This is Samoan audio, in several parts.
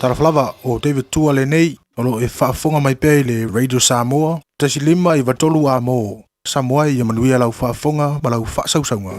Talofa lava, o David Tua lenei, o lo o e faafofoga mai pea i le Radio Samoa, 1 5 93 A mo Samoa ia manuia lau faafofoga ma lau faasausauga.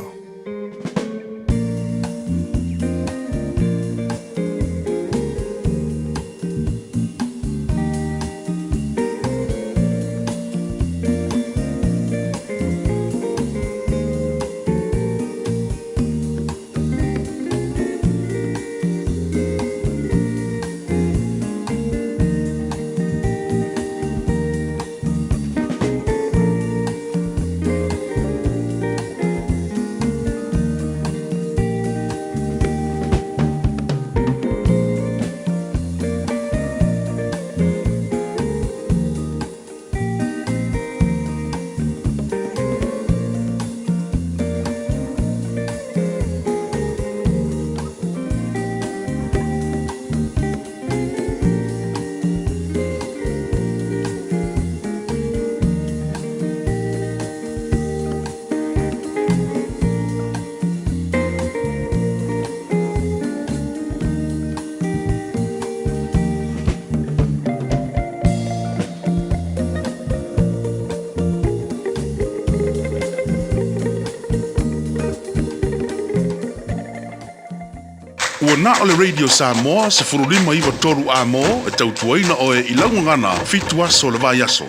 Ua na o le Radio Samoa 15 93 A mo e tautuaina oe i lau gagana 7 aso o le vaiaso.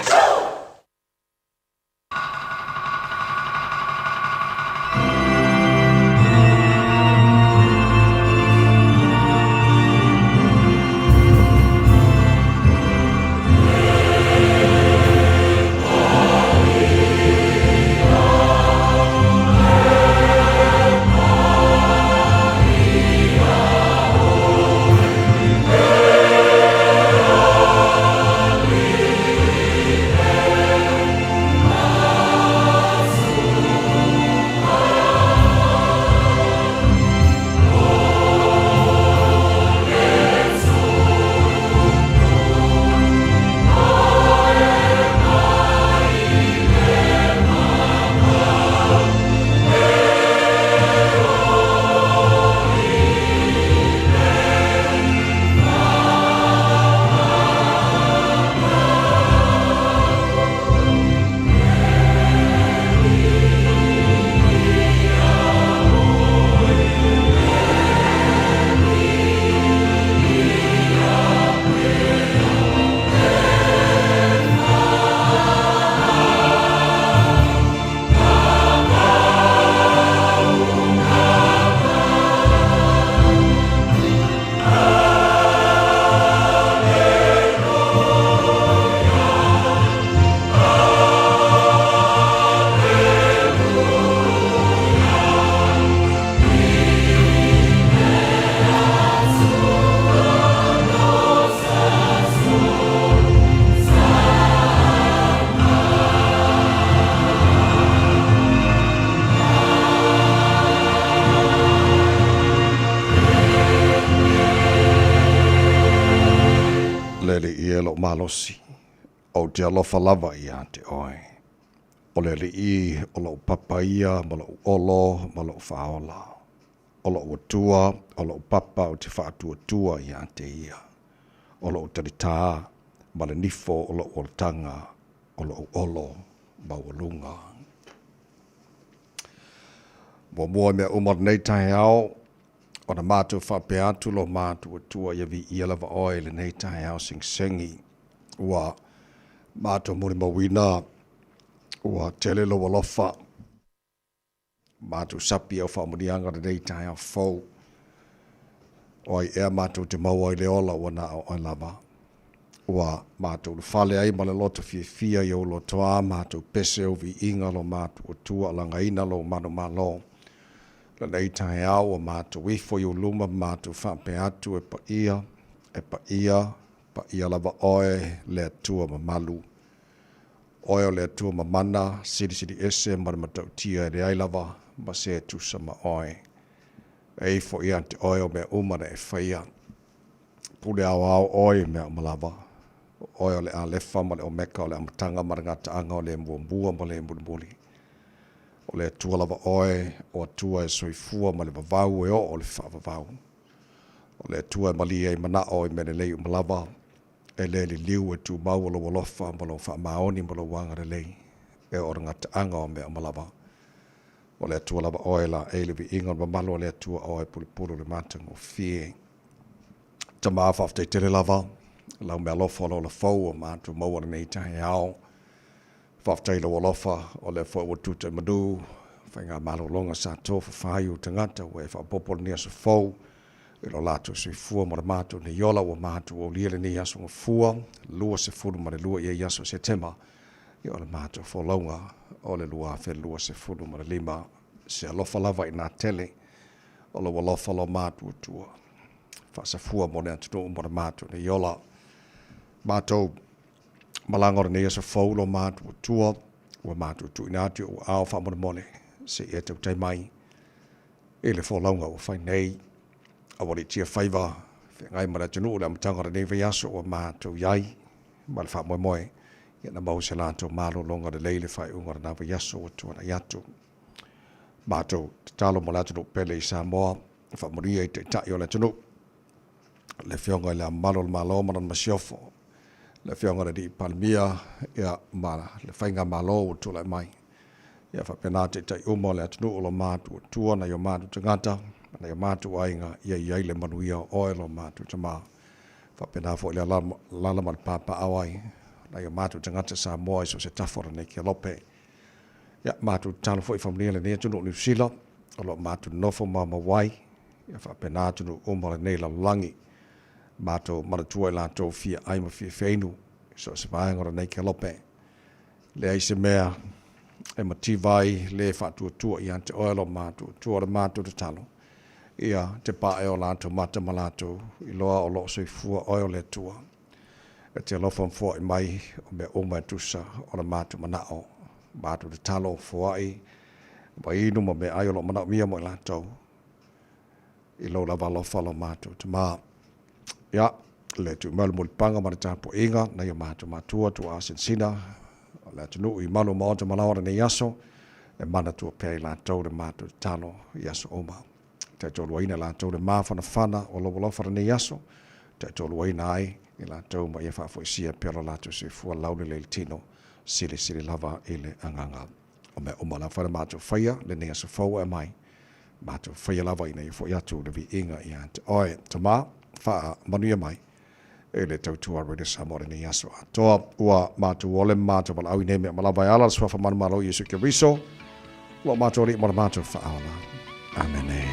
Le Alii e lou malosi, ou te alofa lava iā te oe. O le Alii o lou papa ia ma lou olo ma lou faaola. O lou Atua, o lou papa ou te faatuatua iā te ia. O lou talitā ma le nifo o lou olataga, o lou olo maualuga. Muamua i mea uma o lenei taeao, ona matou faapea atu lo matou Atua ia viia lava oe i lenei taeao segisegi. Ua matou molimauina ua tele lou alofa. Matou sapi au faamanuiaga o lenei taeao fou. O ai ea matou te maua ai le ola ua na o oe lava. Ua matou ulufale ai ma le loto fiafia i ou lotoa, matou pese ou viiga lo matou Atua alagaina lou manumalo. Lenei taeao ua matou ifo i ou luma ma matou faapea atu e paia, e paia, paia lava oe le Atua mamalu. Oe o le Atua mamana, silisili ese ma le matautia e leai lava ma se e tusa ma oe. E ifo ia te oe o mea uma na e faia. Pule aoao oe i mea uma lava. O oe o le Alefa ma le Omeka, o le amataga ma le gataaga, o le muamua ma le mulimuli. O le Atua lava oe, o Atua e soifua ma le vavau e oo i le faavavau. O le Atua e malie ai manao i mea lelei uma lava, e le liliu e tumau o lou alofa ma lou faamaoni ma lou agalelei, e oo i le gataaga o mea uma lava. O le Atua lava oe laei le viiga o le mamalu a le Atua oe e pulupulu i le matagofie. Tama, faafetai tele lava lau mealofa o le ola fou ua matou maua lenei taeao. Faafetai i lou alofa o lea foi ua tuta i manu faigamalologa sa tofafa ai ou tagata ua e faaopoopo lenei aso fou i lo latou soifua ma le matou nei ola ua matou aulia lenei aso gafua 22 i ai aso o Setema ia o le matou folauga o le 2025. Se alofa lava inā tele o lou alofa lo matuatua faasafua mo le atunuu mo le matou nei ola. Matou malaga o lenei aso fou lo matuatua ua matou tuuina atu i ou aao faamolemole se i e tautai mai i le folauga ua fai nei. Aualiitia faiva feagai ma le atunuu i le amataga o lenei vaiaso ua matou i ai ma le faamoemoe ia na maua se latou malologa lelei i le faaiuga o lena vaiaso ua tuanai atu. Matou tatalo mo le atunuu pele i Samoa, faamanuia i Taitai o le atunuu, le Afioga i le Ao Mamalu o le Malo ma lana Masiofo, le Afioga i le Alii Palemia ia, ma le Faigamalo ua tulai mai. Ia faapena Taitai uma o le atunuu o lo matou Atua, nai o matou tagata, ma nai o matou aiga, ia i ai le manuia o oe lo matou Tama. Faapena foi le alaala ma le papaaao ai nai o matou tagata Samoa i so o se tafa o lenei kelope. Ia, matou tatalo foi faamanuia lenei atunuu o Niu Sila, o lo o matou nonofo maumau ai, ia faapena atunuu uma o lenei lalolagi. Matou manatua i latou fia ai ma fia feinu i so o se vaega o lenei kelope. Leai se mea e mativa ai le faatuatua ia te oe lo matuatua o le matou tatalo, ia te pae o latou mata ma latou iloa o lo o soifua oe o le Atua. E te alofa ma foai mai o mea uma e tusa o le matou manao, matou tatalo, foai ma inu ma meaai o lo o manaomia mo i latou i lou lava alofa lo matou Tama. Ia, le tuu mai o le mulipaga ma le tapuaiga nai o matou matua tuaa sinasina o le atunuu i malu o maota ma laoa lenei aso, e manatua pea i latou le matou tatalo i aso uma. Taitoluaina latou le mafanafana o lou alofa lenei aso, taitoluaina ai i latou ma ia faafoisia pea lo latou soifua laulelei i le tino, silisili lava i le agaga. O mea uma lava le matou faia lenei aso fou e aumai, matou faia lava ina ia foi atu le viiga ia te oe. Tama, faamanuia mai e le tautua Radio Samoa lenei aso atoa. Ua matou ole ma matou valaau i nei mea ma lava e ala le suafa manumalo Iesu Keriso, lo matou Alii ma le matou Faaola. Amene.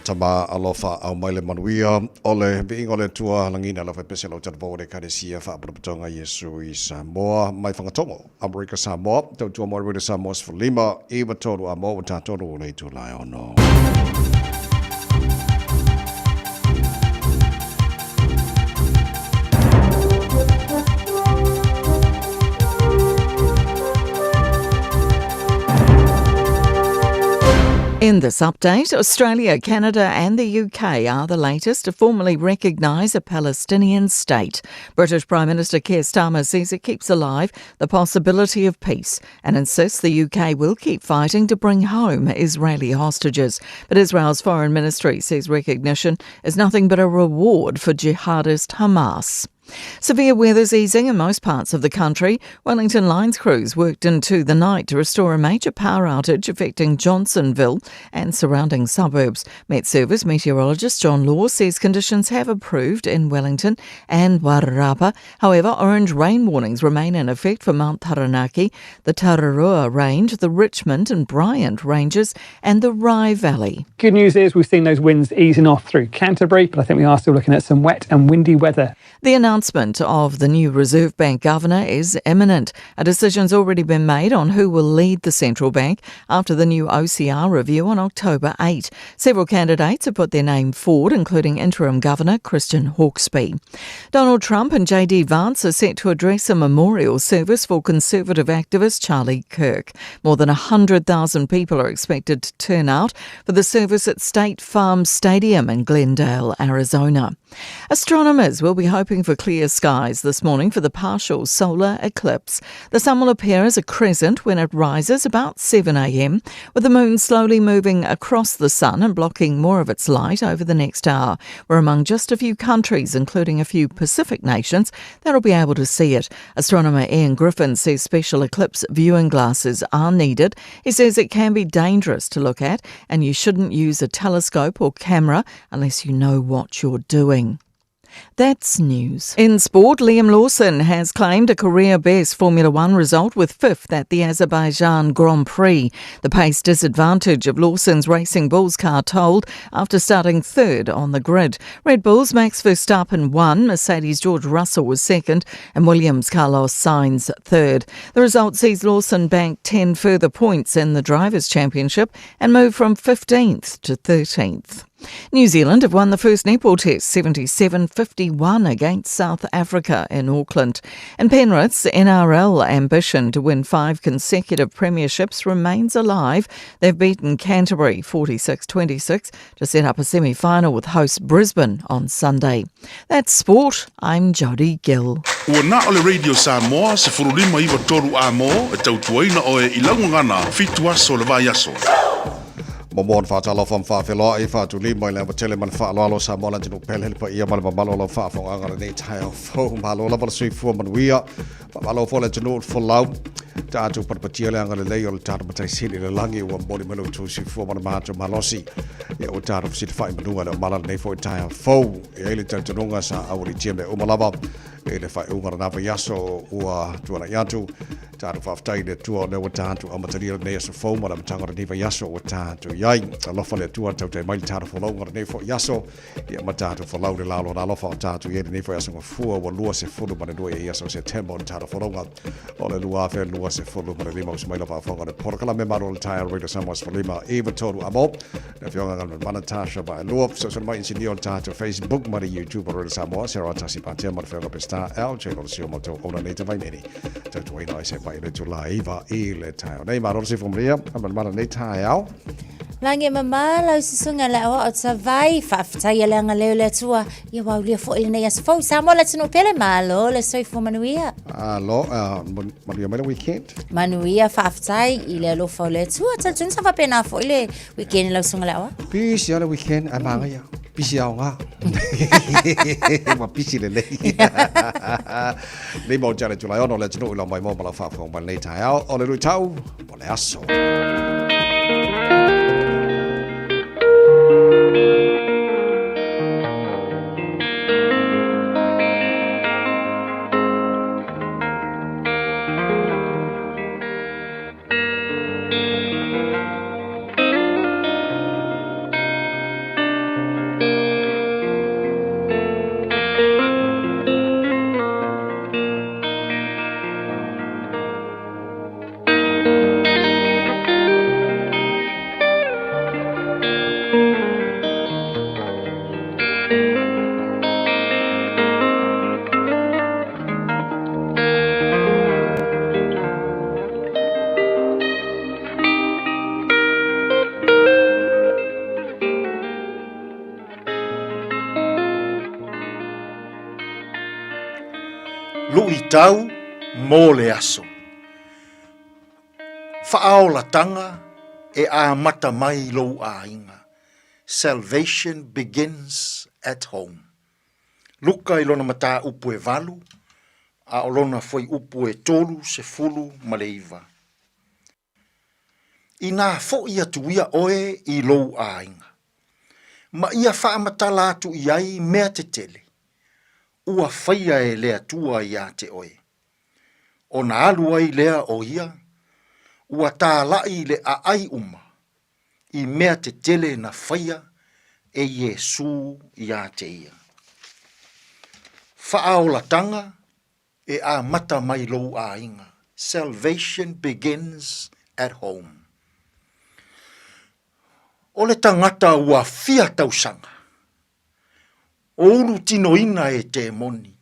Tama alofa au mai le manuia o le viiga o le Atua lagina alofa e pese lau talavou o le Ekalesia Faapotopotoga Iesu i Samoa mai Fagatogo Amerika Samoa tautua mo le Samoa 15 93 a mo ua tatonu o le itula e ono. In this update, Australia, Canada, and the UK are the latest to formally recognise a Palestinian state. British Prime Minister Keir Starmer says it keeps alive the possibility of peace and insists the UK will keep fighting to bring home Israeli hostages. But Israel's foreign ministry says recognition is nothing but a reward for jihadist Hamas. Severe weather's easing in most parts of the country. Wellington Lines crews worked into the night to restore a major power outage affecting Johnsonville and surrounding suburbs. Met Service meteorologist John Law says conditions have improved in Wellington and Wairarapa. However, orange rain warnings remain in effect for Mount Taranaki, the Tararua Range, the Richmond and Bryant Ranges, and the Rye Valley. Good news is we've seen those winds easing off through Canterbury, but I think we are still looking at some wet and windy weather. The announcement of the new Reserve Bank governor is imminent. A decision's already been made on who will lead the central bank after the new OCR review on October 8. Several candidates have put their name forward, including interim governor Christian Hawkesby. Donald Trump and J.D. Vance are set to address a memorial service for conservative activist Charlie Kirk. More than 100,000 people are expected to turn out for the service at State Farm Stadium in Glendale, Arizona. Astronomers will be hoping for clear skies this morning for the partial solar eclipse. The sun will appear as a crescent when it rises about 7 a.m., with the moon slowly moving across the sun and blocking more of its light over the next hour. We're among just a few countries, including a few Pacific nations, that'll be able to see it. Astronomer Ian Griffin says special eclipse viewing glasses are needed. He says it can be dangerous to look at and you shouldn't use a telescope or camera unless you know what you're doing. That's news. In sport, Liam Lawson has claimed a career best Formula One result with fifth at the Azerbaijan Grand Prix. The pace disadvantage of Lawson's Racing Bulls car told after starting third on the grid. Red Bull's Max Verstappen won, Mercedes George Russell was second, and Williams Carlos Sainz third. The result sees Lawson bank 10 further points in the Drivers' Championship and move from 15th to 13th. New Zealand have won the first netball test 77-51 against South Africa in Auckland. And Penrith's NRL ambition to win 5 consecutive premierships remains alive. They've beaten Canterbury 46-26 to set up a semi-final with host Brisbane on Sunday. That's sport. I'm Jodie Gill. Ua na o le Radio Samoa 1593 A-mo e tautuaina oe i lau gagana 7 aso o le vaiaso. Muamua ona faatalofa ma faafeiloai, faatulima i le ava tele ma le faaaloalo Samoa le atunuu pele, le paia ma le mamalu o lau faafofogaaga i lenei taeao fou. Malo lava le soifua manuia. Faamalo foi le atunuu i le folau. Tatou patapatia le agalelei o le tatou Matai Sili i le lagi ua momoli mai lo outou soifua ma le matou malosi. Ia ua tatou fesilafai i manuga le omala lenei foi taeao fou. E i ai le talitonuga sa aualiitia mea uma lava i le faaiuga o lena vaiaso ua tuanai atu. Tatou faafetai i le Atua o lea ua tatou amatalia lenei aso fou ma le amataga o lenei vaiaso ua tatou i ai. Alofa le Atua tautai mai le tatou folauga lenei foi aso, ia ma tatou folau le la o lona alofa o tatou i ai lenei foi aso gafua ua 22 ia aso o Setema o le tatou folauga o le 2025. Usu mai lau faafofoga le polokalame malo o le taeao Radio Samoa 15 93 amo le afioga Galumalemana Tasha Vaelua fesoasoani mai inisinia o le tatou Facebook ma le YouTube o Radio Samoa Sarah Tasi Patea ma le afioga Pestar LJ Lolosio ma tou ona nei tavaimeni tautuaina ai se mai le tula iva i le taeao nei. Malo le soifua manuia, Galumalemana nei taeao. Lagi e mama lau susuga le aoao tavai, faafetai le agalelei o le Atua, ia ua aulia foi lenei aso fou. Samoa le atunuu pele, malo le soifua manuia. Alo, manuia mai le weekend. Manuia, faafetai i le alofa o le Atua. Talitonu sa faapena foi le weekend lau susuga le aoao. Pisi lava le weekend, ae manaia. Pisi aoga. Ua pisi lelei. Nei mau tale tulai ono le atunuu i lau maimoa ma lau faafofoga mai lenei taeao. O le luitau mo le aso. Luitau mo le aso. Faaolatanga e amata mai i lou aiga. Salvation begins at home. Luka i lona mataupu e valu, a o lona fuaiupu e 39. Inā foʻi atu ia oe i lou aiga, ma ia faamatala atu i ai mea tetele, ua faia e le Atua iā te oe. Ona alu ai lea o ia, ua tālaʻi i le ʻaʻai uma, i mea tetele na faia e Iesū iā te ia. Faaolatanga E amata mai lou aiga. Salvation begins at home. O le tagata ua fia tausaga, o ulu tinoina e temoni.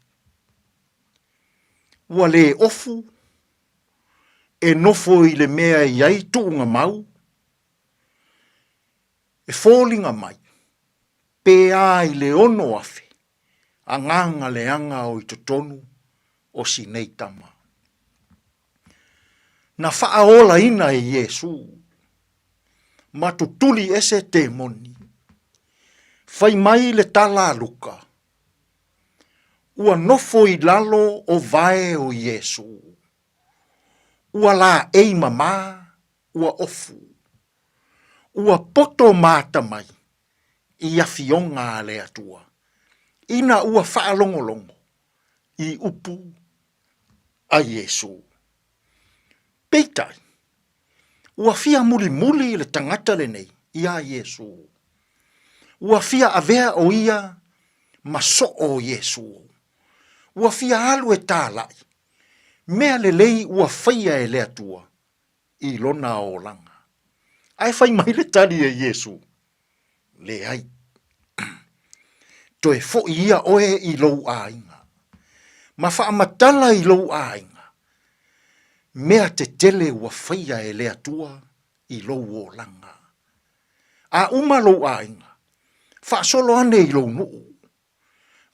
Ua le ofu, e nofo i le mea e i ai tuuga mau, e foliga mai, pe a i le 6,000 agaga leaga o i totonu o si nei tama. Na faaolaina e Iesū, ma tutuli ese temoni. Fai mai le tala a Luka, Ua nofo i lalo o vae o Iesū. Ua laei mamā, ua ofu. Ua poto ma atamai i afioga a le Atua, ina ua faalogologo i upu a Iesū. Peitai, ua fia mulimuli le tagata lenei iā Iesū. Ua fia avea ʻo ia ma soʻo o Iesū. Ua fia alu e tālaʻi, mea lelei ua faia e le Atua i lona olaga. Ae fai mai le tali e Iesū, Leai. Toe foʻi ia oe i lou aiga, ma faamatala i lou aiga, mea tetele ua faia e le Atua i lou olaga. A uma lou aiga, faasolo ane i lou nuu.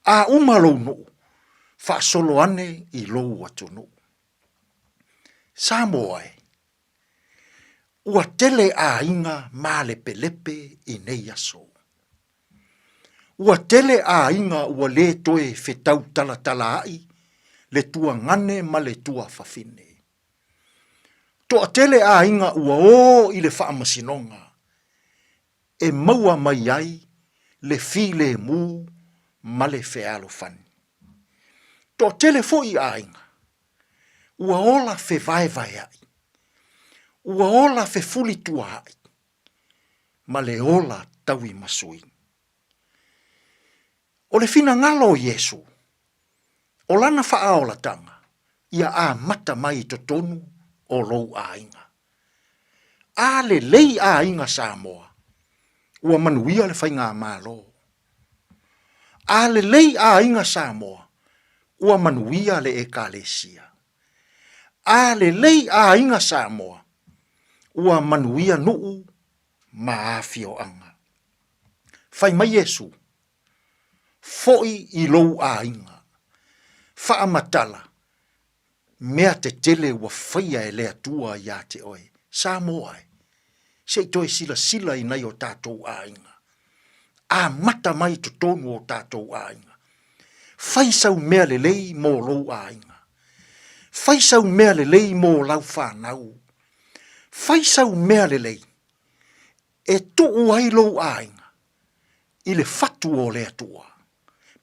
A uma lou nuu, faasolo ane i lou atunuu. Samoa e, ua tele aiga malepelepe i nei aso. Ua tele aiga ua le toe fetau talatalaai le tuagane ma le tuafafine. Toatele aiga ua o i le faamasinoga e maua mai ai le filemu ma le fealofani. Toatele foi aiga ua ola fevaevaeaʻi, ua ola fefulituaaʻi, ma le ola tauimasui. O le finagalo o Iesū, o lana faaolatanga, ia amata mai i totonu o lou aiga. A lelei aiga Samoa, ua manuia le faigamalo. A lelei aiga Samoa, ua manuia le Ekalesia. A lelei aiga Samoa, ua manuia nuu ma afioaga. Fai mai Iesu, Foi i lou aiga, faamatala mea tetele ua faia e le Atua iā te oe. Samoa e, se i toe silasila i nai o tatou aiga. Amata mai i totonu o tatou aiga. Fai sau mea lelei mo lou aiga. Fai sau mea lelei mo lau fanau. Fai sau mea lelei e tuu ai lou aiga i le fatu o le Atua,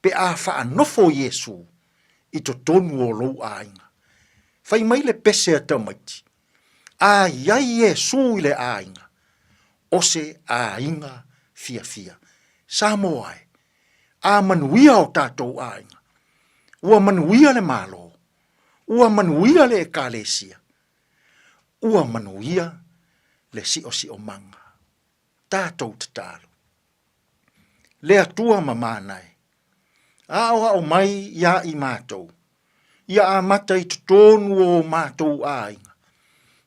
pe a faanofo Iesu i totonu o lou aiga. Fai mai le pese a tamaiti, A i ai Iesu i le aiga, o se aiga fiafia. Samoa e, a manuia o tatou aiga, ua manuia le Malo, ua manuia le Ekalesia, ua manuia le siosiomaga. Tatou tatalo. Le Atua ma Manae, aoao mai iā i matou, ia amata i totonu o o matou aiga,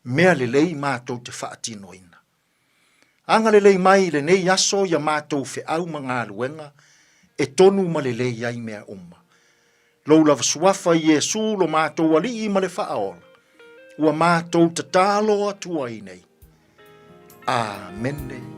mea lelei matou te faatinoina. Agalelei mai i lenei aso ia matou feau ma galuega e tonu ma lelei ai mea uma. Lou lava Suafa Iesu lo matou Alii ma le Faaola, ua matou tatalo atu ai nei. Amene.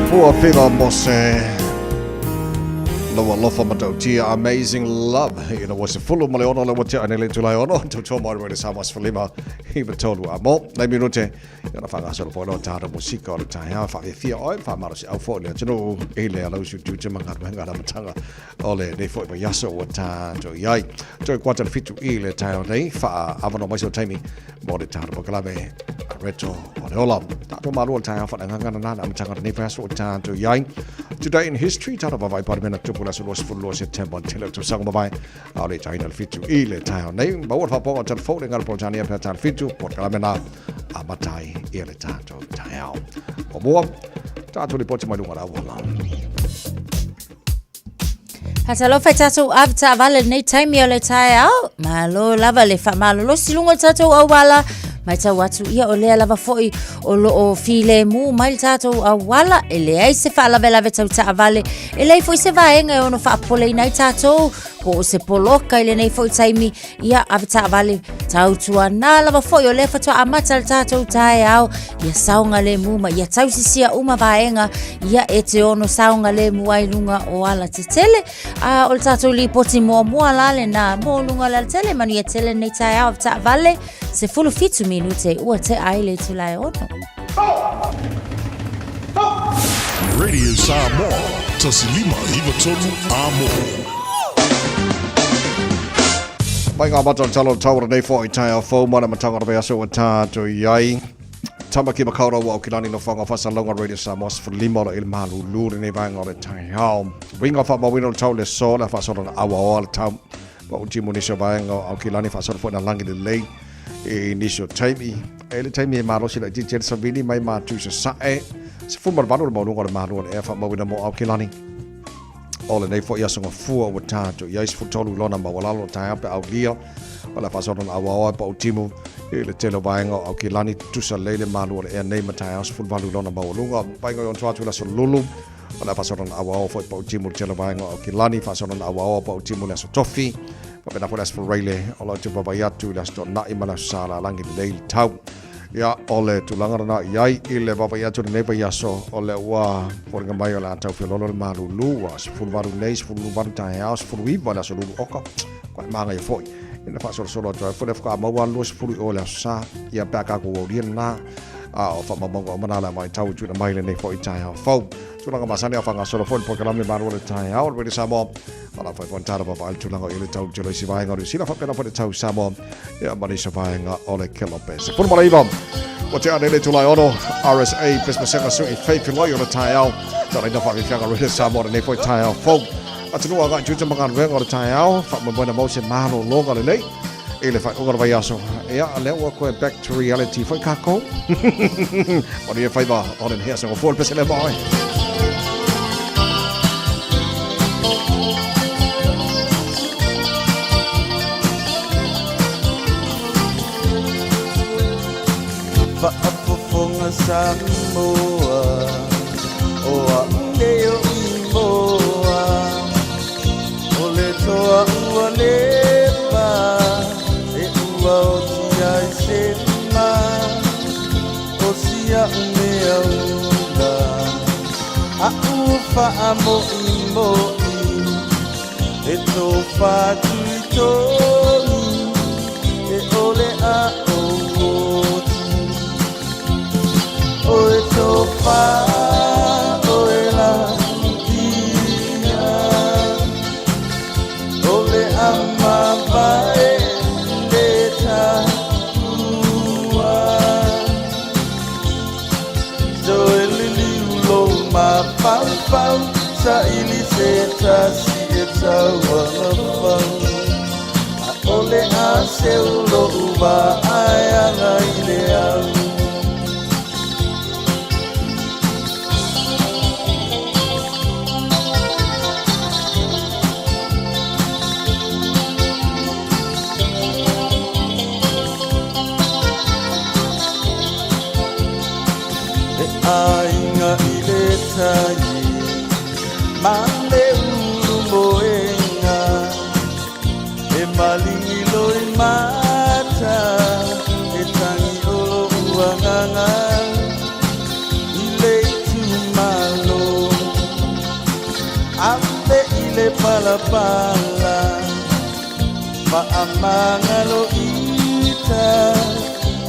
Pua Fiva Mose. Lau alofa matautia Amazing Love ina ua 16 le ua tea nei le itula e ono tautua mai Radio Samoa 15 i tolu a mo nei minute i ona whangasolo po no tātou musika o le taeao whaafiafia oe whaamalosiau foi le atunuu i le alausu tiute ma galuega le amataga o lenei foi vaiaso ua tātou i ai. Toe kuata le 7 i le taeao nei whaavanoa mai so taimi mo le tātou polokalame Reto o le Ola. Tātou mālua le taeao whanangangana nā le amataga o lenei vaiaso ua tātou i ai. Today in history, tātou vavai parimena tupu le aso 22 September tele o tausaga mavae a o le itaina le 7 i le taeao nei. Maua le whaaponga o telefone le ngala Politania pea tā le 7 polokalame nā amata ai ia le tātou taeao. O mua, tātou ripoti mai lunga le auala. Hatalofa i tātou ave taavale lenei taimi o le taeao. Malo lava le whaamalolosi lunga o tātou auala. Mai tau atu ia o lea lava foi o loo filemu mai le tātou auala. E leai se faalavelave tau taavale. E leai foi se vaega e ono faapopoleina ai tātou. Po o se poloka i lenei foi taimi. Ia ave taavale tautuana lava foi o lea faatoa amata le tātou taeao. Ia saogalemu ma ia tausisia uma vaega ia e te ono saogalemu ai luga o alatetele. A o le tātou lipoti muamua la lenā mo luga o le alatele. Manuia tele lenei taeao ave taavale. 17 minute ua tea ai le itula e ono. Radio Samoa, 1593 Amo. Mai ngā mata o talo tau nei fo i tae fou mana matanga o aso o tātou i ai. Tamaki Makaurau o Aukilani no whanga whasalonga Radio Samoa 15 o le malulu le nei vaenga o le taeao. Winga whamawina o le tau le so le whasolo na awa o le tau. Pa uti mo nisi o vaenga o Aukilani whasolo fo na langi le lei i nisi o taimi. E le taimi e malosi la iti te savili mai mātu se sae. Se fuma le valu le maulunga o le malu o le ea whamawina mo Aukilani. O lenei foi aso gafua ua tatou i ai 13 lona maualalo o taeao pe aulia o le faasolo na auaoa e pautimu i le tele o vaega o Aukilani tutusa lelei le malu o le ea nei ma taeao 18 lona maualuga vaega i ona tua atu i le aso Lulu o le faasolo na auaoa foi pautimu i le tele o vaega o Aukilani faasolo na auaoa pautimu i le aso Tofi faapena foi le aso Faraile o lo o te vaavaai atu i le aso Toonai ma le aso Sa lalagi lelei le tau. Ia, o le tulaga lena i ai i le vaavaai atu i lenei vaiaso, o lea ua foliga mai o le a tau feoloolo le malulu, ua 18 nei, 18 taeao, 19 i le aso lulu oka, koe māngaia foi. Ina faasolosolo atu ai foi le faatoa maua le 20 i o i le aso Sa, ia pe a kākou aulia lena, a o faamaumauga uma na le vaitau i tuuina mai lenei foi taeao fou. Tulaga masani a faagasolo foi le polokalame Malu o le Taeao, le Radio Samoa. Ala whai whan tāra vaavaai le tulaga i le tau telo i si vaenga o Niu Sila faapena foi le tau Samoa ia ma nisi vaenga o le Kelope. 19 ua tea nei le itula e ono RSA Pesepesega Sui Faith Loi o le taeao. Tāraina whaafiafiaga Radio Samoa lenei foi taeao fou. Atunuu agai tiute ma galuega o le taeao, faamoemoe na mau se malologa lelei i le faaiuga o le vaiaso. Ia, lea ua koe back to reality foi kākou. Manuia faiva o lenei aso gafua le pese lea ma oe. Faafofoga Samoa o a'u nei o Imoa O le toa ua leva e ua oti ai se ma O si a'u mea ula a'u faamo'imo'i E tofa atu i tonu e ʻole a ou oti Oe tofa oe la tia O le ama vae le taua Toe liliu lou mafaufau Saili se tasi e taualafau ʻAʻole a seu loʻu vaai ana i le au. E aiga i le tai ma le ulu moenga E malingi loi mata E tangi o loʻu agaga I le itumalo Ave i le palapala Faamagalo ita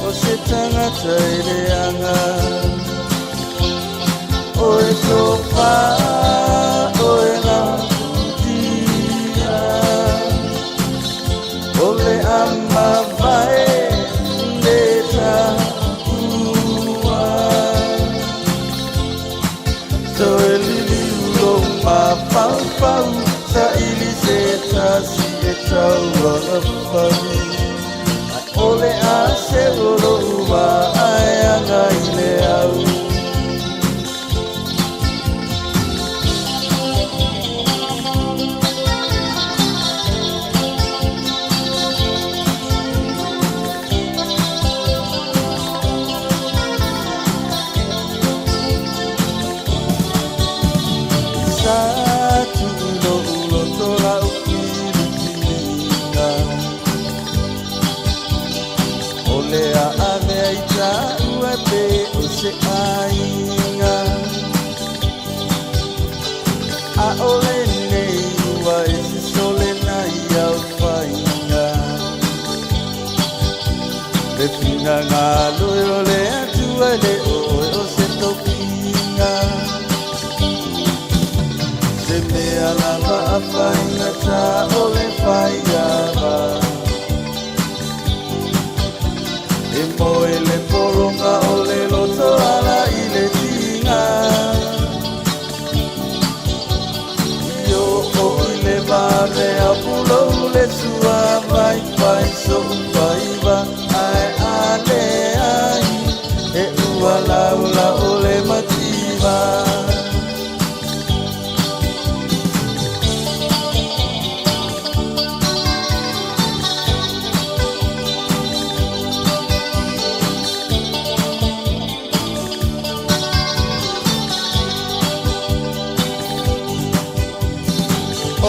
O se tagata e leaga O e tofa o e lautia O le a mavae le taua Toe liliu lou mafaufau Saili se tasi e tauagafau Ae ʻole a seu o loʻu waʻa e aga i le au. Sa tuu loʻu loto lau filifiliga O le a avea i taua pe o se aiga ʻAʻole nei ua ese sole na ia faiga Le finagalo o le Atua e le ʻoe o se tofiga Se mea lava a faigata o le faiava E moe le pologa o le loto ala i le tiga I oo i le vave a pulou le sua vai fai soʻu faiva ae a leai e ua laula o le mativa.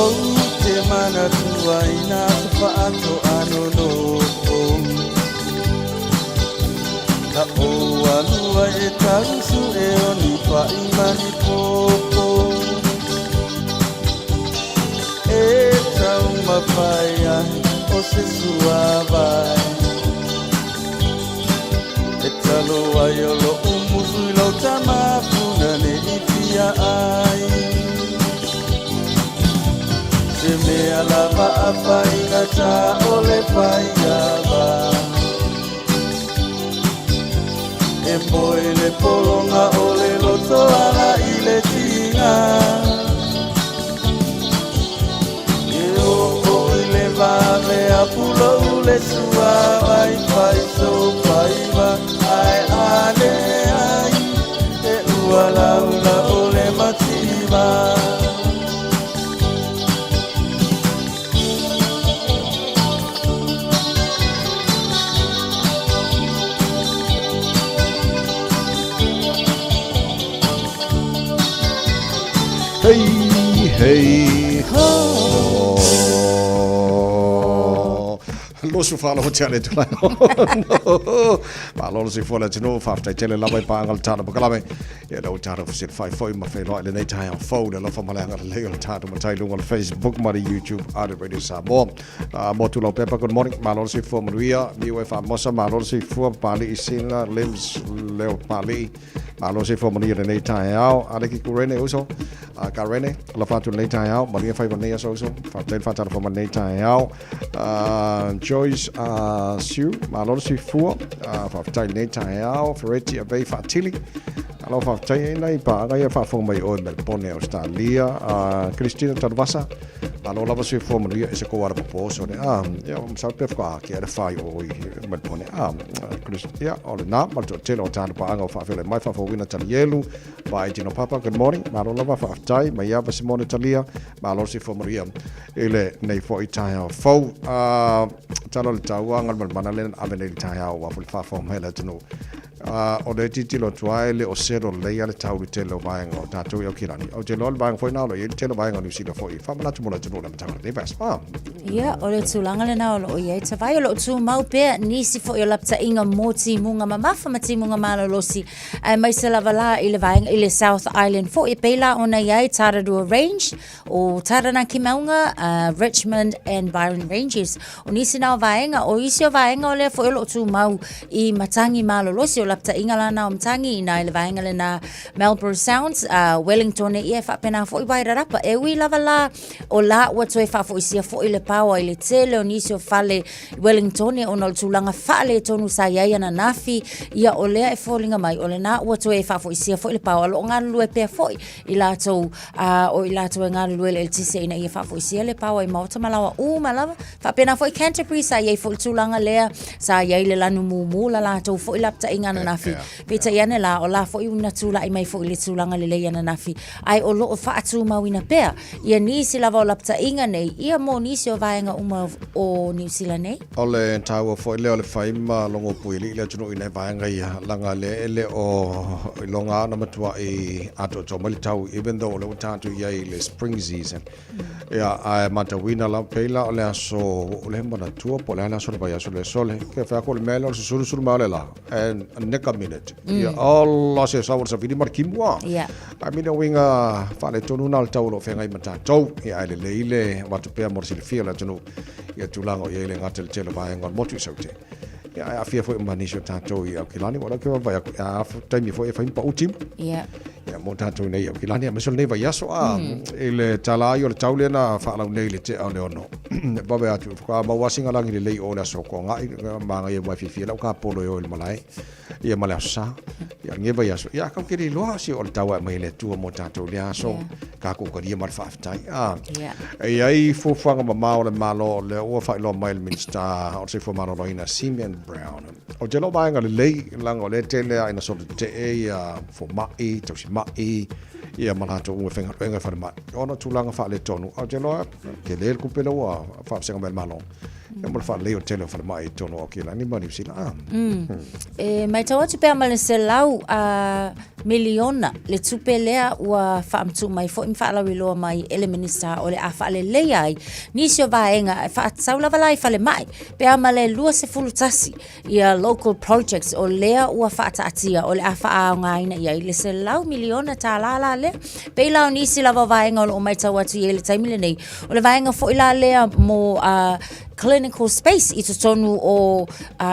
Ou te manatua i nā se whaatoa nonofo Ka ou alu ai e tarusu e o ni paʻi ma ni pōpō E taumafai ai o se suāwai E talo ai o loʻu musu i lou tama puna ne i fia ai Se mea lava a faigata o le faiava E moe le pologa o le loto ala i le tiga E oo i le vave a pulou le sua vai fai sou faiva ae a leai e ua laula o le mativa. Hei, hei, ho. Losu whāloho te ane tūlai no. Mālolo se fuala tino, whāwhtai tele lava i pānga le tāna pakalame. Ia lau tātou fesili foi ma feiloai lenei taeao fou le alofa ma le agalelei o le tātou matai luga o le Facebook ma le YouTube a le Radio Samoa. Motu lau pepa, good morning. Malo le soifua manuia. Niu e faamosa, malo le soifua. Papali'i Sina, Lims, Leo Papali'i. Malo le soifua manuia lenei taeao. Aleki Kurene uso. Karene, alofa atu lenei taeao. Manuia faiva lenei aso uso. Faafetai le faatalofa mai lenei taeao. Joyce Siu, malo le soifua. Faafetai lenei taeao. Fereti Avei Faatili. Alo faafetai ai nai paaga ia faafofoga mai oe Melbourne, Australia. Christina Tanuvasa, malo lava soifua manuia e se kou ala popo so le a ia masalo pe whaka ake ale whai o i Melbourne. A Chris, ia o le nā ma le toatele o tāna paaga o faafeolai mai faafouina Talielu Vai Tino Papa, good morning. Malo lava faafetai mai ia Simone Talia, malo soifua manuia i le nei foi taeao fou. Talo le taua ngal malmana le ave nei le taeao wa fo le faafofoga mai le atunuu. O lea e tilotilo atu lava e le o settle lelei lava le tau i le tele o vaega o tatou i Aukilani. Ou te iloa o le vaega foi lena o lo o i ai le tele o vaega o Niu Sila foi. Faamanatu mo le atunuu i le amataga o lenei vaiaso. Ah. Ia, o le tulaga lena o lo o i ai Tavai, o lo o tumau pea nisi foi o lapataiga mo timuga mamafa ma timuga malolosi, aemaise lava la i le vaega i le South Island foi, e pei la ona i ai Tararua Range, o Taranaki Maunga, Richmond and Byron Ranges. O nisi na o vaega, o isi o vaega o lea foi o lo o tumau i Matangi Malolosi, o lapataiga la na o Matangi i na i le vaega lena Marlborough Sounds, Wellington e ia e faapena foi Wairarapa. E ui lava la o la ua toe faafoisia foi le paoa i le tele o nisi o fale i Wellington ona o le tulaga faaletonu sa i ai ananafi, ia o lea e foliga mai o lena ua toe faafoisia foi le paoa, o lo o galulue pea foi i latou a o i latou e galulue i le eletise ina ia faafoisia le paoa i maota ma laoa uma lava. Faapena foi Canterbury sa i ai foi le tulaga lea, sa i ai le lanu mumu la latou foi lapataiga ananafi. Peitai ane la, o la foi na tulai mai foi le tulaga lelei ananafi, ae o lo o faatumauina pea ia nisi lava o lapataiga nei, ia mo nisi o vaega uma o Niu Sila nei. O le taua foi lea o le fai ma logo puialii le atunuu i nai vaega ia, leaga lea e le o iloga lava ona matuai atoatoa mai le tau, even though o lea ua tatou i ai i le spring season. Ia, ae matauina lava, pei la o le aso, ua ou le manatua po o le a le aso o le vaiaso lea sole, ke fai atu o le mea lea o le susulusulu mai o le la, and neka minute. Ia, ola se sau o le safili ma le kimu a. I mean, o uiga faaletonu na o le tau o lo o feagai ma tatou, ia ae lelei le avatu pea mo le silafia o le atunuu. Ia tulaga o i ai le gata i le tele o vaega o le motu i Saute. Ia ae aafia foi ma nisi o tatou i Aukilani, ua ke vaavaai atu, a taimi foi e fai ma pau timu. Ia. Ia mo tatou nei i Aukilani, aemaise o lenei vaiaso, a, i le tala ai o le tau lea na faalau nei i le tea o le 6. E vave atu, faatoa maua sina lagi lelei o le aso Toonai, manaia ua fiafia lau kapolo e o i le malae. Ia ma le aso Sa. Ia lenei vaiaso, ia kau ke le iloa se o le tau ae mai e le Atua mo tatou i lea aso, tatou talia ma le faafetai. A, e i ai fuafuaga mamao a le Malo, o lea ua faailoa mai e le Minisita o le Soifua Maloloina, Simeon Brown. Ou te iloa vaega lelei, leaga o lea e tele lava ina solo tetee ia fomai, tausimai, ia ma latou uma e faigaluega i falemai, ona o tulaga faaletonu. Ae ou te iloa, tele le tupe lea ua faavasega mai e le Malo. Ia mo le faalelei o le tele o falemai i totonu o Aukilani ma Niu Sila. Ah. E matau atu pea ma le 100 miliona le tupe lea ua faamatuu mai foi ma faalauiloa mai e le Minisita o le a faaleleia ai nisi o vaega e faatatau lava la i falemai pea ma le 21 ia local projects o lea ua faataatia o le a faaaogaina i ai le 100 miliona tālā la lea. Pei la o nisi lava o vaega o lo o matau atu i ai i le taimi lenei, o le vaega foi la lea mo clinical space i totonu o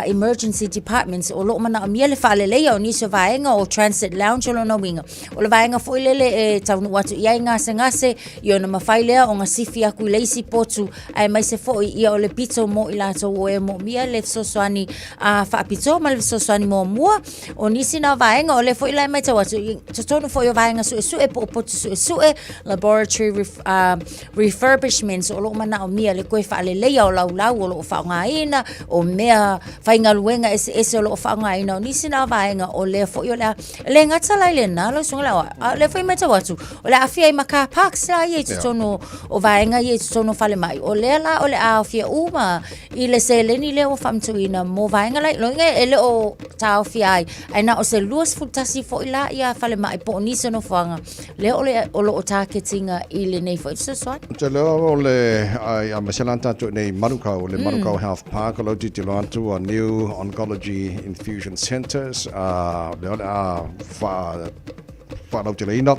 emergency departments o lo o manaomia le faaleleia o nisi o vaega o transit lounge o lona uiga. O le vaega foi lele e taunuu atu i ai gasegase, ia ona mafai lea ona sifi atu i le isi potu, aemaise foi ia o le pito mo i latou o e moomia le fesoasoani faapitoa ma le fesoasoani muamua. O nisi na vaega, o lea foi la e matau atu, i totonu foi o vaega suesue po o potu suesue, laboratory refurbishments o lo o manaomia le toe faaleleia o laulau o lo o faaaogaina, o mea faigaluega eseese o lo o faaaogaina. O nisi na vaega o lea foi o le a E le gata la i lena lau susuga i le aoao, a o lea foi e matau atu, o le a aafia ai ma car parks la ia i totonu o vaega ia i totonu o falemai. O lea la o le a aofia uma i le seleni lea ua faamatuuina mo vaega la. Lona uiga e le o taofia ai, ae na o se 21 foi la ia falemai po o nisi o nofoaga lea o, le, o lo o target ina i lenei foi fesoasoani. Ou te iloa o le, ai, a masala tatou i nei Manukau, le Manukau Health Park, o lau tilotilo atu a New Oncology Infusion Centres, a lea o le a faa faalauteleina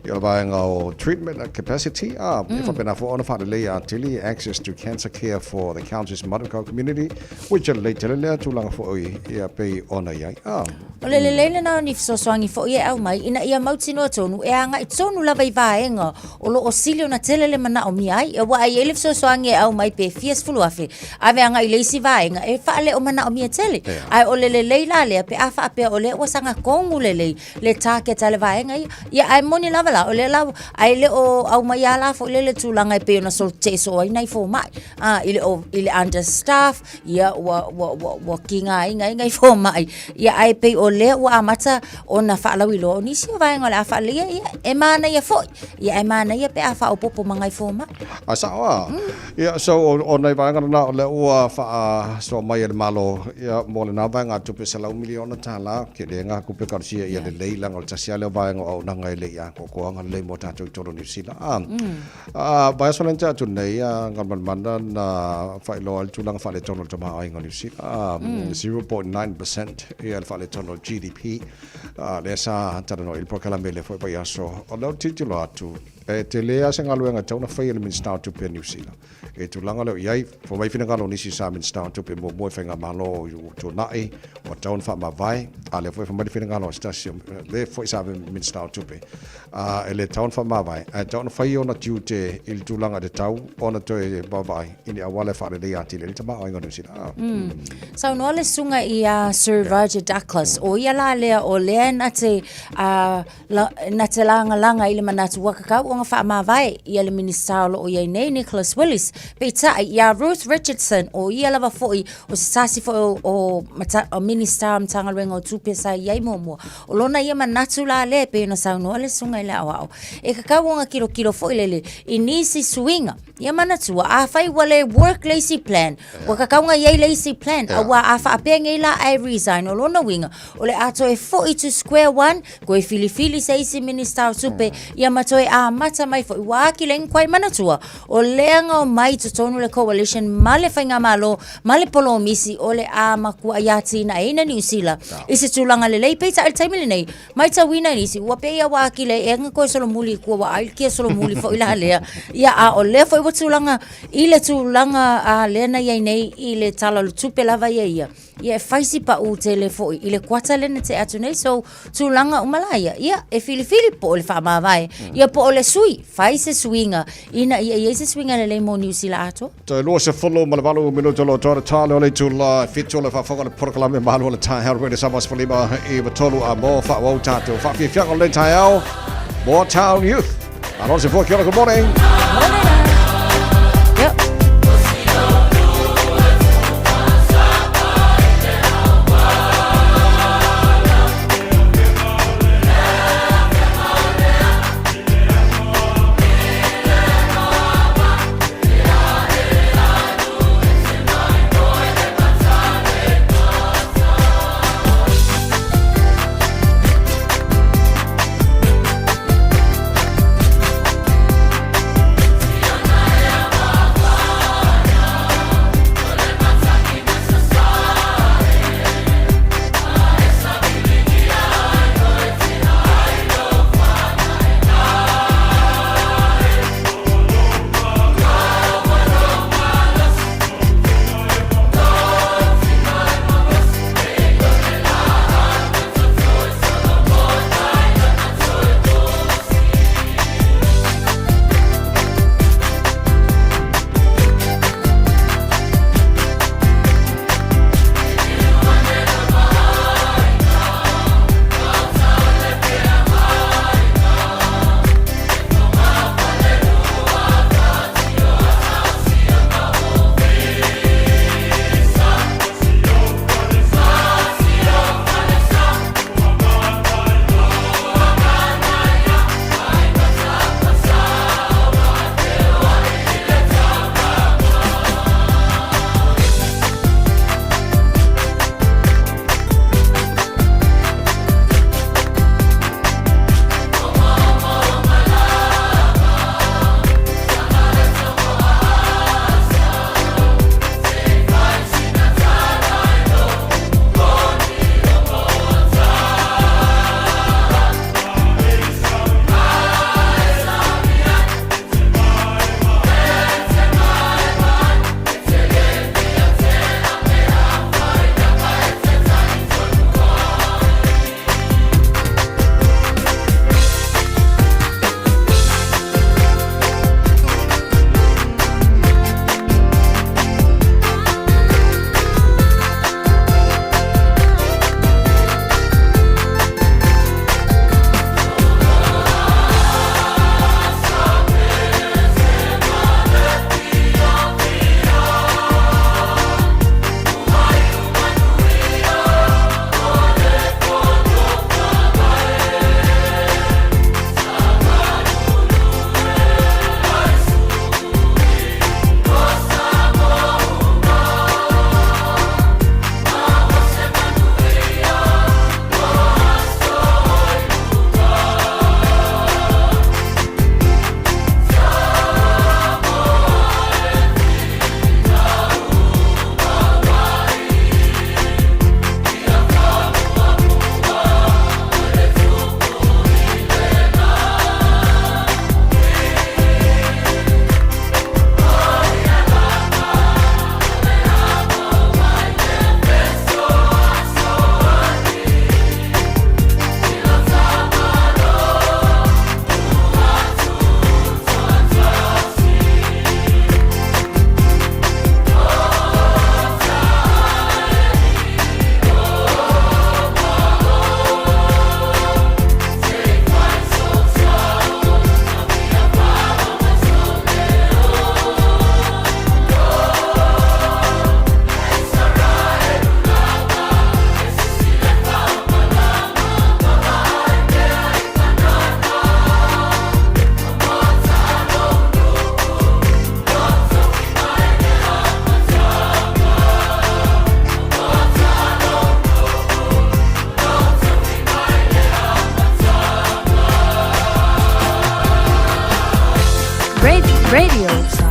i o le vaega o treatment capacity, a e faapena foi ona faaleleia atili access to cancer care for the county's Manukau community, which e lelei tele lea tulaga foi ia pei ona i ai. A. O le lelei lena o ni fesoasoani foi e aumai ina ia mautinoa tonu e agai tonu lava i vaega o lo o sili ona tele le manaomia ai. Aua a i ai le fesoasoani e aumai pe fia 10,000 ave agai i le isi vaega e faale-o-manaomia tele. Ae o le lelei la lea pe a faapea o lea ua saga tonu lelei le target a le vaega. vaega ia. Ia ae moni lava la, o lea la, ae le o aumai lava la foi lea le tulaga e pei ona solotetee soo ai nai fomai. A, i le, i le understaff, ia ua, ua, ua, ua tigaina ai nai fomai. Ia ae pei o lea ua amata ona faalauiloa, o nisi o vaega o le a faaleleia, ia e manaia foi. Ia ae manaia pe a faaopoopo ma nai fomai. A sao a. Ia, so o nai vaega lena o lea ua faasoa mai e le Malo, ia, mo lena vaegatupe $100 miliona, tele tupe talosia ia lelei, leaga o le tasi lava lea o vaega o auaunaga e le i atoatoa ona lelei mo tatou i totonu o Niu Sila. A, vaiaso lea na tea atu nei, Galumalemana na faailoa ai le tulaga faaletonu o le tamaoaiga o Niu Sila, 0.9% ia le faaletonu o le GDP, lea sa talanoa i ai le polokalame i lea foi vaiaso. O lea ou te tilotilo atu, E tele lava se galuega e tatau ona faia e le Minisita o Tupe a Niu Sila i le tulaga lea o i ai. Fai mai finagalo o nisi sa Minisita o Tupe muamua i Faigamalo ua tuanai, ua tatau ona faamavae, a o lea foi e fai mai le finagalo o se tasi o le foi sa Minisita o Tupe, e le tatau ona faamavae, ae tatau ona fai ona tiute i le tulaga e tatau ona toe vaavaai i ni auala e faaleleia atili ai le tamaoaiga o Niu Sila. Saunoa le susuga ia Sir Roger Douglas, o ia la lea o lea na te La, na te lagalaga i le manatu ua kakau ona faamavae ia le Minisita o lo o i ai nei Nicholas Willis. Peitai, iā Ruth Richardson, o ia lava foi o se tasi foi o, o, mata, o Minisita o Matagaluega o Tupe sa i ai muamua. O lona ia manatu la lea e pei ona saunoa le susuga i le aoao, e kakau ona kilokilo foi lele i nisi suiga. Ia manatua, afai ua le work le isi plan, ua kakau ona i ai le isi plan, auā a faapea nei la ae resign, o lona uiga, o le a toe foi to square one, toe filifili se isi Minista o Tupe, ia ma toe amata mai foi. Ua atili ai ni kuai manatua, o lea na omai i totonu le coalition ma le faigamalo ma le polomisi o le a matuai atinaeina Niu Sila i se tulaga lelei. Peitai i le taimi lenei, Matauina i nisi, ua pei ua atili ai ea na toe solomuli i tua, ua ai le kia solomuli foi la lea. Ia, a o lea foi ua tulaga i le tulaga a lea na i ai nei i le Tala o le Tupe lava ia ia, ia e fai si paʻu tele foi i le kuata lea na tea atu nei. So, tulaga uma la ia, ia, e filifili po o le faamavae, ia po o le sui, fai se suiga ina ia i ai se suiga lelei mo Niu Sila atoa. Toe 28 minute o lo o toa le tale o le itula e 7 o le faafofoga le polokalame malu o le taeao Radio Samoa 15 i 3 a mo faaauau tatou faafiafiaga o lenei taeao Moa Town Youth. Malo le soifua, kia ora, good morning. Morena. Yep.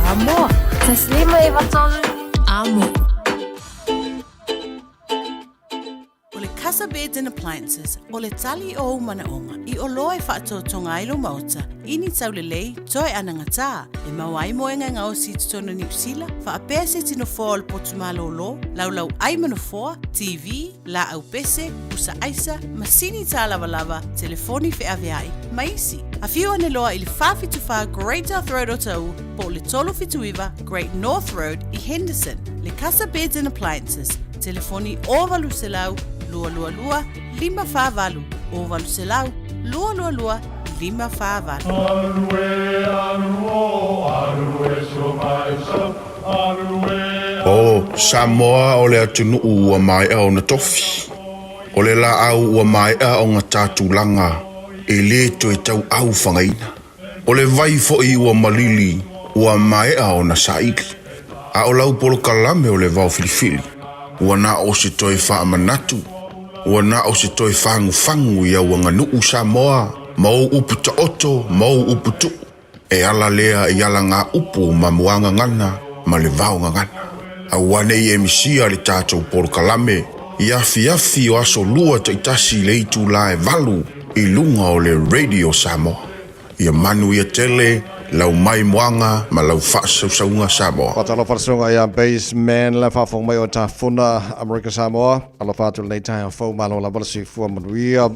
Samoa. 153 Amo. O le Casa Beds and Appliances, o le tali o ou manaʻoga i oloa e faatoatoga ai lou maota i ni taulelei toe anagatā e maua ai moega e gaosi i totonu o Niu Sila, faapea se ti nofoa o le potu malōlō, laulau ʻai ma nofoa, TV, laau pese, pusa aisa, masini tālavalava, telefoni feaveai, ma isi. Afio ane loa i le 474 Great South Road Otahuhu po o le 379 Great North Road i Henderson. Le Casa Beds and Appliances, telefoni 0800 222 548, 0800 222 548. O Samoa o le atunuu ua maea ona tofi. O le laau ua maea ona ta tulaga e le toe tauau fagaina. O le vai foi ua malili ua maea ona saili. A o lau polokalame o le vao filifili, ua na o se toe faamanatu, ua na o se toe fagufagu i au aganuu Samoa ma ou upu taoto ma ou upu tuu. E ala lea i alagaupu ma muagagana ma le vaogagana. Aua ne i e misia le tatou polokalame i afiafi o aso lua taitasi i le itula e valu i luga o le Radio Samoa. Ia manuia tele lau maimoaga ma lau faasausauga Samoa. Faatalofa le susuga ia Baseman le faafofoga mai o Tafuna Amerika Samoa. Alofa atu lenei taeao fou malo lava le soifua manuia.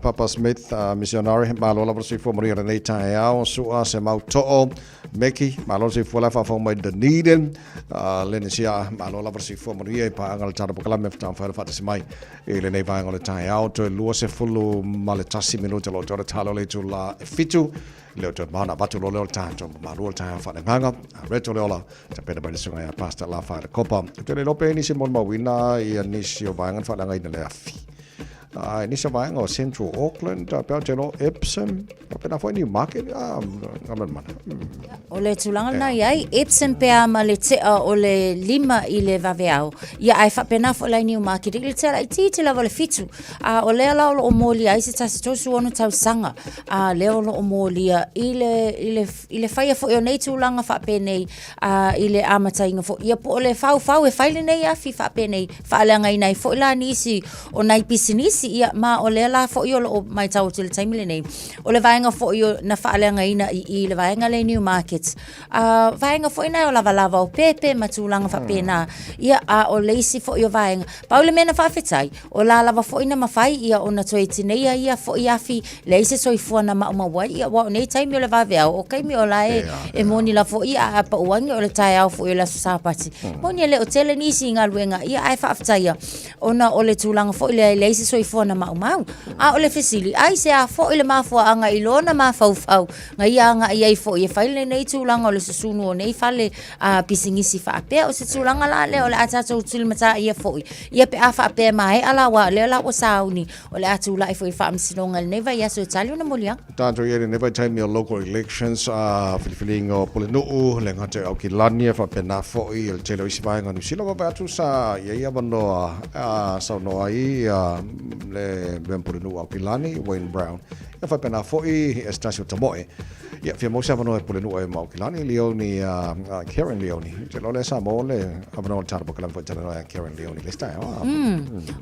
Papa Smith Missionary malo lava le soifua manuia lenei taeao. Sua se mau too Meki malo le soifua la faafofoga mai Dunedin. Lenny Sia malo lava le soifua manuia i paaga le tala pokalame fatamafai le faatasi mai i lenei vaega o le taeao. Toe 21 minute lo toe talo le itula e fitu. Leo toe maona avatu lo leo le tatou malu o le taeao faaleagaga. Reto le ola tapena mai le susuga ia Pastor Lafa le Kopa. Ou te le iloa pe nisi molimauina ia nisi o vaega na faaleagaina le afi. Uh, nisi o vaega o Central Auckland, uh, pe te lo Epsom, pena foi Newmarket, uh, ngā mana. O le tulaga lena i ai, Epsom pe a ma le tea o le lima i le vaveao. Ia ae faapena foi la i Newmarket i le tea laitiiti lava o le fitu. A o lea la o lo o molia ai se tasi 36 tausaga. A lea o lo o molia i le, i le, i le faia foi o nei tulaga faapenei a, i le amataina foi. Ia po o le faufau e fai lenei afi faapenei, faaleagaina ai foi la nisi o nai pisinisi, ia ma o lea la foi o lo o matau atu i le taimi lenei. O le vaega foi o, na faaleagaina i i le vaega lea i Newmarket, a, vaega foi na o lavalava o pepe ma tulaga faapena. Ia, a o le isi foi o vaega, pau le mea na faafetai, O la lava foi na mafai ia ona toe tineia ia foi afi, leai se soifua na maumau ai, ia aua o nei taimi o le vaveao, o taimi o la e, e moni lava foi ia a pau ane o le taeao foi o le aso Sapati. Moni e le o tele nisi i galuega, ia ae faafetaia ona o le tulaga foi lea e leai se soifua na maumau. A o le fesili, aisea foi le mafuaaga i lona mafaufau na ia agai ai foi e fai lenei tulaga o le susunu o nei fale a pisinisi faapea? O se tulaga la lea o le a tatou tulimataia foi Ia pe a faapea e maea la, aua o lea la ua sauni, o le a tulai foi i le Faamasinoga i lenei vaiaso e tali ona moliaga. Tatou i ai lenei vaitaimi o local elections, a filifiliga o Pulenuu, le gata i Aukilani e faapena foi i le tele o isi vaega o Niu Sila. Vaavaai atu sa i ai avanoa a saunoa ai le Mea Pulenuu o Aukilani, Wayne Brown. Ia faapena foi e se tasi o Tamoe. Ia, fia maua se avanoa e pulenuu ai ma Aukilani, Leonie, uh, Karen Leonie. Te iloa lea sa maua le avanoa o le tala pokalame foi talanoa ia Karen Leonie le isi taeao.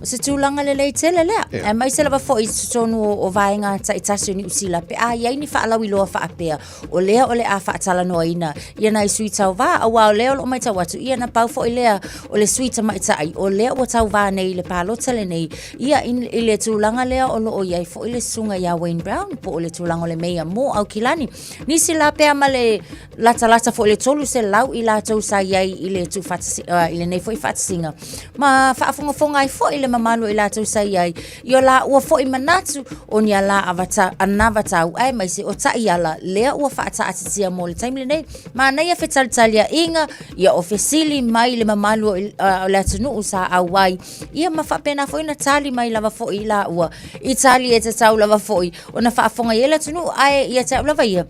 O se tulaga lelei tele lea. Yeah. Aemaise lava foi i totonu o, o vaega taitasi o Niu Sila, pe a i ai ni faalauiloa faapea, o lea o le a faatalanoaina ia nai sui tauvā, aua o lea o lo o matau atu, ia na pau foi lea o le sui tamaitai, o lea ua tauvā nei i le palota lenei, Ia, i, i le tulaga lea o lo o i ai foi le susuga ia Wayne Brown, po o le tulaga o le meia mo Aukilani. Nisi la pea ma le latalata foi le 300 i latou sa i ai i le tuufaatasi, uh, i lenei foi faatasiga. Ma faafogafoga ai foi le mamalu o i latou sa i ai, i o laua foi manatu o ni ala avata, anavatau aemaise o taiala lea ua faataatitia mo le taimi lenei. Manaia fetalitaliaiga, ia o fesili mai le mamalu o, uh, o le atunuu sa auai Ia ma faapena foi ona tali mai lava foi i laua i tali e tatau lava foi ona faafofoga i ai le atunuu, ae ia te au lava ia,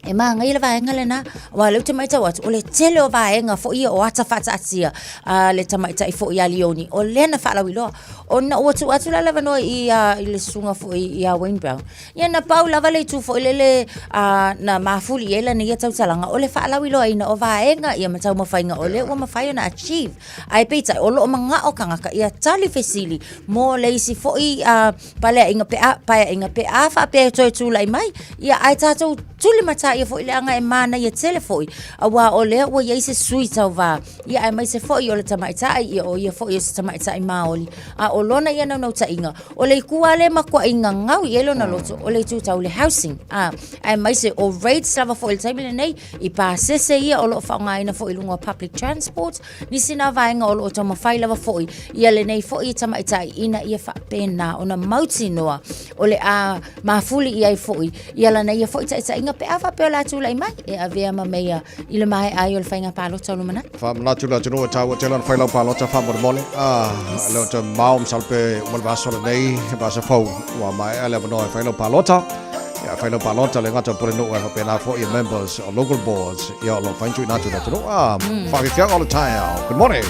E māngai le vaega lena, aua o lea ou te matau atu, o le tele o vaega foi ia o ata faataatia a le tamaitai foi a Leonie, o lea na faalauiloa. Ona ua tuu atu la le avanoa i, a, i le susuga foi ia Wayne Brown, ia na pau lava le itu foi lele a, na mafuli i ai lana ia tautalaga, o le faalauiloaina o vaega ia ma taumafaiga o lea ua mafai ona achieve. Ae peitai, o lo o manao tagata ia tali fesili mo le isi foi a, Paleaiga pe a, paeaiga pe a faapea e toe tulai mai. Ia, ae tatou tulimatāia foi leaga e manaia tele foi, auā o lea ua i ai se sui tauva, ia aemaise foi o le tamaitai, ia o ia foi o se tamaitai Māori, a o lona ia naunautaiga, o le itu lava lea e matuai gagau i ai lona loto, o le itu tau le housing, a, aemaise o rates lava foi i le taimi lenei, i pasese ia o lo o faaaogaina foi i luga o public transport, Nisi na vaega o lo o taumafai lava foi ia lenei foi tamaitai ina ia faapena ona mautinoa o le a mafuli i ai foi ia lana ia foi taitaiga pe a faapea o le a tulai mai e avea ma meia i le maea ai o le faiga palota o lumanai. Faamanatu le atunuu e taua tele ona fai lau palota faamolemole. Ah, yes. Le o te mao masalo pe uma le vaiaso lenei, vaiaso fou, ua maea le avanoa e fai lau palota. Ia, fai lau palota le gata o Pulenuu ae faapena foi ia members o local boards ia o lo o fai tuuina atu i le atunuu. Ah, faafiafiaga o le taeao. Good morning.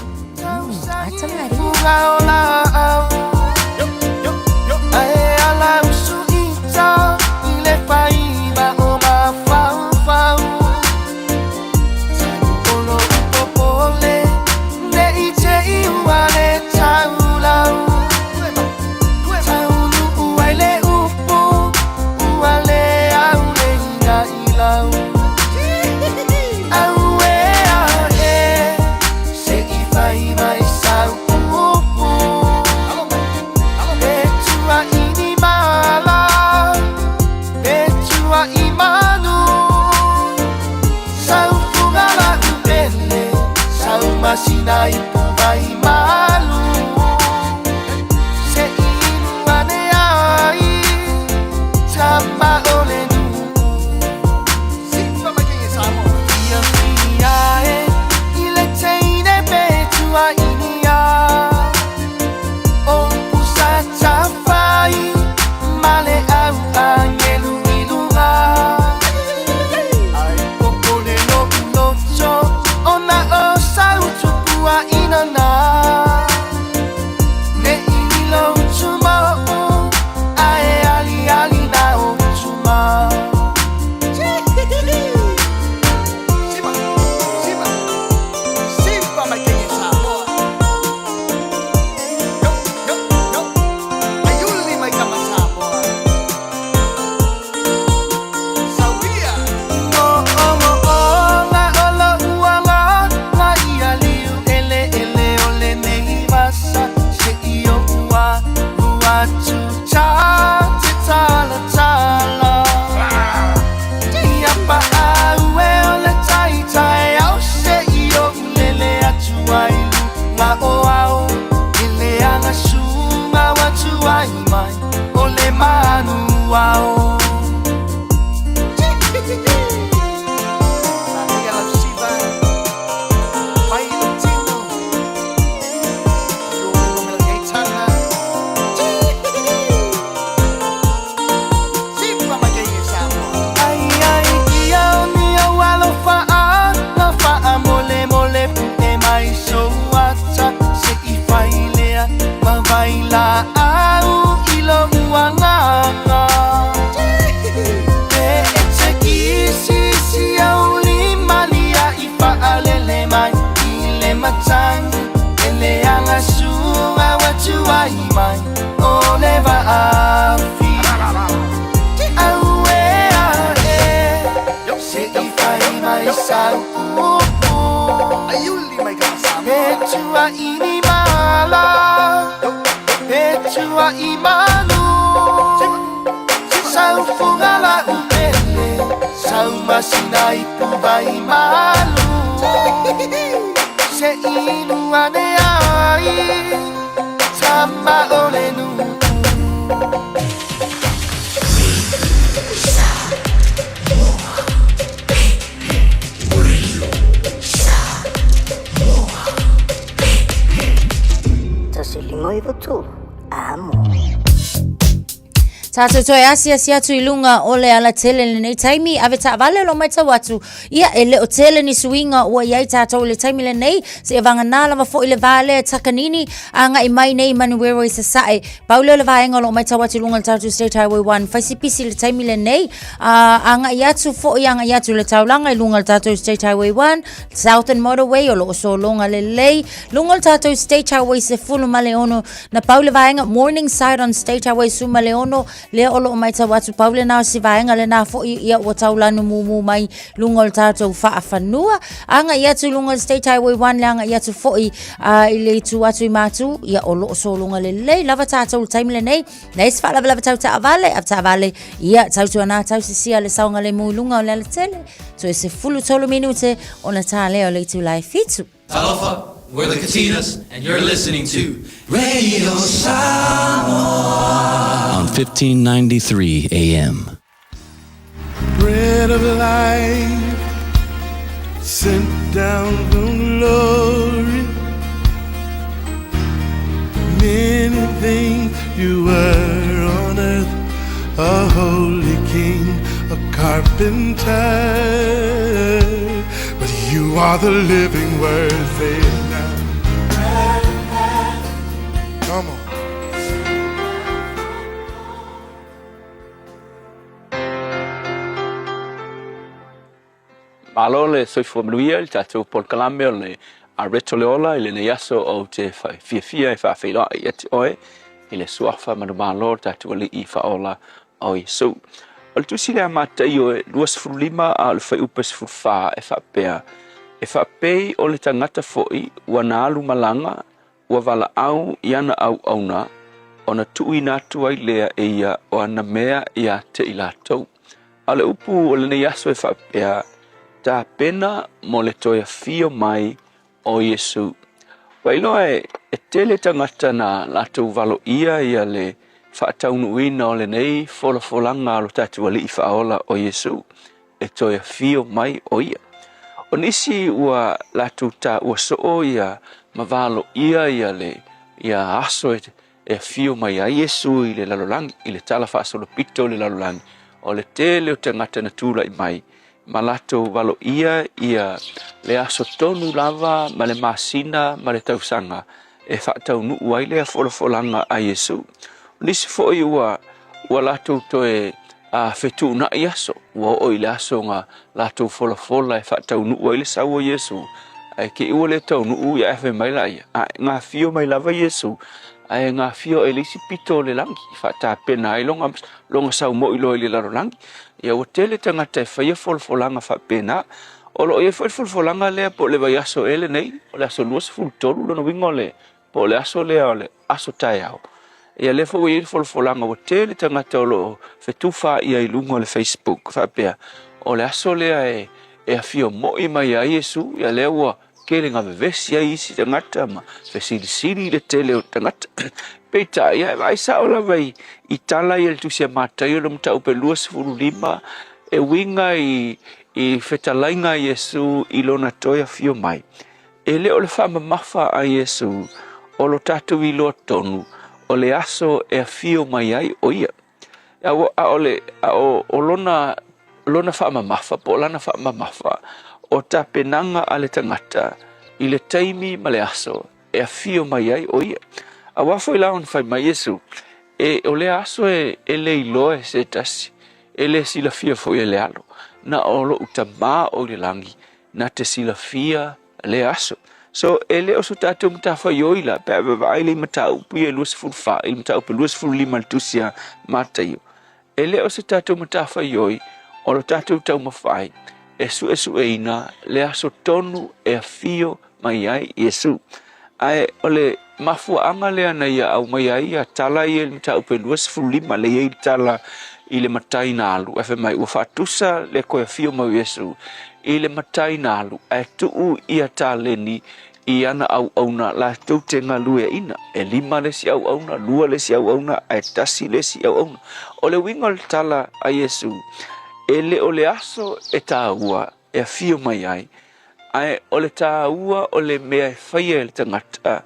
Ata Tatou toe asiasi atu i luga o le alatele i lenei taimi, ave taavale o lo o matau atu, ia e le o tele ni suiga ua i ai tatou i le taimi lenei, seia vagana lava foi le va lea e Takanini agai mai nei i Manuero i Sasae. Pau lea o le vaega o lo o matau atu i luga o le tatou State Highway 1, fai si pisi i le taimi lenei, agai atu foi agai atu i le taulaga i luga o le tatou State Highway 1, Southern Motorway o lo o sologa lelei, luga o le tatou State Highway 16, Na pau le vaega Morningside on State Highway 16, lea o lo o matau atu pau lena o si vaega lena foi ia ua taulanu mumu mai luga o le tatou faafanua. Agai atu i luga o le State Highway 1 le agai atu foi i le itu atu i Matu, ia o lo o sologa lelei lava tatou i le taimi lenei. Leai se faalavelave tau taavale, a taavale, ia tautuana tausisia le saogalemu i luga o le alatele. Toe 13 minute ona tā lea o le itula e 7. Talofa, we're the Katinas and you're listening to Radio Samoa on 1593 AM. Bread of life sent down from glory. Many things you were on earth, a holy king, a carpenter. But you are the living word, say it now. Come on. Malo le soifua manuia i le tatou polokalame o le Areto le Ola i lenei aso ou te fiafia e faafeiloai ia te oe i le suafa manumalo o le tatou Alii Faaola o Iesu. O le tusi lea a Mataio e 25 a o le fuaiupu e 14 e faapea, E faapei o le tagata foi ua na alu malaga, ua valaau i ana auauna, ona tuuina atu ai lea e ia o ana mea ia te i latou. A o le upu o lenei aso e faapea, Tapena mo le toe afio mai o Iesu. Ua iloa e, e tele tagata na latou valoia ia le faataunuuina o lenei folafolaga a lo tatou Alii Faaola o Iesu e toe afio mai o ia. O nisi ua latou taua soo ia ma valoia ia le ia aso e, e afio mai ai Iesu i le lalolagi, i le tala faasolopito o le lalolagi, o le tele o tagata na tulai mai ma latou valoia ia le aso tonu lava ma le masina ma le tausaga e faataunuu ai lea folafolaga a Iesu. O nisi foi ua, ua latou toe a fetuunai aso, ua oo i le aso na latou folafola e faataunuu ai le sau o Iesu, ae te i ua le taunuu ia ae fai mai laia, a e gafio mai lava Iesu, ae gafio e le isi pito o le lagi, e faatapena ai lona, lona sau moi loa i le lalolagi. Ia ua tele tagata e faia folafolaga faapena. O lo o i ai foi le folafolaga lea po o le vaiaso ea lenei, o le aso 23, lona uiga o le, po o le aso lea o le aso taeao. Ia lea foi ua i ai le folafolaga ua tele tagata o lo o fetufaai ai i luga o le Facebook faapea, o le aso lea e, e afio moi mai ai Iesu, ia lea ua tele na vevesi ai isi tagata ma fesilisili i le tele o tagata. Peitai, ia e vaai sao lava i, i tala ia i le Tusi a Mataio le mataupu e 25, e uiga i, i fetalaiga a Iesu i lona toe afio mai. E le o le faamamafa a Iesu o lo tatou iloa tonu o le aso e afio mai ai o ia. A o, le, a o, o lona, lona faamamafa po o lana faamamafa o tapenaga a le tagata i le taimi ma le aso e afio mai ai o ia. Aua foi la ona fai mai Iesu, e, o lea aso e, e le iloa e se tasi, e le silafia foi e le alo, na o lo'u Tamā o i le lagi na te silafia lea aso. So, e le o so tatou matafaioi la, pe a vaavaai le mataupu ia e 24, i le mataupu e 25 i le tusi a Mataio, e le o se tatou matafaioi o lo tatou taumafai e suesueina le aso tonu e afio mai ai Iesu. Ae o le mafuaaga lea na ia aumaia ai ia tala ia i le mataupu e 25, lea e i ai le tala i le matai na alu, ae fai mai ua faatusa le toe afio mai o Iesu i le matai na alu ae tuu ia taleni i ana auauna latou te galueaina. E lima le isi auauna, lua le isi auauna, ae tasi le isi auauna. O le uiga o le tala a Iesu, e le o le aso e taua e afio mai ai, ae o le taua o le mea e faia e le tagata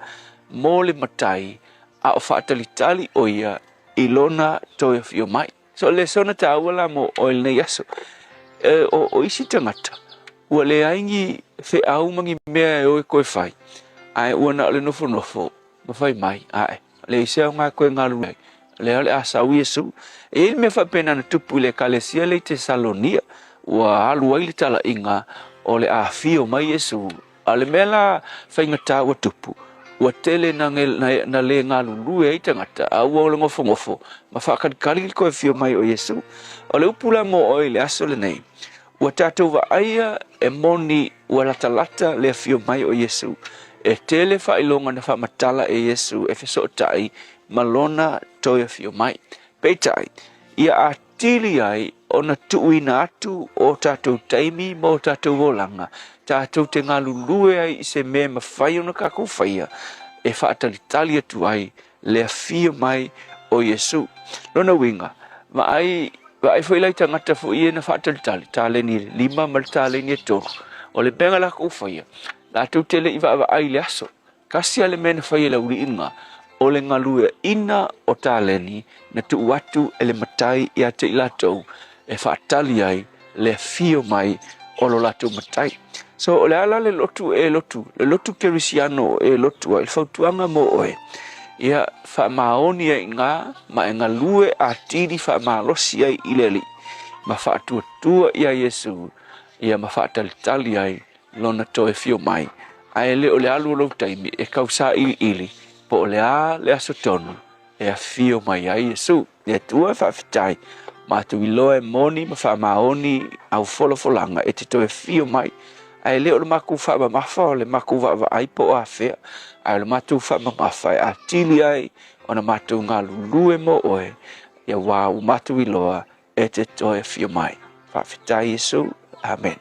mo le matai, a o faatalitali ʻo ia i lona toe afio mai. So le sona tāua la mo oe i lenei aso. E, o, o isi tagata, ua leai ni feau ma ni mea e o e koe fai, ae ua na o le nofonofo ma fai mai, ae, leai se aoga e koe galulue ai, lea o le a sau Iesu. E i ai le mea faapena na tupu i le Ekalesia lea i Tesalonia, ua alu ai le talaiga o le a afio mai Iesu. A o le mea la faigata ua tupu, ua tele na, na, na le galulue ai tagata, a ua o le nofonofo ma faakalikali le toe afio mai o Iesu. O le upu la mo oe i le aso lenei, ua tatou vaaia e moni ua latalata le afio mai o Iesu. E tele faailoga na faamatala e Iesu e fesootai ma lona toe afio mai. Peitai, ia atili ai ona tuuina atu o tatou taimi ma o tatou olaga, tatou te galulue ai i se mea e mafai ona tatou faia e faatalitali atu ai le afio mai o Iesu. Lona uiga, vaai, vaai foi la i tagata foi ia na faatalitali, taleni e 5 ma le taleni e 3. O le mea na latou faia, latou te le i vaavaai i le aso. Tasi lava le mea na fai e le auliiga, o le galueaina o taleni na tuu atu e le matai ia te i latou e faatali ai le afio mai o lo latou matai. So, o le a la le lotu e lotu, le lotu kerisiano e lotu ai, le fautuaga mo oe, ia faamaoni ai i ina ma e galue atili faamalosi ai i le Alii, ma faatuatua ia Iesu, ia ma faatalitali ai lona toe afio mai, ae le o le alu o lou taimi e kau sailiili po o le a le aso tonu e afio mai ai Iesu. Le Atua faafetai, matou iloa e moni ma faamaoni au folafolaga e te toe afio mai, ae le o le matou faamamafa o le matou vaavaai po o afea, ae o le matou faamamafa e atili ai ona matou galulue mo oe, ia wā ua matou iloa e te toe afio mai. Faafetai Iesu. Amen.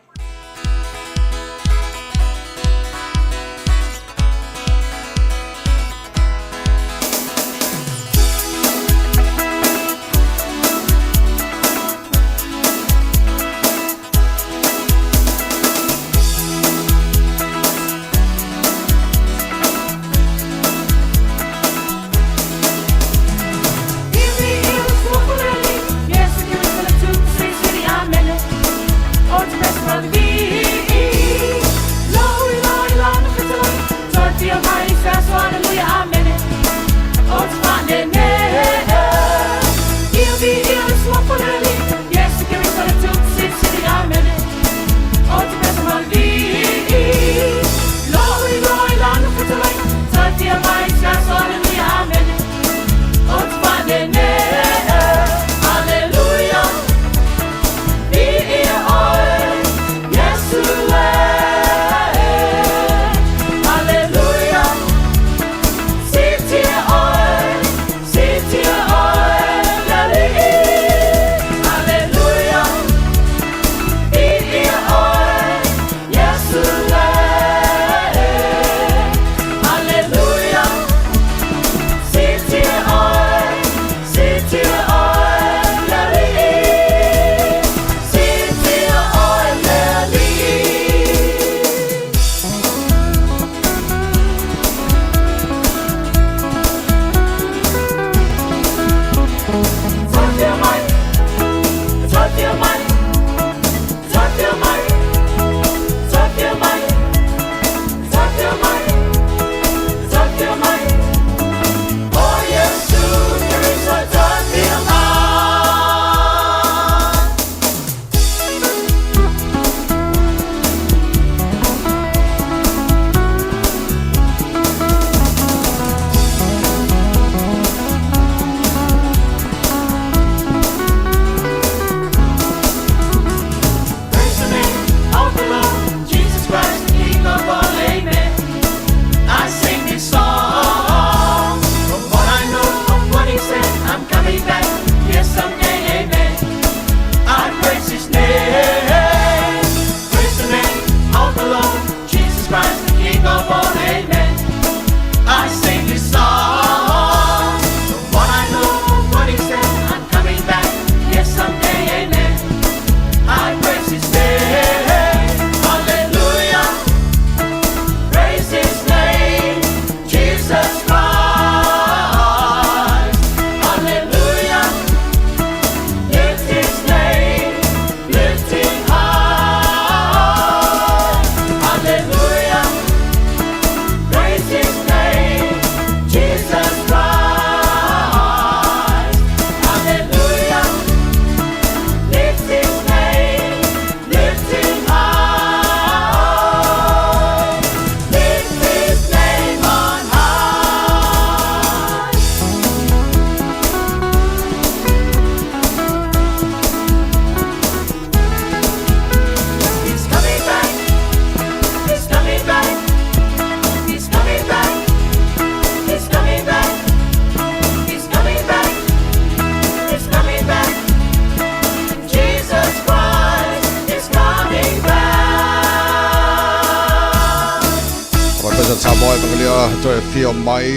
Pesa Samoa e whakalia toe whio mai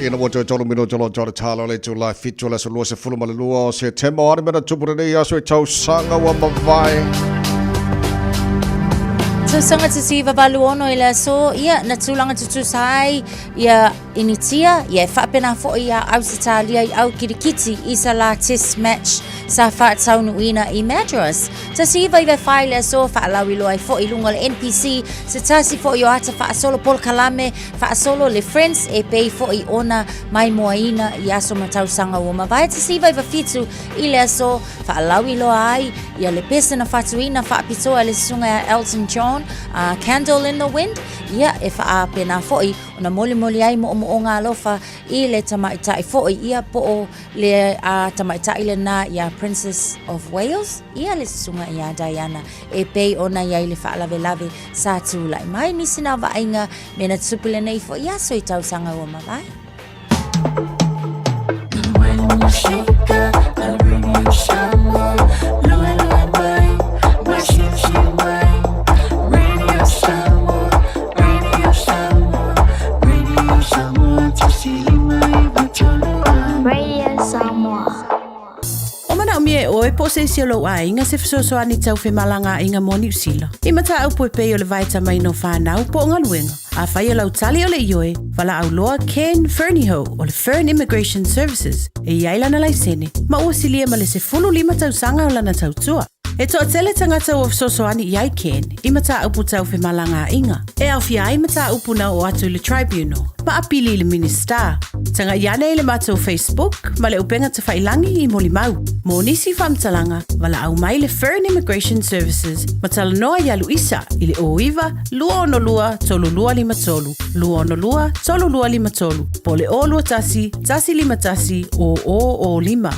ina ua toe tolu minuta lo tore talo le itula e fitu le aso 22 o Setema o a ni mea na tupu lenei aso i tausaga ua mavae. Tausaga 1986 i le aso, ia, na tulaga tutusa ai ia Initia, ia e faapena foi ia Ausetalia i au kirikiti i sa la test match sa faataunuuina i Madras. 1994 i le aso, faalauiloa ai foi i luga o le NPC se tasi foi o ata faasolo polokalame faasolo le Friends e pei foi ona maimoaina i aso ma tausaga ua mavae. 1997 i le aso, faalauiloa ai ia le pese na fatuina faapitoa e le susuga ia Elton John, a Candle in the Wind, ia e faapena foi ona molimoli ai moomooga alofa i le tamaitai foi ia po o le a tamaitai lenā ia Princess of Wales ia le susuga iā Diana e pei ona i ai le faalavelave sa tulai mai nisi na vaaiga me na tupu lenei foi aso i tausaga ua mavae. Radio Samoa. O manaomia e oe po o se isi o lou aiga se fesoasoani tau femalagaaiga mo Niu Sila. I mataupu e pei o le vaetamaina o fanau po o galuega. Afai o lau tali o le ioe, valaau loa Ken Fernihough o le Fern Immigration Services e i ai lana laisene ma ua silia ma le 15 tausaga o lana tautua. E toatele tagata ua fesoasoani i ai Ken i mataupu tau femalagaaiga, e aofia ai mataupu na oo atu i le Tribunal ma apili i le Minisita. Tagai ane i le matou Facebook ma le upega tafailangi i molimau. Mo nisi faamatalaga, valaau mai le Fern Immigration Services ma talanoa ia Luisa i le 09 262 3253, 262 3253 po o le 021 151 0005.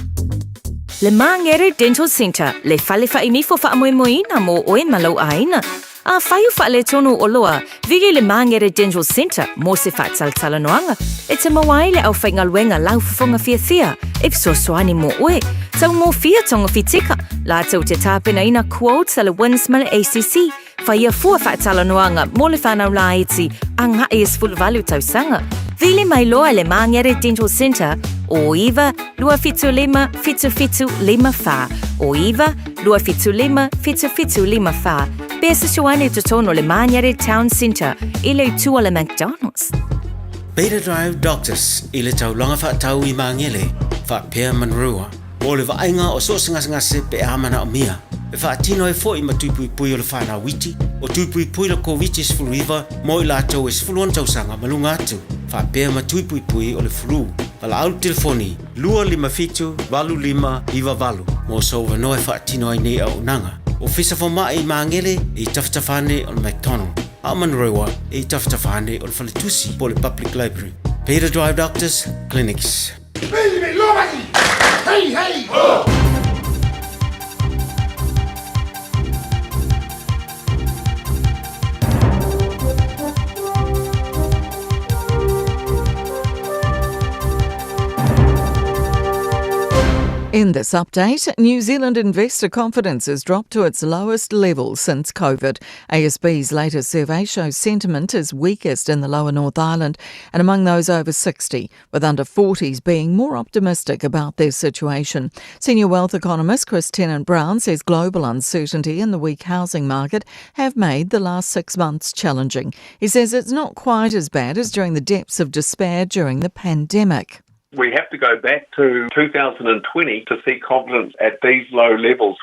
Le Māngere Dental Centre, le fale fainifo faamoemoeina mo oe ma lou aiga. Afai o faaletonu oloa, vili le Māngere Dental Centre mo se faatalatalanoaga e te maua ai le aufaigaluega laufofoga fiafia e fesoasoani mo oe. Taugofie togofitika, latou te tapenaina quotes a le WINZ ma le ACC. Whaia fua faatalanoaga mo le whanau laiti agai e 18 tausaga. Vili mai loa le Māngere Dental Centre o 9 275 7754 o 9 275 7754 Pe fesoasoani i totonu o le Māngere Town Centre i le itu o le McDonald's. Beta Drive Doctors i le taulaga faatau i Māngere, faapea Manurewa. Mo le vaaiga o so o se gasegase pe a manaomia, e faatino ai foi ma tui puipui o le whanau iti, o tui puipui le Koviti-19 mo i latou e 16 tausaga ma luga atu, faapea ma tui puipui o le flu. Valaau le telefoni 257 8598 mo sou avanoa e faatino ai nei auaunaga. Ofisa Fomai i Māngere e i tafatafa ane o le McDonald, a o Manurewa e i tafatafa ane o le Faletusi po o le Public Library. Peter Drive Doctors Clinics. Hey, hey, ho! In this update, New Zealand investor confidence has dropped to its lowest level since COVID. ASB's latest survey shows sentiment is weakest in the lower North Island and among those over 60, with under 40s being more optimistic about their situation. Senior wealth economist Chris Tennant Brown says global uncertainty and the weak housing market have made the last six months challenging. He says it's not quite as bad as during the depths of despair during the pandemic. We have to go back to 2020 to see confidence at these low levels.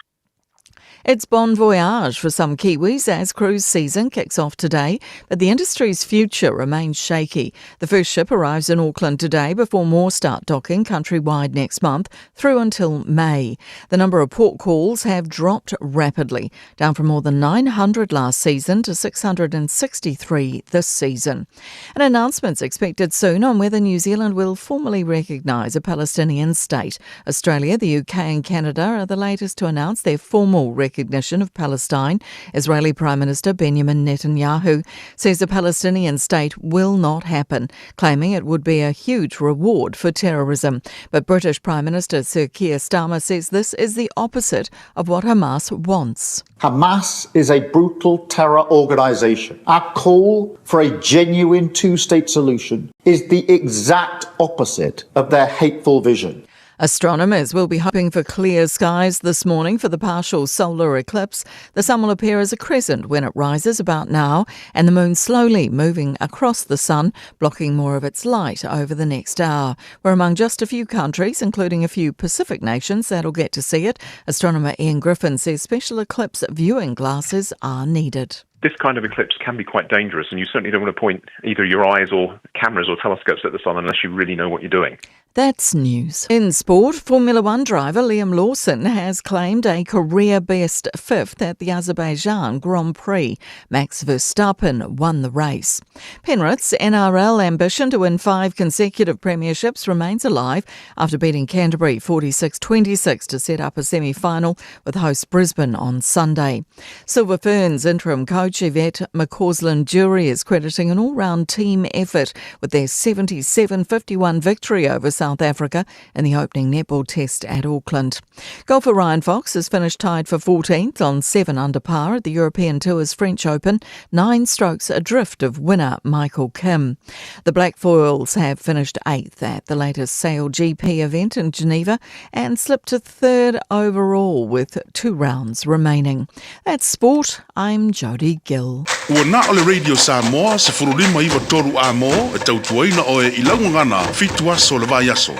It's bon voyage for some Kiwis as cruise season kicks off today, but the industry's future remains shaky. The first ship arrives in Auckland today before more start docking countrywide next month through until May. The number of port calls have dropped rapidly, down from more than 900 last season to 663 this season. An announcement's expected soon on whether New Zealand will formally recognise a Palestinian state. Australia, the UK, and Canada are the latest to announce their formal recognition. recognition of Palestine. Israeli Prime Minister Benjamin Netanyahu says a Palestinian state will not happen, claiming it would be a huge reward for terrorism. But British Prime Minister Sir Keir Starmer says this is the opposite of what Hamas wants. Hamas is a brutal terror organization. Our call for a genuine two state solution is the exact opposite of their hateful vision. Astronomers will be hoping for clear skies this morning for the partial solar eclipse. The sun will appear as a crescent when it rises about now, and the moon slowly moving across the sun, blocking more of its light over the next hour. We're among just a few countries, including a few Pacific nations, that'll get to see it. Astronomer Ian Griffin says special eclipse viewing glasses are needed this kind of eclipse can be quite dangerous, and you certainly don't want to point either your eyes or cameras or telescopes at the sun unless you really know what you're doing. That's news. In sport, Formula One driver Liam Lawson has claimed a career best fifth at the Azerbaijan Grand Prix. Max Verstappen won the race. Penrith's NRL ambition to win five consecutive premierships remains alive after beating Canterbury 46 26 to set up a semi final with host Brisbane on Sunday. Silver Ferns interim coach Yvette McCausland Jury is crediting an all round team effort with their 77 51 victory over South Africa in the opening netball test at Auckland. Golfer Ryan Fox has finished tied for 14th on 7 under par at the European Tour's French Open, nine strokes adrift of winner Michael Kim. The Black Foils have finished eighth at the latest Sail GP event in Geneva and slipped to third overall with two rounds remaining. That's sport. I'm Jodie Gill. Ua na o le Radio Samoa, 159 a mo, e tautuaina oe i laugagana, fitu aso le vai aso.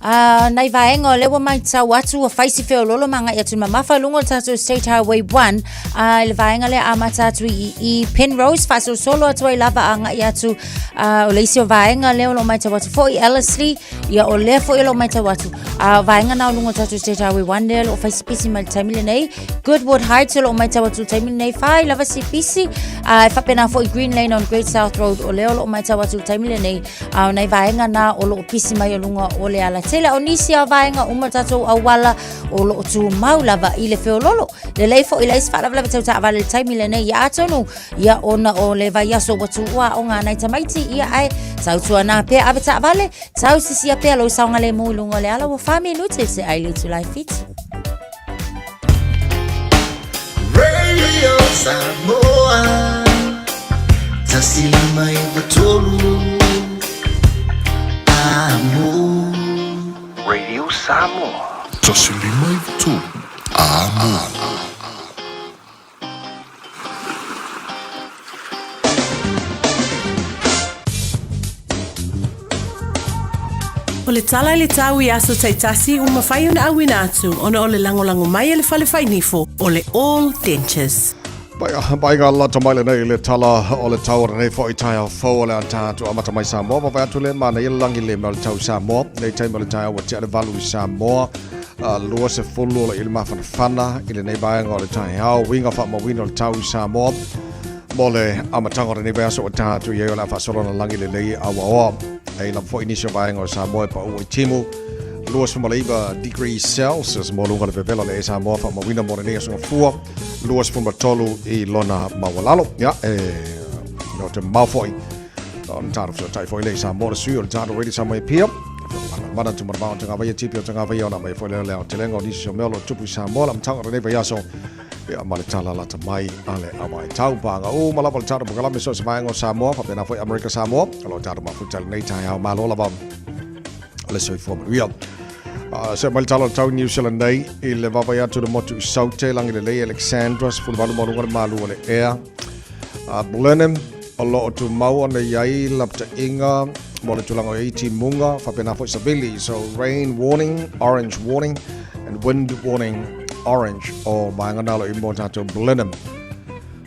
Uh, nai vaenga o lea ua matau atu ua fai si feololo ma agai atu i mamafa i luga o le tatou State Highway 1 uh, i le vaega lea amata atu i, i Penrose faasolosolo atu ai lava agai atu uh, o le isi o vaega lea o lo o matau atu foi Ellerslie ia o lea foi o lo o matau atu uh, vaega na o luga o le tatou State Highway 1 lea o lo o fai si pisi mai le taimi lenei Goodwood Heights o lo o matau atu i le taimi lenei fai lava si pisi uh, e faapena foi Green Lane on Great South Road o lea o lo o matau atu i le taimi lenei A o nai vaega na o loo pisi mai o luga o le alatele. O nisi a vaega uma tatou auala o loo tumau lava i le feololo. Lelei foi leai se faalavelave tau taavale i le taimi lenei. Ia atonu, ia ona o le vaiaso ua tuua aoga a nai tamaiti, ia ae tautuana pea ave taavale, tausisia pea lou saogalemu i luga o le ala ua fa minute se ai le itula e fitu. Radio Samoa Tasi lima iwa tolu Amo Radio Samoa Tasi lima iwa tolu Amo O le tala i le tau i aso taitasi ua mafai ona auina atu ona o le lagolago mai a le Fale Fainifo o le All Dentures. Pai ngā lata mai lenei le tala o le tau o lenei foi taeao fou o le a tatou amata mai Samoa. Vaavaai atu le manaia le lagi le mea o le tau i Samoa. Nei taimi o le taeao ua tea le valu i Samoa. 20 o le i le mafanafana i lenei vaega o le taeao. Uiga faamauina o le tau i Samoa mo le amataga o lenei vaiaso ua taha atu i ai o le a faasolo na lagi lelei auaoa. E lava foi nisi o vaega o Samoa e paua i timu. 29 degrees Celsius mo luga le vevela le e Samoa faamauina mo lenei aso gafua. 23 i lona maualalo. Ia, e no te mau foi. Ona tātou whasautai foi le i Samoa le sui o le tātou Radio Samoa e pia. Mana tu mana o te ngā tipi o te ngā vaia ona mai foi lea lea o te lenga o nisi o mea o lo tupu i Samoa la matanga renei vai aso. Ia ma le tala lata mai a le awa e tau pānga o ma lava le tātou pokalame so se vaenga o Samoa whapena foi Amerika Samoa. O lo tātou mafuta le nei taeao malo lava o le soifua manuia. Se mai le tala o le tau New Zealand nei i le vaavaai atu le motu i Saute, lagi lelei Alexandra, 18 ma luga le malu o le ea. Blenheim, o lo o tumau ona i ai lapataiga mo le tulaga o i ai timuga, faapena foi savili. So rain warning, orange warning and wind warning orange o vaega na o lo o i mo tatou Blenheim.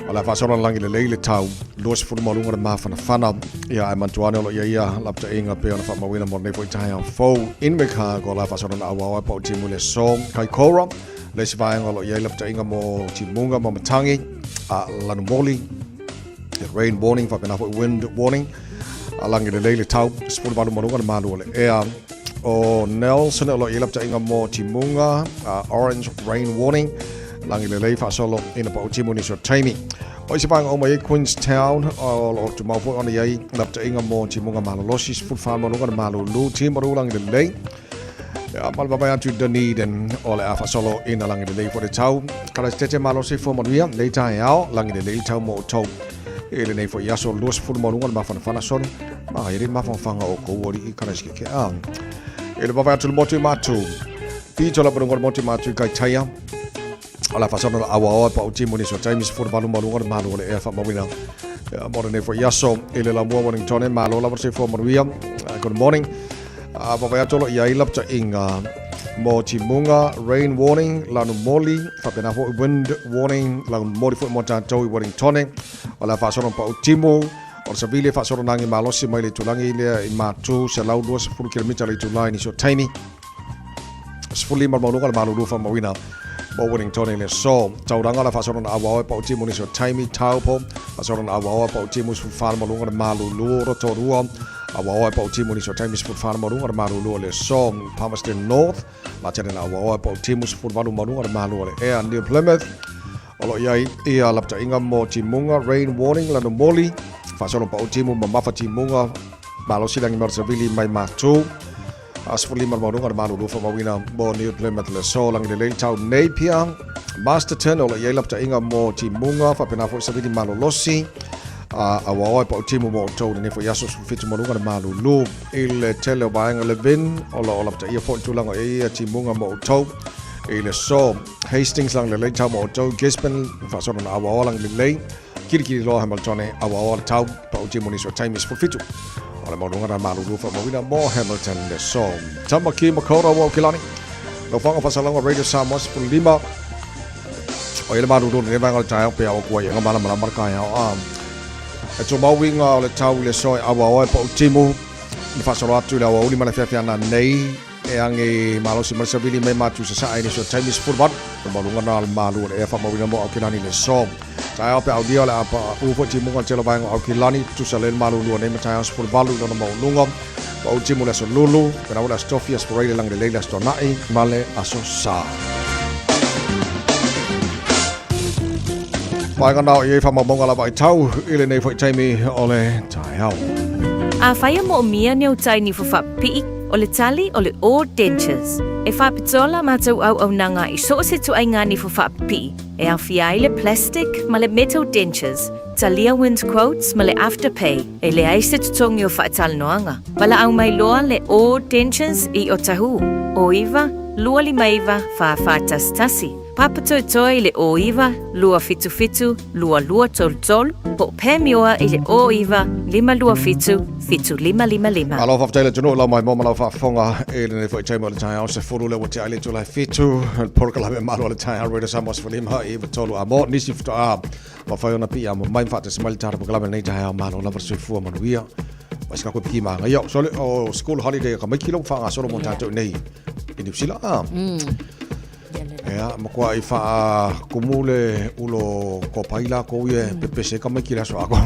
O le a faasolo lagi lelei le tau, 20 ma luga le mafanafana. Ia, ae manatua ane o lo o i ai ia lapataiga pei ona faamauina mo lenei foi taeao fou. Invercargill, o le a faasolo na auau ai po o timu i le aso. Kaikoura, le isi vaega o lo o i ai lapataiga mo timuga ma matangi, a lanumoli, rain warning, faapena foi wind warning. A lagi lelei le tau, 18 ma luga le malu o le ea. o Nelson o lo o i ai lapataiga mo timuga, orange rain warning, lagi lelei faasolo ina pau timu nisi o taimi. O isi vaega uma i ai Queenstown o lo o tumau foi ona i ai lapataiga mo timuga malolosi 14 ma luga na malulu timaru lagi lelei. Ia, ma le vaavaai atu i Dunedin o le a faasolo ina lagi lelei foi le tau. Kalaisitete malosi fua manuia nei taeao lagi lelei le tau mo outou. I lenei foi aso 20 ma luga le mafanafana solo ma ai le mafanafanga o kou alii Kalaisikeke'a. I le vaavaai atu i le motu i Matu. Pito lava luga o le motu i Matu i Kaitaia. O le a faasolo na auaoa e pau timu nisi o taimi 18 ma luga le malu o le ea faamauina. Ia, mo lenei foi aso i le lamua Wellington e malo lava le soifua manuia. Good morning. A vaavaai atu o lo o i ai lapataiga mo timuga, rain warning, lanu moli, faapena foi wind warning, lanu moli foi mo tatou i Wellington. O le a faasolo na pau timu, o le savili e faasolo na agi malosi mai le itulagi lea i Matu, 120 kilomita le itula i nisi o taimi. 15 le maualuga le malulu faamauina mo Wellington i le aso. Tauranga la faasolo na auaoa e pau timu nisi o taimi, Taupo, faasolo na auaoa e pau timu 14 le maualuga le malulu, Rotorua, auaoa e pau timu nisi o taimi 14 le maualuga le malulu o le aso. Palmerston North, matele na auaoa e pau timu 18 le maualuga le malu o le ea. New Plymouth, o lo o i ai ia lapataiga mo timuga, rain warning, lanu moli, faasolo pau timu mamafa timuga, malosi lagi ma le savili mai Matu. A 15 le maualuga le malulu faamauina mo New Plymouth le aso lagi lelei tau Napier. Masterton o lo o i ai lapataiga mo timuga faapena foi savili malolosi. A auaoa e pau timu mo outou lenei foi aso 17 maualuga le malulu. I le tele o vaega Levin o lo o lapataia foi le tulaga o i ai timuga mo outou i le aso. Hastings lagi lelei tau mo outou. Gisborne faasolo na auaoa lagi lelei. Kilikili loa Hamilton e auaoa le tau pau timu nisi o taimi 17. O le maualuga na malulu faamauina mo Hamilton le aso. Tamaki Makaurau o Aukilani. Lau whanga whasalanga Radio Samoa 15. O ia le malulu lenei vaega o le taeao pe ao kua i anga malamalama le kaeao a. E tō mauinga o le tau i le aso e auaoa e pau timu. Le whaasolo atu i le aoauli ma le fiafiana nei. E agi malosi ma le savili mai Matu Sasae i nisi o taimi 18. O le maualuga na o le malu o le ea faamauina mo Aukilani i le aso. Taeao pe aulia o le a paʻu foi timuga i le tele o vaega o Aukilani, tusa lea le malulua nei ma taeao 18 i lona maualuga. Paʻu timu i le aso Lulu, pena ua le aso Tofi, aso Faraile, Lagilelei, le aso Toanai ma le aso Sa. Vaega na o i ai faamaumauga lava i tau i lenei foi taimi o le taeao. Afai e moomia ni au tai nifo faapipii, o le tali o le O Dentures. E faapitoa la matou auaunaga i so o se ituaiga nifo faapipii, e aofia ai le plastic ma le metal dentures, talia wind quotes ma le afterpay, e leai se totogi o faatalanoaga. Valaau mai loa le O Dentures i Otahuhu, o 9 259 4411. Papatoetoe i le 09 277 2233 po o Pamioa i le 09 527 7555. Malo faafetai le atunuu lau maimoa ma lau faafofoga i lenei foi taimi o le taeao se fulu lea ua tea ai le itula e fitu le polokalame malu o le taeao Radio Samoa 15 i 93 a mo nisi faatoa mafai ona piiama mai ma faatasi mai le tatou polokalame lenei taeao malo lava le soifua manuia ma se kako piki māngaia o sole o school holiday ka maiki lau faagasolo mo tatou nei i New Zealand ah. Ea, matua i whaakumu le ulo kopai lākou ia e pepese ka maiki le aso ako.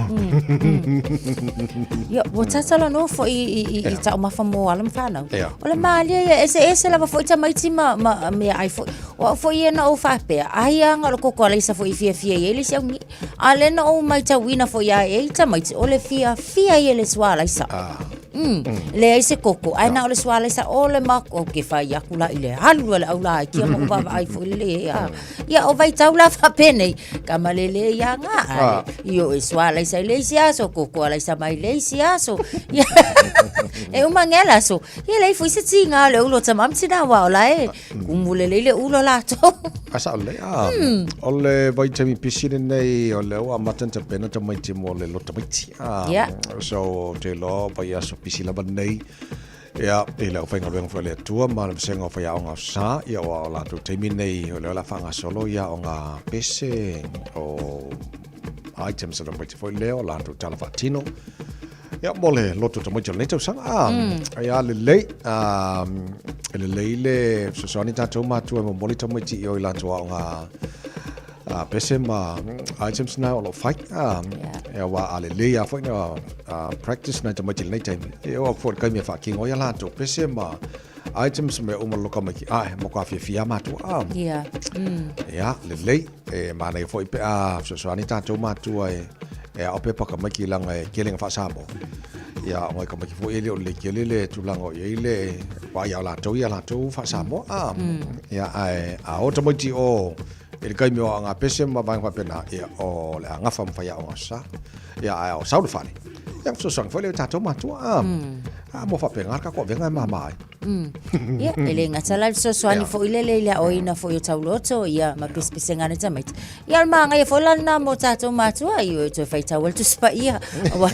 Ia, ua tatala no foi i, i, i taumafa mo ala ma whanau. O le mālia ia, ese ese lava foi tamaiti ma, ma mea ai foi. O au foi ia na ou whaapea, ai anga o le koko alaisa foi i fia fia i le si au ni. A le na ou maitauina foi a e i tamaiti, o le fia fia i le sua alaisa. Ah. Mm. Leai se koko, ae na o le suā alaisa o le mako ke whai aku la i le alu a le au la ai kia mo vaavaai foi le a. Ia o vaitau la faapenei, ka malele ia ngā ai. I o e suā alaisa i le isi aso, koko alaisa mai le isi aso. Ia, e uma ngela aso. Ia lei foi se tiga o le ulo tama ma tina wa o la e. Kumu lelei le ulo latou. A sao lelei a. O le vaitaimi pisi lenei o lea ua amata ona tapena tamaiti mo le loto tamaiti. A. Yeah. So ou te iloa vaiaso pisi lava lenei. Ia, i le aufaigaluega foi a le Atua ma le vasega o faiaoga o sa, ia ua o latou taimi nei o lea o le a faagasolo ia aoga pese o items a tamaiti foi lea o latou tala faatino. Ia, mo le loto tamaiti o lenei tausaga. A, ia lelei, a, e lelei le fesoasoani tatou matua e momoli tamaiti i o i latou aoga. pese ma items na o lo fai. Ia wā a le lei a foi na practice na tamaiti lenei taimi. E o aku foi le kaimi e whaakingo ia latou pese ma items me uma loka mai ki ae mo ka fiafia mātua. Ia. Ia, lelei. E manaia foi pe a fesoasoani tatou matua e e ao pepa ka maiki langa e kele nga whaasamo. Ia, o ngai ka maiki foi e le o le kele le tūlanga o iei le wa ia o latou ia latou whaasamo. Ia, ae, a o tamaiti o e le kaimi o a ngā pese ma vaenga whapena, ia, o le a ngafa mwhai a o ngā sa. Ia, ae o sau le whare. Ia, fesoasoani foi le tatou matua. A, mo whapenga ka koa venga e māmā ai. Ia, e le gata la le fesoasoani foi lele i le aoina foi o tauloto, ia, ma pesepesega a le tamaiti. Ia, o le magaia foi la lena mo tatou matua, i o e toe faitau ai le Tusi Paia. Aua,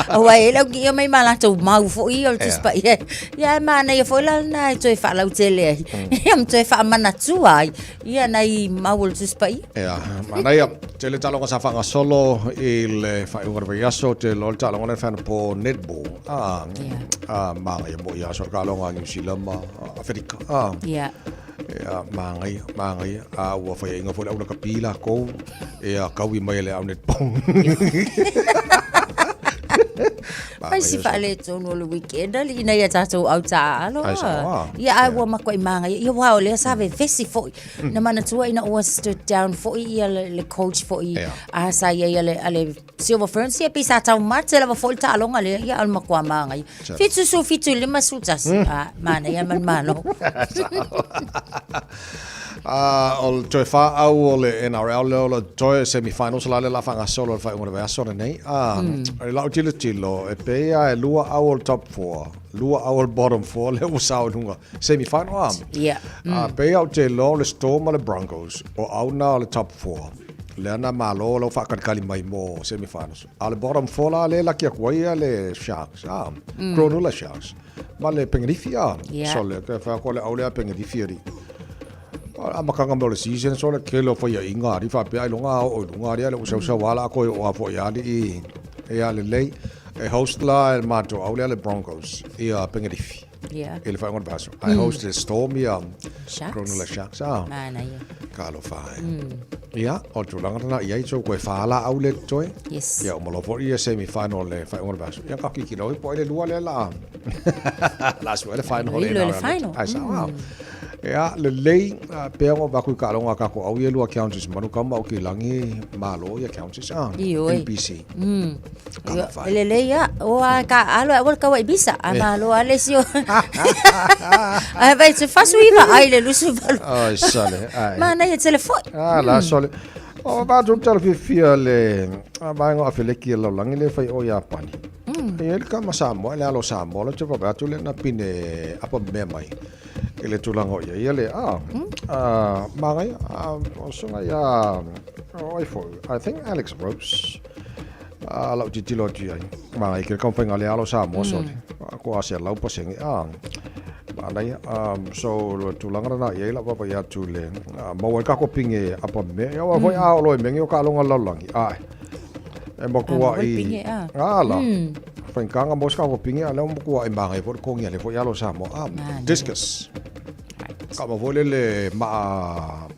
aua e le au ia mai ma latou mau foi ia o le Tusi Paia. Ia, e manaia foi la lena e toe faalautele ai. Ia, ma toe faamanatua ai, ia, nai mau o le Tusi Paia. Ia, manaia, tele taaloga sa faagasolo i le faaiuga o le vaiaso, te loa le taaloga lea na po netball. Ah, yeah. Ah, māngaia mo ia aso ka aloga New Zealand ma Afrika. Ah. Yeah. Ia, māngaia, māngaia. A ua whai inga fo le auna kapi la kou. Ia, kaui mai le au netball. Mai si faaletonu o le weekend ali ina ia tatou au taaalo. Ai sao, ah. Ia ai ua makuai māngaia. Ia wā o lea sa vevesi foi. Na manatua ina ua stood down foi ia le coach foi. A sa ia ia le, a le Silver Ferns ia pei sa taumate lava foi le taaloga lea ia a o le matua māngaia. 77 i le 51. A manaia ma le Malo. Ah, o le toe whaau o le NRL lea o le toe semi-finals la le la whangasolo le whainga o le vaiaso lenei. Ah, mm. lau tilo tilo, e pei a e lua au o le top 4, lua au o le bottom 4, le ua sao i lunga. Semi-final, ah. Yeah. Mm. Ah, pei au te lo le Storm ma le Broncos, o au na o le top 4. Lea na malo lau whaakalikali mai mo semi-finals. A le bottom 4 la le laki aku ai le Sharks, ah. Mm. Cronulla Sharks. Ma le Penganifi, ah. Yeah. So le, te wha le au lea Penganifi ari. A makanga mo le season, so le kelo whai a inga ari, wha pea i lunga o i lunga ari, le usau sau ala ako i o a fo i ali i, e a le lei, e host la e mātou au lea le Broncos i a Penganifi. Yeah. I le whainga o le vaiaso. I host le Storm i a Sharks. Cronulla Sharks, ah. Manaia. Ka alofa ai. Ia, o tulaga lena i ai so koe whaala au le toe. Yes. Ia, o malo foi ia semi-final le whainga o le vaiaso. Ia, ka kiki loi po ai le lua le la. La sua le final le le final. Ai sa. Ia, le lei, pea ngo vaku i ka alonga ka ko au ia lua counties manu ka mau ki langi malo ia counties. Ah, NPC. E lelei ia, o a ka alo e ka wai bisa, a malo a le sio. Ai vai te fasu iva ai le lusu valu. Ai sale, ai. Mana ia tele foi. Ah, la sole. O va tu tala fiafia le a vaenga o Afeleki e lalolagi le fai o Iapani. E i ai le kama Samoa, le alo Samoa le te vaavaai atu le na pine apa mea mai i le tulaga o ia ia le a a magaia a o songa ia o ai foi I think Alex Rose a lau titilo atu i ai magaia ke taumafaiga le alo Samoa sole ko a se lau pasenge a manaia so le tulaga lena i ai lau vaavaai atu le maua ai kako pinge apa mea ia foi a o lo e menge o ka aloga lalolagi ae e makua i ala faiganga mo se kako pinge a lea makua i magaia foi le kogi ale foi alo Samoa a discus ka ma foi le le maa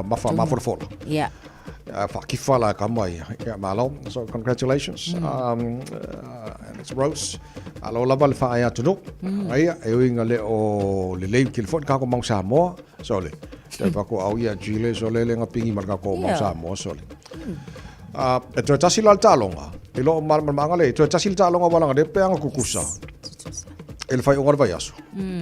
mafa mafolafola yeah Whakifa la ka mai. Ia, malo. So, congratulations. Alex Rose. Alo lava le whaai atu no. Aia, e uinga le o le lei ki le fo kako mau Samoa. So le. Te whako au ia Chile, so le le nga pingi mar kako mau Samoa, so le. E toe tasi la le taaloga. I loo malamalamaga le, e toe tasi le taaloga walaga le peanga kukusa. E le whai o le vaiaso.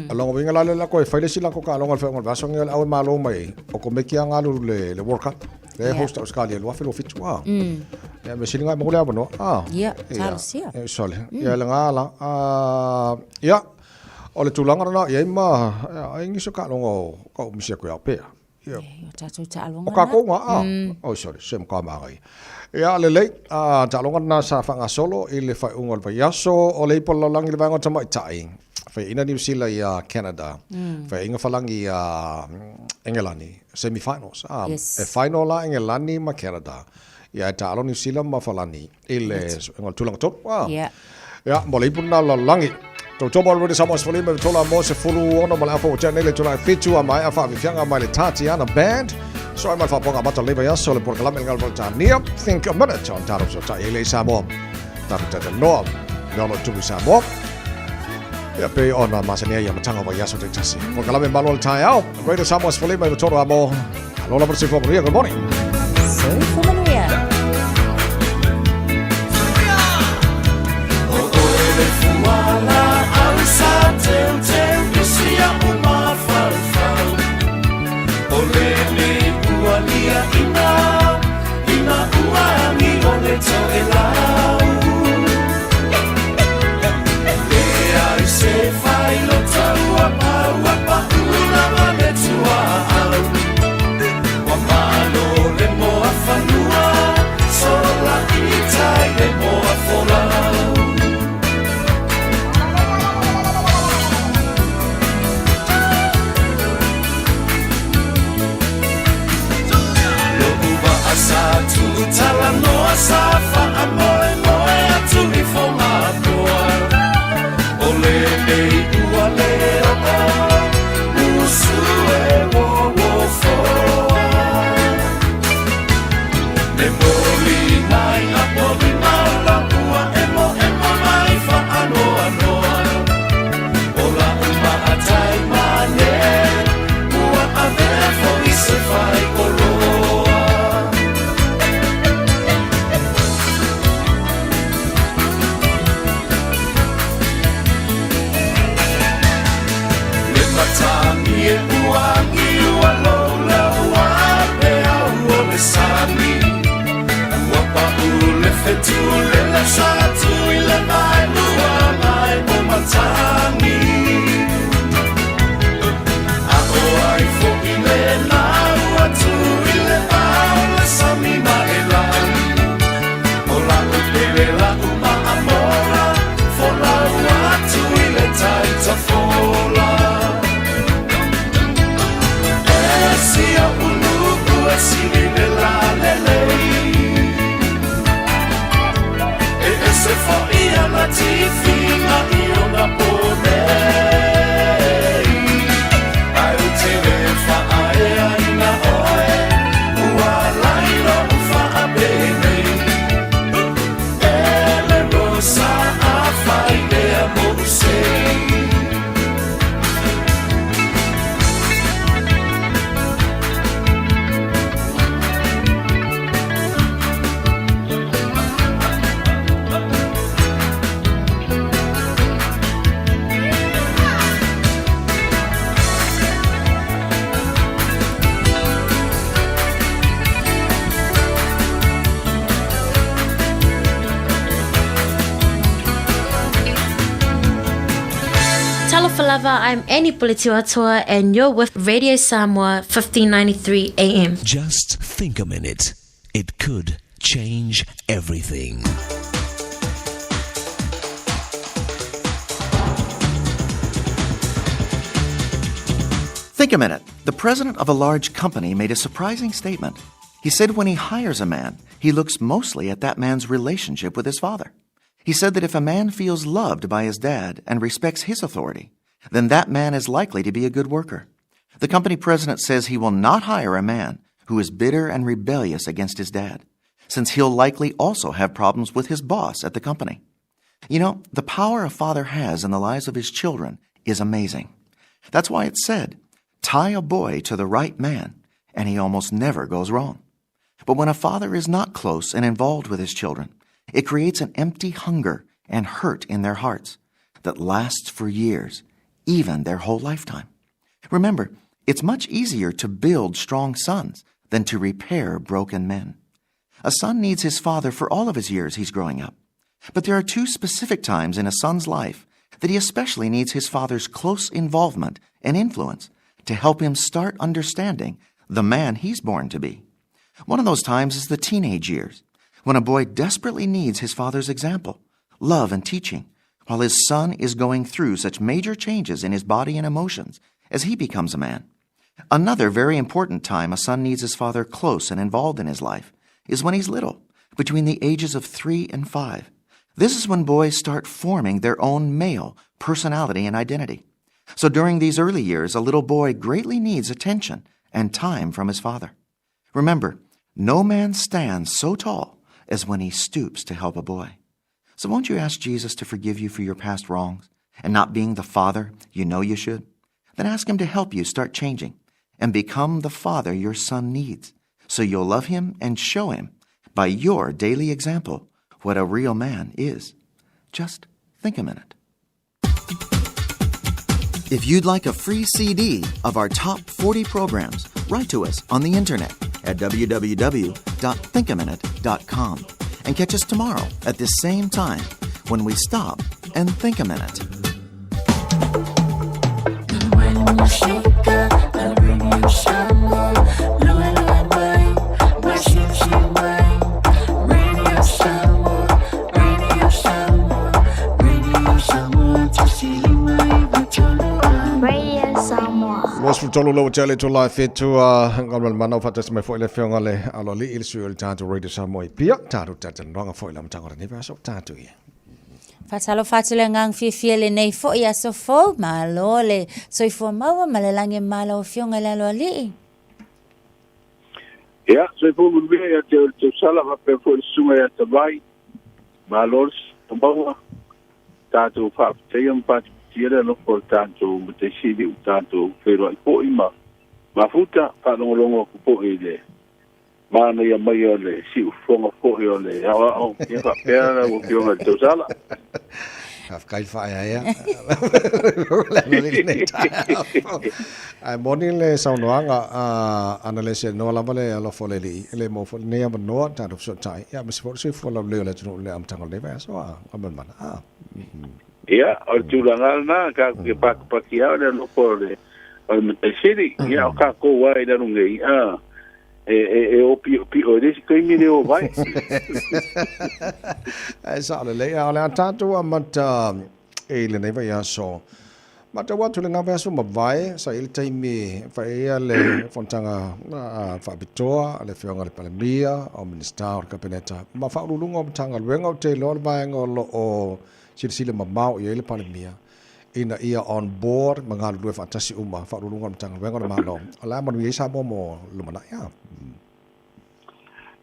Alonga winga la le la koe whai le sila ko ka alonga le whai o le vaiaso ngi au e malo mai o ko meki a ngalu le World Cup. Le host Australia lo afe lo fitu a. Ia me silinga mo le avanoa. Ah. Ia, talosia. Ia, sole. Ia le ngala. Ah, ia. O le tulaga lena i ai ma ai nisi o taaloga o ka o misi atu ia pea. Ia. O tatou taaloga. O tatou na, ah. Oi sorry, se ma magai. Ia lelei, a taaloga lena sa faagasolo i le faaiuga o le vaiaso o le ipu o le lalolagi i le vaega o tamaitai. Faiaina Niu Sila ia Canada. Faiaina Falagi ia Engelani, semi finals. Ah, Yes. E final la Engelani ma Canada. Ia e taalo Niu Sila ma Falani i le suega o le tulaga tolu. Ah. Yeah. Ia, mo le ipu lena o le lalolagi. Toutoba o le Rede Samoa sefulima i tola mo se fulu ono ma le afa ua tea nei le tulaga e fitu a maea faafiafiaga mai le Tatiana Band. So ai mai faafofoga amata lenei vaiaso le polokalame le Galumaletania. Think a minute on tatou fesootai ai lea i Samoa. Tatou talanoa mea o lo o tupu i Samoa. Ia pei ona masani ai i amataga o vaiaso taitasi. Polokalame malu o le taeao. Radio Samoa 15 i tolu amo. Alola mo le soifua manuia. Good morning. Soifua manuia. Talofa lava, I'm Annie Puletiwatoa and you're with Radio Samoa 1593 AM. Just think a minute. It could change everything. Think a minute. The president of a large company made a surprising statement. He said when he hires a man, he looks mostly at that man's relationship with his father. He said that if a man feels loved by his dad and respects his authority, then that man is likely to be a good worker. The company president says he will not hire a man who is bitter and rebellious against his dad, since he'll likely also have problems with his boss at the company. You know, the power a father has in the lives of his children is amazing. That's why it's said, tie a boy to the right man, and he almost never goes wrong. But when a father is not close and involved with his children, it creates an empty hunger and hurt in their hearts that lasts for years, even their whole lifetime. Remember, it's much easier to build strong sons than to repair broken men. A son needs his father for all of his years he's growing up. But there are two specific times in a son's life that he especially needs his father's close involvement and influence to help him start understanding the man he's born to be. One of those times is the teenage years, when a boy desperately needs his father's example, love, and teaching, while his son is going through such major changes in his body and emotions as he becomes a man. Another very important time a son needs his father close and involved in his life is when he's little, between the ages of 3 and 5. This is when boys start forming their own male personality and identity. So during these early years, a little boy greatly needs attention and time from his father. Remember, no man stands so tall as when he stoops to help a boy. So won't you ask Jesus to forgive you for your past wrongs and not being the father you know you should? Then ask him to help you start changing and become the father your son needs so you'll love him and show him by your daily example what a real man is. Just think a minute. If you'd like a free CD of our top 40 programs, write to us on the internet at www.thinkaminute.com and catch us tomorrow at this same time when we stop and think a minute. Radio Samoa. 23 lau tele to lai whetua ngā mana mana whatasi mai foi le whionga le alo li i le sui o le tātou Radio Samoa i pia tātou tātou foi la matanga ni vaso tātou ia. Faatalofa atu le agaga fiafia i lenei foi aso fou, malo le soifua maua ma le lagi e ma lau Afioga i le Aloalii. Ia, soifua manuia ia te oe le tausala faapea foi le susuga ia Tavai, malo le soifua maua, tatou faafetaia ma patipatia le alofa o le tatou Matai Sili ua tatou feiloai foi ma mafuta, faalogologo atu foi i le Manaia mai o le siufofoga foi o le aoao, ia faapea lau Afioga i le Tausala. Faafetai le faaeaea. Ae moni le saunoaga a ana le seanoa lava le alofa o le Alii, e le maua foi lenei avanoa tatou fesootai, ia aemaise foi o le soifua laulelei o le atunuu i le amataga o lenei vaiaso a Gamalemana. A. Ia, o le tulaga lena, tatou te patipati lava i le alofa o le Matai Sili. Ia, o tatou lava i lalo nei, a. E, e, e ōpiopio i le isi taimi le o vai. Ae sao lelei, a o le a tatou amata i lenei vaiaso. Matau atu i lena vaiaso mavae, sa i ai le taimi e fai ai le fonotaga faapitoa a le Afioga i le Palemia, o Minisita o le Kapeneta ma Faauluuluga o Matagaluega. Ou te iloa le vaega o lo o silasila mamao i ai le Palemia ina ia on board ma galulue faatasi uma Faauluuluga o le Matagaluega o le Malo. O le a manuia ai Samoa mo lumanai a?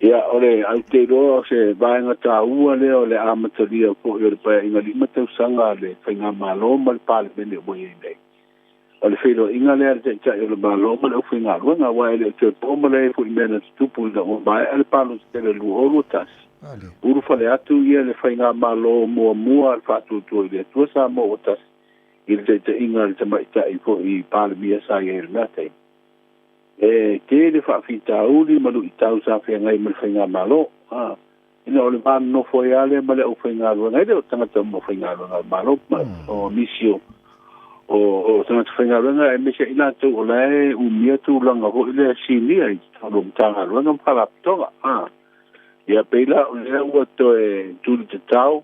Ia, o le, au te iloa o se vaega taua lea o le amatalia foi o le Paeaiga 5 tausaga a le Faigamalo ma le Palemene ua i ai nei. O le feiloaiga lea a le Taitai o le Malo ma le aufaigaluega, aua e le o toe po ma leai foi mea na tutupu ina ua maea le palota tele 2021. Ulufale atu ia le Faigamalo muamua a le Faatuatua i le Atua Samoa ua tasi i le taitaiga a le Tamaitai foi Palemia sa i ai i lena taimi. E tele faafitauli ma luitau sa feagai ma le Faigamalo. Ina o le va nonofo ai lava lea ma le aufaigaluega, e le o tagata uma faigaluega a le Malo, ma o nisi o o tagata faigaluega aemaise ai latou o la e umia tulaga foi lea sinia i totonu o Matagaluega ma Faalapotopotoga. Ia pei la o lea ua toe tuli tatao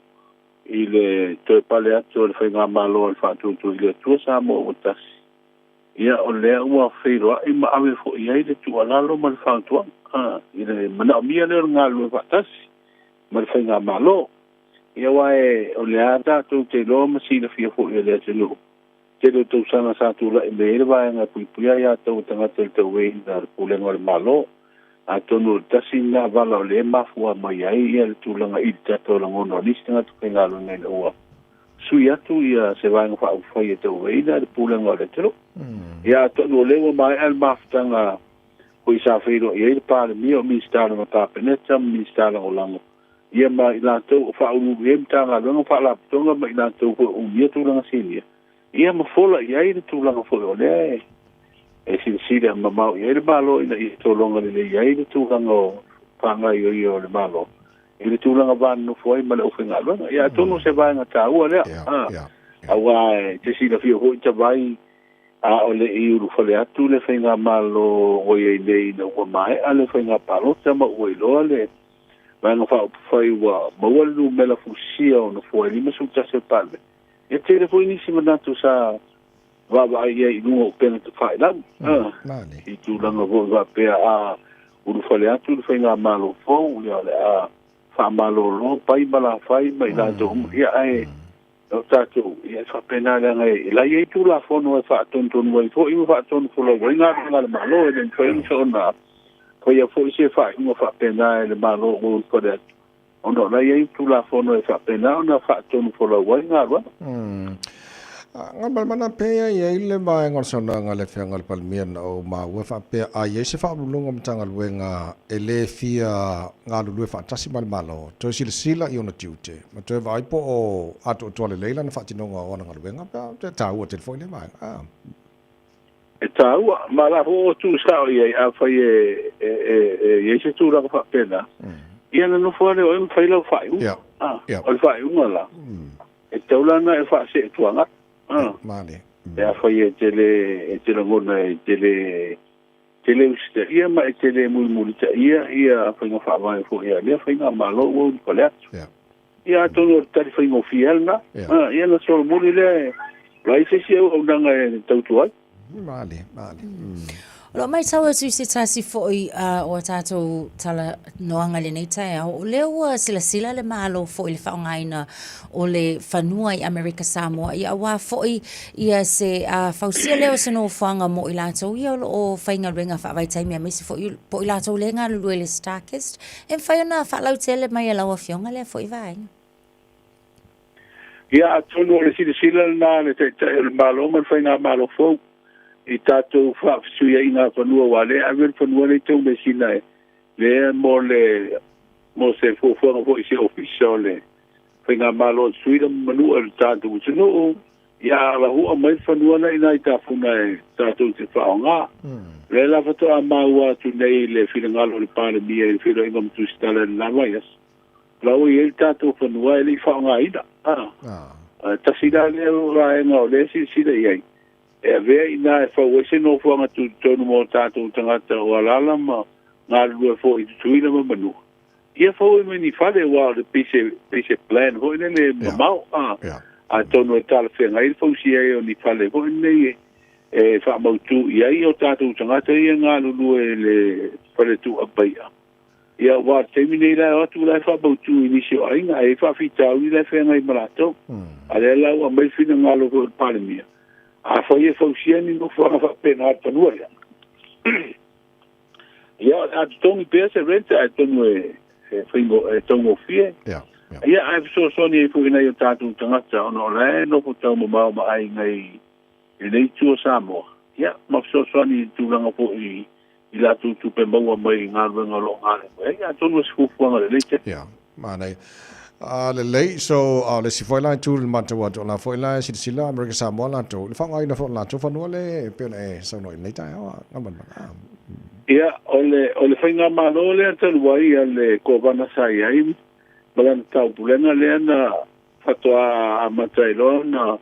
i le toe pale atu o le Faigamalo a le Faatuatua i le Atua Samoa ua tasi, ia o lea ua feiloai ma ave foi i ai le tuualalo ma le fautuaga i le manaomia lea o le galulue faatasi ma le Faigamalo. Ia aua o lea tatou te iloa ma silafia foi e le atunuu, tele o tausaga sa tulai mai ai le vaega e puipuia ai atou o tagata i le taueina o le pulega o le Malo. Atonu o le tasi lena vala o lea e mafua mai ai ia le tulaga i le tatou lagona o nisi tagata faigaluega ina ua sui atu ia se vaega faaupufai e taueina le pulega o le atunuu. Ia atonu o lea ua maea le mafutaga foi sa feiloai ai le Palemia, o Minisita o le Kapeneta ma Minisita Lagolago, ia ma i latou o faauluulu i ai Matagaluega ma Faalapotopotoga ma i latou foi o umia tulaga sinia, ia ma fola i ai le tulaga foi o lea e silasila mamao i ai le Malo ina ia tologa lelei ai le tulaga o faagaoioia o le Malo i le tulaga va nonofo ai ma le aufaigaluega. Ia atonu o se vaega taua lea, aua e te silafia foi Tavai, a o le i ulufale atu le Faigamalo ua i ai nei ina ua maea le faiga palota ma ua iloa le Vaega Faaupufai ua maua le numera fusia o nofoa e 51 o le Palemene. E tele foi nisi manatu sa vaavaai i ai i luga o upega tafailagi, i tulaga foi faapea a ulufale atu le Faigamalo fou, ia o le a faamalolo pai ma lafai ma i latou uma, ia ae o tatou, ia e faapena leaga e la i ai Tulafono e faatonutonu ai foi ma faatonufolau ai galuega a le Malo, e le mafai ona Faia fo'i se faaiuga faapena e le Malo ua ulufale atu, ona o la e i ai Tulafono e faapena ona faatonu folau ai galuega. Galumalemana pea e i ai le vaega o le saunoaga a le Afioga i le Palemia na ou maua e faapea a i ai se Faauluuluga o Matagaluega e le fia galulue faatasi ma le Malo, toe silasila i ona tiute ma toe vaai po o atoatoa lelei lana faatinoga o ana galuega, e taua tele foi lea vaega. E taua, ma o la foi ua tuusao i ai, afai e i ai se tulaga faapena, ia ona nofo lava lea o oe ma fai lau faaiuga. O le faaiuga la, e tatau la ona e faaseetuaga. Pe afai e te le, e te lagona e te le, te le usitaia ma e te le mulimulitaia ia faiga faavae foi a lea faigamalo ua ulufale atu. Ia atonu o le tali faigofie lava lena. Ia ona solomuli lea e vaai se isi auaunaga e tautua ai. Malie, malie. O lo o matau atu i se tasi foi o a tatou talanoaga i lenei taeao, o lea ua silasila le Malo foi i le faaaogaina o le fanua i Amerika Samoa, ia aua foi ia se fausia lea o se nofoaga mo i latou ia o lo o faigaluega faavaitaimi aemaise foi po o i latou lea e galulue i le StarKist. E mafai ona faalautele mai e lau Afioga lea foi vaega. Ia, atonu o le silasila lena a le Taitai o le Malo ma le Faigamalo fou i tatou faafesuiaiga fanua aua o lea e ave le fanua lea i Taumeasina e lea mo le mo se fuafuaga foi i se ofisa o le Faigamalo a Tutuila ma Manua i le tatou atunuu. Ia alahua mai le fanua la i ina i Tafuna e tatou te faaaoga. O lea la faatoa maua atu nei le finagalo o le Palemia i le feiloaiga ma Tusitala i lena vaiaso, o la ua i ai le tatou fanua e le i faaaogaina. A, tasi la lea vaega o lea e silasila i ai, e avea i ina e fau ai se nofoaga tutotonu mo tatou tagata o alaala ma galulue foi i Tutuila ma Manua. Ia fau ai ma ni fale aua o le pei se, pei se plan foi lele mamao, a. Atonu e talafeagai le fausia ai o ni fale foi lenei e, e faamautu i ai o tatou tagata ia e galulue i le fale tuuapai'a. Ia aua o le taimi nei la e o atu la e faamautu i nisi o aiga, ae i ai faafitauli la e feagai ma latou. A lea la ua aumai le finagalo foi o le Palemia, afai e fausia ni nofoaga faapena i le fanua lea, Ia, o le a totogi pea se rent ae atonu e, e, whaingo, e taugofie. Yeah. Ia, ae fesoasoani ai foi i nai o tatou tagata, ona o la e nofo taumamao ma aiga i lenei itu o Samoa. Ia, ma fesoasoani i tulaga foi i, i latou tupe maua mai i galuega o lo o galulue ai. Atonu o se fuafuaga lelei tele. Yeah. Manaia. A lelei, so a o le isi foi la itu i le matau atu, o la foi la e silasila Amerika Samoa latou i le faaaogaina foi o le latou fanua lea e pei ona e saunoa i lenei taeao a Galumalemana. Ia, o le, o le faigamalo lea talu ai a le Kovana sa i ai ma lana taupulega lea na faatoa amata ai loa ona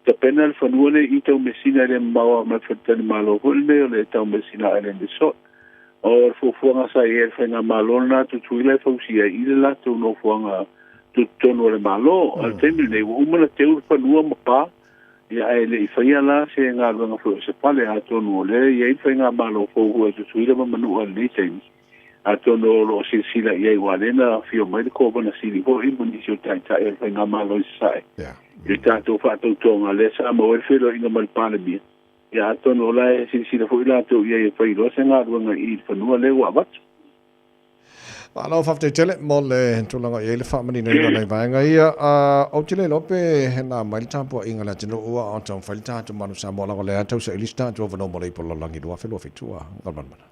tapena le fanua nei i Taumeasina e le mamao lava ma le faletalimalo foi lenei o le Taumeasina Island Resort. O le fuafuaga sa i ai le faigamalo lena Tutuila e fausia ai i le latou nofoaga tutotonu o le Malo. A o le taimi lenei ua uma ona teu le fanua ma pa, ia ae le i faia la se galuega foi o se fale, atonu o lea e i ai le faigamalo fou foi a Tutuila ma Manua i lenei taimi. Atonu o lo o silasila i ai, aua o lea na afio mai le Kovana Sili foi ma nisi o taitai o le Faigamalo i Sasae i le tatou faatautoga lea sa maua ai le feiloaiga ma le Palemia. Ia atonu o la e silasila foi latou i ai e fai loa se galuega i i le fanua lea ua avatu. Malo faafetai tele mo le tulaga i ai le faamaninoina o nai vaega ia. Ou te le iloa pe na mai le tapuaiga a le atunuu a o taumafai le tatou Manu Samoa leaga o lea tau saili se tatou avanoa mo le ipu lalolagi 2027 a Galumalemana.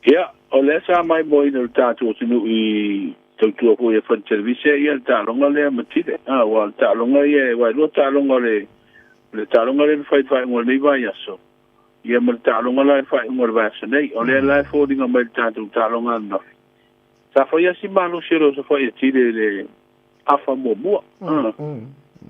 Ia, o lea sa maimoaina le tatou atunuu i tautua foi e fale televise ia le taaloga lea ma Tile. A, aua o le taaloga ia, aua e lua taaloga o le, o le taaloga lea na fai i le faaiuga o lenei vaiaso, ia ma le taaloga la i le faaiuga o le vaiaso nei. O lea la e foliga mai le tatou taaloga ananafi. Sa fai lava si malosi o le osofai a Tile i le afa muamua. A,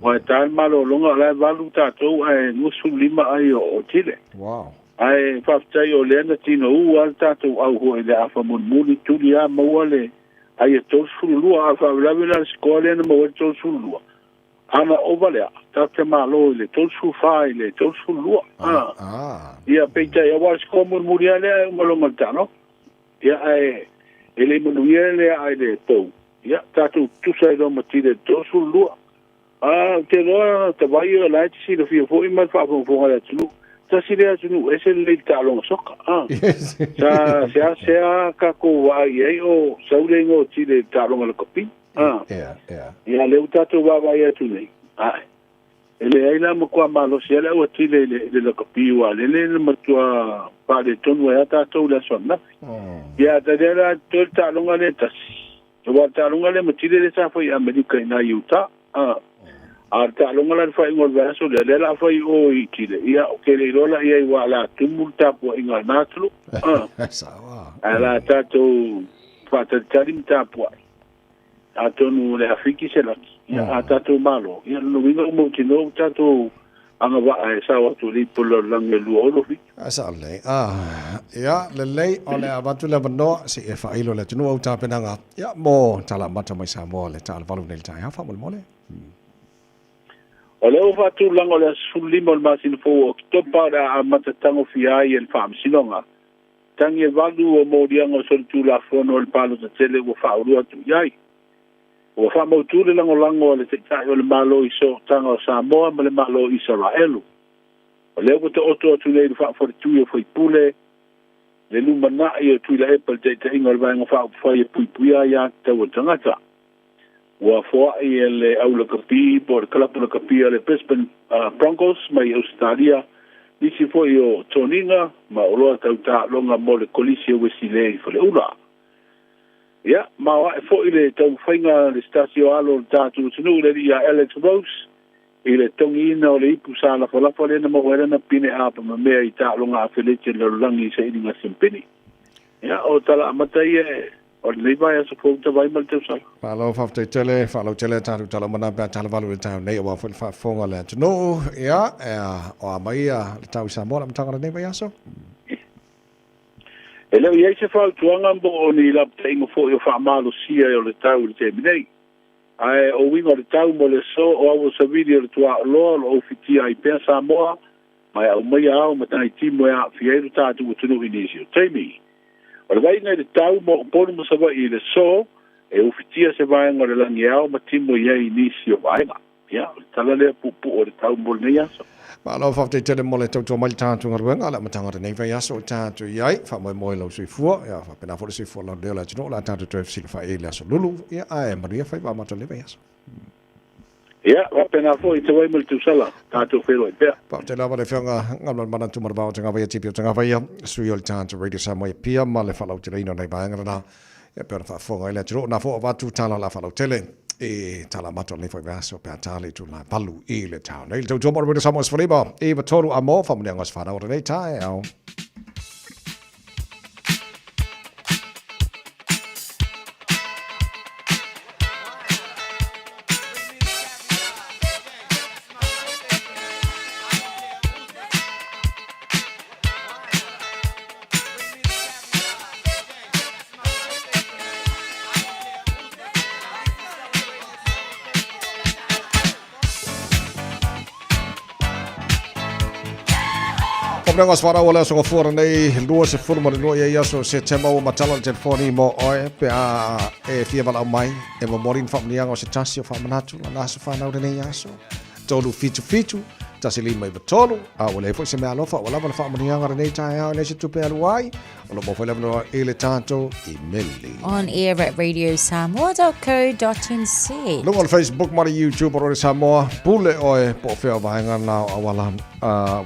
aua e ta le malologa o la e 8 tatou ae 25 ai o Tile. Wow. Ae faafetai o lea na tinou lava le tatou au foi i le afa mulimuli, tuli lava maua le ai e 32, a o le faalavelave la le score lea na maua ai le 32, a na ova lea, tatou te malo i le 34 i le 32. A, ia peitai, aua o le score mulimuli lava lea e uma loa ma le taaloga. Ia ae e le i manuia lea ai le pou, ia tatou tutusa ai loa ma Tile i le 32. A, ou te iloa ta vai o la e te silafia foi ma le faafogafoga a le atunuu, Tasi lea atunuu ese lelei i le taaloga soka, a. Sa seasea tatou vaai i ai o sau le igoa o Chile i le taaloga lakapi, a. Ia, lea ua tatou vaavaai atu nei, ae, e leai la matua malosi lava le au a Chile i le, i le lakapi, aua o lele na matua faaletonu ai lava tatou i le aso ananafi. Ia, a talia la totoe le taaloga lea e tasi, Aua o le taaloga lea ma Chile lea sa fai i Amerika i ina i Utah. A, a o le taaloga la i le faaiuga o le vaiaso lea, lea o le a fai i o i Chile, ia, ou te le iloa la i ai aua o le a tumu le tapuaiga a lena atunuu. A, ae o le a tatou faatalitali ma tapuai, atonu o le a fiki se laki, ia, a tatou malo, ia, lona uiga ua mautinoa ua tatou agavaa e sao atu i le ipu o le lalolagi e 27. A sao lelei. Ah, ia, lelei, o le avatu le avanoa, se i e faailo le atunuu au tapenaga, ia, mo tala amata mai Samoa le taalovalu nei le taeao, faamolemole. O lea ua faatulaga o le aso 15 o le masina fou o Oketopa o le a amata tagofia ai e le Faamasinoga tagi e valu o moliaga o solitulafono o le palota tele ua faaulu atu i ai. Ua faamautu le lagolago a le Taitai o le Malo i sootaga o Samoa ma le Malo o Isaraelu. O lea ua taoto atu nei i le faafoletui o faipule le lumanai o Tuilaepa i le taitaiga o le Vaega Faaupufai e Puipuia Aiatatau a Tagata. Ua foai e le au lakapi po o le kalapu lakapi a le Brisbane Broncos mai Ausetalia nisi foi o toniga ma oloa tau taaloga mo le Kolisi o Uesilē i Faleula. Ia, maoae foi le taumafaiga a le se tasi o alo o le tatou atunuu le alii ia Alex Rose i le togiina o le ipu sa lafalafa lea na maua ai lana pine apamamea i taaloga afeleti a le lalolagi i sailiga siampini. Ia, o tala amata ia o lenei vaiaso fou tavai ma le tausaga. Malo faafetai tele, faalautele a tatou tala uma na pe a talavalu i le taeao nei aua foi le faafofoga a le atunuu. Ia, o a mai le tau i Samoa le amataga o lenei vaiaso? E le o i ai se fautuaga mo o ni lapataiga foi o faamalosia o le tau i le taimi nei. Ae o uiga o le tau mo le aso o aua savili o le tuaoloa o lo o ufitia ai pea Samoa ma e aumaia ao ma taitimo e aafia ai lo tatou atunuu i nisi o taimi. O le vaaiga i le tau mo Upolu ma Savaii i le aso, e ufitia se vaega o le lagi e ao ma timo i ai i nisi o vaega. Ia, o le tala lea puupuu o le tau mo lenei aso. Malo faafetai tele mo le tautua mai le tatou galuega, le amataga o lenei vaiaso o tatou i ai, faamoemoe i lou soifua, ia faapena foi le soifua laulelei o le atunuu, o le a tatou toe fesilafai ai i le aso Lulu, ia ae manuia faiva amata o lenei vaiaso. Ia, faapena foi i te wai ma le tausala, tatou feiloai pea. Faafetai lava le Afioga Galumalemana Tumanavao Tagavaia Tipi o Tagavaia, sui o le tatou Radio Samoa i Apia ma le faalauteleina o nei vaega lena. Ia pei ona faafofoga ai le atunuu, na foi avatu tala la faalautele i tala amata o lenei foi vaiaso pe a ta le itula 8 i le taeao nei. Le tautua mo le Radio Samoa 15 i 3 a mo faamanuiaga o se whanau o lenei taeao. Faamanuiaga o se whanau o le aso gafua lenei 22 ia i aso Setema ua matala le telefoni mo oe pe a e fia valaau mai e momoli ni faamanuiaga o se tasi o faamanatu lana aso whanau lenei aso 377 1593 a ua leai foi se mea alofa ua lava le faamanuiaga lenei taeao e leai se tupe alu ai o lo o maua foi le avanoa i le tatou imeli. On air at radiosamoa.co.nz. Luga o le Facebook ma le YouTube o Radio Samoa, pule oe po o fea o vaega na o auala,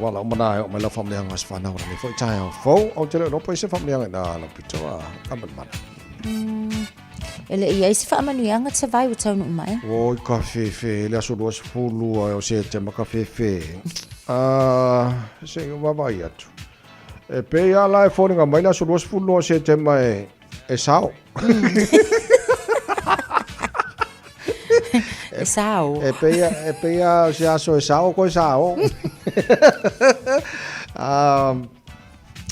wala uma na e o mai lau faamanuiaga o se whanau lenei foi taeao fou. Ou te le iloa po i se faamanuiaga i nā lau pito a Galumalemana. E le i ai se faamanuiaga te vai ua taunuu mai. Oi ka fefe, le aso 20 ai o Setema ka fefe. Se i vaavaai atu. E pei lava la e foliga mai le aso 22 o Setema e, e sao. E sao. E pei, e pei a se aso e sao koe sao.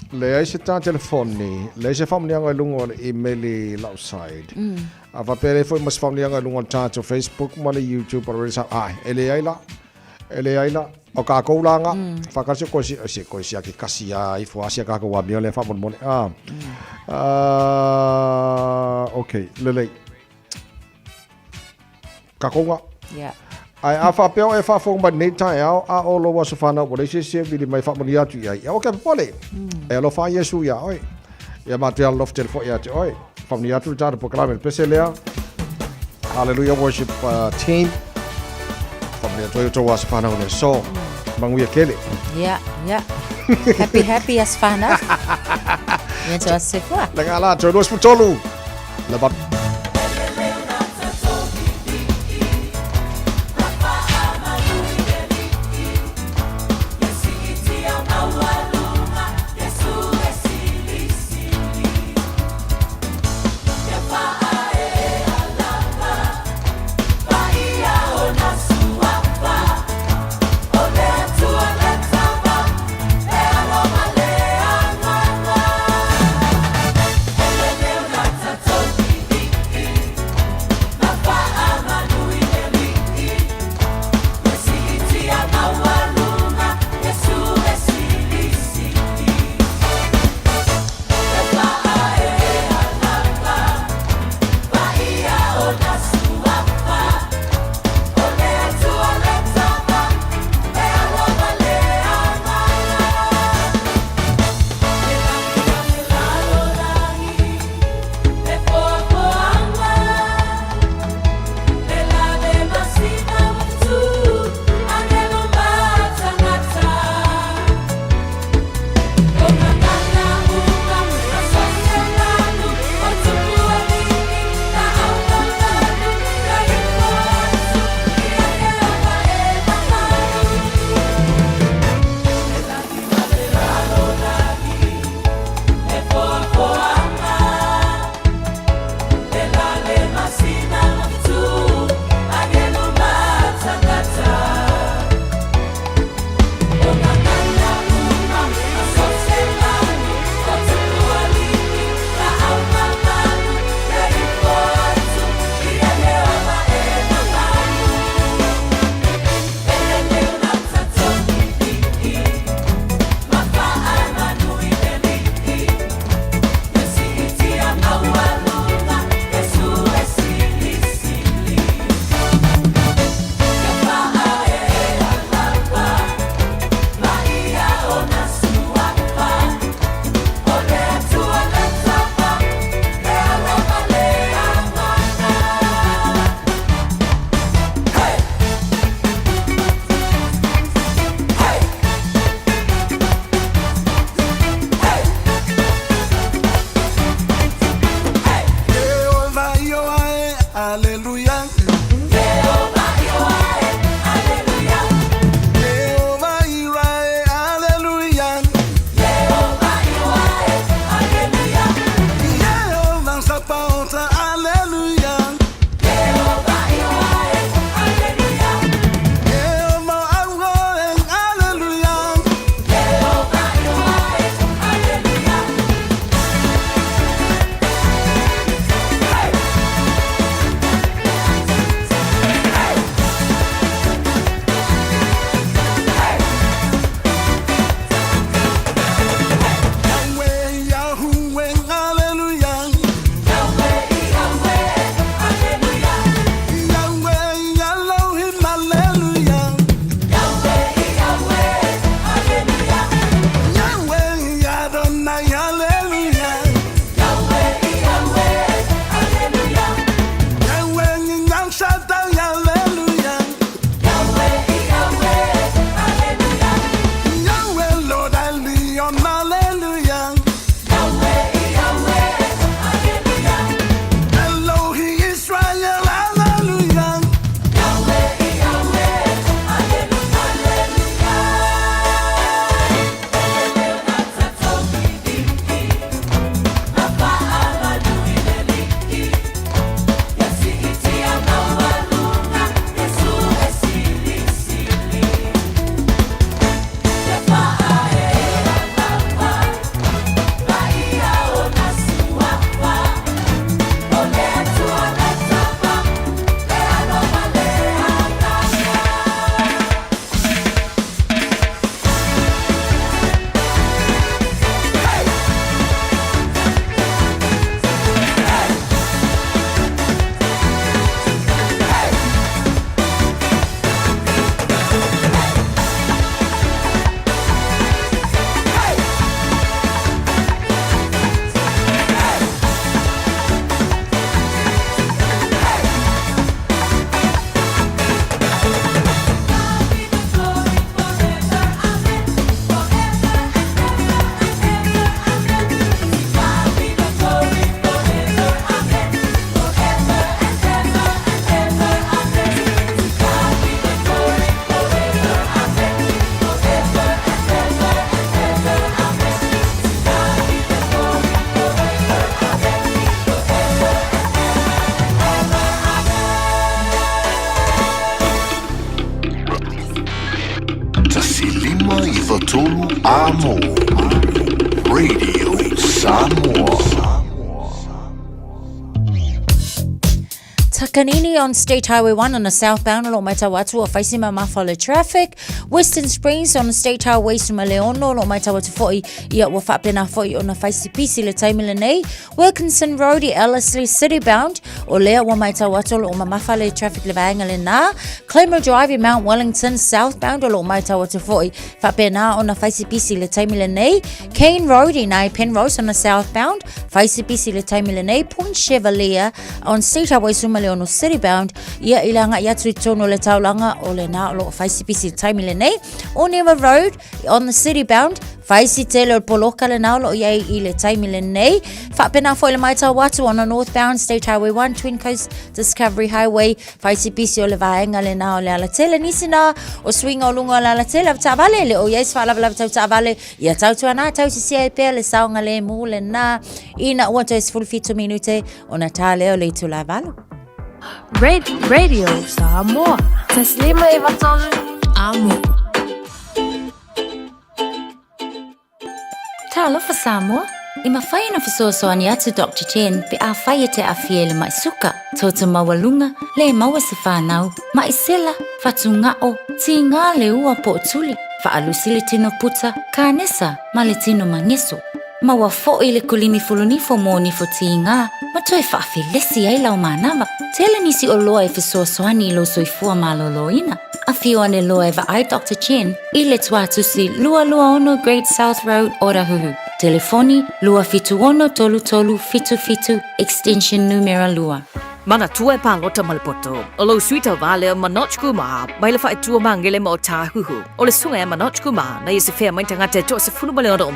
Leai se tā telefoni, leai se faamanuiaga i luga o le email lau side. A faapea leai foi ma se faamanuiaga i luga o le tatou Facebook ma le YouTube o le Ai, e leai la. E leai la. O kākou la nga, whakasi o koe si, se koe si ake kasi a ifo asia kākou a mea le whaamolemole. Ah. Ok, lelei. Kākou nga. Yeah. Ae a faapea o e faafofoga mai lenei taeao, a o lou aso fanau ua leai se isi e vili mai e faamanuia atu i ai, aua ke popole. E alofa lava Iesu iā oe. Ia matou alolofa tele foi ia te oe. Faamanuia atu le tatou polokalame i le pese lea. Hallelujah worship team. Faamanuia atu ai outou aso fanau i le aso. Manuia tele. Yeah, yeah. Happy, happy aso fanau. Ia te aso se fua. Le ngā la, 23. Le bat. Amo Radio Samoa. Takanini on State Highway 1 on the southbound o lo o matau atu o faisi mamafa o le traffic. Western Springs on the State Highway 16 o lo o matau atu foi ia ua faapena foi ona faisi pisi le taimi lenei. Wilkinson Road i Ellerslie City bound o lea ua matau atu o lo o mamafa le traffic le vaega lena. Claymore Drive i Mount Wellington southbound o lo o matau atu foi faapena ona faisi pisi le taimi lenei. Kane Road i nai Penrose on the southbound faisi pisi le taimi lenei. Point Chevalier on State Highway 16 City bound ia i le agai atu i totonu o le taulaga o lena o lo o faisipisi le taimi lenei. Onewa Road on the city bound faisi tele o le poloka lena o lo o i ai i le taimi lenei. Faapena foi le matau atu on the northbound State Highway 1 Twin Coast Discovery Highway faisipisi o le vaega lena o le alatele. Nisi na o suiga o luga o le alatele a taavale le o i ai se faalavelave tau taavale ia tautuana tausisia ai pea le saogalemu lena ina ua toe 17 minute ona tā lea o le itula e 8. Red Radio Samoa. Taslima e vatolu amo. Talofa Samoa. I mafai ona fesoasoani atu Doctor Chen pe afai e te aafia i le ma'i suka, toto maualuga, le maua se fanau, ma'i sela, fatuga'o, tigā le ua po o tuli, faalusi le tino puta, kanesa ma le tino mageso. Maua foi le kulimi fulunifo mo nifo tigā ma toe faafelesi ai lau manava. Tele nisi oloa e fesoasoani i lou soifua malōlōina. Afio ane loa e vaai Doctor Chen i le Tuatusi 226 Great South Road, Otahuhu. Telefoni, 276 33 77, extension numera 2. Manatua e palota ma le poto. O lou sui tauva lea Manoj Kumar, mai le faaitua magele ma Otāhuhu. O le susuga ia Manoj Kumar, na ia sefea mai tagata e 16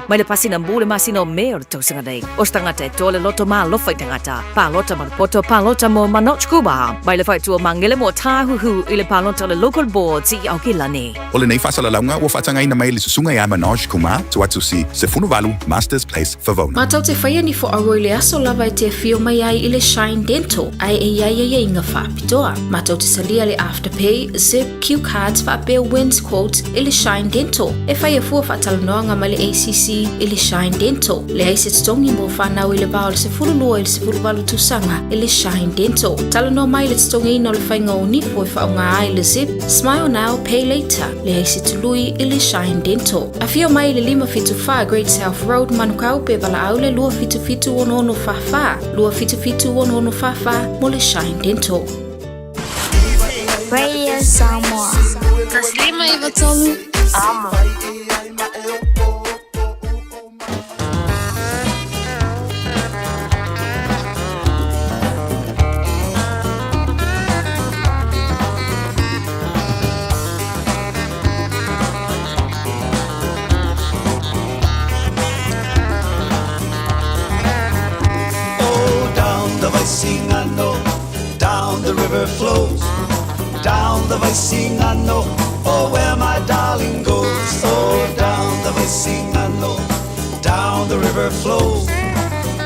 mai le pasina mu le masina o Me o le tausaga nei. O se tagata e toa le loto ma alofa i tagata. Palota ma le poto, palota mo Manoj Kumar, mai le faaitua magele ma Otāhuhu i le palota o le Local Boards i Aokelani. O lenei faasalalauga ua faatagaina mai e le Susuga ia Manoj Kumar, Tuatusi, 18, Masters Place, Favona. Matou te faia ni foaua i le aso lava e te afio mai ai i le Shine Dental, ae e i ai aiaiga faapitoa. Matou te salia le Afterpay, Zip, Cue Cards faapea Wins Quotes i le Shine Dental. E faia fua faatalanoaga ma le ACC i le Shine Dental. Leai se totogi mo fanau i le va o le 12 i le 18 tausaga i le Shine Dental. Talanoa mai i le totogiina o le faiga o nifo e faaaoga ai le Zip, Smile now, pay later, leai se tului i le Shine Dental. Afio mai i le 574 Great South Road, Manukau, pe valaau le 277 6644, 277 6644 mo le Shine Dental. Radio Samoa. Taslima Ivatolu. Amo. Oh, down the Vaisigano, down the river flows. Down the Vaisigano, oh, where my darling goes. Oh, down the Vaisigano, down the river flows.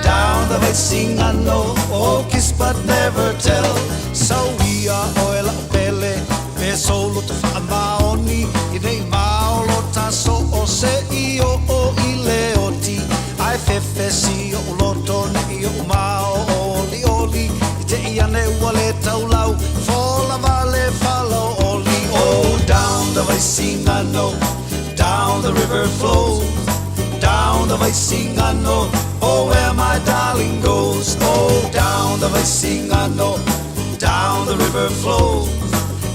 Down the Vaisigano, oh, kiss but never tell. So we are oil pele, pe solo te whaamaoni, i nei maolo taso o se i o o i le oti. Ai fefe si o loto ne i o mao o li oli, i te i ane ua le taulau, fola vale falo oli. Oh, down the Vaisigano, down the river flows. Down the Vaisigano, oh, where my darling goes. Oh, down the Vaisigano, down the river flows.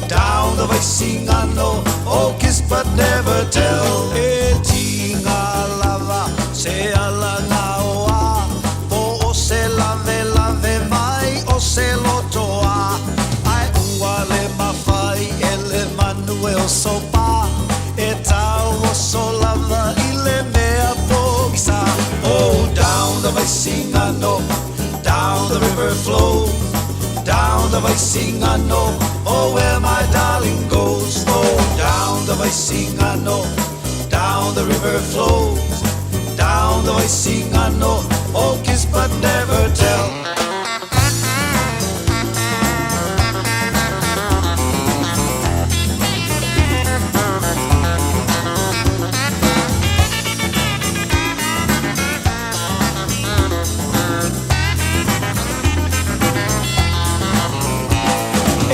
Down the Vaisigano, oh, kiss but never tell. E tinga lava, se ala na oa, po o se lave lave mai o se lotoa. Ai ua le mawhai e le manu e o sopa, e tau o so lava i le mea pogisa. Oh, down the Vaisigano, down the river flows. Down the Vaisigano, oh, where my darling goes. Oh, down the Vaisigano, down the river flows. Down the Vaisigano, oh, kiss but never tell.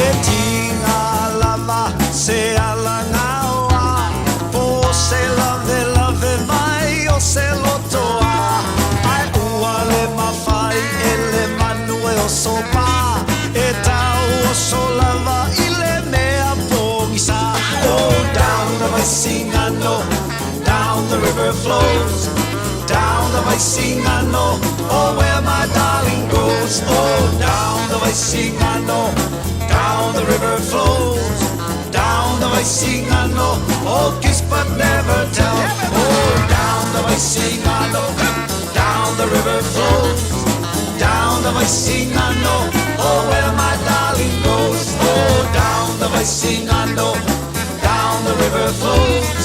E tiga lava se alagaoa Po se lavelave mai o se lotoa Ae ua le mafai e le manu e oso pā E tau oso lava i le mea pogisa Oh, down the Vaisigano, down the river flows Down the Vaisigano, oh where my darling goes Oh, down the Vaisigano, down the river flows Down the Vaisigano, oh kiss but never tell Oh, down the Vaisigano, down the river flows Down the Vaisigano, oh where my darling goes Oh, down the Vaisigano, down the river flows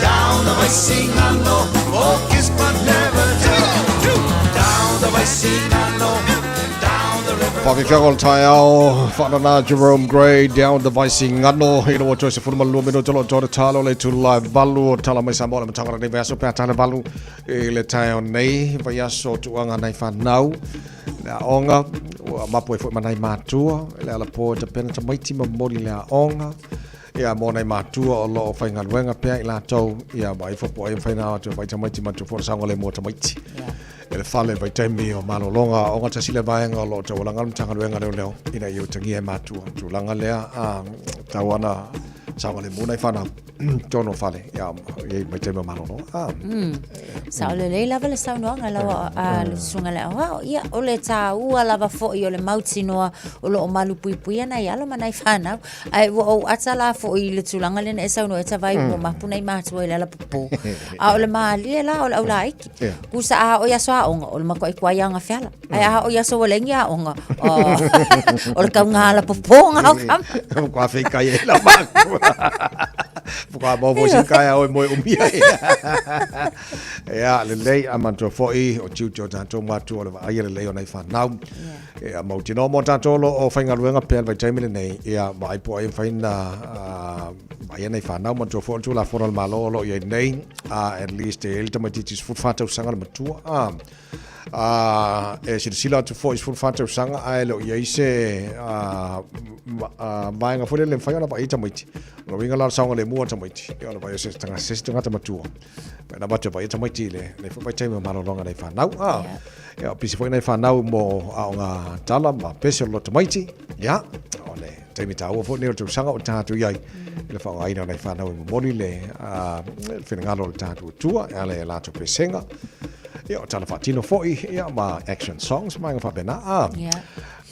Down the Vaisigano, oh kiss but never tell Down the Vaisigano, down the river Whawhiwhianga o le taeao, whaanana Jerome Gray, down the Vaisigano, i roa toi se furu malua mino tolo tō talo le tū live valu o tala mai Samoa le matanga nei vaiaso pea tala valu i le taeao nei, vaiaso tuanga nei whanau, le aonga, ua mapu e fo manai mātua, le ala po e tapena tamaiti ma mori le aonga, ia mō nei mātua o loo whaingaluenga pea i lātou, ia ma ifo po ai whaina atu vai tamaiti ma tu fora le mō tamaiti. E le fale vai taimi o malolonga o ngā tasile vaenga o loo taualanga le matagaluega leo leo ina ia utagia e mātua. Tulaga lea a tau ana saogalemu nai fanau tonu o fale ia i mai taimi o malologa. Ah. Sao lelei lava le saunoaga lau a le susuga i le aoao. Ia, o le tāua lava foi o le mautinoa o lo o malupuipuia nai alo ma nai fanau. Ae ua ou ata la foi i le tulaga lea na e saunoa ai Tavai ua mapu nai matua i le alapopō. A o le mālie la o le aulaiki. Kusa a o i aso aoga, o le matuai kuai aga feala. Ae a o i aso ua leai ni aoga, o le kauga alapopō ngā o kama. Kua whikai e la mākua. Kua mau fo si kai au e moe umia. Ea, lelei a mantua foi o tiute o tātou mātua o le vaai a lelei o nei whanau. Ea, mau tino mo tātou lo o whaingaluenga pea le vaitaimi lenei. Ea, ma ai po ai whaina ai nei whanau mantua foi o le tūlafono le malo o lo i ai nei. At least e ele tamaititi sefulu fa tausaga le matua. E silasila atu foi 14 tausaga ae le o i ai se vaega foi lele e mafai ona vaai tamaiti. O lona uiga la o le saogalemu o tamaiti, ia ona vaai o se tagata se isi tagata matua. Pe na avatu e vaai tamaiti i le lenei foi vaitaimi o malologa nei fanau. Ia, o pisi foi nei fanau mo aoga tala ma pese o lo tamaiti. Ia, o le taimi tāua foi nei o le tausaga o tātou i ai i le faaaogaina o nei fanau e momoli le finagalo o le tātou Atua e ala i a latou pesega. Ia, o tala faatino foi, ia, ma action songs, ma inga faapena. Ah, yeah.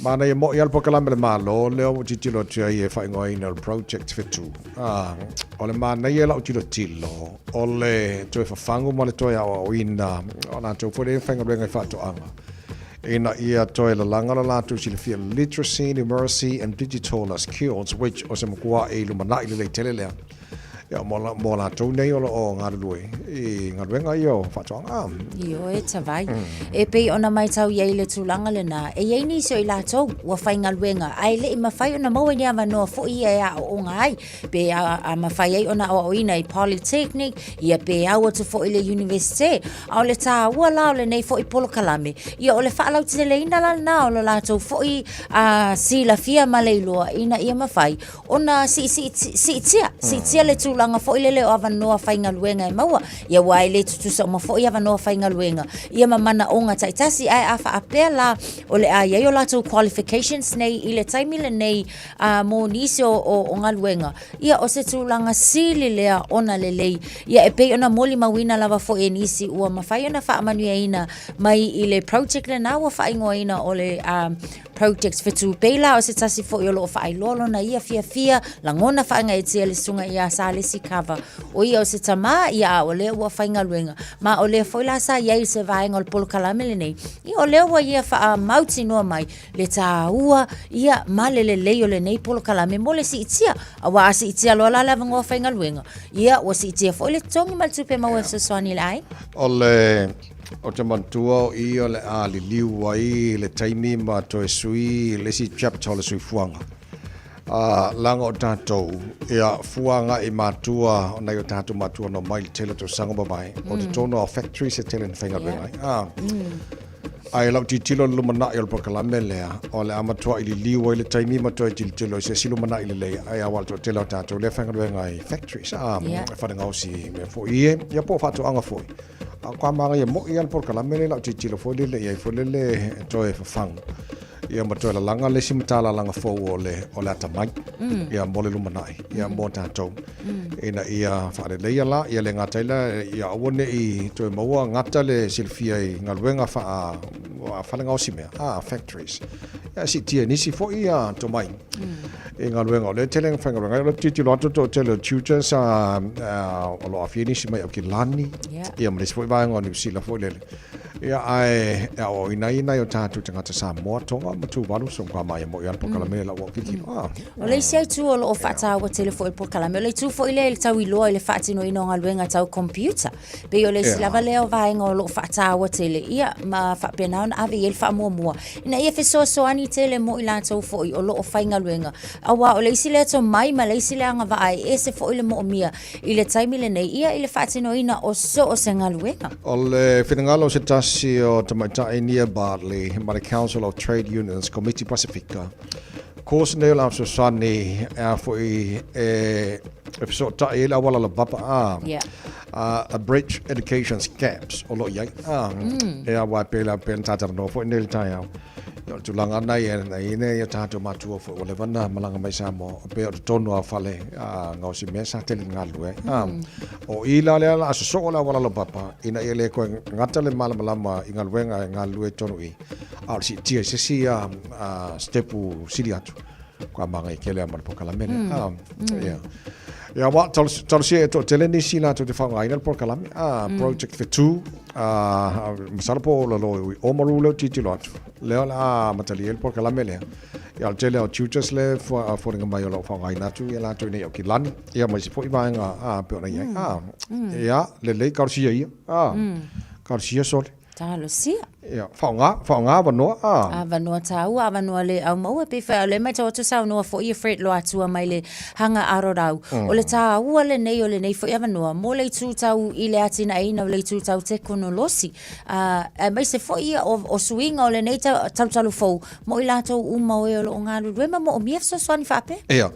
Mana ia mo'i ala polokalame le Malo, lea ua tilotilo atu ai e faaigoaina o le Project Fetu. Ah, o le manaia lau tilotilo, o le toe fafagu ma le toe aoaoina o latou foi lea faigaluega i faatoaga. Ina ia toe lalaga lo latou silafia literacy, numeracy and digital skills, which o se matua i lumanai lelei tele lea. Ia, mo, mo latou nei o lo o galulue i galuega ia o faatoaga. Ioe, Tavai. E pei ona maitau i ai le tulaga lena, e i ai nisi o i latou ua faigaluega, ae le i mafai ona maua i ni avanoa foi ia e aoaoga ai, pe a, a mafai ai ona aoaoina i Polytechnic, ia pe au atu foi i le Universite. A o le tāua la o lenei foi polokalame, ia o le faalauteleina la lena o lo latou foi a, silafia ma le iloa ina ia mafai ona siitia, siitia le tulaga foi lele o avanoa faigaluega e maua, ia aua e le tutusa uma foi avanoa faigaluega, ia ma manaoga taitasi, ae a faapea la o le a i ai o latou qualifications nei i le taimi lenei a, mo nisi o, o, o galuega, ia o se tulaga sili lea ona lelei, ia e pei ona molimauina lava foi e nisi ua mafai ona faamanuiaina mai i le project lena ua faaigoaina o le a, Project Fetu Pei la o se tasi foi o lo o faailoa lona ia fiafia, lagona faagaeetia le susuga ia Salesi Kava. O ia o se tamā, ia a o lea ua faigaluega. Ma o lea foi la sa i ai i se vaega o le polokalame lenei, ia o lea ua ia faamautinoa mai le tāua ia ma le lelei o lenei polokalame mo le siitia. Aua a siitia loa la le avanoa faigaluega, ia ua siitia foi le totogi ma le tupe maua e fesoasoani i le aiga. O le Ou te manatua o i o le a liliu ai le taimi ma toe sui le isi chapter o le soifuaga. A, leaga o tatou, ia, fua agai i matua, o nai o tatou matua na omai i le tele o tausaga ua mavae, o totonu o factories e tele ina faigaluega ai. A, Ae i lau tilotilo i le lumanai o le polokalame lea, o le a matuai liliu ai le taimi ma toe tilotilo i se isi lumanai lelei, ae aua o le toatele o tatou lea e faigaluega i factories, a, Yeah. fale gaosi mea foi e, ia po o faatoaga foi. A o ka manaia moi lava le polokalame lea i lau tilotilo foi lele i ai foi lele e toe fafagu ia ma toe lalaga le isi matalalaga fou o le, o le atamai ia mo le lumanai ia mo tatou. Ina ia faaleleia la, ia le gata ai la, ia aua ne i toe maua gata le silafia i galuega faa fale gaosi mea, factories. Ia siitia i nisi foi ia tomai i galuega. O lea e tele ina faigaluega ai, o lea ou te tilotilo atu toatele o tutors o lo o aafia nisi mai Aukilani, ia ma nisi foi vaega o Niu Sila foi lele. Ia, ae e aoaoina ai nai o tatou tagata Samoa, Tonga ma Tuvalu, so matua māia moi lava le polokalame i lau au tilotilo. Ah. O le isi itu o lo o faataua tele foi i le polokalame, o le itu foi lea i le tauiloa i le faatinoina o galuega tau computer. Pei o le isi lava lea o vaega o lo o faataua tele, ia, ma faapena ona ave i ai le faamuamua, ina ia fesoasoani tele mo i latou foi o lo o faigaluega. Aua o le isi lea tomai ma le isi lea agavaa e ese foi le moomia i le taimi lenei, ia i le faatinoina o so o se galuega. O le finagalo o se tasi o tamaitai Nia Bartley ma le Council of Trade Unions Komiti Pasifika, course nei o le a fesoasoani e a foi e fesootai ai le auala lavapa a a bridge education's gaps o lo o i ai a e a wai pela pela tātalanoa foi nei le taeao. Ia, o le tulaga lena ia, na i ai nei o tātou matua foi ua leva ona malaga mai Samoa, o pea o totonu lava o fale gaosi mea sa tele ina galulue ai. O i la lea o le a sosoo le auala laupapa ina ia le toe gata le malamalama i galuega e galulue ai totonu i i, a o le siitia i se isi sitepu sili atu, ka manaia tele lava ma le polokalame lea. Ia. Ia, aua talosia e toatele nisi latou te faaaogaina le polokalame, Project Fetu, masalo po o lalo i Oamaru lea ou te tilotilo atu, lea o le a amatalia ai le polokalame lea. Ia, o le tele o tutors lea e foliga mai o lo o faaaogaina atu ia latou i inei i Aukilani, ia ma isi foi vaega e pei ona i ai. Ia, lelei, talosia ia. Talosia sole. Talosia. Ia, faaaoga, faaaoga avanoa, a. Avanoa tāua, avanoa le au maua, pei foi o lea e matau atu saunoa foi ia Fred Loatua mai le hanga arorau. O le tāua lenei o lenei foi avanoa mo le itu tau i le atinaeina o le itu tau tekonolosi, a, aemaise foi ia o, o suiga o lenei talutalu fou mo i latou uma o e o lo o galulue ma moomia fesoasoani faapea. Ia,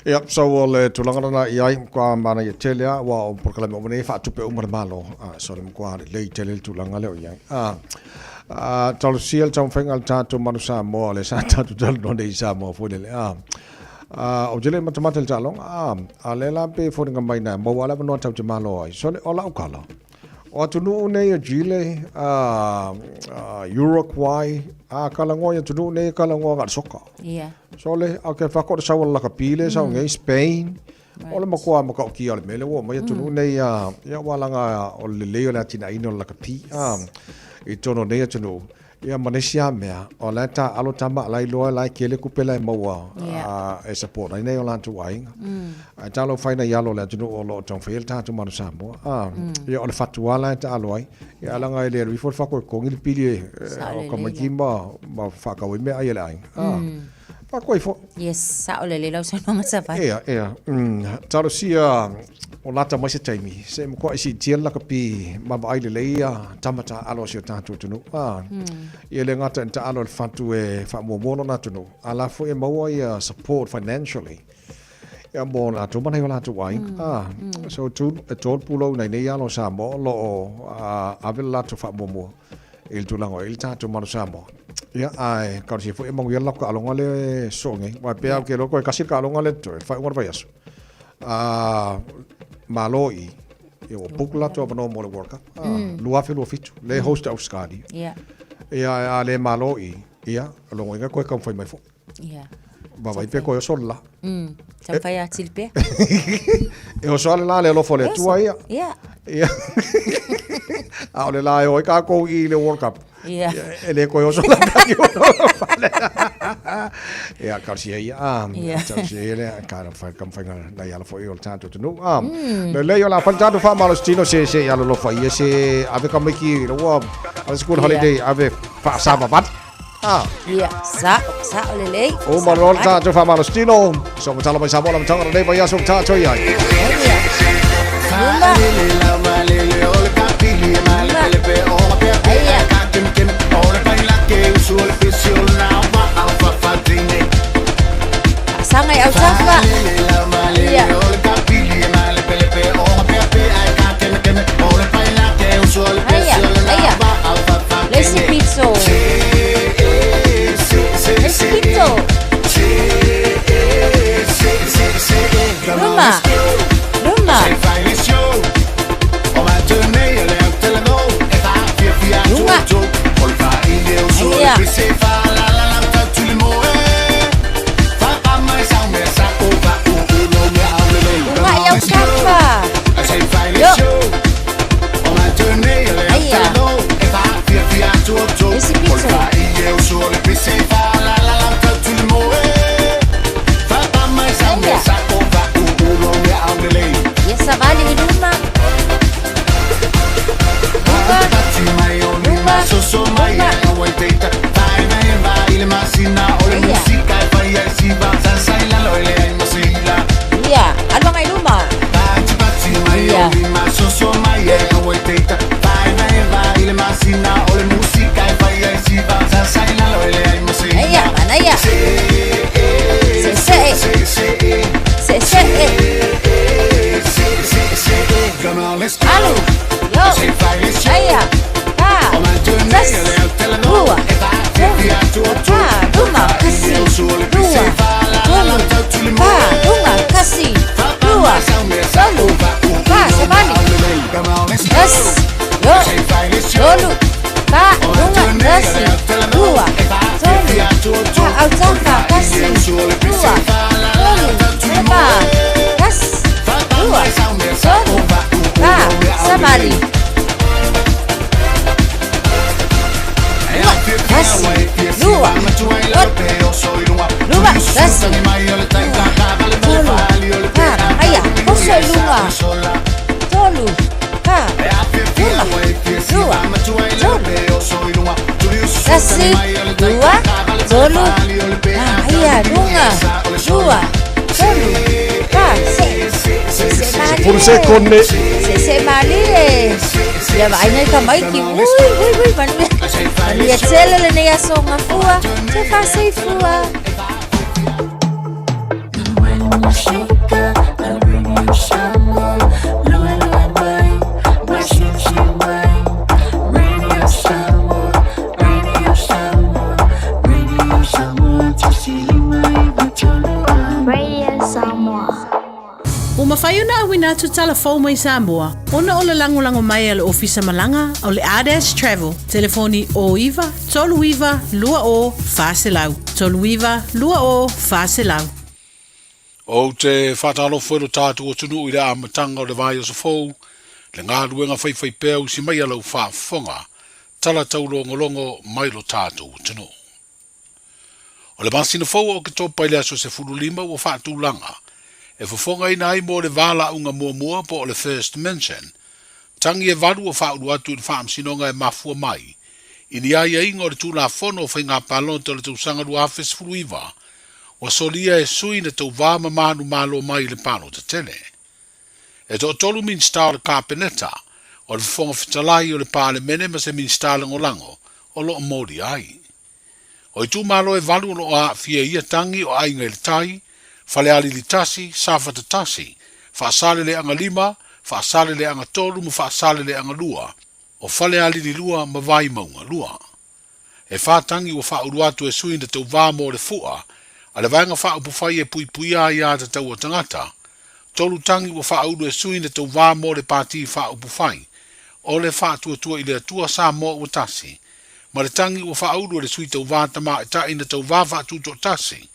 ia, so o le tulaga lena i ai, matua manaia tele lava, aua o polokalame uma nei e faatupe uma le Malo, a, so le matua lelei tele le tulaga lea o i ai. A, a, talosia le taumafaiga a le tatou Manu Samoa, lea sa tatou talanoa nei i Samoa foi lele, a, a, ou te le matamata i le taaloga, a, a o lea la pei e foliga mai na maua lava le avanoa tatou te malo ai. So o lau tala, o atunuu nei o Chile, a, a, Uruguay, a kalagoa i atunuu nei e kalagoa na o le soka. Yeah. So le, a ke whako o le sau o le lakapi le sau nei, Spain, O le matua matautia o le mea lea ua aumai atunuu nei a, ia aua leaga o le lelei o le atinaeina o le lakapi a, i totonu o nei atunuu, ia ma nisi lava mea, o la e taaalo tama a la e iloa o la e tele tupe la e maua e support ai nai o latou aiga. Ae talofa i nai alo o le atunuu o lo o taumafai ai le tatou Malo Samoa a, ia o le fatu lava la e taaalo ai, ia leaga e le alu ifo le fatu e totogi le pili o tamaiti ma faatau ai meaai a le aiga a. Faatoa ifo. Yes, sao lelei lau saunoaga Savali. Ea, ea. Talosia o lata mai se taimi, se i matuai siitia le lakapi ma vaai lelei ia tama taaalo a si o tatou atunuu. A, ia le gata ina taaalo i le fatu e faamuamua lona atunuu, a la foi e maua ia support financially ia mo latou ma nai o latou aiga. A, so tu, e tolu pulou nai nei alo o Samoa o lo o ave le latou faamuamua i le tulaga o i ai le tatou Malo Samoa. Ia, ae talosia foi e manuia le latou taaloga lea e sosoo nei. Aua e pei lava ou te iloa toe tasi le taaloga lea totoe, le faaiuga o le vaiaso. A malo i, ia ua book le latou avanoa mo le World Cup, 2027, lea e host e Ausetalia. Ia, ae a le malo i, ia, o lona uiga e toe taumafai mai foi. Ia. Vaavaai pe toe oso le la. Taumafai atili pea. E oso lava le la, le alofa o le Atua ia. Ia. Ia. A o le la e o ai kākou i le World Cup. Ia. E le toe oso la Ia, talosia ia. Ia. Talosia ia lea. Ka whai ka whai nai ala foi o le tātou atunuu. Lelei o la whai tātou whaamalositino se se i alolofa ia se ave ka maiki ua a le school holiday ave whaasavavali. Ia, sa, sao lelei. O malo le tātou whaamalositino. So matala mai Samoa la matanga lelei mai aso tātou i ai. Luma. Agai autafa. Ia. Aia, aia. Le isi pito. Le isi pito. Luma. Luma. Luga. Aia. Luga i autafa. Yo. Aia. Le isi pito. Aia. Ia savali i luma. Luga. Luma. Luma. Ia. Alu agai luma. Ia. Aia, manaia. Seesee. Seesee. Alu. Yo. Aia. Fa. Tasi. Lua. Tolu. Fa. Luma. Kasi. Lua. Tolu. Fa. Luma. Kasi. Lua. Tolu. Fa. Savali. Tasi. Yo. Tolu. Fa. Luma. Tasi. Lua. Tolu. Fa. Autafa. Kasi. Lua. Tolu. Fa. Kasi. Lua. Tolu. Fa. Savali. Tasi. Lua. Luma. Tasi. Tolu. Fa. Aia. Oso i luga. Tolu. Fa. Luma. Lua. Tolu. Tasi. Lua. Tolu. Aia. Luga. Lua. Tolu. Fa. Se. Se se malie. Sefulu sekone. Se se malie. Ia vaai nei tamaiti. Ui, ui, ui, manuia. Manuia tele lenei aso gafua. Te faasoifua. Radio Samoa. Ua mafai ona auina atu tala fou mai Samoa ona o le lagolago mai a le Ofisa Malaga o le Ardash Travel. Telefoni 09 39 20 400, 39 20 400. Ou te faatalofa i lo tatou atunuu i le amataga o le vaiaso fou, le galuega faifaipea usi mai a lau faafofoga, tala taulogologo mai lo tatou atunuu. O le masina fou o Oketopa i le aso 15 ua faatulaga e fofogaina ai mo le valaauga muamua po o le First Mention, tagi e valu ua faaulu atu i le Faamasinoga e mafua mai i ni aiaiga o le Tulafono o Faiga Palota o le tausaga 2019 ua solia e sui na tauvā ma manumalo mai i le palota tele. E toatolu Minisita o le Kapeneta, o le Fofoga Fetalai o le Palemene ma se Minisita Lagolago o lo o molia ai. O itumalo e valu o lo o aafia i ia tagi o Aiga i le Tai, Falealili 1, Safata 1, Faasaleleaga 5, Faasaleleaga 3 ma Faasaleleaga 2, o Falealili 2 ma Vaimauga 2. E fa tagi ua faaulu atu e sui na tauvā mo le Fu'a a le Vaega Faaupufai e Puipuia Aiā Tatau a Tagata, tolu tagi ua faaulu e sui na tauvā mo le Pati Faaupufai o le Faatuatua i le Atua Samoa Ua Tasi, ma le tagi ua faaulu e le sui tauvā tamaitai na tauvā faatutoatasi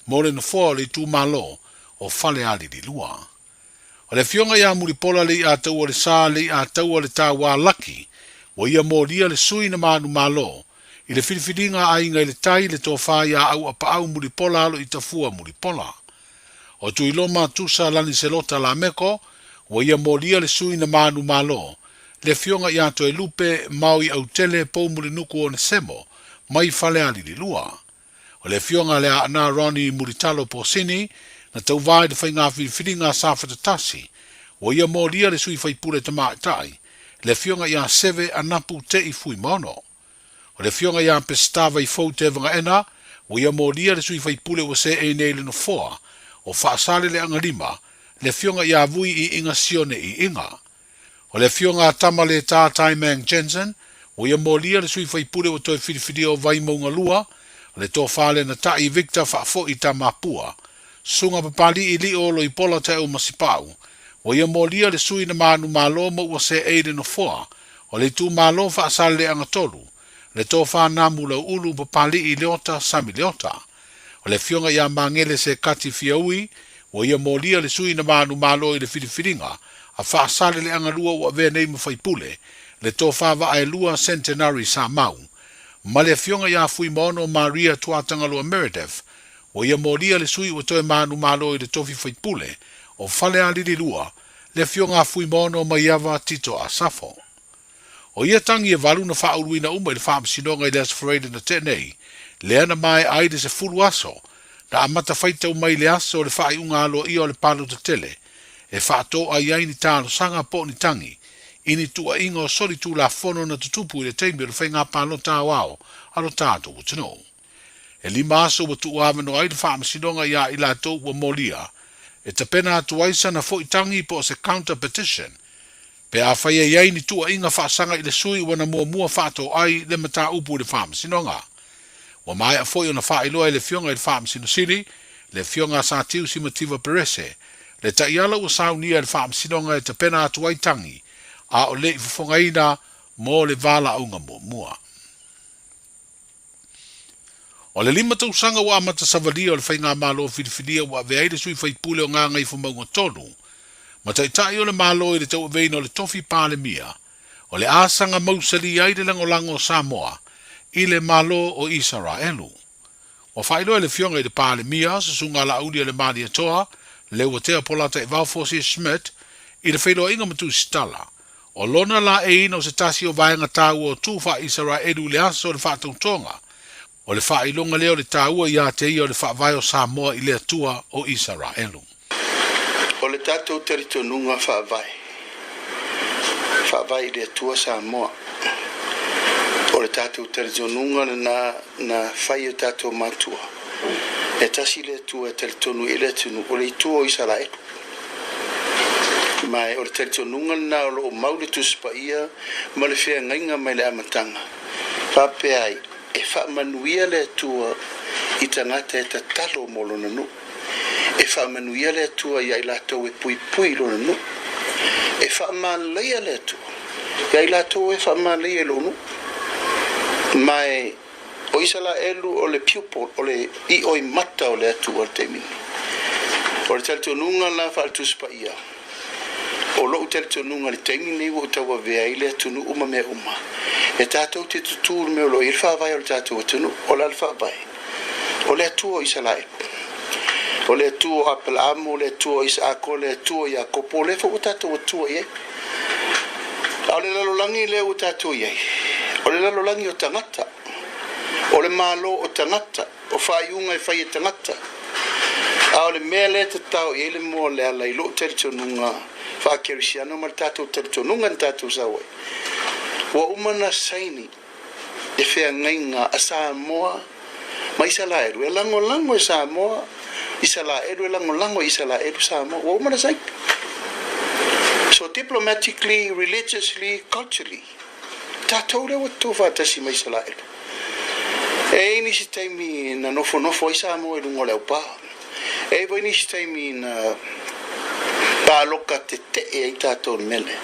mo le nofoa o le itumalo o Falealili 2. O le afioga ia Mulipola Leiataualesa Leiataualetaua Laki ua ia molia le sui na manumalo i le filifiliga a Aiga i le Tai le tofa ia Auapaau Mulipola Aloitafua Mulipola. O Tuiloma Tusa Laniselota Lameko ua ia molia le sui na manumalo le afioga ia Toelupe Maui Autele Poumulinuku Onesemo mai Falealili 2. O le afioga a Leaana Ronnie Mulitalo Posini na tauvā i le faiga filifiliga a Safata 1, ua ia molia le sui faipule tamaitai, le afioga ia Seve Anapu Te'i Fuimaono. O le afioga ia Peseta Vaifou Tevaga-ena, ua ia molia le sui faipule ua seei nei i le nofoa, o Faasaleleaga 5, le Afioga ia Vui Iiga Sione Iiga. O le Afioga a Tamaletā Taimang Jensen, ua ia molia le sui faipule ua toe filifilia o Vaimauga 2, le Tofa Lenatai Victor Faafoi Tamapua, Susuga Papali'i Lio Loipola Taeu Masipau, ua ia molia le sui na manumalo ma ua seei le nofoa o le itumalo Faasaleleaga 3, le Tofa Namu Lauulu Papali'i Leota Sami Leota. O le Afioga ia Magele Sekati Fiaui, ua ia molia le sui na manumalo i le filifiliga a Faasaleleaga 2 ua avea nei ma faipule, le Tofa Vaaelua Centenary Samau, ma le Afioga ia Fuimaono Maria Tuatagaloa Meredith, ua ia molia le sui ua toe manumalo i le tofi faipule o Falealili 2, le Afioga a Fuimaono Maiava Tito Asafo. O ia tagi e valu na faauluina uma i le Faamasinoga i le Aso Faraile na tea nei, lea na maea ai le 10 aso na amata faitau mai le aso o le faaiuga aloaia o le palota tele e faatoai ai ni talosaga po o ni tagi i ni tuuaiga o soli tulafono na tutupu i le taimi o le faiga palota aoao a lo tatou atunuu. E lima aso ua tuuavanoa ai le Faamasinoga iā i latou ua molia e tapena atu ai sana foi tagi po o se counter petition pe afai e i ai ni tuuaiga faasaga i le sui ua na muamua faatoai le mataupu i le Faamasinoga. Ua maea foi ona faailoa e le Afioga i le Faamasino Sili, le Afioga a Sa Tiusi Mativa Perese, le taiala ua saunia e le Faamasinoga e tapena atu ai tagi a o le i fofogaina mo le valaauga muamua. O le lima tausaga ua amata savalia o le Faigamalo filifilia ua avea ai le sui faipule o Gagaifomauga 3 ma Taitai o le Malo i le tauaveina o le tofi Palemia, o le asaga mausali ai le lagolago o Samoa i le Malo o Isaraelu. Ua faailoa e le Afioga i le Palemia, Susuga Laauli o le Malietoa, Leuatea Polataivao Fosi Schmidt, i le feiloaiga ma Tusitala, O lona laeiina o se tasi o vaega taua o tu faa-Isaraelu i le aso o le faatautoga, o le faailoga lea o le taua iā te ia o le faavae o Samoa i le Atua o Isaraelu. O le tatou talitonuga faavae, faavae i le Atua Samoa. O le tatou talitonuga lena na fai e o tatou matua. E tasi le Atua e talitonu i ai le atunuu, o le Atua o Isaraelu. Ma o le talitonuga lena o lo o mau le Tusi Paia ma le feagaiga mai le amataga, faapea ai, e faamanuia le Atua i tagata e tatalo mo lona nuu. E faamanuia le Atua ia i latou e puipui i lona nuu. E faamalaia le Atua ia i latou e faamalaia i lou nuu. Ma O Isalaelu o le pupil, o le ioimata o le Atua i le taimi nei. O le talitonuga la faale-Tusi Paia, o lou talitonuga i le taimi nei ua ou tauavea ai le atunuu ma mea uma, e tatou te tutū i le mea o lo o i ai le faavae o le tatou atunuu. O le a le faavae? O le Atua o Isalaelu. O le Atua o Apelaamo, o le Atua o Isaako, o le Atua o Iakopo, o lea foi ua tatou Atua i ai. A o le lalolagi lea ua tatou i ai, o le lalolagi o tagata, o le malo o tagata, o faaiuga e fai e tagata. A o le mea lea e tatao i ai le moa o le ala i lou talitonuga faa-kerisiano ma le tatou talitonuga na tatou sau ai, ua uma ona saini le feagaiga a Samoa ma Isalaelu e lagolago e Samoa Isalaelu e lagolago e Isalaelu Samoa. Ua uma na saini. So diplomatically, religiously, culturally, tatou lea ua tutu faatasi ma Isalaelu. E i ai nisi taimi na nofonofo ai Samoa i luga o le aupā. E i ai foi nisi taimi na pāloka tetee ai tatou i le mea lea.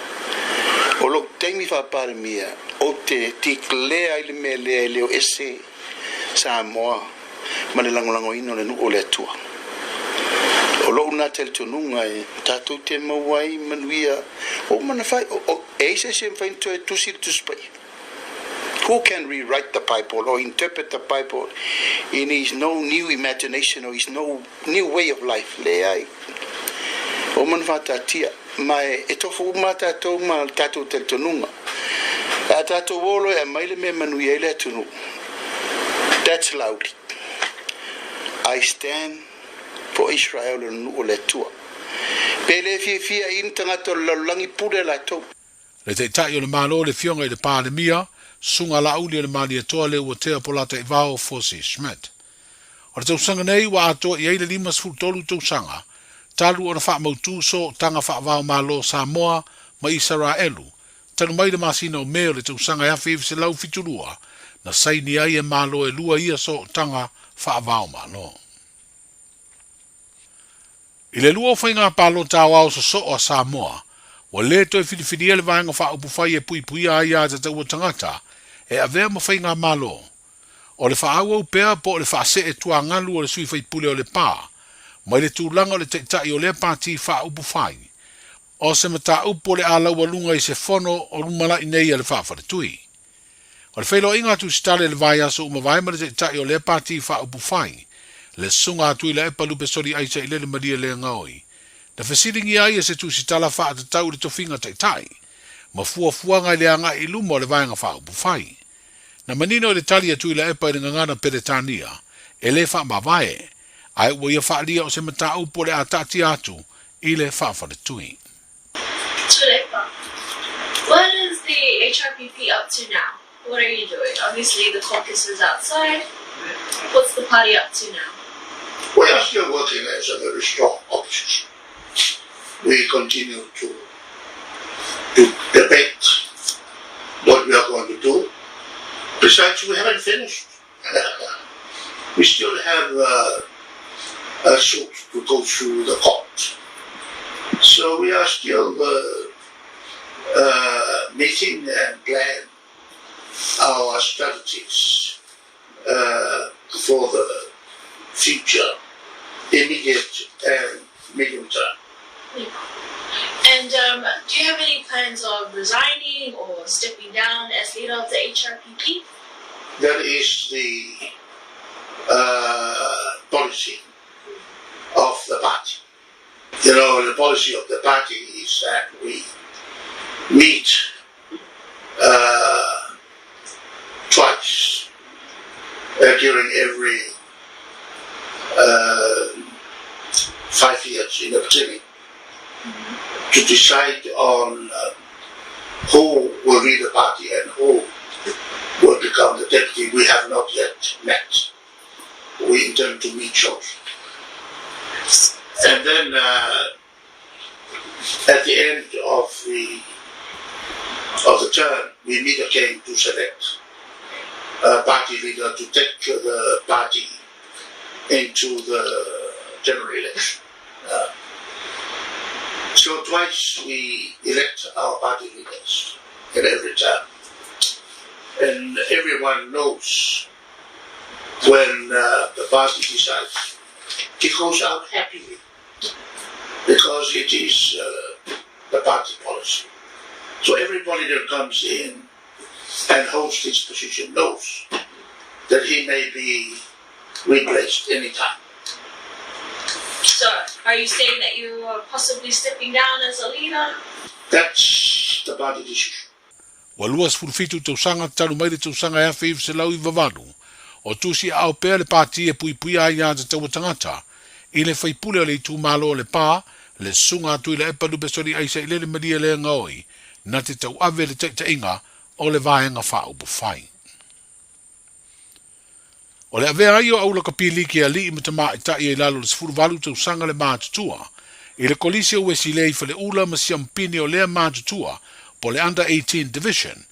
O lou taimi faa-Palemia, ou te declare ai le mea lea e le o ese Samoa ma le lagolagoina o le nuu o le Atua. O lou na talitonuga e tatou te maua ai manuia ua uma ona fai. E ai se isi e mafai ona toe tusi le Tusi Paia? Who can rewrite the Bible or interpret the Bible in his no new imagination or his no new way of life? Leai. Ua uma ona faataatia. Ma e tofu uma tatou ma le tatou talitonuga. A tatou o loa e aumai le mea e manuia ai le atunuu. That's Laauli. I stand for Israel le nuu o le Atua. Pe le fiafia i ni tagata o le lalolagi pule latou. Le Taitai o le Malo le Afioga i le Palemia, Susuga Laauli o le Malietoa Leuatea Polataivao Fosi Schmidt. O le tausaga nei ua atoa i ai le 53 tausaga talu ona faamautū sootaga faava-o-Malo o Samoa ma Isaraelu, talu mai le masina o Me o le tausaga 1972 na saini ai e Malo e lua ia sootaga faava-o-Malo. I le lua o faiga palota aoao sosoo a Samoa, ua lē toe filifilia le Vaega Faaupufai e puipuia ai a tataua tagata e avea ma faigamalo. O le faaauau pea po o le faasee tuagalu o le sui faipule o Lepa mai le tulaga o le taitai o lea pati faaupufai, o se mataupu o le a laualuga i se fono o lumalai nei a le faafaletui. O le feiloaiga a Tusitala i le vaiaso ua mavae ma le taitai o lea pati faaupufai, le Susuga a Tuilaepa Lupesoli Aisa i Lele Malie Legaoi, na fesiligia ai e se tusitala faatatau i le tofiga taitai ma fuafuaga i le agai i luma o le Vaega Faaupufai. Na manino i le tali a Tuilaepa i le gagana Peretania, e le faamavae, ae ua ia faaalia o se mataupu o le a taatia atu i le faafaletui. Tuilaepa, What is the HRPP up to now? What are you doing? Obviously the caucus is outside. What's the party up to now? We are still working as a very strong opposition. We continue to to debate what we are going to do. Besides, we haven't finished. we still have uh, a suit to go through the court. So we are still uh, uh, meeting and plan our strategies uh, for the future, immediate and medium term. And um, do you have any plans of resigning or stepping down as leader of the HRPP? That is the uh, policy of the party. You know, the policy of the party is that we meet uh, twice uh, during every uh, 5 years in the beginning to decide on uh, who will lead the party and who will become the deputy. We have not yet met. We intend to meet shortly. And then uh, at the end of the of the term, we meet again to select a party leader to take the party into the general election. Uh, so twice we elect our party leaders in every term. And everyone knows when uh, the party decides, he goes out happily because it is uh, the party policy. So everybody that comes in and holds this position knows that he may be replaced anytime. So, are you saying that you are possibly stepping down as a leader? That's the party decision. Ua 27 tausaga talu mai le tausaga e 1998, o tusi aao pea le pati e puipuia ai ia tataua tagata i le faipule o le itumalo o Lepa, le Susuga a Tuilaepa Lupesoli Aisa Ilele Malie Leagaoi, na te tauave le taitaiga o le Vaega Faaupufai. O le avea ai o aulakapiliki e alii ma tamaitai ai lalo o le 18 tausaga le matutua i le Kolisi o Uesilei i Faleula ma Siampini o lea matutua po o le Under 18 Division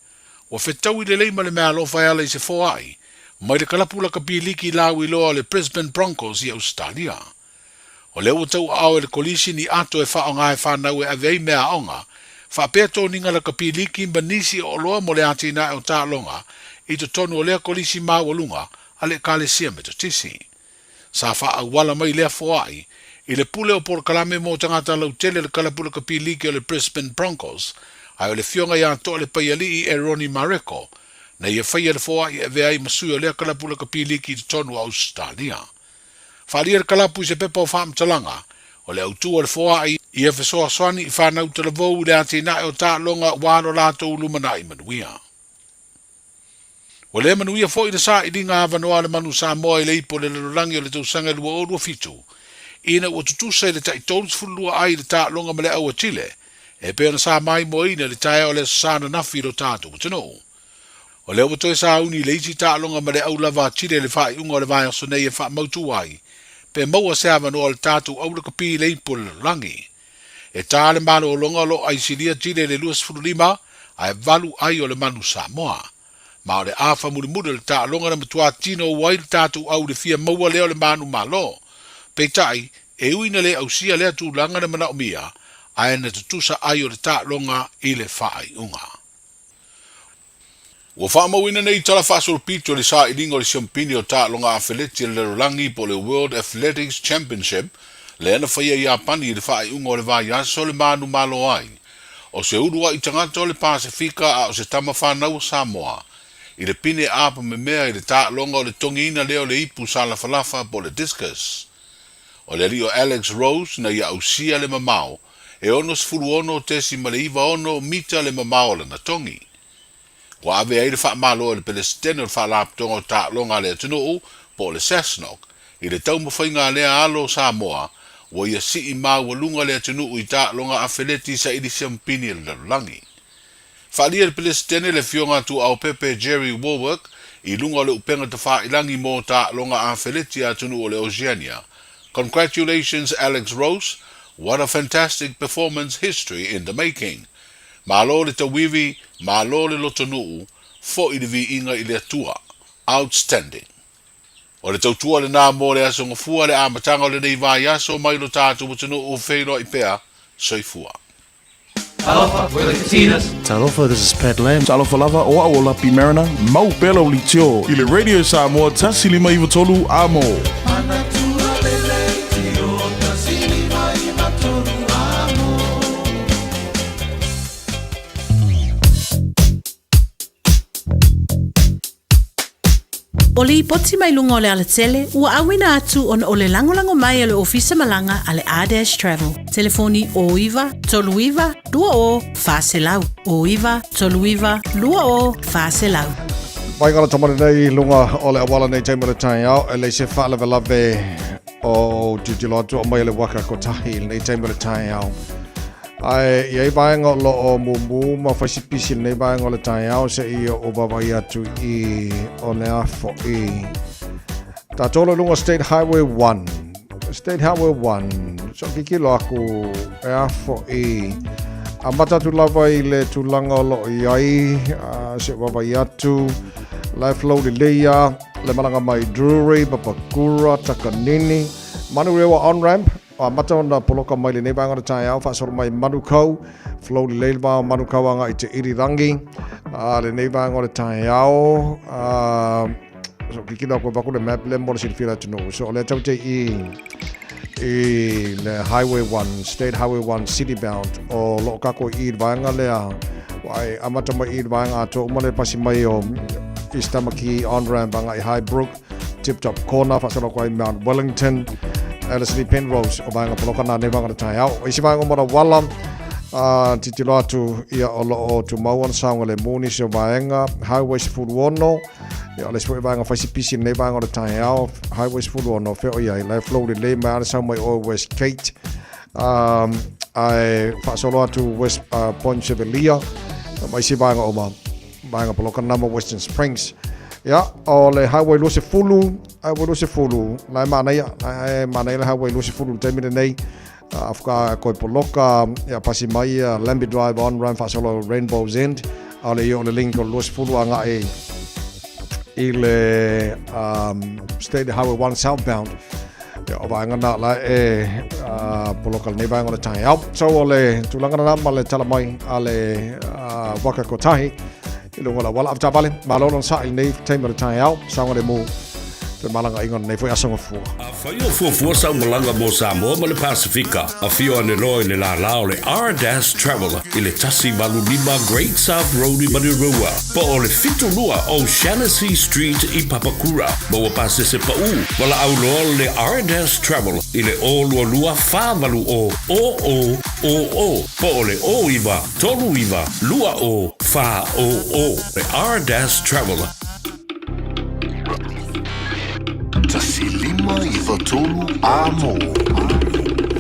ua fetaui lelei ma le meaalofa e ala i se foai mai le kalapu lakapiliki lauiloa o le Brisbane Broncos i Ausetalia. O lea ua tauaao e le Kolisi ni ato e faaaoga e fanau e ave ai meaaoga, faapea toniga lakapiliki ma nisi o oloa mo le atinae o taaloga i totonu o lea Kolisi maualuga a le Ekalesia Metotisi. Sa faaauala mai lea foai i le pule o polokalame mo tagata lautele le kalapu lakapiliki o le Brisbane Broncos, ae o le fioga ia Toa le Paialii e Ronnie Mareko na ia faia le foai e avea ai ma sui o lea kalapu lakapiliki i totonu o Ausetalia. Faaalia le kalapu i se pepa o faamatalaga o le autū o le foai ia fesoasoani i fanau talavou i le atinae o taaloga ua lo latou lumanai manuia. Ua le manuia foi le sailiga avanoa a le Manu Samoa i le ipu o le lalolagi o le tausaga 2027, ina ua tutusa i le tai 32 ai i le taaloga ma le au a Chile, e pei ona sa maimoaina i le taeao o le Aso Sa ananafi i lo tatou atunuu. O lea ua toe sauni i le isi taaloga ma le au lava a Chile i le faaiuga o le vaiaso nei e faamautu ai pe maua se avanoa o le tatou au lakapi i le ipu o le lalolagi. E ta le malologa o lo o aisilia Chile i le 25 ae valu ai o le manu Samoa. Ma o le afa mulimuli o le taaloga na matua tino ua ai le tatou au i le fia maua lea o le manu malo. Peitai, e ui ina le ausia lea tulaga na manaomia, ae na tutusa ai o le taaloga i le faaiuga. Ua faamauina nei tala faasolopito i le sailiga o le siampini o taaloga afeleti a le lalolagi po o le World Athletics Championship lea na faia i Iapani i le faaiuga o le vaiaso le manumalo ai o se uluai tagata o le Pasefika a o se tama fanau a Samoa i le pine apamemea i le taaloga o le togiina lea o le ipu salafalafa po o le discus. O le alii o Alex Rose na ia ausia le mamao e 66.96 mita le mamao o lana togi. Ua ave ai le faamalo e le Peresetene o le Faalapotopotoga o Taaloga a le Atunuu, po o le SASNOC, i le taumafaiga a lea alo o Samoa ua ia sii maualuga le atunuu i taaloga afeleti saili siampini a le lalolagi. Faaalia e le Peresetene le Afioga a Tuuaopepe Jerry Warwick i luga o le upega tafailagi mo taaloga afeleti a atunuu o le Oceania, Congratulations Alex Rose, what a fantastic performance history in the making. Malo le tauivi, malo le lotonuu, fo'i le viiga i le Atua. Outstanding. O le tautua lenā mo le aso gafua le amataga o lenei vaiaso mai lo tatou atunuu feiloai pea. Soifua. Talofa, we're the Katinas. Talofa, this is Pat Lam. Talofa lava, o au o Lapi Mariner, mau pea lau leitio i le Radio Samoa 153 Amo. ʻO le lipoti mai luga o le alatele, ua ʻauina atu ona o le lagolago mai a le Ofisa Malaga a le R-Dash Travel. Telefoni 09 39 20 400, 09 39 20 400. Mai ngala tamale nei lunga o le awala nei taimi o le taeao e leai se faalavelave o tilotilo atu o mai le waka kotahi i lenei taimi o le taeao. Ae i ai vaega o lo o mumu ma faisipisi i lenei vaega o le taeao se i o vaavaai atu i o le a fo'i. Tātou lo lunga State Highway 1. State Highway 1. So kikilo aku e a fo'i. A mata atu lava i le tulaga o lo o i ai, se vaavaai atu, Life Flow Leleia, le malaga mai Drury, Papakura, Takanini, Manurewa on-ramp, Amata ona poloka mai lenei vaega o le taeao, faasolo mai Manukau, flow lelei le va o Manukau agai i te Irirangi, a lenei vaega o le taeao, a so kikilo aku vaku le map le mo le silafia le atunuu. So o lea tau te i i le Highway 1, State Highway 1 City Bound o loo kako i le vaega lea ai amata mai i le vaega atoa uma le pasi mai o East Tamaki on-ramp agai Highbrook, Tip Top Corner, faasolo atu ai Mount Wellington, Ellerslie Penrose, o vaega poloka nā nei vaega o le taeao. O isi vaega o Marawala, uh, titilo atu ia o lo o tumau ona saoga le moni se o vaega, Highway 16, ia o le isi foi vaega faisipisi nei vaega o le taeao, Highway 16, feo i ai, lai flow lelei mai ana sau mai o West Gate, um, ae faasolo atu West uh, Point Chevelia, ma isi vaega o ma Vaega poloka nama Western Springs. Ia, o le Highway 20, Highway 20, la e manaia, la e manaia le Highway 20 le taimi lenei. Uh, whaka koe poloka, ia pasi mai ia Lambie Drive on ramp whaasolo Rainbow's End, a le ia o le link o le 20 a ngai i le um, State Highway 1 southbound. Ia, o vaega nā la e uh, poloka lenei vaega o le taeao. So o le tulaga nā ma le tala mai a le uh, waka kotahi i lunga o le auala avetaavale. Malo lona saʻi lenei taimi o le taeao, saogalemu femalagaaiga o lenei foi aso gafua. Afai o fuafua sau malaga mo Samoa ma le Pasefika, afio ane loa i le lālā o le R-Dash Travel i le 185 Great South Road i Manurewa, po o le 72 O'Shannessy Street i Papakura. Maua pasese paʻū, valaau loa le R-Dash Travel i le 022 480 0000 po o le 09 39 20 400. Le R-Dash Travel. 153 Amo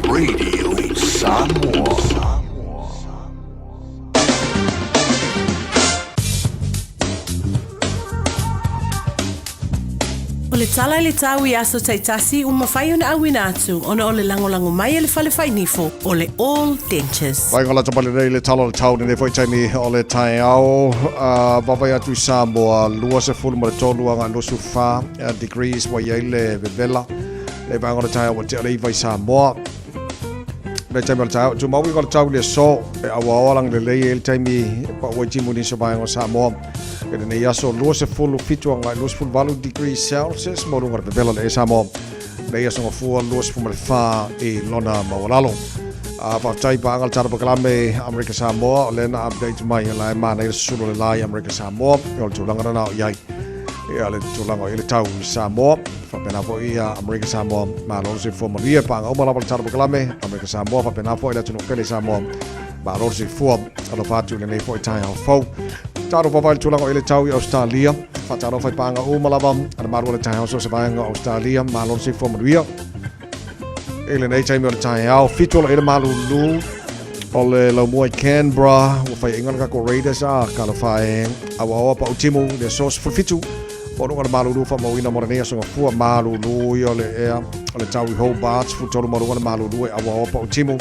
Radio Samoa. O le tala i le tau i aso taitasi ua mafai ona auina atu ona o le lagolago mai a le Fale Fainifo o le All Dentures. Vaega lata mai lenei le tala o le tau lenei foi taimi o le taeao uh, vavai atu i Samoa 23 agai 24 degrees ua i ai le vevela le vaega o le taeao ua tea le iva i Samoa le taimi o le taeao tumau i o le tau le so e auaoa lagi lelei e le taimi pa ua i timu nisi o vaega o Samoa I lenei aso 27 agai 28 degrees Celsius mo luga o le pepela le Samoa. Nei aso gafua 24 i lona maualalo. A faafetai paaga le tala pakalame Amerika Samoa o lea na update mai la e mana i le susulu o le la i Amerika Samoa o le tulaga na o iai. Ia le tulaga o i le tau i Samoa. Faapena foi ia Amerika Samoa malo le soifua manuia paaga uma lava le tala pakalame Amerika Samoa faapena foi le atunuu pele Samoa. Malo le soifua, alofa atu i lenei foi taeao fou. Talofa vai le tulaga o i le tau i Australia. Faatalofa i paaga uma lava a le malu o le taeao so se vaega o Australia. Malo le soifua manuia. I lenei taimi o le taeao, fitu o le malulu o le laumua i Canberra. Ua faiainga le kako Raiders a talofa e auaoa pa utimu le aso 17. Po luga le malulu faamauina mo lenei aso gafua malulu i o le ea o le tau i Hobart, 13 ma luga le malulu e auaoa pa utimu.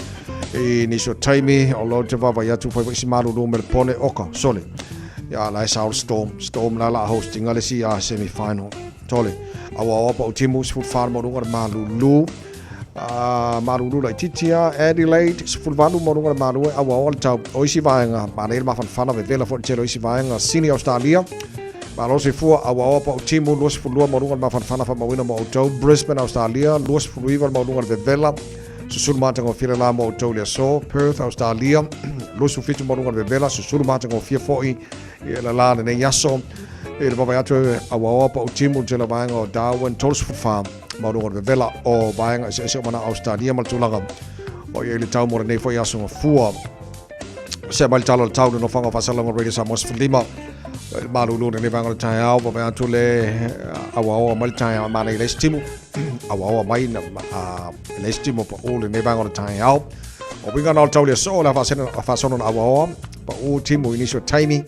I nisi o taimi, o lo te vaavaai atu fai foi si malulu me le pone oka, sole. Ia la e sao le Storm. Storm la la hostinga le si a semi final. Tole. Aua oa pa utimu 14 mo lunga le malulu. Uh, malulu la ititia Adelaide 18 mo lunga le malu aua oa le tau. O isi vaenga, ma nei le mafanafana vevela fo le tele o isi vaenga Sydney Australia. Malo se fua aua oa pa utimu 22 mo lunga le mafanafana fa mawina mo outou Brisbane Australia 29 mo lunga le vevela. Susulu matagofie le la mo outou i le aso, Perth, Australia, 27 ma luga o le vevela, susulu matagofie foi i le la lenei aso. I le vaavaai atu e auaoa pa utimu le tele o vaega o Darwin, 34 ma luga o le vevela o vaega eseese o mana Australia ma le tulaga o i ai le tau mo lenei foi aso gafua. Sea mai le tala o le tau le nofoaga o faasalalauga Radio Samoa 15 le malulu lenei vaega o le taeao, vaavaai atu le auaoa mai le taeao e manaia i le isi timu. Auaoa mai na le isi timu pa u lenei vaega o le taeao. O winga na o le tau le aso le faasono na auaoa pa u timu i nisi o taimi.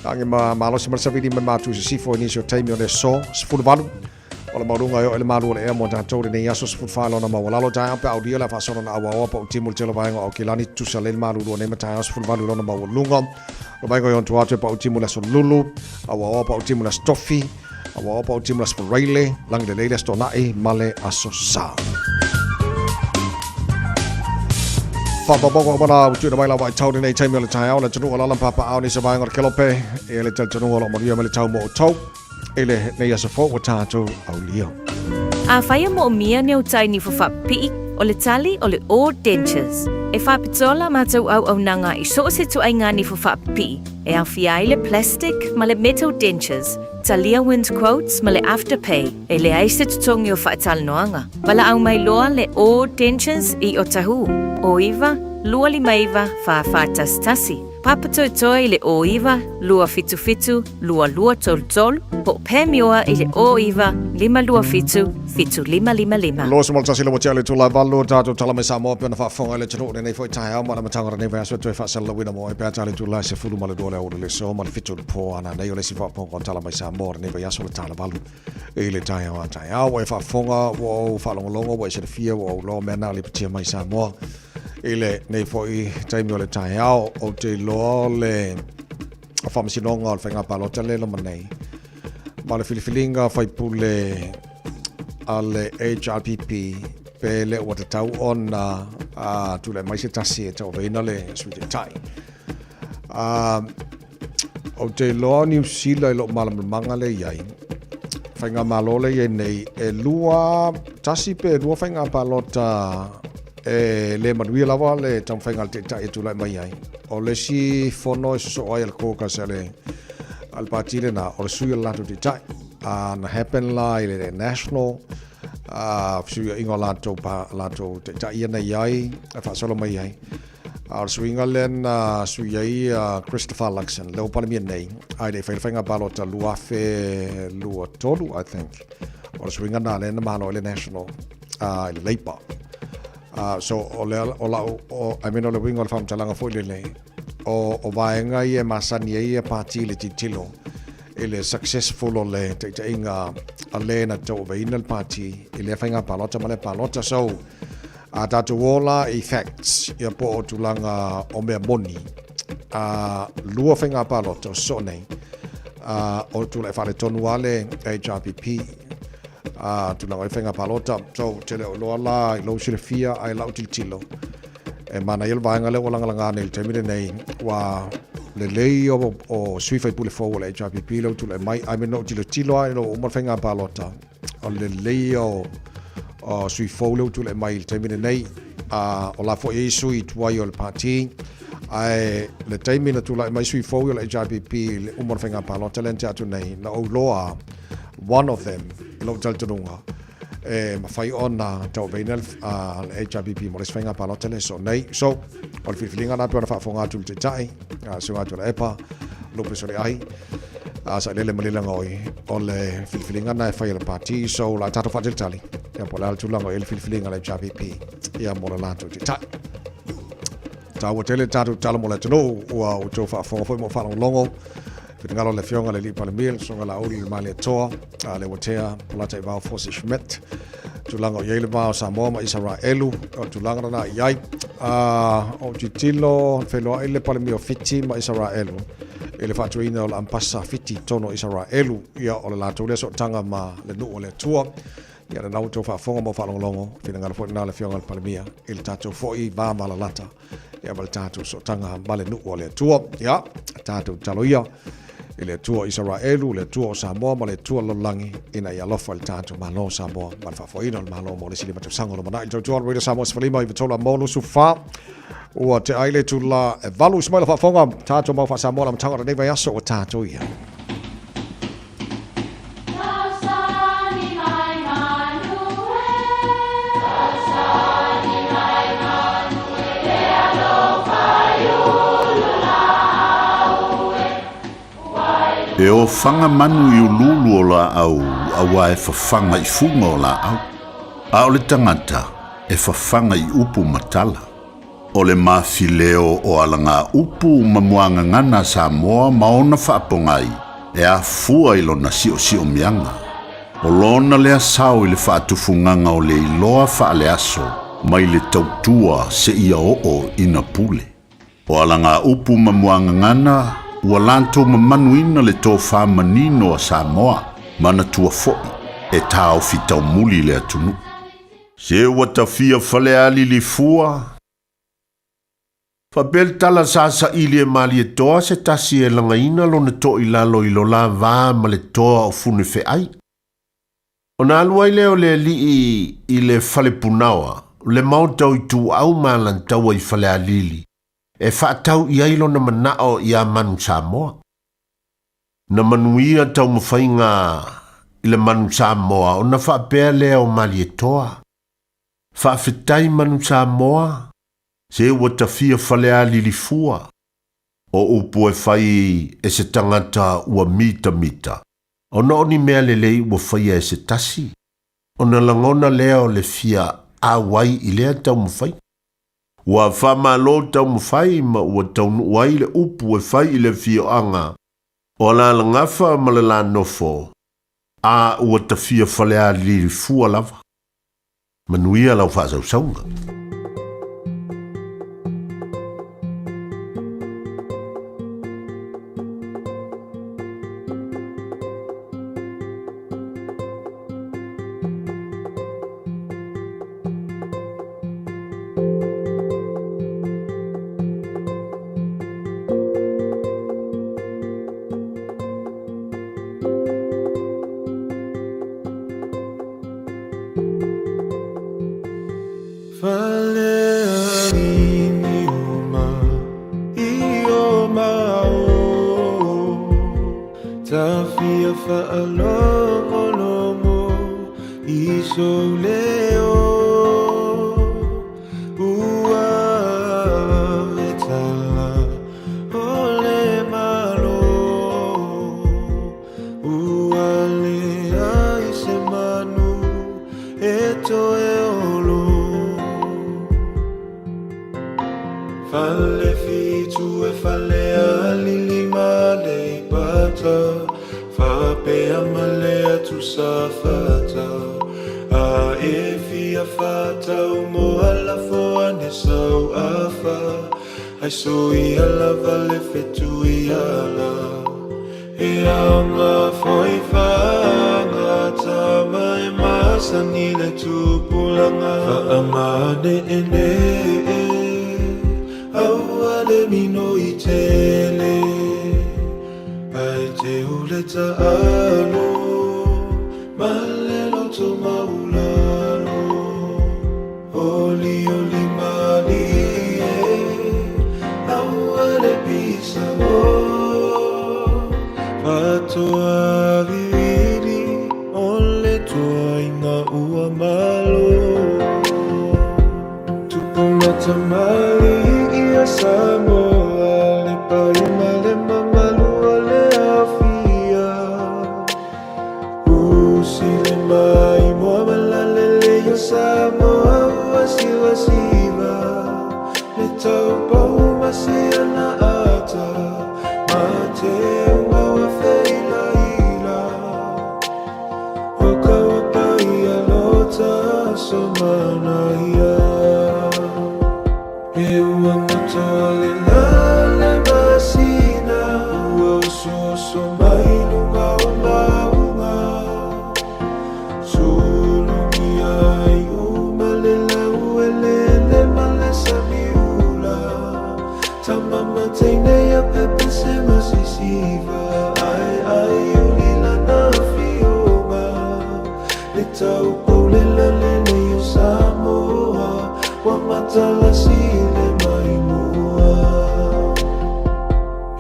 Ange ma malosi ma le savili me mātu se sifo i nisi o taimi o le aso 18. O le mauluga e o ele malu o le ea mo tātou lenei aso 14 lona maualalo taeao pe aulia le faasono na auaoa pa u timu le tele vaega o Aukilani tusa le malu lua nei ma taeao 18 lona maualuga. O vaega i on tua atu e pa u timu le aso lulu, auaoa pa u timu le aso tofi, Aua opa o timu le Aso Faraile, lagi lelei le Aso Toonai ma le Aso Sa. Whapapoko mana ua tuuina mai lava i tau lenei taimi o le taeao le atunuu o lala papaao ni sa vaega o le kelope e le talitonuga o lo o manuia mai le tau mo outou i lenei aso fou ua tatou aulia. Afai e moomia ni au tai nifo faapipii, o le tali o le All Dentures. E faapitoa la matou auaunaga i so o se tuaiga nifo faapipii, e aofia ai le plastic ma le metal dentures, talia wind quotes ma le afterpay, e leai se totogi o faatalanoaga. Valaau mai loa le All Dentures i Otahuhu, 09 259 4411. Papatoetoe i le 09 277 2233 po o Pamioa i le 09 527 7555. 21 le ua le itula e valu, tatou tala mai Samoa pe ona faafofoga i le atunuu lenei foi taeao ma le amataga o lenei vaiaso e toe faasalalauina mo ai pe a tala itula e 12 le aoauli le aso ma le 7 i le po ana nei o le isi faafofoga o tala mai Samoa o lenei vaiaso le tala valu i le taeao a taeao ua e faafofoga ua ou faalogologo ua e silafia ua ou loa mea na lipotia mai Samoa i lenei foi taimi o le taeao ou te iloa o le faamasinoga o le faiga palota le loma nei ma le filifiliga faipule a le HRPP pe le ua tatau ona tulai mai se tasi e tauaveina le Sui Taitai. Ou te iloa o Niu Sila i lou malamalamaga lea i ai, faigamalo lea i ai nei, e lua, tasi pe lua faiga palota e le manuia lava le taumafaiga a le taitai e tulai mai ai. O le isi fono e sosoo ai a le caucus a le, a le pati lena, o le sui o le latou taitai. A na happen la i le national a fesuiaiga o latou, pa, latou taitai ia na i ai, e faasolo mai ai. A o le suiga lea na sui ai a Christopher Luxon, lea ua palemia nei, a e le i fai le faiga palota 2023, I think. O le suiga na lea na malo ai le National i le Labour. So o le, o lau, o, I mean o le uiga o le faamatalaga foi lenei, o, o vaega ia e masani ai ia pati i le tilotilo. i le successful o le taitaiga a le na tauaveina le pati i lea faiga palota ma lea palota. So, a tatou o la i facts, ia po o tulaga o mea moni, a lua faiga palota o sosoo nei, a o tulai faaletonu lava le HRPP a tulaga o le faiga palota. So, tele o iloa la i lou silafia ae lau tilotilo, E manaia le vaega lea ua lagalaga nei i le taimi lenei, ua lelei o, o sui faipule fou o le HRPP lea ua tulai mai, ae mea na ou tilotilo lava ina ua uma le faiga palota, o le lelei o, o sui fou lea ua tulai mai i le taimi lenei, a o la foi e i ai sui tuai o le pati, ae le taimi na tulai mai sui fou o le HRPP i le uma o le faiga palota lea na tea atu nei, na ou iloa one of them i lou talitonuga, e mafai ona tauaveina le HRPP mo le isi faiga palota le soo nei. So, o le filifiliga lena pei ona faafofoga atu i le Taitai, Susuga Tuilaepa, Lupe Soliahi, a Sailele Malielegaoi, o le filifiliga lena e fai e le pati. So, o le a tatou faatalitali, ia po o le a le tulaga o i ai le filifiliga a le HRPP ia mo le latou Taitai. Taua tele le tatou tatalo mo le atunuu, ua outou faafofoga foi ma ou faalogologo Finagalo o le Afioga i le Alii Palemia, le Susuga Laauli Malietoa, Leuatea Polataivao Fosi Schmidt, tulaga o i ai le va o Samoa ma Isaraelu, o le tulaga lena i ai. O tilotilo, feiloai le Palemia o Fiti ma Isaraelu i le faatuina o le ampasa Fiti i totonu o Isaraelu, ia o le latou lea sootaga ma le nuu o le Atua. Ia lena ua outou faafofoga ma faalogologo, finagalo foi lena o le Afioga i le Palemia i le tatou foi va malalata ia ma le tatou sootaga ma le nuu o le Atua. Ia, tatou tatalo ia i le Atua o Isaraelu, le Atua o Samoa ma le Atua o le lalolagi, ina ia alofa i le tatou Malo o Samoa ma le faafoeina o le Malo mo le isi 5 tausaga o lumanai. Le tautua o le Radio Samoa 15 93 a mo 24. Ua te ai le itula e 8 i se mai la faafofoga, tatou mau faa-Samoa le amataga o lenei vaiaso ua tatou i ai. E ofaga manu i uluulu o laau auā e fafaga i fuga o laau, a o le tagata e fafaga i upu ma tala. O le mafileo o alagaupu ma muagagana a Samoa ma ona faapogai e afua i lona siosiomiaga. O lona lea sao i le faatufugaga o le iloa faaleaso mai le tautua seia oo ina pule. O alagaupu ma muagagana ua latou mamanuina le tofa manino a Samoa, manatua foi e taofi taumuli le atunuu. Se ua tafia Falealili fua. Faapea le tala sa saili e Malietoa se tasi e lagaina lona toilalo i lo la va ma le toa o Funefeai. Ona alu ai lea o le alii i le fale punaoa, le maota o Ituau ma Alantaua i Falealili, e faatau i ai lona manao iā Manu Samoa. Na manuia taumafaiga i le Manu Samoa ona faapea lea o Malietoa, Faafetai Manu Samoa, se ua tafia Falealili fua. O upu e fai e se tagata ua mitamita, ona o ni mea lelei ua faia e se tasi, ona lagona lea o le fia auai i lea taumafaiga. Ua faamalo taumafai ma ua taunuu ai le upu e fai i le afioaga o Alalagafa ma le Lanofo, a ua tafia Falealili fua lava. Manuia lau faasausauga. Ea ma le atu sa whatau A e fia whatau mo ala fo ane sau afa Ai so i ala vale fetu i ala E aonga foi whaanga tama e masani le tupulanga Whaamane e ne e Aua le mino i tele Ai te ule ta'alo Ma le loto maulalo Oli oli malie Aua le pisa o Fatoa vivili O le toaiga ua malo Tupu matamali ia Samoa Le pai ma le mamalu o le afia Usi le mai moa malalele ia Samoa ua siva siva Le taupou ma siana ata Ma te unga ua feilaila O ka ua paia lota so mana ia E ua moto le lale masina Ua oso mai lunga o maunga Sulungia ai uma le lau e lele ma le samiula Tamama teine ia pepe se masisiva Ai ai uli lana fioga Le tau paule la lele o Samoa Ua matalasi le maimua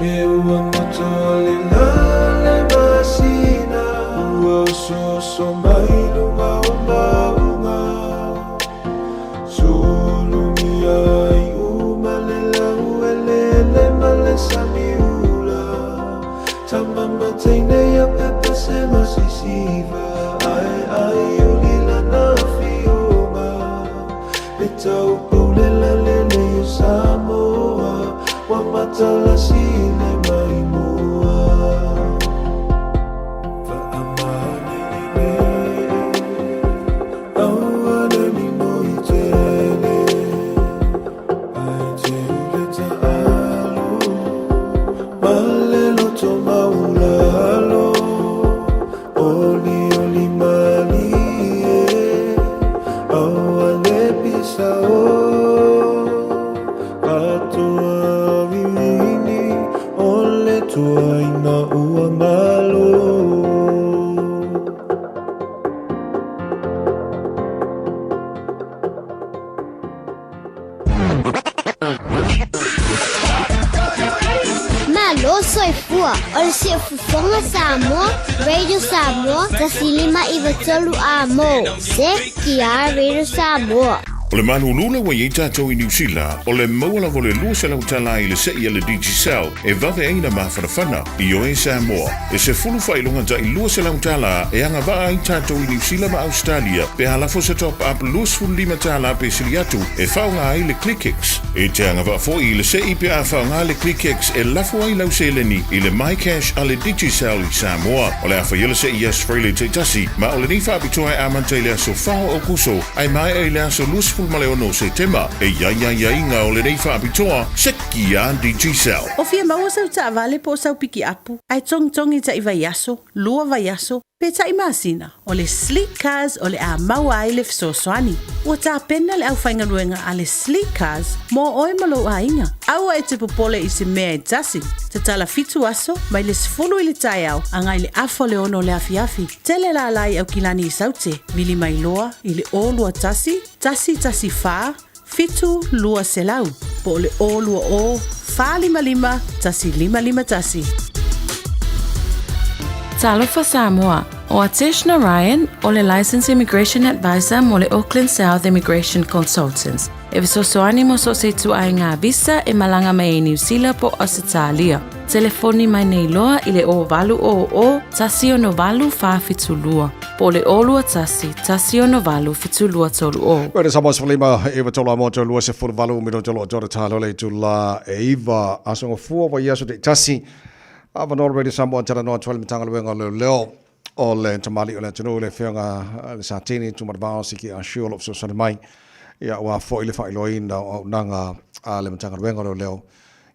E ua moto le lale masina Ua oso mai lunga o maunga Sulungia ai uma le lau e lele ma le samiula Tamama teine ia pepe se masisiva Ai ai uli lana fioga Le tau paule la lele o Samoa Ua matalasi le maimua Aua le mino i tele Ai te ule ta'alo Ma le loto maulalo Oli oli malie Aua le pisa o Katoa vivini O le tuaina ua malo. Malo soifua, o le siufofoga Samoa, Radio Samoa, 159 a mo, CKR Radio Samoa. O le malulu ua i ai tatou i Niu Sila, o le maua lava o le 200 tala i le se'i a le Digicel e vave ai na mafanafana. Ioe Samoa, e sefulu faailoga ta'i 200 tala e agavaa ai tatou i Niu Sila ma Ausetalia pe a lafo se top up 25 tala pe sili atu e faaaoga ai le ClickX. E te agavaa foi i le se'i pe a faaaoga le ClickX e lafo ai lau seleni i le MyCash a le Digicel i Samoa. O le a faia le se'i i aso Faraile taitasi, ma o lenei faapitoa e amata i le aso 4 o Aokuso ae maea i le aso 26 o Setema. E i ai aiaiga o lenei faapitoa, seki a Digicel. O fia maua sau taavale po o sau pikiapu, ae togitogi taʻi vaiaso, lua vaiaso, pe taʻi masina, o le Sleek Cars o le a maua ai le fesoasoani. Ua tapena le aufaigaluega a le Sleek Cars mo oe ma lou aiga. Aua e te popole i se mea e tasi. Tatala fitu aso, mai le 10 i le taeao agai le afa o le ono o le afiafi. Tele lala i Aukilani i Saute, vili mai loa i le 021 114 7 200 po o le 020 455 1551. Talofa Samoa, o Atesh Narayan, o le Licensed Immigration Advisor mo le Auckland South Immigration Consultants. E fesoasoani mo so o se ituaiga visa e malaga mai ai Niu Sila po o Ausetalia. Telefoni mai nei loa i le 0800 168 472 po o le 021 168 7230. Koe sa mas lima e wa tolo mo tolo se fulu valu mi tolo tolo talo le tula e iva aso fua wa iaso te tasi a va nolo ready Samoa tala no atwale matanga le wenga leo leo. o le tamalii o le atunuu le Afioga le Satini Tumanavao Siki Ashu o lo o fesoasoani mai ia aua foi le faailoaina o auaunaga a le Matagaluega o Leoleo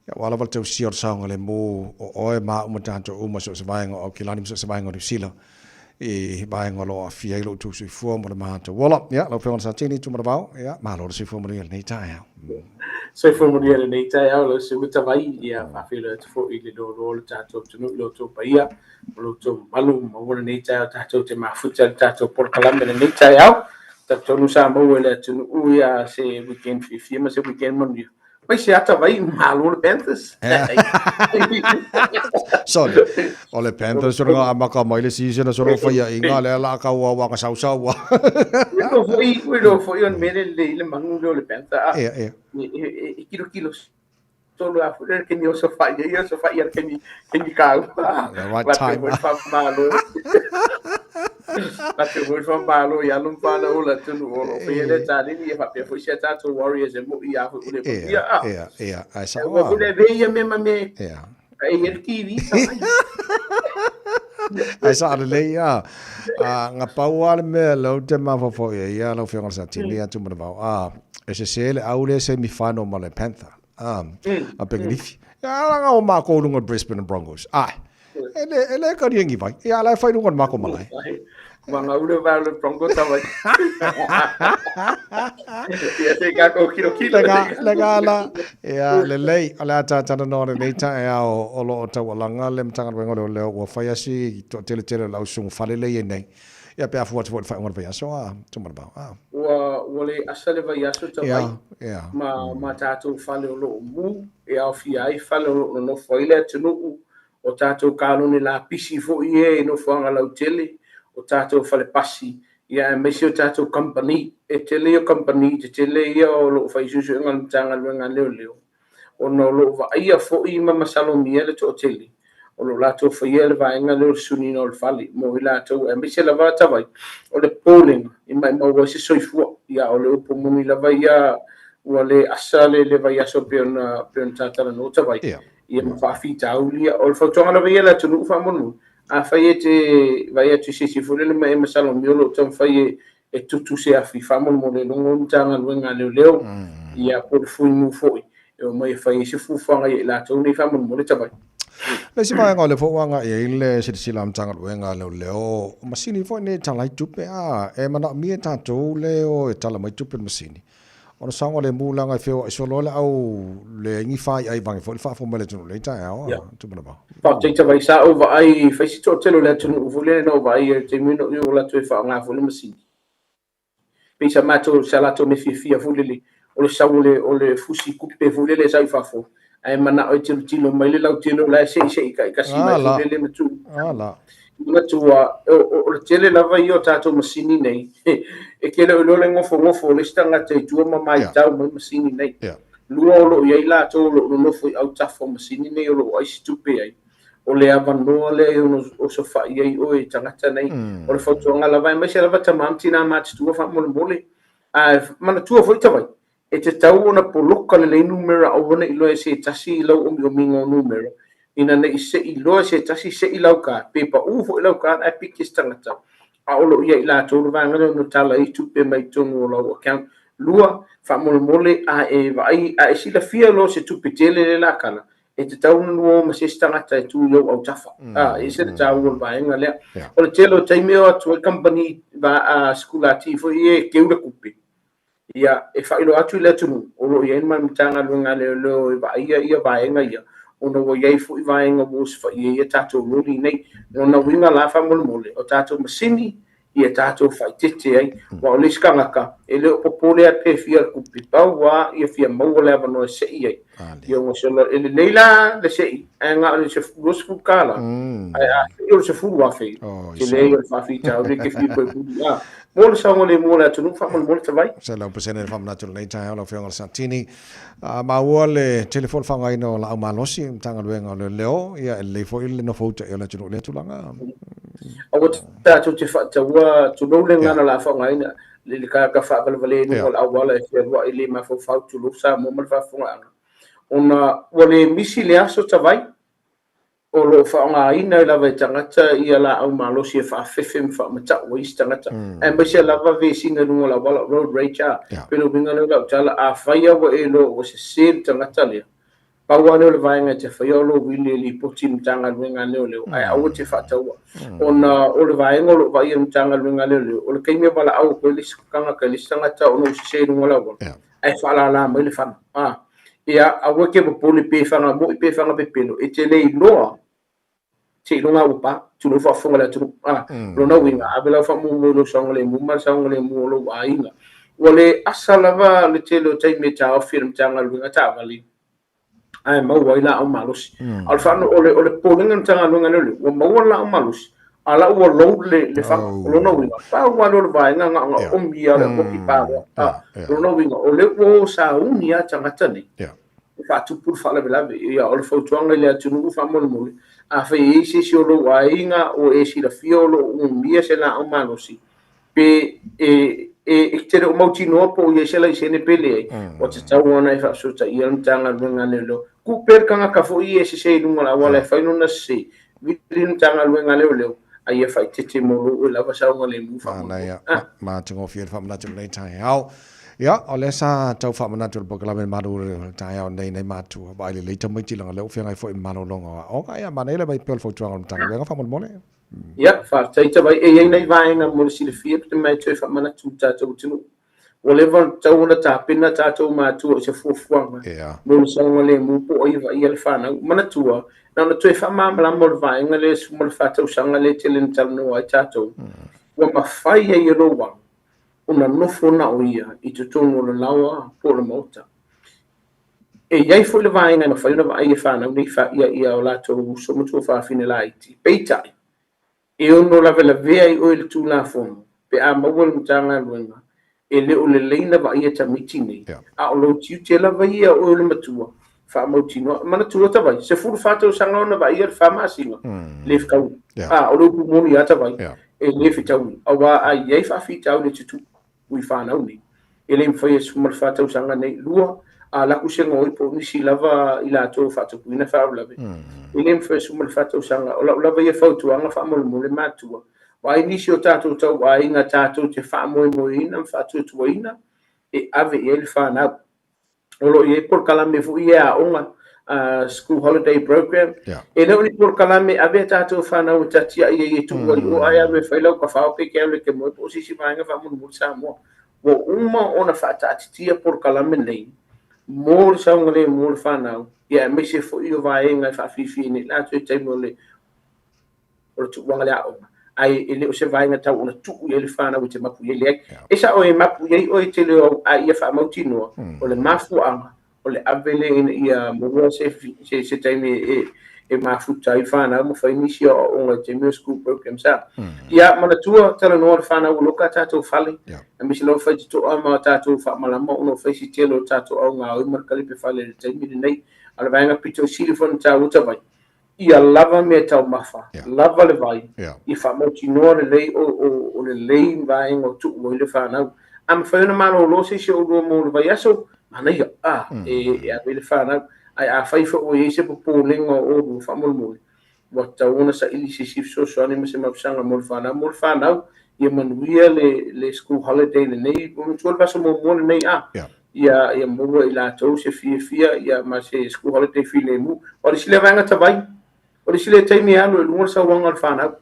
ia aua lava le tausia o le saogalemu o oe ma au ma tatou uma i so o se vaega o Aukilani ma so o se vaega o Niu Sila i vaega o lo o aafia ai lo outou soifua ma le matou ola. Ia, lau Afioga i le Satini Tumanavao, ia, malo le soifua manuia i lenei taeao. Soifua manuia i lenei taeao lau Susuga Tavai, ia faafeiloai atu foi i le loaloa o le tatou atunuu i lo outou paia ma lo outou mamalu, maua lenei taeao tatou te mafuta i le tatou polokalame i lenei taeao. Talitonu sa maua e le atunuu ia se weekend fiafia ma se weekend manuia. Mai se ata vai, malo le Panthers. Sorry. O le Panthers o nga amaka mai le season so ro fai i nga le la ka wa wa ka sau sau. Ui lo foi, ui lo foi on mele le le mangu le le Panther. Ia, ia. E kilo kilo solo a foi ke ni o so fai ia so fai ia ke ni ke ni kau. The right time. Fa malo. Late foi fa malo ia lum fa na ula tunu o lo pe le tali ni fa pe foi se tatou Warriors e mo ia foi ule ia. Ia, ia, ai sa. Ua foi le ve ia me ma me. Ia. Ai el TV sa mai. Ai sa le ia. A nga pau a le mea lau te mafaufau ia ia lau Afioga i le Satini atu ma le vao. A e sese le au le semi final ma le Panther. A a Pengalifi. Ia ala nga o mākou lunga Brisbane Broncos. Ai. E le, e le kari engi vai. Ia ala e whai runga mako malae. Ma ngā ure wā le Bronco tawai. Ia te kā kau kilo kilo. Le ngā, le ngā la. Ia, le lei, o le ata tana noa le nei ta e ao o lo o taualanga le matagaluega o leoleo ua whai asi to tele tele o lau sungu fale lei e nei. Ia pe afu atu foi le whai vai aso a, tumana vao. A. Ua, ua le asa le vai aso ta vai. Ia, ia. Ma, ma tātou fale o lo o mū, e aofia ai fale o lo o nonofo ai le atunuu, o tatou kalone lapisi foi e i nofoaga lautele, o tatou fale pasi, ia aemaise o tatou kamupani. E tele ia o kamupani tetele ia o lo o fai suesuega a le Matagaluega a Leoleo, ona o lo o vaaia foi ma masalomia le toatele o lo o latou faia le vaega lea o le suniina o le fale mo i latou, aemaise lava tavai o le popolega i maimau ai se soifua. Ia, o le upu moni lava ia, ua le asa le le vaiaso pei ona pei ona tatalanoa tavai. Ia ma faafitauli ia. O le fautuaga lava ia i le atunuu faamolemole, afai e te vaai atu i se isi foi lele ma e masalomia o lo o taumafai e e tutu se afi faamolemole e logo le Matagaluega a Leoleo, ia po o le Fuimu foi e omai e fai ai se fuafuaga ia i latou nei faamolemole tavai. Le isi vaega o lea foi ua agai ai le silasila a Matagaluega a Leoleo, o masini foi nei e tala ai tupe, a e manaomia e tatou le o e tala mai tupe i le masini. Ona saogalemu leaga e feoai solo ai le au leai ni faaiaivaga foi le faafofoga mai le atunuu i lenei taeao a Tumanavao. Faafetai tavai, sa ou vaai, fai si toatele o le atunuu foi lele na ou vaai ai i le taimi na ou alu atu e faaaoga foi le masini. Pei sa matou, sa latou mea fiafia foi lele, o le sau o le, o le fusi kupe foi lele e sau i fafo, ae manao e tilotilo mai le lautele o la e seisei taitasi mai foi lele ma tuu. Ala. Manatua, o le tele lava ia o tatou masini nei, e te le o iloa le nofonofo o le isi tagata i tua ma matau mai masini nei. Lua o lo o i ai latou o lo o nonofo i autafa o masini nei o lo o ai se tupe ai. O le avanoa lea e ono osofai ai oe i tagata nei. O le fautuaga lava, aemaise lava tama ma tina matutua faamolemole. Ae manatua foi tavai, E tatau ona poloka lelei numera aua ne i loa e se tasi i lau omiomiga o numera, ina ne i seʻi loa e se tasi seʻi lau card, pe paʻū foi lau card ae piki e se tagata, a o lo o i ai i latou le vaega lea ono tala ai tupe mai totonu o lau account. Lua, faamolemole a e vaai a e silafia loa se tupe tele lea lakala, e tatau ona lua o ma se isi tagata e tu i ou autafa. A, e ese le taua o le vaega lea. O le tele o taimi e o atu ai kamupani va, a, sikulati foi ia e keu le kupe, Ia, e faailoa atu i le atunuu, o lo o i ai ma le Matagaluega a Leoleo e vaaia ia vaega ia, ona ua i ai foi vaega ua osofai ai a tatou loli nei. Lona uiga la faamolemole, o tatou masini ia tatou faaeteete ai, aua o le isi tagata, e le o popole lava pe fia le tupe, pau lava ia fia maua le avanoa e sei ai. Ia ua sela, e lelei la le sei, ae na o le 20 tala, ae a sei o le 10,000, tele ia o le faafitauli e te fia toe muli. A, mo le saogalemu o le atunuu, faamolemole tavai. 100% le faamanatu i lenei taeao lau Afioga i le Satini. A maua le tele foi o le faaaogaina o laau malosi i le Matagaluega o Leoleo, ia e lelei foi le nofouta o le atunuu i lea tulaga. Aua tatou te faataua, tulou le gagana o le a faaaogaina, le le tagata faavalevalea i luga o le auala e fealuai le mafaufau, tulou Samoa ma le faafofogaaga, ona ua le misi le aso tavai. O lo o faaaogaina ai lava e tagata ia laau malosi e faafefe ma faamatau ai isi tagata, aemaise lava vesiga i luga o le auala, road rage a. Pei o le uiga lea o lau tala, afai lava ua e iloa ua sese le tagata lea, pau lava lea o le vaega e te faia o lou vili e lipoti i le Matagaluega a Leoleo, ae aua te faataua. Ona o le vaega o lo o vaaia e le Matagaluega a Leoleo, o le taimi e valaau atu ai le isi tagata i le isi tagata ona ua sese i luga o le auala, ae faalala mai le fana. A. Ia, aua e te popole pe fana mo'i pe fana pepelo, e te le iloa seiloga ua pa, tulou faafofoga le atunuu. A, lona uiga, ave lau faamuamua i lou saogalemu ma le saogalemu o lou aiga. Ua le asa lava le tele o taimi e taofi e le Matagaluega taavale ae maua ai laau malosi. A o le faano, o le, o le popolega o le Matagaluega lea, ua maua le laau malosi, a la ua load le fana. O lona uiga, pau lava lea o le vaega na ona omi lava o le amoki pa loa. A, lona uiga, o lea ua o sauni lava tagata nei e faatupu le faalavelave. Ia, o le fautuaga i le atunuu faamolemole, afai e i ai se isi o lou aiga ua e silafia o lo o umia se laau malosi, pe e e te le o mautinoa po o i ai se laisene pe leai, ua tatau ona e faafesootaia le Matagaluega a Leoleo. Tuu pea le tagata foi e sese i luga o le auala e fai lona sese, vili le Matagaluega a Leoleo, a ia faaeteete mo lou e lava saogalemu faamolemole. Manaia, matagofie le faamanatu i lenei taeao. Ia, o lea sa tau faamanatu i le polokalame le malu o le taeao nei nai matua, vaai lelei tamaiti leaga o lea ua feagai foi ma malologa o aoga. Ia, manaia le aumai pea o le fautuaga a le Matagaluega faamolemole. Ia, faafetai Tavai. E i ai nai vaega mo le silafia pe mai toe faamanatu i le tatou atunuu. Ua leva ona tatau ona tapena tatou matua i se fuafuaga mo le saogalemu po o ai e vaaia le fanau. Manatua, na ona toe faamalamalama o le vaega lea 14 tausaga lea e tele ina talanoa ai tatou, ua mafai ai e lou alo ona nofo na o ia i totonu o le laoa po o le maota. E i ai foi le vaega e mafai ona vaai e fanau nei ia o latou uso ma tuafafine laiti. Peitai, e ono lavelavea ai oe i le Tulafono pe a maua e le Matagaluega e le o lelei na vaaia tamaiti nei, a o lou tiute lava ia o oe o le matua, faamautinoa. Manatua Tavai, 14 tausaga ona vaaia le fa masina, le fetaui. A, o le upu moni lava Tavai, e le fetaui, aua a i ai faafitauli e tutupu, i fanau nei. E le mafai e 14 tausaga nei, lua, a laku se gaoi po o nisi lava i latou o faatupuina faalavelave. E le mafai e 14 tausaga. O lau lava ia fautuaga faamolemole matua, vaai nisi o tatou tauaiga tatou te faamoemoeina ma faatuatuaina e ave i ai le fanau. O lo o i ai polokalame foi ia aoga, school holiday program. E le o ni polokalame e ave a tatou fanau e tatiai ai e tuu ai i o ae alu e fai lau kafao pe ke alu e te moe po o se isi vaega faamolemole Samoa. Ua uma ona faataatitia polokalame nei mo le saogalemu o le fanau, ia aemaise foi o vaega e faafiafia nei latou i taimi o le o le tuuaga le aoga, ae e le o se vaega tau ona tuu i ai le fanau e te mapu i ai. Leai. E sao e mapu i ai oe i tele o au, a ia faamautinoa, o le mafuaaga o le ave lea ina ia maua se, se, se taimi e, e mafuta ai fanau ma fai nisi o aoaoga i taimi o school programs a. Ia, manatua, talanoa le fanau ua loka tatou fale, aemaise lava faitotoa ma tatou faamalama ona o fai si tele o tatou augaoi ma le kalipe fale i le taimi lenei. A o le vaega pito sili foi ona taua Tavai, ia lava mea taumafa, lava le vai, ia faamautinoa lelei o lelei vaega o tuu ai le fanau. A mafai ona malolo se isi o oulua mo le vaiaso, manaia, a, e ave i le fanau. Ae afai foi ua i ai se popolega o oulua faamolemole, ua tatau ona saili se isi fesoasoani ma se mapusaga mo le fanau. Mo le fanau, ia manuia le school holiday lenei, manatua le vaiaso muamua lenei, a. Ia, ia maua i latou se fiafia ia ma se school holiday filemu. O le isi lea vaega tavai, o le isi lea taimi e alu i luga le sauaga o le fanau.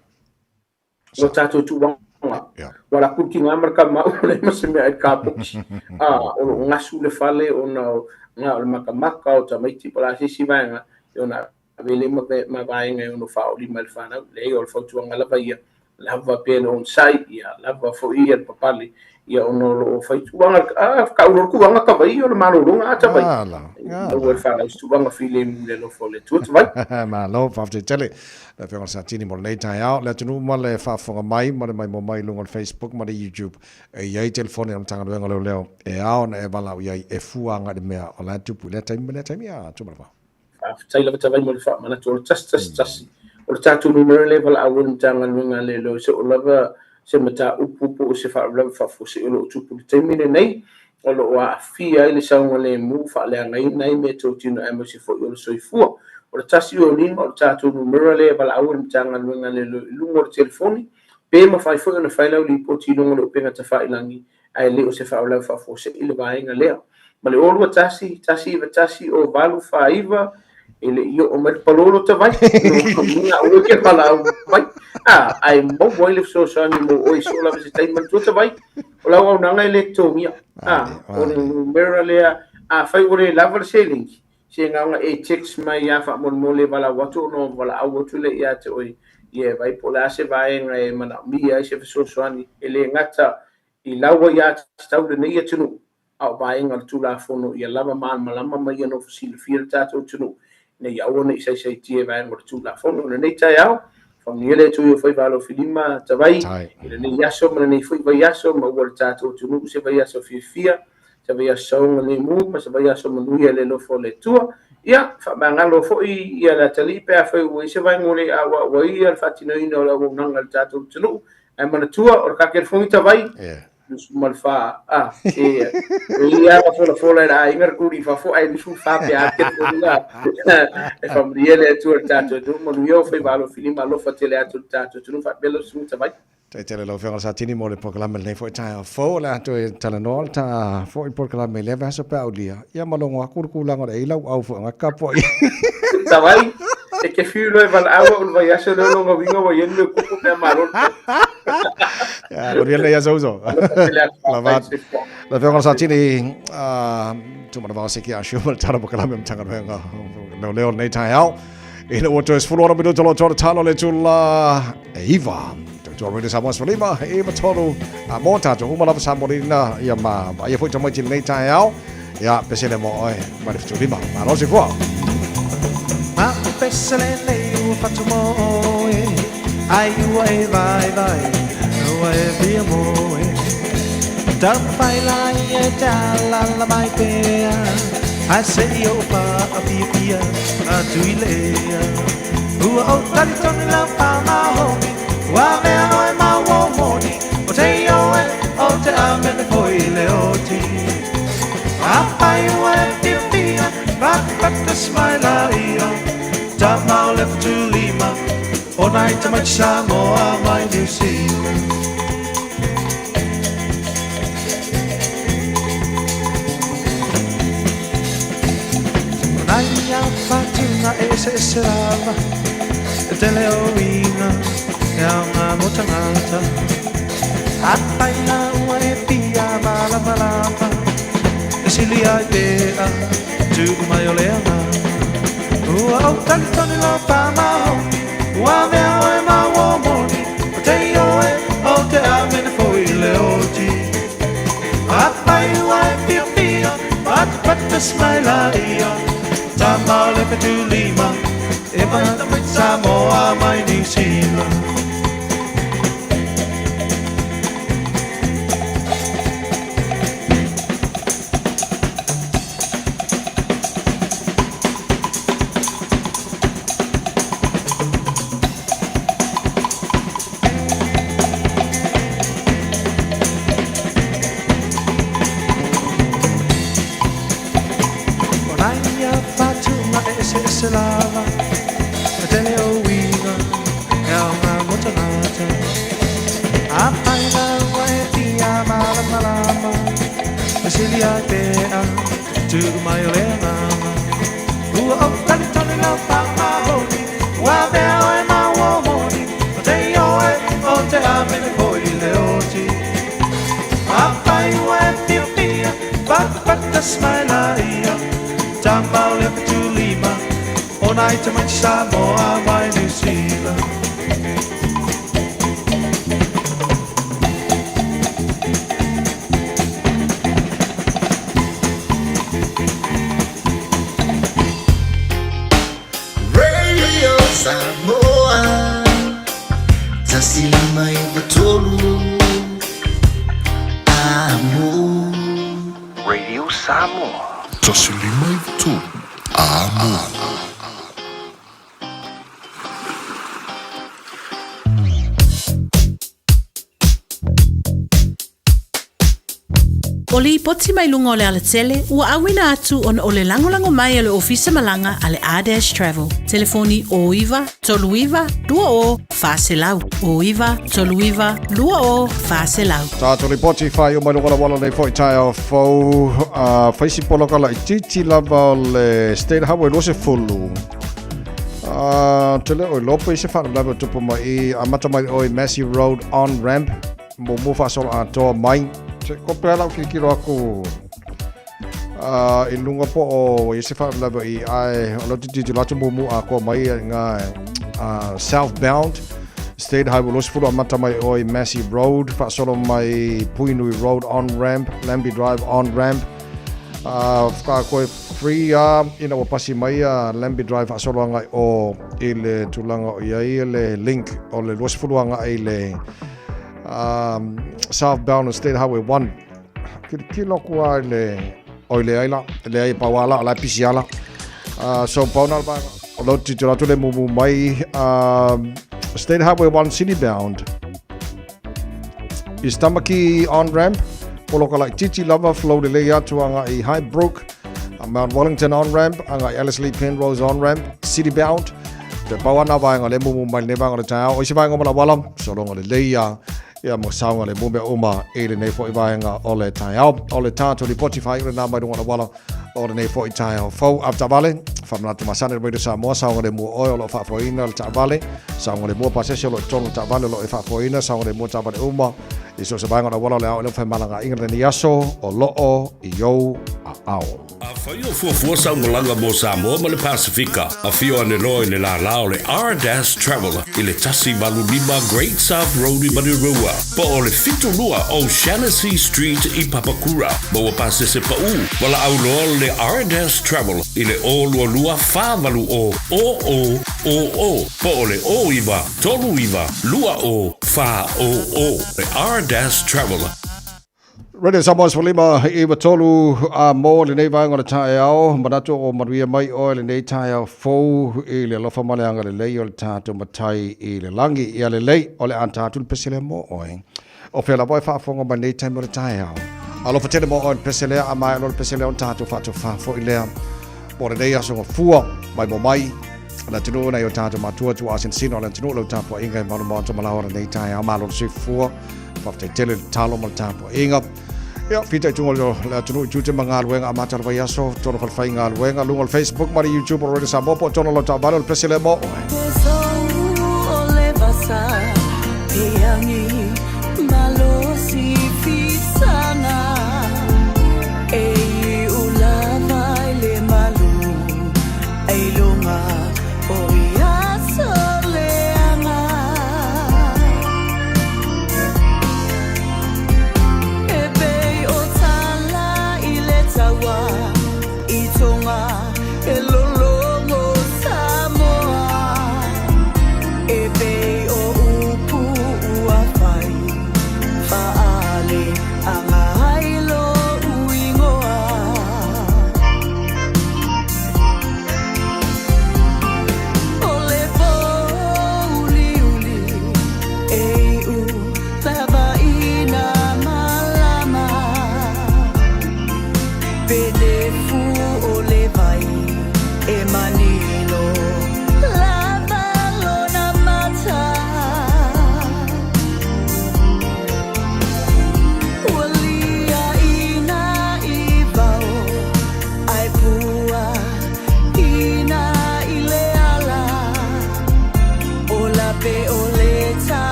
O tatou tuuaga. Ua la kulu ki ngā ma le kamau le ma se mea ai ka poki. A, o lo ngasu le fale ona o ngā o le makamaka o tamaiti po o le a se isi vaega e ona ave lea ma vaega e ono faaoli mai le fanau. Leai, o le fautuaga lava ia, lava pea le onosai, ia lava foi ia le papale, ia ona o lo o fai tulaga, a, tau loa le tulaga tavai o le malologa a tavai. Ala, ala. Le fanau se tulaga filemu i le alofa o le Atua tavai. Malo, faafetai tele. Le Afioga i le Satini mo lenei taeao. Le atunuu ma le faafofoga mai ma le maimoa mai i luga o le Facebook ma le YouTube. E i ai telefoni a le Matagaluega o Leoleo e ao ona e valaau i ai e fua agai i le mea o la e tupu i lea taimi ma lea taimi. A, tuu mai le vao. Faafetai lava Tavai mo le faamanatu o le 111. O le tatou numera lea e valaau ai le Matagaluega a Leoleo se o lava se mataupu po o se faalavelave faafuasei o lo o tupu i le taimi lenei o lo o aafia ai le saogalemu, faaleagaina ai meatotino aemaise foi o le soifua. O le 105 o le tatou numera lea e valaau ai le Matagaluega a Leoleo i luga o le telefoni, pe mafai foi ona fai lau lipoti i luga o le upega tafailagi, ae le o se faalavelave faafuasei le vaega lea. Ma le 021 191 0849, e le i oo mai le palolo Tavai, lona aua e te valaau mai, a, ae maua ai le fesoasoani mo oe i so o lava se taimi. Manatua Tavai, o lau auaunaga e le totogia, a, o le numera lea, afai ua le lava le seleni, Se na ona e text mai lava faamolemole e valaau atu ona valaau atu lea ia te oe ia e vaai po o le a se vaega e manaomia ai se fesoasoani e le gata i lau aiatatau i lenei atunuu a o vaega o le Tulafono ia lava malamalama ma ia nofo silafia le tatou atunuu ina ia aua ne i saisaitia i vaega o le Tulafono. O lenei taeao, faamanuia le Atua i ou faiva alofilima Tavai i lenei aso ma lenei foi vaiaso ma ua le tatou atunuu se vaiaso fiafia se vaiaso saogalemu ma se vaiaso manuia i le alofa o le Atua. Ia, faamagalo foi ia le atalii pe afai ua i ai se vaega ua le auau ai le faatinoina o le auaunaga i le tatou atunuu. Ae manatua, o le kakelefogi tavai, 24, a, e, e i lava folafola e le aiga le kuli i fafo, ae 24 pe a telefoni la. E faamanuia le Atua i le tatou atunuu, manuia ou faiva alofilima, alofa tele atu i le tatou atunuu, faapea lau susuga tavai. Faafetai lau Afioga Satini mo le polokalame lenei foi taeao fou. O le a toe talanoa le ta foi polokalame i lea vaiaso pe a aulia. Ia ma logo atu le tulaga o le ai lau au foi nga tapuai. Tavai, e te fiu loa e valaau au i le vaiaso lea o lona uiga ua i ai le mea tupu pe a malo le tau. Ia, manuia lenei aso uso. Lava. Lau Afioga Satini, Tumanavao Seki Ashu ma le tala polokalame o Matagaluega Leoleo lenei taeao. Ina ua toe 16 minuta loa toa talo le tula e iva. Tautua Radio Samoa 15, e iva tolu. A mō tātou, uma lava Samoa lina, ia ma, ma ia foi tamaiti lenei taeao. Ia, pese le mō oe, mai le fitu lima. Malo se fua. Ma o pese le nei ua whatu mō oe, ai ua e vai vai, ua e via mō e. Taumawhai la ia e te alala mai pea, Ai se i o pa a pia pia atu i le ea. Ua o tali tonu lau pa ma homi, Ua mea oe ma ua moni, O te i oe, o te amene foi le oti. A pai ua e pia pia, Patapata smile a ia, Tama o le whatulima, O nai tamaiti Samoa mai New Zealand. O nai a whatunga e ese ese lava, E tele o uiga, e aoga mo tangata. A pai la ua e pia malamalama, E sili ai pea, tuu mai o le agaga. Ua ou talitonu lau pāmahomi, Ua mea oe ma ua moni, O te ioe, o te amene foi le oti. A pai ua e piopio, patapata smile ia, Tama o le fetu lima, e mai Samoa mai New Zealand. O nai ia whatunga e eseese lava, E tele o uiga, e aoga mo tangata. A pai la ua e pia malamalama, E sili ai pea, tuu mai o le agaga. Ua ou talitonu lau pāmahoni, Ua mea oe ma ua moni, O te ioe, o te amene foi le oti. A pai ua e piopio, Patapata smile ia, Tama o le fetu lima, O nai tamaiti Samoa mai New Zealand. Radio Samoa 105 3 Amo. Radio Samoa. 105 3 Amo. O lipoti mai luga o le alatele ua auina atu ona o le lagolago mai a le Ofisa Malaga a le R-Dash Travel. Telefoni 09 39 20 400. 09 39 20 400. Tātou lipoti whai o mai luga la wala nei foi taeao fou uh, whaisi poloka laitiiti lava o le State Highway 20. Uh, te leo i lopo i se whaalavelave o tupu mai i amata mai oi Massey Road on ramp Muamua faasolo atoa mai. Se ko pea lau kilokilo aku uh, i lunga po o i se faalavelave i ae o lau tilotilo atu muamua atoa mai nga uh, southbound State Highway 20 amata mai o i Massey Road faasolo mai Puinui Road on ramp Lambie Drive on ramp uh, whakakoe free a ina ua pasi mai a Lambie Drive faasolo agai o i le tulaga o i ai le link o le 20 agai i le um, southbound on State Highway 1. Kilokilo aku a i le, oi leai la, leai e pau ala, o la e pisi ala. So pau na le vaega, o lou tilotilo atu le mumu mai, State Highway 1 city bound. I Stamaki on ramp, poloka laitiiti lava, flow lelei atu agai i Highbrook, Mount Wellington on ramp, agai Ellerslie Penrose on ramp, city bound. Toe pau ana vaega le mumu mai lenei vaega o le taeao. O isi vaega o Malawala, sologa lelei ia, ia mo saoga le mea uma i lenei foi vaega o le taeao. O le tātou lipoti whai ure nā mai runga o wala o lenei foi taeao fou. Ave taavale, whamanatu masane Radio Samoa, saoga le mua oe o loo faafoeina le taavale, saoga le mua pasese o loo i totonu o le taavale o loo e faafoeina, saoga le mua taavale uma i so o se vaega o le auala o le ao e le whaimalagaʻiga lenei aso o loo i ou aao. Afai o fuafua sau malaga mo Samoa ma le Pasefika, afio ane loa i le lālā o le R-Dash Travel i le 185 Great South Road i Manurewa, po o le 72 O'Shannessy Street i Papakura. Maua pasese paʻū, valaau loa le R-Dash Travel i le 022 480 0000 po o le 09 39 20 400. Le R-Dash Travel. Radio Samoa 15 i tolu a mō lenei vaega o le taeao, manatu o manuia mai oe lenei taeao fou i le alofa ma le agalelei o le tātou matai i le langi. Ia lelei o le a tātou le pese lea mō oe. O whea lava e faafofoga mai nei taimi o le taeao. Alofa tele mō oe le pese lea, a maea loa le pese lea ona tātou faatofā foi lea. Mō lenei aso gafua, mai mō mai, le atunuu nai o tātou matua tuuasinasina o le atunuu lau tapuaiga e malu maota ma laoa lenei taeao malo le soifua. Faafetai tele le talo ma le tapuaiga. Ia, fitaituga o le atunuu i tiute ma galuega amata o le vaiaso, tona falefaigaluega, luga o le Facebook ma le YouTube o Radio Samoa po o tona lau taavale o le pese lea mo oe.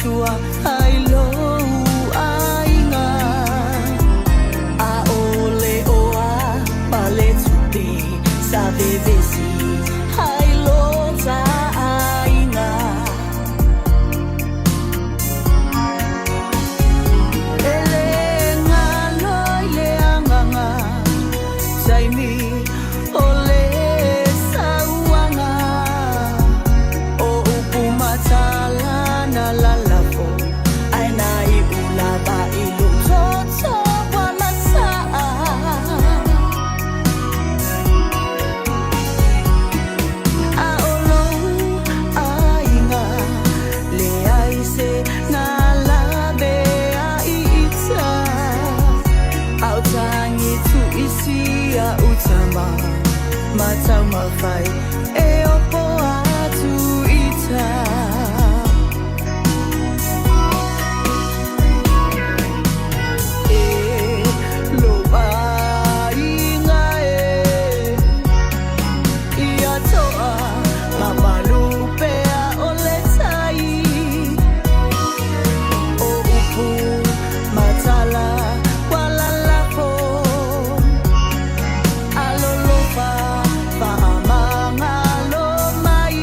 tua ai lou aiga ʻAʻole o a pale tupe sa vevesi ai lo ta aiga E le galo i le agaga taimi o le sauaga O upu matala na lalafo Ae na iu lava i lou toto ua mataa A o lou aiga leai se galabe a ita A o tagi tuisi a utama ma taumafai e opo atu ita. E lou aiga e ia toa mamalu pea o le tai O upu matala ua lalafo Alolofa faamagalo mai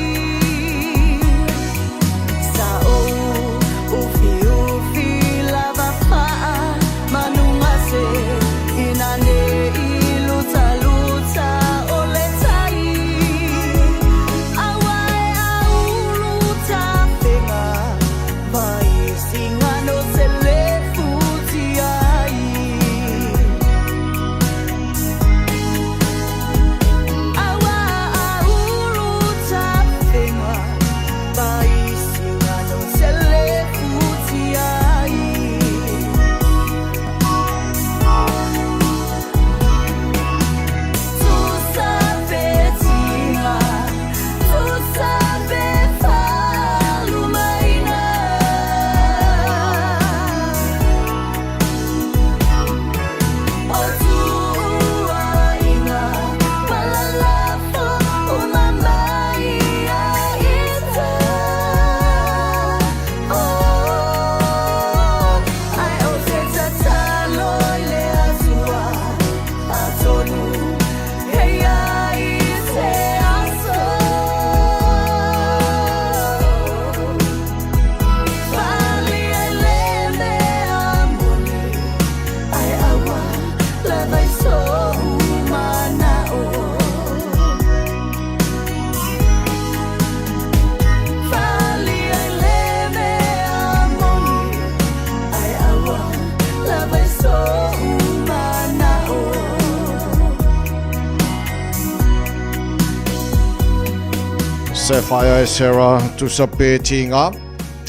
Sa ou ufiufi lava faamanugase ina ne i lutaluta o le tai Aua e aulu tafega vai sigano se le futi ai Aua aulu tafega vai sigano se le futi ai Tusa fetiga, tusa fefalumaina O tuuaiga ma lalafo uma mai ia ita Oh, ae ou te tatalo i le Atua atonu e iai se aso Fale ai le mea moni ae aua lava i sou manao Fale ai le mea moni ae aua lava i sou manao Sapphire e Sarah tusa pe tiga.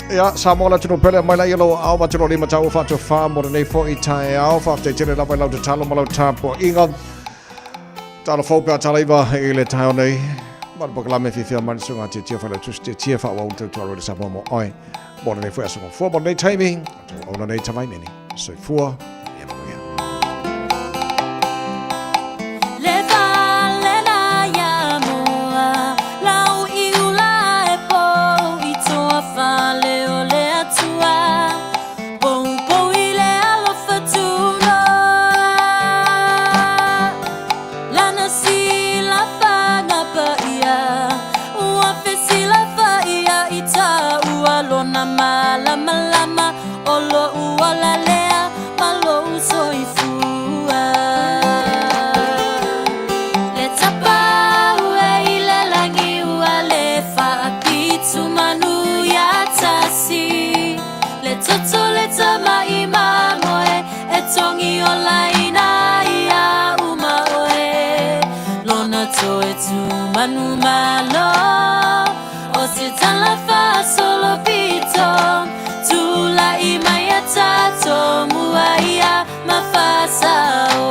Ia, Samoa le atunuu pele mai la ia lou aao ma tino lima tau faatofa mo lenei foi taeao. Faafetai tele lava i lau tatalo ma lau tapuaiga. Talo fou pe a tala iwa i le taeao nei. Ma le polokalame fiafia mai le susuga a Tietia Failautusi Tietia faaauau le tautua a Radio Samoa mo oe. Mo lenei foi aso gafua mo lenei taimi. Tau auna nei tavaimene. Soifua. Ia manuia. Le fale na ia moa, lau i ula e pou i toa fale o le Atua, poupou i le alofa tunoa. Lana silafaga paia, ua fesilafaia i taua lona malamalama o lou ola lea ma lou soifua. Le tapau e i le lagi ua le faapitu manu ia tasi. Le toto le tama'i mamoe e togi olaina ia uma oe. Lona toe tu manumalo o se tala faasolo pito. Tula'i mai a tatou mua ia ma faasao.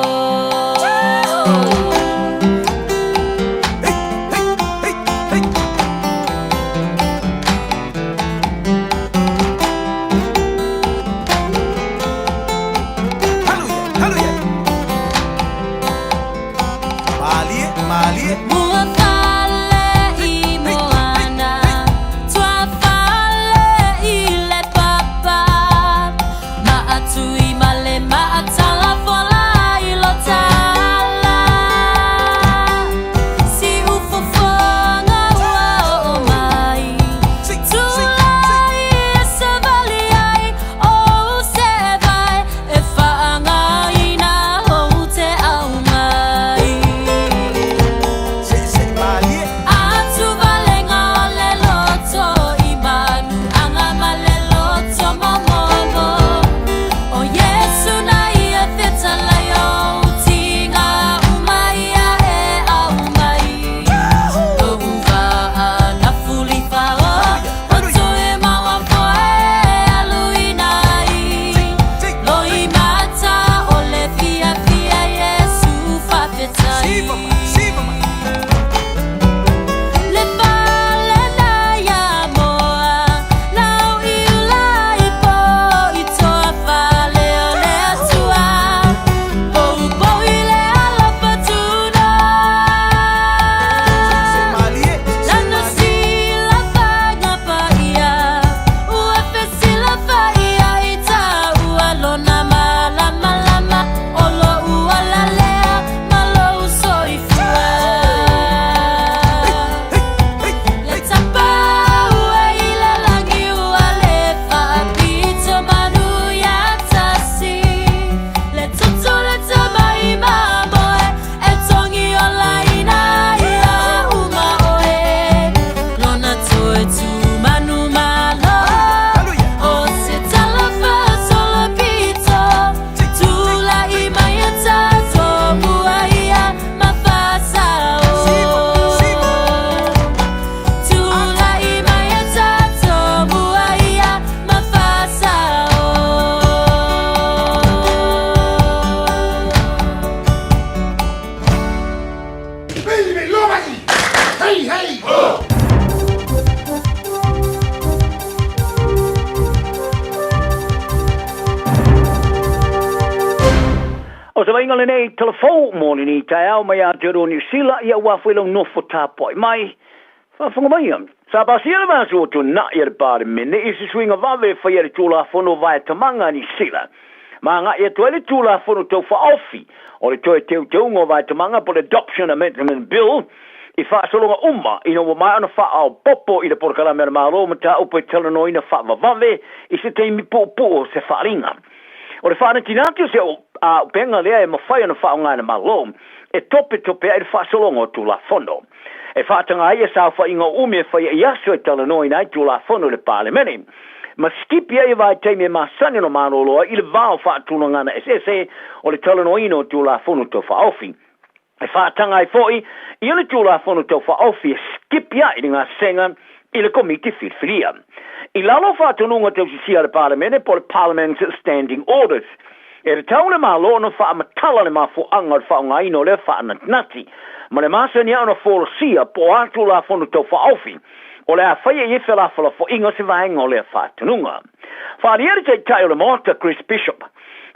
O se vaaiga lenei tala fou mo lenei taeao mai Aotearoa Niu Sila, ia ua foi lau nofo tapuai mai. Faafofoga maia. Sa pasia le vaiaso ua tuanai a le Palemene i se suiga vave e faia i le Tulafono Vaetamaga a Niu Sila ma agai atu ai le Tulafono Tau Faaofi o le Toe Teuteuga o Vaetamaga po o le Adoption Amendment Bill i faasologa uma ina ua maea ona faaopoopo i le polokalame a le Malo mataupu e talanoaina faavavave i se taimi puupuu o se faaaliga. O le faanatinati o se auupega lea e mafai ona faaaoga e le Malo e topetope ai le faasologa o Tulafono. E faataga ai ia saofaiga o umi e faia i aso e talanoaina ai Tulafono i le Palemene, ma sikipi ai ia vaitaimi e masani ona malolo ai i le va o faatulagana eseese o le talanoaina o Tulafono Tau Faaofi. E faataga ai foi ia le Tulafono Tau Faaofi e sikipi ai le gasega i le Komiti Filifilia. I lalo o faatonuga tausisia a le Palemene po o le Parliament's Standing Orders, e tatau le Malo ona faamatala le mafuaaga o le faaaogaina o lea faanatinati ma le masani ai ona folasia po o a Tulafono Tau Faaofi o le a faia i ai felafolafoaiga o se vaega o lea faatonuga. Faaalia le Taitai o le Maota Chris Bishop,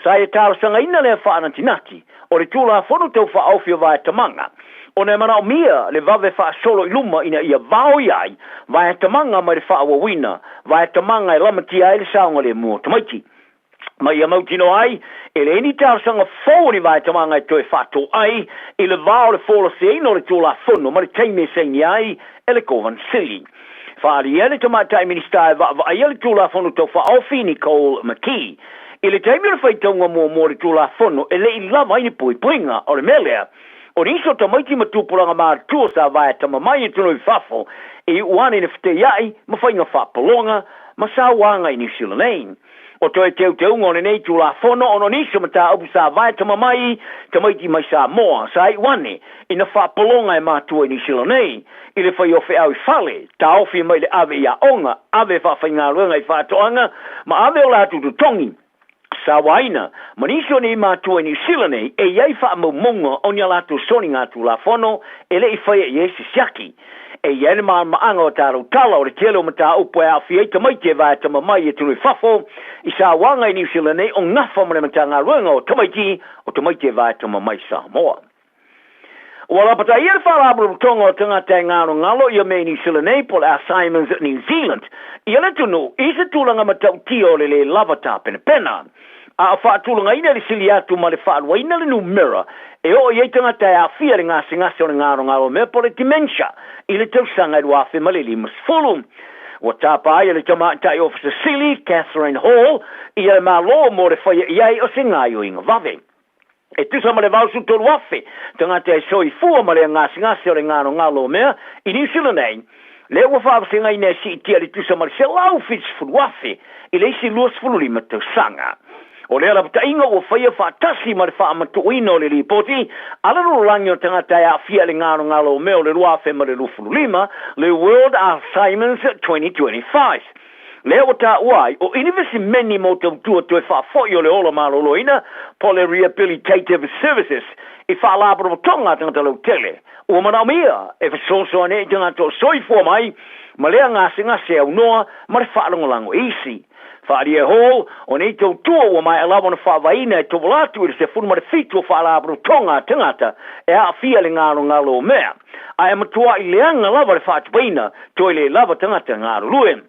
sa ia talosagaina lea faanatinati o le Tulafono Tau Faaofi o Vaetamaga, ona e manaomia le vave faasolo i luma ina ia vaoia ai vaetamaga mai le faaauauina vaetamaga e lamatia ai le saogalemu o tamaiti, ma ia mautinoa ai e leai ni talosaga fou o ni vaetamaga e toe faatoai i le va o le folasiaina o le Tulafono ma le taimi e sainia ai e le Kovana Sili. Faaalia le Tamaitai Minisita e vaavaaia le Tulafono Tau Faaofi, Nicole McKee, i le taimi o le faitauga muamua o le Tulafono e le i lava ai ni puipuiga. O le mea lea, o nisi o tamaiti ma tupulaga matutua sa vaea tama mai i atunuu i fafo e iu ane ina feteiai ma faiga faapologa ma sauaga i Niu Sila nei. O toe teuteuga o lenei Tulafono ona o nisi o mataupu sa vae tama mai tamaiti mai Samoa sa iu ane ina faapologa e matua i Niu Sila nei i le fai o feau i fale, taofi mai le ave i aoga, ave faafaigaluega i faatoaga ma ave o latou totogi sauaina ma nisi o nei matua i Niu Sila nei e i ai faamaumauga o ni a latou soligatulafono e le i faia i ai se siaki. E i ai le malamalamaaga o tatou tala o le tele o mataupu e aafia ai tamaiti e vaea tama mai i atunuu i fafo i sauaga i Niu Sila nei o gafa ma le Matagaluega o Tamaiti o Tamaiti e Vaea Tama Mai Samoa. Ua lapataia le Faalapotopotoga o Tagata e Galogalo ia mea i Niu Sila nei po o le Alzheimer's New Zealand ia le atunuu i se tulaga matautia o le lē lava tapenapena. A o faatulagaina i le sili atu ma le faaluaina le numera e oo i ai tagata e aafia i le gasegase o le galogalo mea po o le dementia i le tausaga e 2050. Ua tapa ai e le Tamaitai Ofisa Sili, Katherine Hall, ia le Malo mo le faia i ai o se gaoioiga vave. E tusa ma le 83,000 tagata e soifua ma le gasegase o le galogalo o mea i Niu Sila nei, lea ua faavasegaina e siitia le tusa ma le 170,000 i le isi 25 tausaga. O lea lapataiga ua faia faatasi ma le faamatuuina o le lipoti a le lalolagi o tagata e aafia i le galogalo o mea o le 2025, le World Alzheimer's 2025. Lea ua taua ai, o inivesimeni mo tautua toe faafoi o le ola maloloina po o le Rehabilitative Services i faalapotopotoga a tagata lautele ua manaomia e fesoasoani ai i tagata o soifua mai ma lea gasegase aunoa ma le faalagolago i isi. Faaalia e Hall, o nei tautua ua maea lava ona faavaeina e tovola atu i le 17 o faalapotopotoga a tagata e aafia i le galogalo o mea, ae matuai leaga lava le faatupeina toe le lava tagata galulue.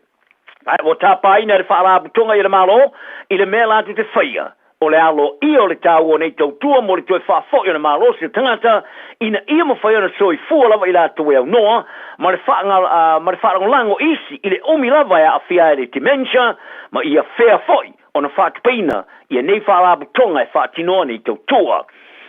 Ae ua tapaina e le Faalapotopotoga i le Malo i le mea latou te faia, o le aloaia o le taua o nei tautua mo le toe faafoi o le malosi o tagata ina ia mafai ona soifua lava i latou e aunoa ma le ma le faalagolago i isi i le umi lava e aafia ai le dementia ma ia fea foi ona faatupeina ia nei faalapotopotoga e faatinoa nei tautua.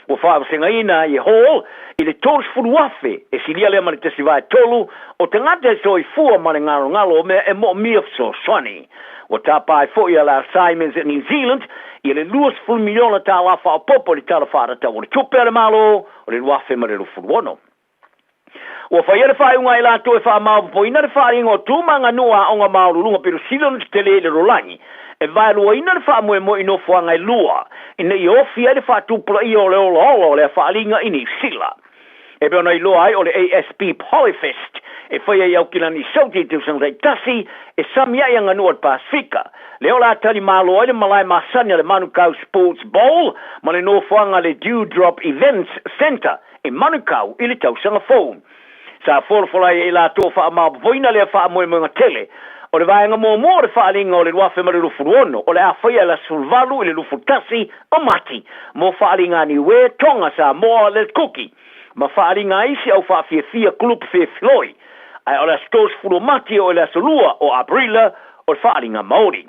Ua faavasegaina ai e Hall i le 30,000 e silia lea ma le 1/3 o tagata e soifua ma le galogalo o mea e moomia fesoasoani. Ua tapa ai foi a le Alzheimer's New Zealand ia le $20 miliona tala faaopoopo i le Tala Faatatau o le Tupe a le Malo o le 2026. Ua faia le faaiuga e latou e faamaopoopoina le faaaliga o tu ma aganuu a aoga maualuluga pito sili ona tetele i le lalolagi, e vaeluaina le faamoemoe i nofoaga e lua ina ia ofi ai le faatupulaia o le olaola o lea faaaliga i Niu Sila. E pei ona iloa ai o le ASB Polyfest E faia i Aukilani i Saute i tausaga taitasi, e sami ai aganuu a le Pasefika. Lea o le a tali malo ai le malae masani a le Manukau Sports Bowl ma le nofoaga a le Dew Drop Events Centre i Manukau i le tausaga fou. Sa folafola ai e i latou o faamaopoopoina lea faamoemoega tele. O le vaega muamua o le faaaliga o le 2026 o le a faia i le aso 18 i le 21 o Mati mo faaaliga a Niue, Tonga, Samoa, le Kuki ma faaaliga a isi au faafiafia kulupu fefiloi. Ae o le aso 30 o Mati e oo i le aso 2 o Aperila o le faaaliga Maori.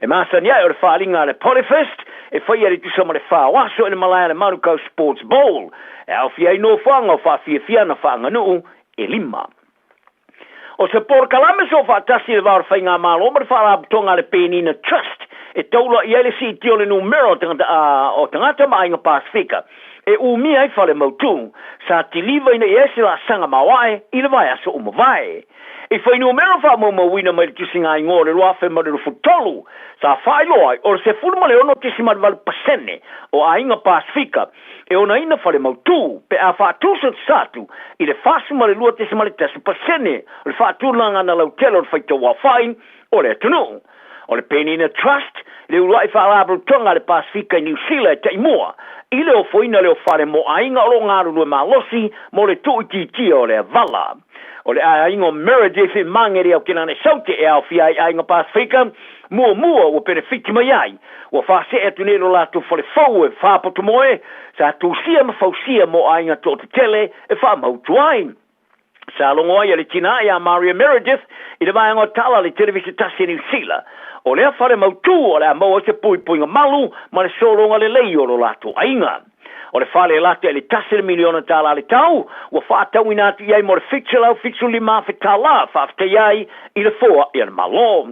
E masani ae o le faaaliga a le Polyfest e faia i le tusa ma le fa o aso i le malae a le Manukau Sports Bowl e aofia ai nofoaga o faafiafiana faaaganuu e lima. O se polokalame soofaatasi i le va o le Faigamalo ma le Faalapotopotoga a le Penina Trust e taula i ai le siitia o le numera o tagata, o tagata ma aiga Pasefika e umia ai fale mautū sa kiliva ina ia ese laasaga maoae i le vaiaso ua mavae. I fuainumera faamaumauina mai le tusiga-igoa o le 2023, sa faailoa ai o le 16.8 pasene o aiga Pasefika e onaina fale mautū pe a faatusatusa atu i le 42.1 pasene o le faatulagaga lautele o le faitauaofai o le atunuu. O le Penina Trust, le uluai faalapotopotoga a le Pasefika i Niu Sila e taimua i le ofoina lea o fale mo aiga o lo o galulue malosi mo le tuuitiitia o le avala. O le aiaiga o Meredith i Mangere i Aokelana i Saute e aofia ai aiga Pasefika muamua ua penefiti mai ai, ua faasee atu nei lo latou fale fou e faapotomoe sa tusia ma fausia mo aiga toatetele e faamautu ai. Sa logo ai a le tina ia Maria Meredith i le vaega o tala a le televisa tasi a Niu Sila. O lea fale mautū o le a maua ai se puipuiga malu ma le sologa lelei o lo latou aiga. O le fale e lata i le $1 miliona le tau, ua faatauina atu i ai mo le $775,000, faafetai ai i le foai a le Malo.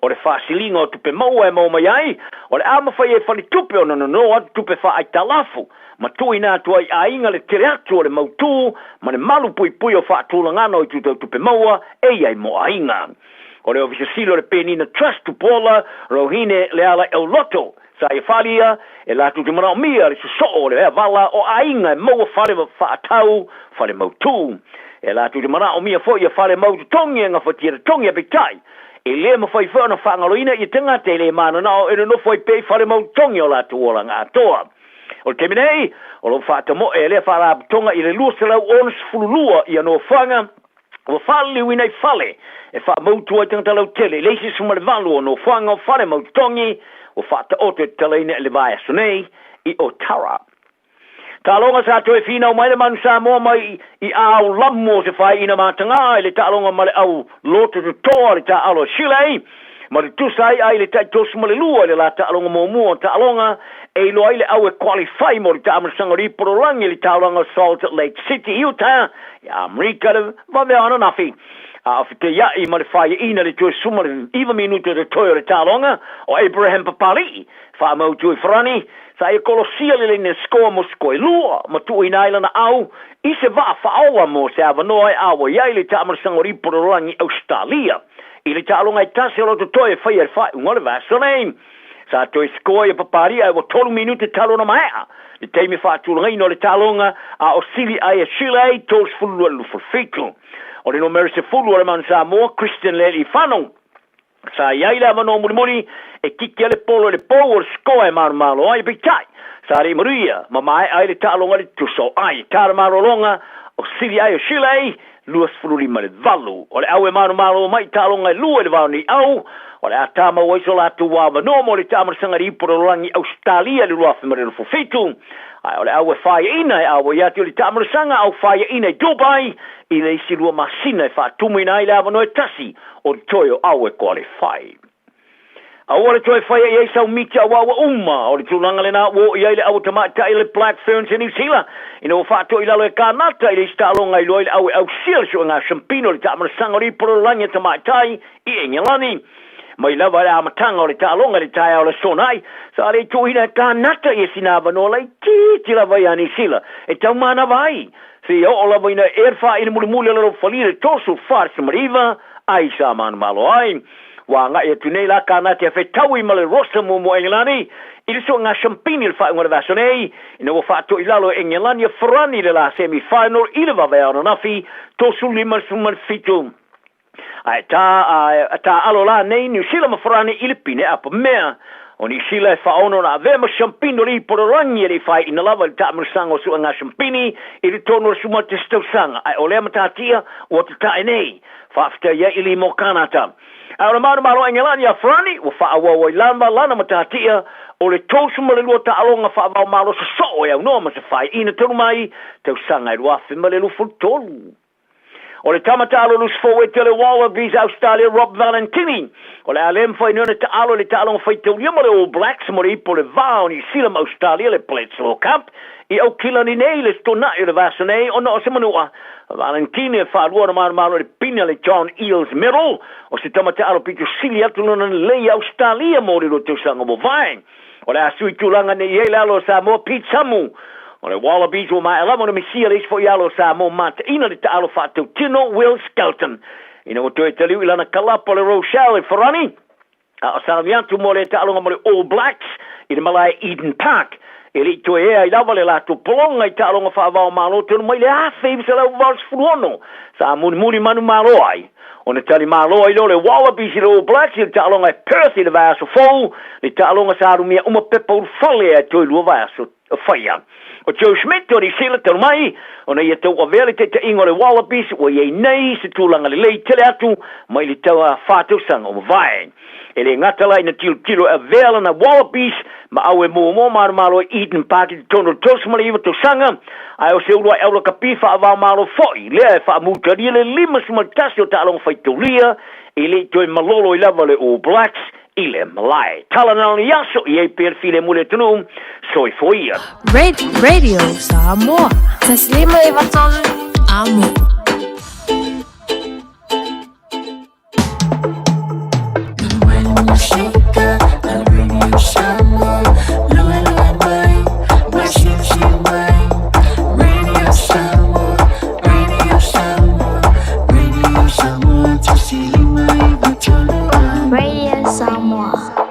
O le faasiliga o tupe maua e maua mai ai, o le a mafai ai faletupe ona nono atu tupe faaaitalafu ma tuuina atu ai i aiga le tele atu o le mautū ma le malu puipui o faatulagana o itu tau tupe maua e i ai mo aiga. O le Ofisa Sili o le Penina Trust Tupuola Rohine Leala Euloto sa ia faaalia e latou te manaomia le sosoo o le avala o aiga e maua fale faatau fale mautū. E latou te manaomia foi ia fale mau totogi e gafatia totogi aepeitai e le mafai foi ona faagaloina ia tagata e le mananao e nonofo ai pea i fale mau totogi o latou olaga atoa. O le taimi nei, o lo o faatamoe e lea faalapotopotoga i le 262 ia nofoaga ua faaliliuina i fale e faamautu ai tagata lautele i le isi 18 o nofoaga o fale mau totogi ua faataoto e tatalaina i le vaiaso nei i Otara. Taaloga sa toe finau mai le Manu Samoa mai i aao lamu o se faaiina matagā i le taaloga ma le au loto totoa le taaalo a Chile ma le tusa ai ai le tai 32 i le la taaloga muamua o taaloga e iloa ai le au e qualify mo le taamilosaga o le Ipololagi i le taulaga o Salt Lake City, Utah i Amerika le vaveao ananafi. A o feteiai ma le faaiaina le toe 19 minute o totoe o le taaloga o Abraham Papali'i faamautu i Farani sa ia kolosia le laina score mo sikoa e lua ma tuuina ai lana au i se vaa faaola mo se avanoa e auai ai le taamilosaga o le Ipololagi Ausetalia i le taaloga e tasi o lo totoe e faia i le faaiuga o le vaiaso nei. Sa toe score ia Papali'i ae ua tolu minute talu ona maea le taimi faatulagaina o le taaloga a o sili ai a Chile 32-27. O le numera 10 o le Manu Samoa, Christian Lealiifano, sa i ai le avanoa mulimuli e kiki ai le polo i le pou o le score e malomalo ai, peitai sa le i manuia ma maea ai le taaloga i le tutusa o ai. Ta le malologa o sili ai o Chile 25-8. O le au e malomalo mai i taaloga e lua i le va o nei au, o le a tamau ai so latou avanoa mo le taamilosaga i le Ipololagi Ausetalia i le 2027, ae o le au e faiaina e auai atu i le taamilosaga au faiaina i Dubai i le isi 2 masina e faatumuina ai le avanoa e tasi o le toe o au e qualify. Aua le toe faia i ai sau miti aua ua uma o le tulaga lena ua oo i ai le au tamaitai o le Black Ferns i Niu Sila ina ua faato'i i lalo e Kanata i le isi taaloga i loa i le au e ausia le suega siampino i le taamilosaga o le Ipololagi a tamaitai i Engelani. Mai lava i le amataga o le taaloga i le taeao o le Aso Sonai, sa le tuuina e Kanata ia sina avanoa laitiiti lava ia Niu Sila e taumanava ai seia oo lava ina ee le faaili mulimuli a le Alofalia i le 34-19 ai sa manumalo ai. Ua agai atu nei la Kānata e fetaui ma le roster muamua Engelani i le suaga Shampini i le faaiuga o le vaiaso nei, ina ua faatoi lalo e Engelani a Farani i le la semi final i le vaveao ananafi 35-17. Ae tā, a, tāalo la nei Niu Sila ma Farani i le pine apamea. O Niu Sila e faaono ona avea ma Shampini o le ipo o le lagi e le i faaiina lava i le taamilosaga o suega Shampini i le tonu o le suma o le tasi tausaga, ae o lea matatia ua tatae nei. Faafetai ai i lima o Kanata. Ae o le manumalo Engelani ia Farani ua faaauau ai lava lana matatia o le 32 taaloga faavaomalo sosoo e aunoa ma se faaiina talu mai tausaga e 2023. O le tama taalo lusi fou e tele Wallabies Australia Rob Valentini. O le a le mafai nei ona taalo i le taaloga faitaulia ma le All Blacks mo le ipo o le va o Niu Sila ma Australia le Bledisloe Cup i Aukilani nei le tona'i o le vaiaso nei ona o se manua. Valentini e faalua ona manumalo i le pine a le John Eales Medal o se tama taalo pito sili atu lona lelei i Australia mo le lua tausaga ua mavae. O le a sui tulaga nei i ai le alo o Samoa Pete Samu. O le Wallabies ua maea lava ona misia le isi foi alo o Samoa mataina le taalo faatautino Will Skelton ina ua toe taliu i lana kalapa o le Rochelle i Farani a o sauni atu mo le taaloga mo le All Blacks i le malae Eden Park. E le i toe ea ai lava le latou pologa i taaloga faava-o-Malo tonu mai le 1986 sa mulimuli manumalo ai. Ona tali malo ai lea o le Wallabies i le All Blacks i le taaloga e Perth i le vaiaso fou, le taaloga sa alumia uma pepa ulufale ae toe lua vaiaso faia. O Joe Schmidt o Niu Sila talu mai ona ia tauavea le taitaiga o le Wallabies ua i ai nei se tulaga lelei tele atu mai le tauafa tausaga ua mavae. E le gata la ina tilotilo e avea lana Wallabies ma au e muamua manumalo i Eden Park i totonu o le 39 tausaga, ae o se uluai aulakapi faava-o-Malo foi lea e faamutalia le 51 o taaloga faitaulia e le i toe malolo ai lava le All Blacks i le malae. Tala na i aso i ai pea le filemu i le atunuu. Soifua ia. Radio Samoa. 153 Amo. Radio Samoa.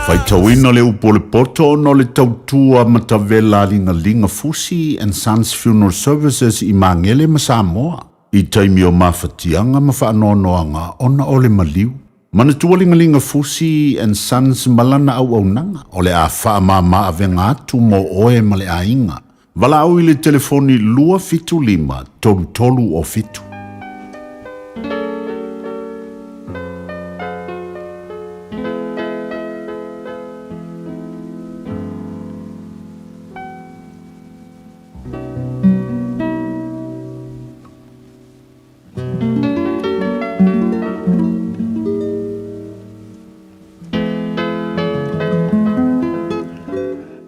Faitauina le upu o le poto ona o le tautua matavela a Ligaliga Fusi and Sons Funeral Services i Magele ma Samoa i taimi o mafatiaga ma faanoanoaga ona o le maliu. Manatua Ligaliga Fusi and Sons ma lana auaunaga o le a faamama avega atu mo oe ma le aiga. Valaau i le telefoni 275 3307.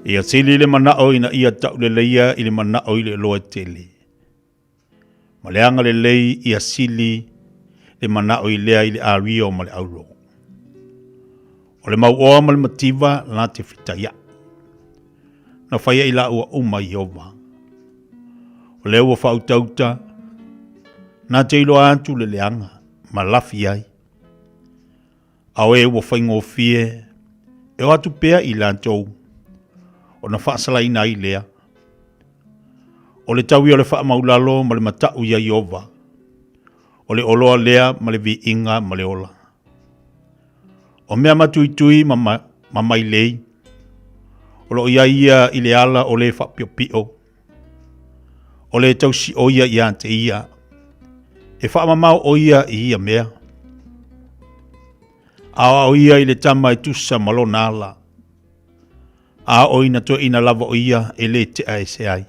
Ia sili le manao ina ia tauleleia i le manao i le loa tele. Ma le agalelei ia sili le manao i lea i le ario ma le auro. O le mauoa ma le mativa la te fitaia. Na whaia i la ua uma i ova. O lea ua whautauta, nā te iloa atu le leanga, ma lafi ai. A o e ua faigofie, e o atu pea i latou, ona faasalaina ai lea. O le taui o le faamaulalo ma le matau ia Iova, o le oloa lea ma le viiga ma le ola. O mea matuitui ma, ma, ma mailei, o loo i ai ia i le ala o le faapiopio, o le tausi o ia ia te ia, e faamamao o ia i ia mea. A o ia i le tama e tusa ma lona ala, a o ina toeina lava o ia e le tea ese ai.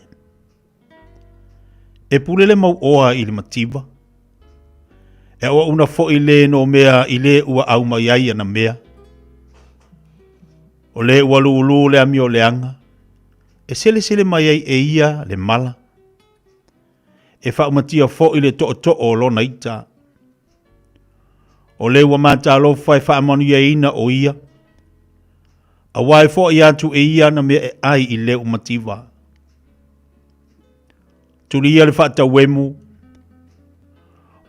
E pule le mauoa i le mativa, e auauna foi le no mea i le ua au mai ai ana mea. O le ua lulu le amio leaga, e selesele mai ai e ia le mala, e faaumatia foi le tootoo o lona ita. O le ua matalofa e faamanuiaina o ia, aua e foai atu e ia ana mea e ai i le umativa. Tuli ia le faatauemu,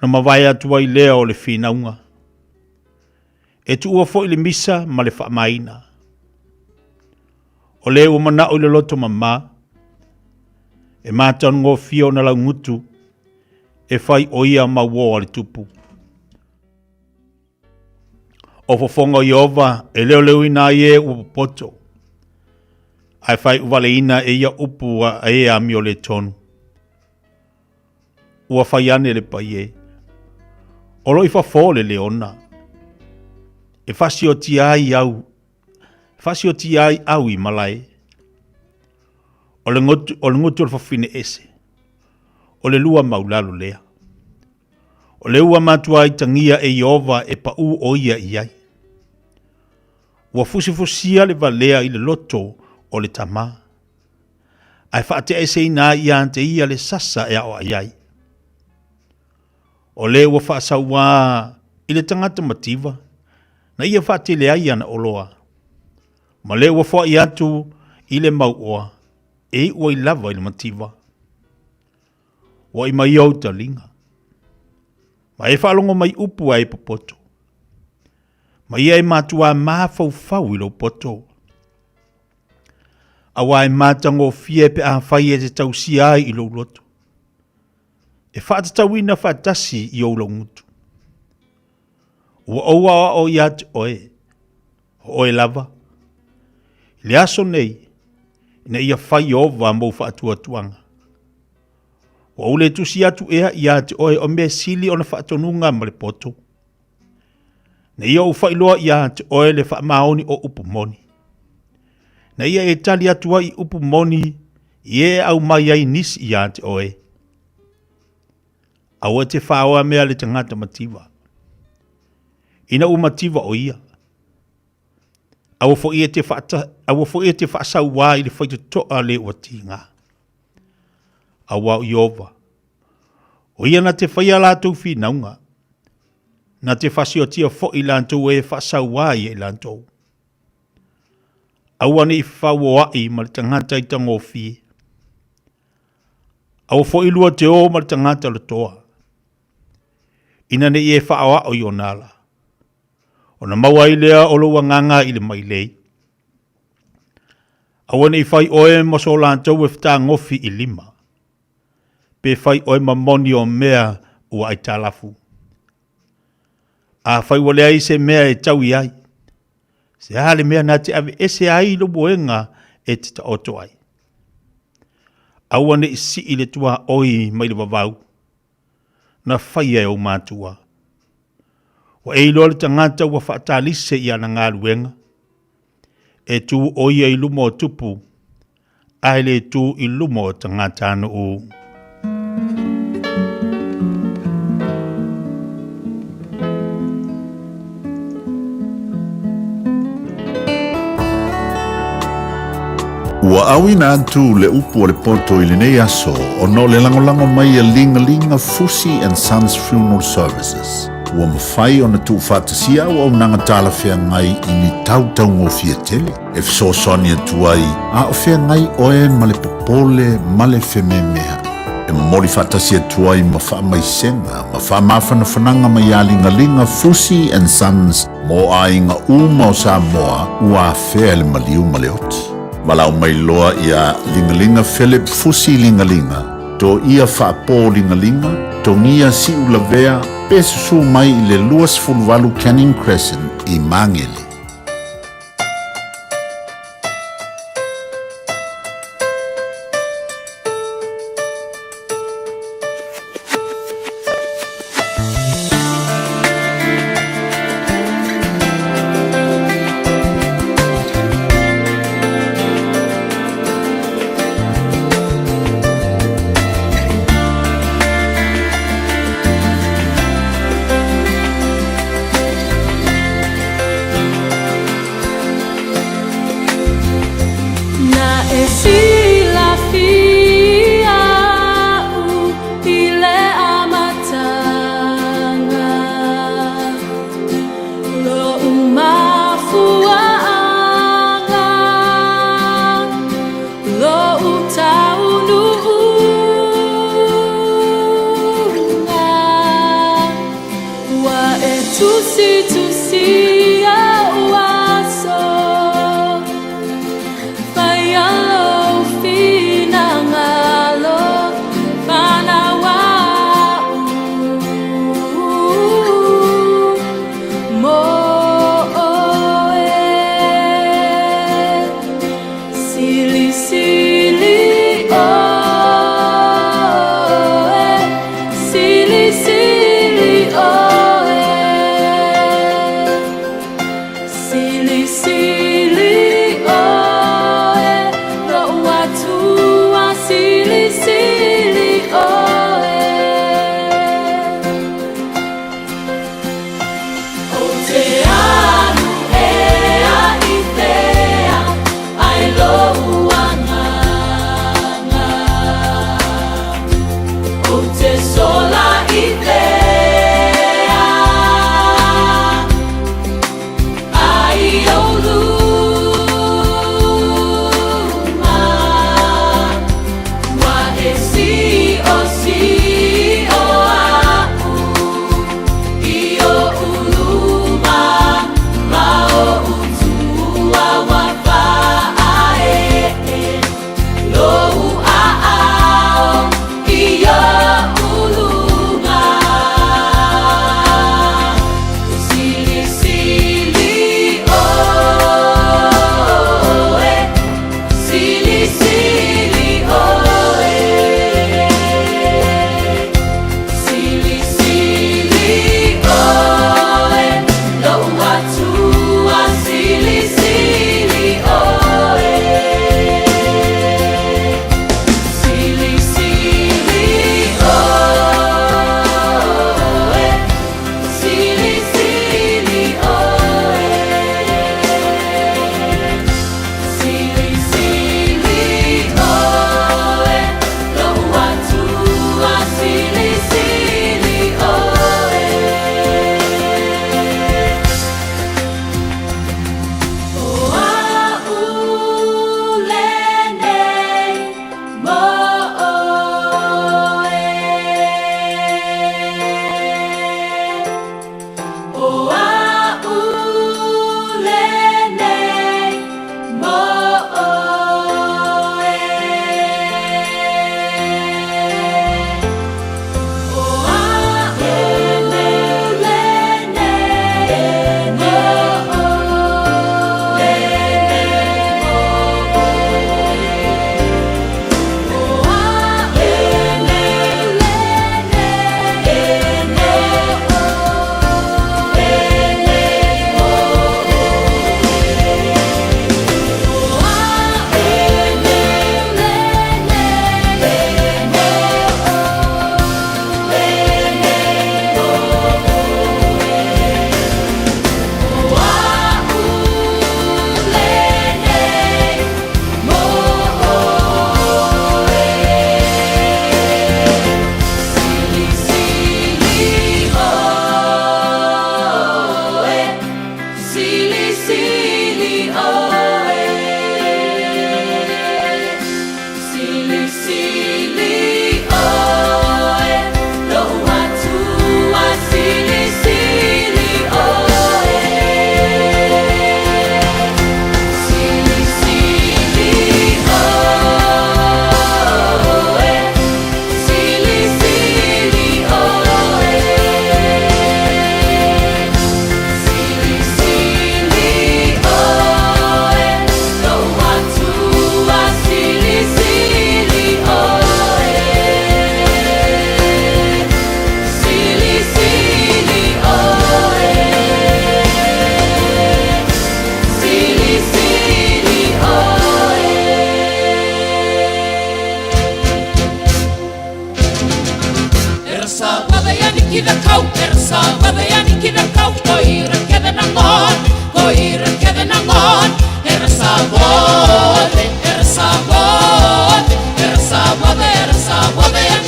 na mavae atu ai lea o le finauga. E tuua foi le misa ma le faamaina. O le ua manao i le loto mamā, e matagofie ona laugutu, e fai o ia mauō a le tupu. O fofoga o Ieova e leoleuina ai e ua popoto, ae faaiuvaleina e ia upu a e amio le tonu. Ua fai ane le paie, o lo i fafo le leona, e fasiotia ai au, fasiotia ai au i malae. O le gotu, o le gotu o le fafine ese, o le lua maulalo lea. O le ua matua ai tagia e Iova e paʻū o ia i ai. Ua fusifusia le valea i le loto o le tamā, ae faateaeseina ai ia te ia le sasa e aoai ai. O le ua faasauā i le tagata mativa, na ia faatele ai ana oloa, ma le ua foai atu i le mauoa, e iu ai lava i le mativa. Ua i mai ou taliga, ma e faalogo mai upu a e popoto, ma ia e matuā mafaufau i lou poto. Aua e matagofie pe afai e te tausia ai i lou loto, e faatatauina faatasi i ou laugutu. Ua ou aoao ia te oe, o oe lava, i le aso nei, ina ia fai ova mou faatuatuaga. Ua ou le tusi atu ea ia te oe o mea sili ona faatonuga ma le poto. Na ia ou faailoa ia te oe le faamaoni o upu moni. Na ia e tali atu ai i upu moni i e au mai ai nisi ia te oe. Aua te whaoa mea le tangata mativa. Ina ua mativa o ia. Aua foi e te whaata, aua foi e te whaasauā i le whaitotoa le ua tīngā. Aua o Iova. O ia na te whaia lātou whinauga. Na te whasiotia foi lātou e whaasauā ia i lātou. Aua ne i whauoai ma le tangata i tangofie. Aua foi lua te o ma le tangata o le toa. Ina ne i e whaaoao i ona ala. Ona maua ai lea o lou agaga i le mailei. Aua ne i fai oe ma so latou e fetagofi i lima, pe fai oe ma moni o mea ua aitalafu. Afai ua leai se mea e tau i ai, se a le mea na te aveese ai lou moega e te taoto ai? Aua ne i sii le tuaoi mai le vavau, na faia e ou matua. Ua e iloa le tagata ua faatalise i ana galuega, e tu ʻo ia i luma o tupu, ae le tu i luma o tagatanuu. Ua auina atu le upu a le poto i lenei aso ona o le lagolago mai a Ligalinga Fusi and Sons Funeral Services. Ua mafai ona tuufaatasia auaunaga talafeagai i ni tau taugofie tele e fesoasoani atu ai a o feagai oe ma le popole ma le fememeaʻi. E momoli faatasi atu ai ma faamaisega ma faamafanafanaga mai iā Ligaliga Fusi and Sons mo aiga uma o Samoa ua afea e le maliu ma le oti. Valaau mai loa iā Ligaliga Philip Fusi Ligaliga, Toia Faapo Ligaliga, Togia Siulavea pe susu mai i le 28 Canning Crescent i Magele. Na e silafia au i le amataga Lo'u mafuaaga Lo'u taunuuga Ua e tusitusi au aso Whaia lou finagalo Whanau a'u Mo oe Silisili oe Silisili oe.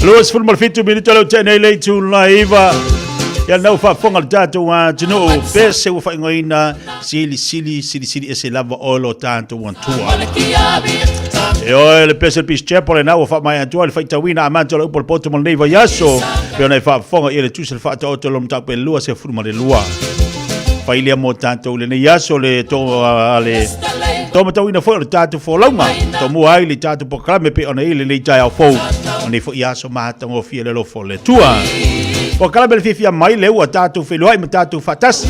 27 minute leo tene le itu laiva. Ia nau faafofoga le tatou atunuu pese ua faaigoaina sili sili sili sili ese lava oe lo tatou atua. E oe le pese le Peace Chapel lena ua faamaea atu ai le faitauina amata o le upu o le poto mo lenei vaiaso. Pe ona e faafofoga ia le tusa le faataoto lo mataupu e 22. Fai lea mo tatou lenei aso le to a le taumatauina foi o le tatou folauga. Tomua ai le tatou polokalame pe ona i lenei taeao fou. O nei foi aso matagofie le alofa o le Atua. Polokalame le fiafia mai le ua tatou feiloai ma tatou faatasi.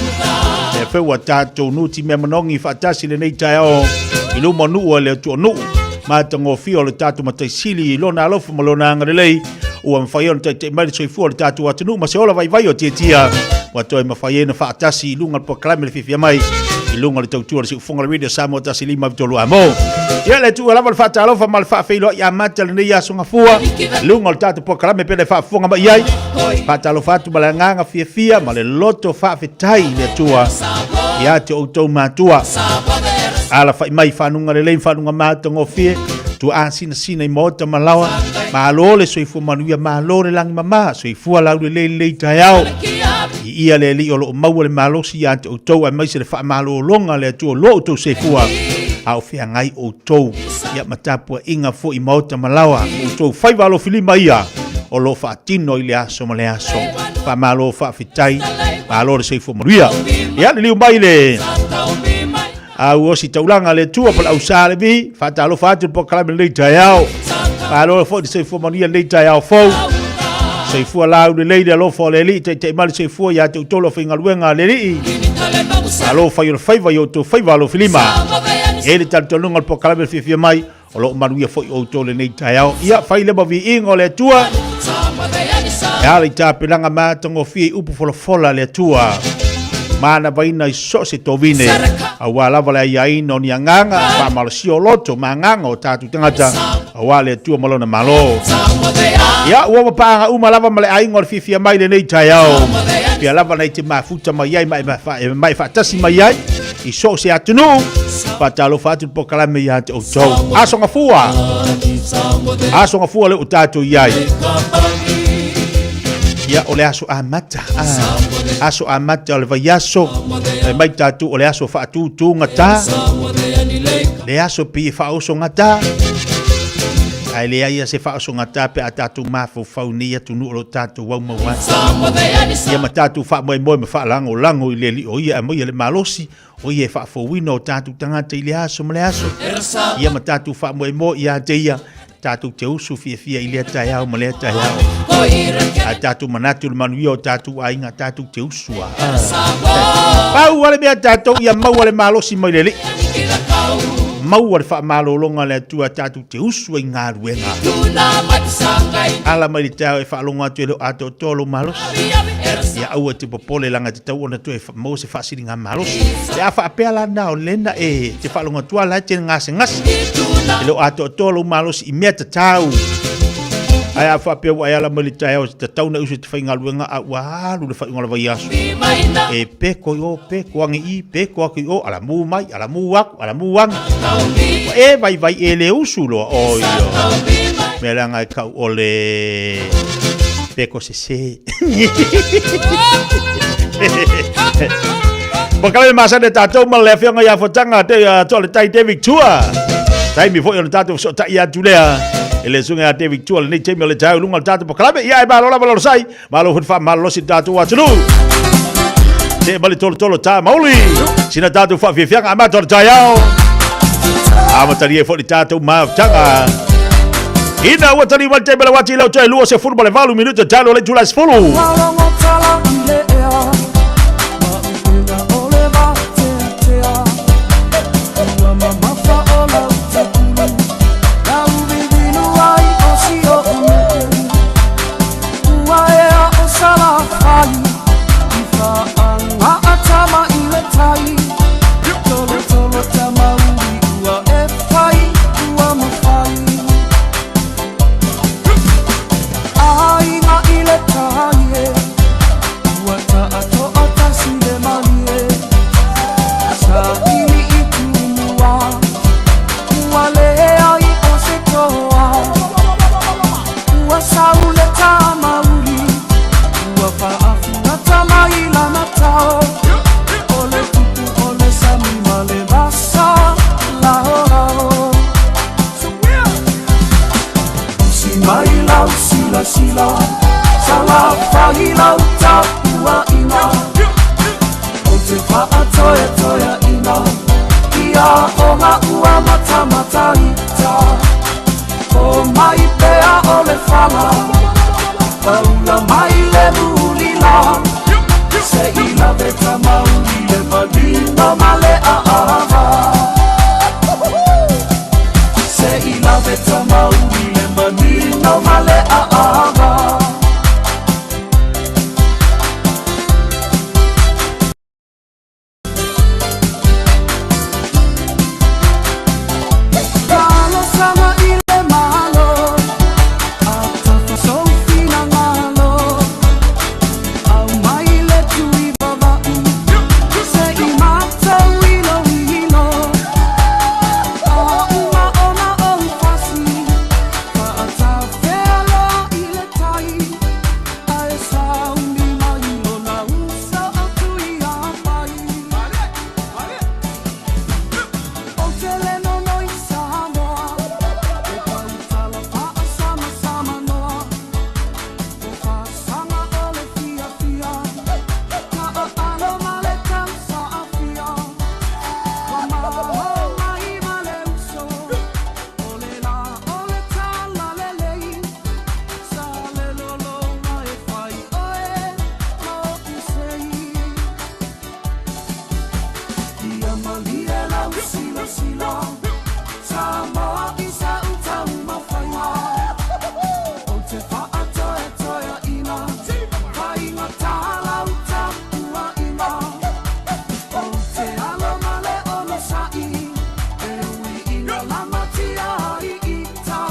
E fe ua tatou nuti mea manogi faatasi lenei taeao i luma o nuu a le Atua o nuu. Matagofie o le tatou Matai Sili i lona alofa ma lona agalelei ua mafai ona taitai mai le soifua o le tatou atunuu ma se ola vaivai o tiatia ua toe mafai ai ona faatasi i luga o le polokalame le fiafia mai i luga o le tautua o le siufofoga o le Radio Samoa 153 Amo. Ia le tuua lava le faatalofa ma le faafeiloai amata lenei aso gafua i luga o le tatou polokalame pe le faafofoga mai ai. Faatalofa atu ma le agaga fiafia ma le loto faafetai i le Atua ia te outou matua. Alafai mai fanuga lelei ma fanuga matagofie tuaasinasina i maota ma laoa. Malo le soifua manuia, malo le lagi mama, soifua laulelei lenei taeao. I ia le Alii o lo o maua le malosi ia te outou aemaise le faamalologa a le Atua o lo outou soifua a o feagai outou ia ma tapuaiga foi i maota ma laoa, ma outou faiva alofilima ia o lo o faatino i le aso ma le aso. Faamalo faafetai, malo le soifua manuia. Ia liliu mai le au osi taulaga le Atua pa le au sa le mihi, faatalofa atu le polokalame lenei taeao. Malo foi le soifua manuia lenei taeao fou. Soifua lau lelei le alofa o le Alii, taitai mai le soifua ia te outou le aufaigaluega a le Alii. Malo fai o le faiva i outou faiva alofilima. E i ai le talitonuga o le polokalame le fiafia mai, O lo o manuia foi outou lenei taeao. Ia, fai le ma viiga o le Atua. E ala i tapenaga matagofie i upu folafola a le Atua. Manavaina i so o se tovine, aua lava le aiaina o ni agaga, faamalosia o loto ma agaga o tatou tagata, aua le Atua ma Lona Malo. Ia, ua mapaaga uma lava ma le aiga o le fiafia mai lenei taeao. Pea lava nei te mafuta mai ai ma e faatasi mai ai i so o se atunuu. Faatalofa atu le polokalame ia te outou. Aso Gafua! Aso Gafua le o tatou i ai. Ia, o le aso amata. Ah, aso amata o le vaiaso. E mai tatou o le aso faatutugata. Le aso pei e faaosogata. Ae leai ia se faaosogata pe a tatou mafaufau nei atunuu o lo o tatou aumau ai. Ia ma tatou faamoemoe ma faalagolago i le Alii o ia e aumaia le malosi, o ia e faafouina o tatou tagata i le aso ma le aso. Ia ma tatou faamoemoe ia te ia, tatou te usu fiafia i lea taeao ma lea taeao. A tatou manatu le manuia o tatou aiga, tatou te usu a. Pau lava le mea tatou ia maua le malosi mai le Alii. Maua le faamalologa a le Atua tatou te usu ai i galuega. Ala mai le taeao e faalogo atu e le o atoatoa lou malosi. Ia aua e te popole leaga e tatau ona toe maua se faasiliga malosi. Pe a faapea la na o lena e te faalogo atu la e te gasegase. E le o atoatoa lou malosi i mea tatau. Ae a faapea ua e ala mai le taeao e tatau ona e usu e te faigaluega a ua alu le faaiuga o le vaiaso. E peko i o, peko ane i, peko atu i o, ala mu mai, ala mu atu, ala mu ane. Ua e vaivai e le usu loa, oi o. Mea leaga e kau o le peko sese. Polokalame masani a tatou ma le afioga ia Fotaga te toa le tai David Tua. Taimi foi o le tatou fesootai atu lea e le susuga ia David Tua lenei taimi o le taeao i luga o le tatou polokalame. Ia e malo lava le onosai, malo foi le faamalolosi i le tatou atunuu. See mai le tolotolo tā mauli, sina tatou faafiafiaga amata o le taeao. Amatalia foi le tatou mafutaga. Ina ua tali mai le taimi o le uati i lau toe 28 minute talo o le itula e 10. Faatoetoeaina ia o ga ua matamataita O mai pea o le fala Paula mai le mulila Se i lave tamauli le manino ma le aava Se i lave tamauli le manino ma le aava. Talosaga i le Malo, a tafa sou finagalo, aumai le tui vava'u, se i matou iloilo. A uma ona ou fasi, faatafea loa i le tai, ae sauni mai lona uso o Tuiapai. Ou te le nonoi Samoa, e tautala faasamsamanoa, o fasaga o le fiafia, ka aano ma le tausaafia, ua malo mai ma le uso, o le la o le talalelei, sa le lologa e fai oe ma oʻu sei. Ia malie lau silasila, Samoa i sa'u taumafaiga, Ou te faatoetoeaina, faigata lau tapuaiga, Ou te alo ma le onosai, e ui ina lamatia ai ita,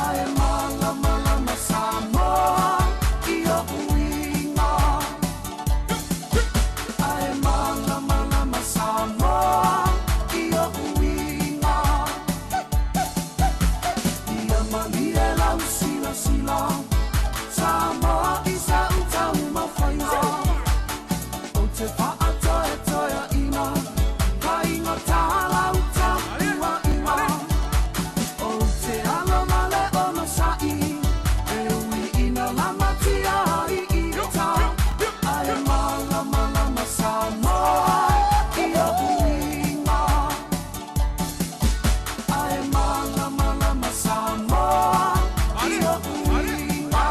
Ae malamalama Samoa i o'u uiga. Ae malamalama Samoa i o'u uiga. Ia malie lau silasila, Samoa i sa'u taumafaiga, Ou te faatoetoeaina, faigata lau tapuaiga, Ou te alo ma le onosai, e ui ina lamatia ai ita, Ae malamalama Samoa i o'u uiga. Ae malamalama Samoa i o'u uiga.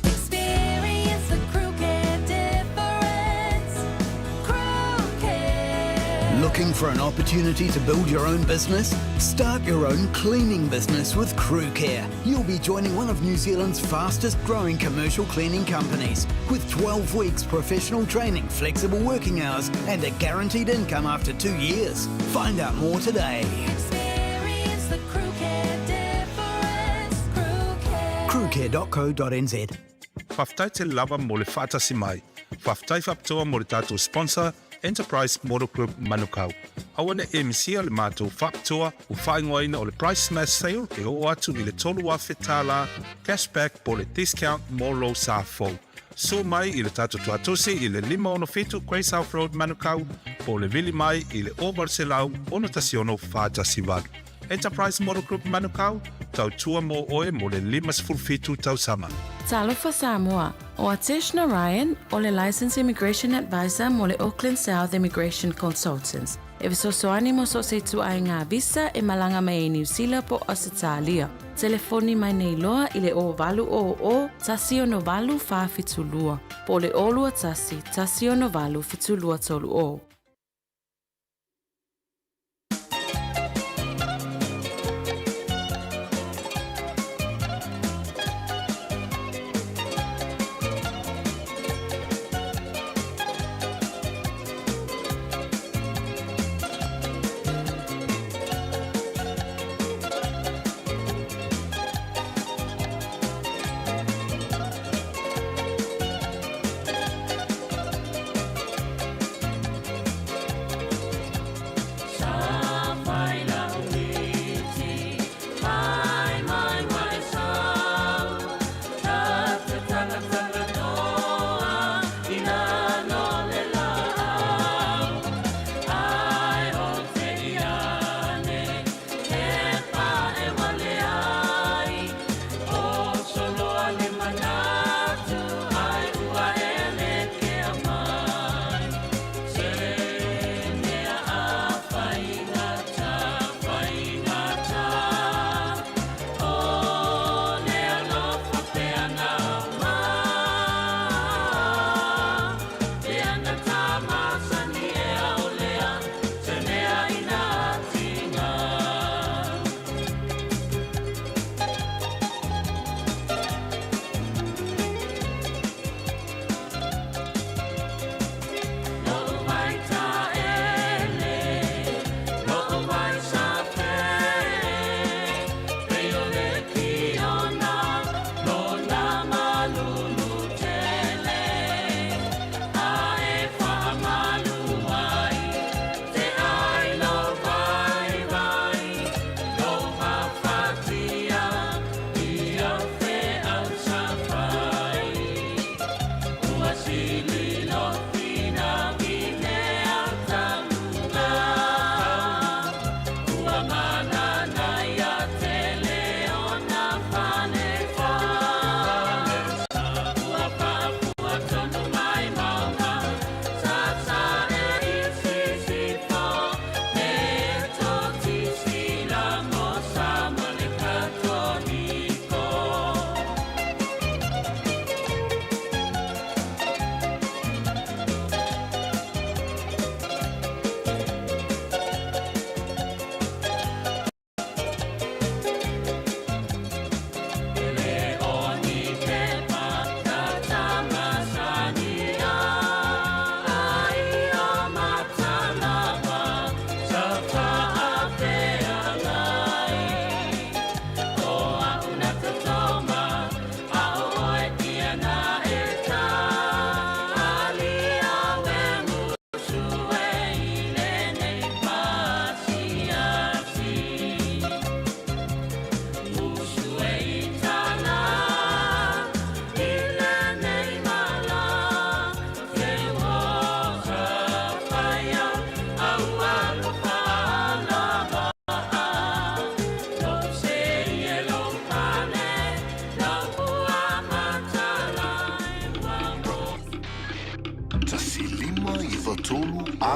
Experience the Crew Care difference. Crew Care. Looking for an opportunity to build your own business? Start your own cleaning business with Crew Care. You'll be joining one of New Zealand's fastest growing commercial cleaning companies with 12 weeks professional training, flexible working hours, and a guaranteed income after 2 years. Find out more today. Experience the Crew Care difference. Crew Care. Crewcare.co.nz. Faafetai tele lava mo le faatasi mai. Faafetai faapitoa mo le tatou sponsor, Enterprise Motor Group Manukau. Aua ne i misia le matou faapitoa ua faaigoaina o le Price Smash Sale e oo atu i le $3,000 cash back po o le discount mo lou sa fou. Sue mai i le tatou tuatosi i le 567 Grey South Road Manukau po o le vili mai i le 0800 61 418. Enterprise Motor Group Manukau, tautua mō oe mo le 57 tausaga. Talofa Samoa, O Atesh Narayan, o le Licensed Immigration Advisor mo le Auckland South Immigration Consultants, e fesoasoani mo so o se ituaiga visa e malaga mai ai Niu Sila po o Ausetalia. Telefoni mai nei loa i le 0800 168 472 po o le 021 168 7230.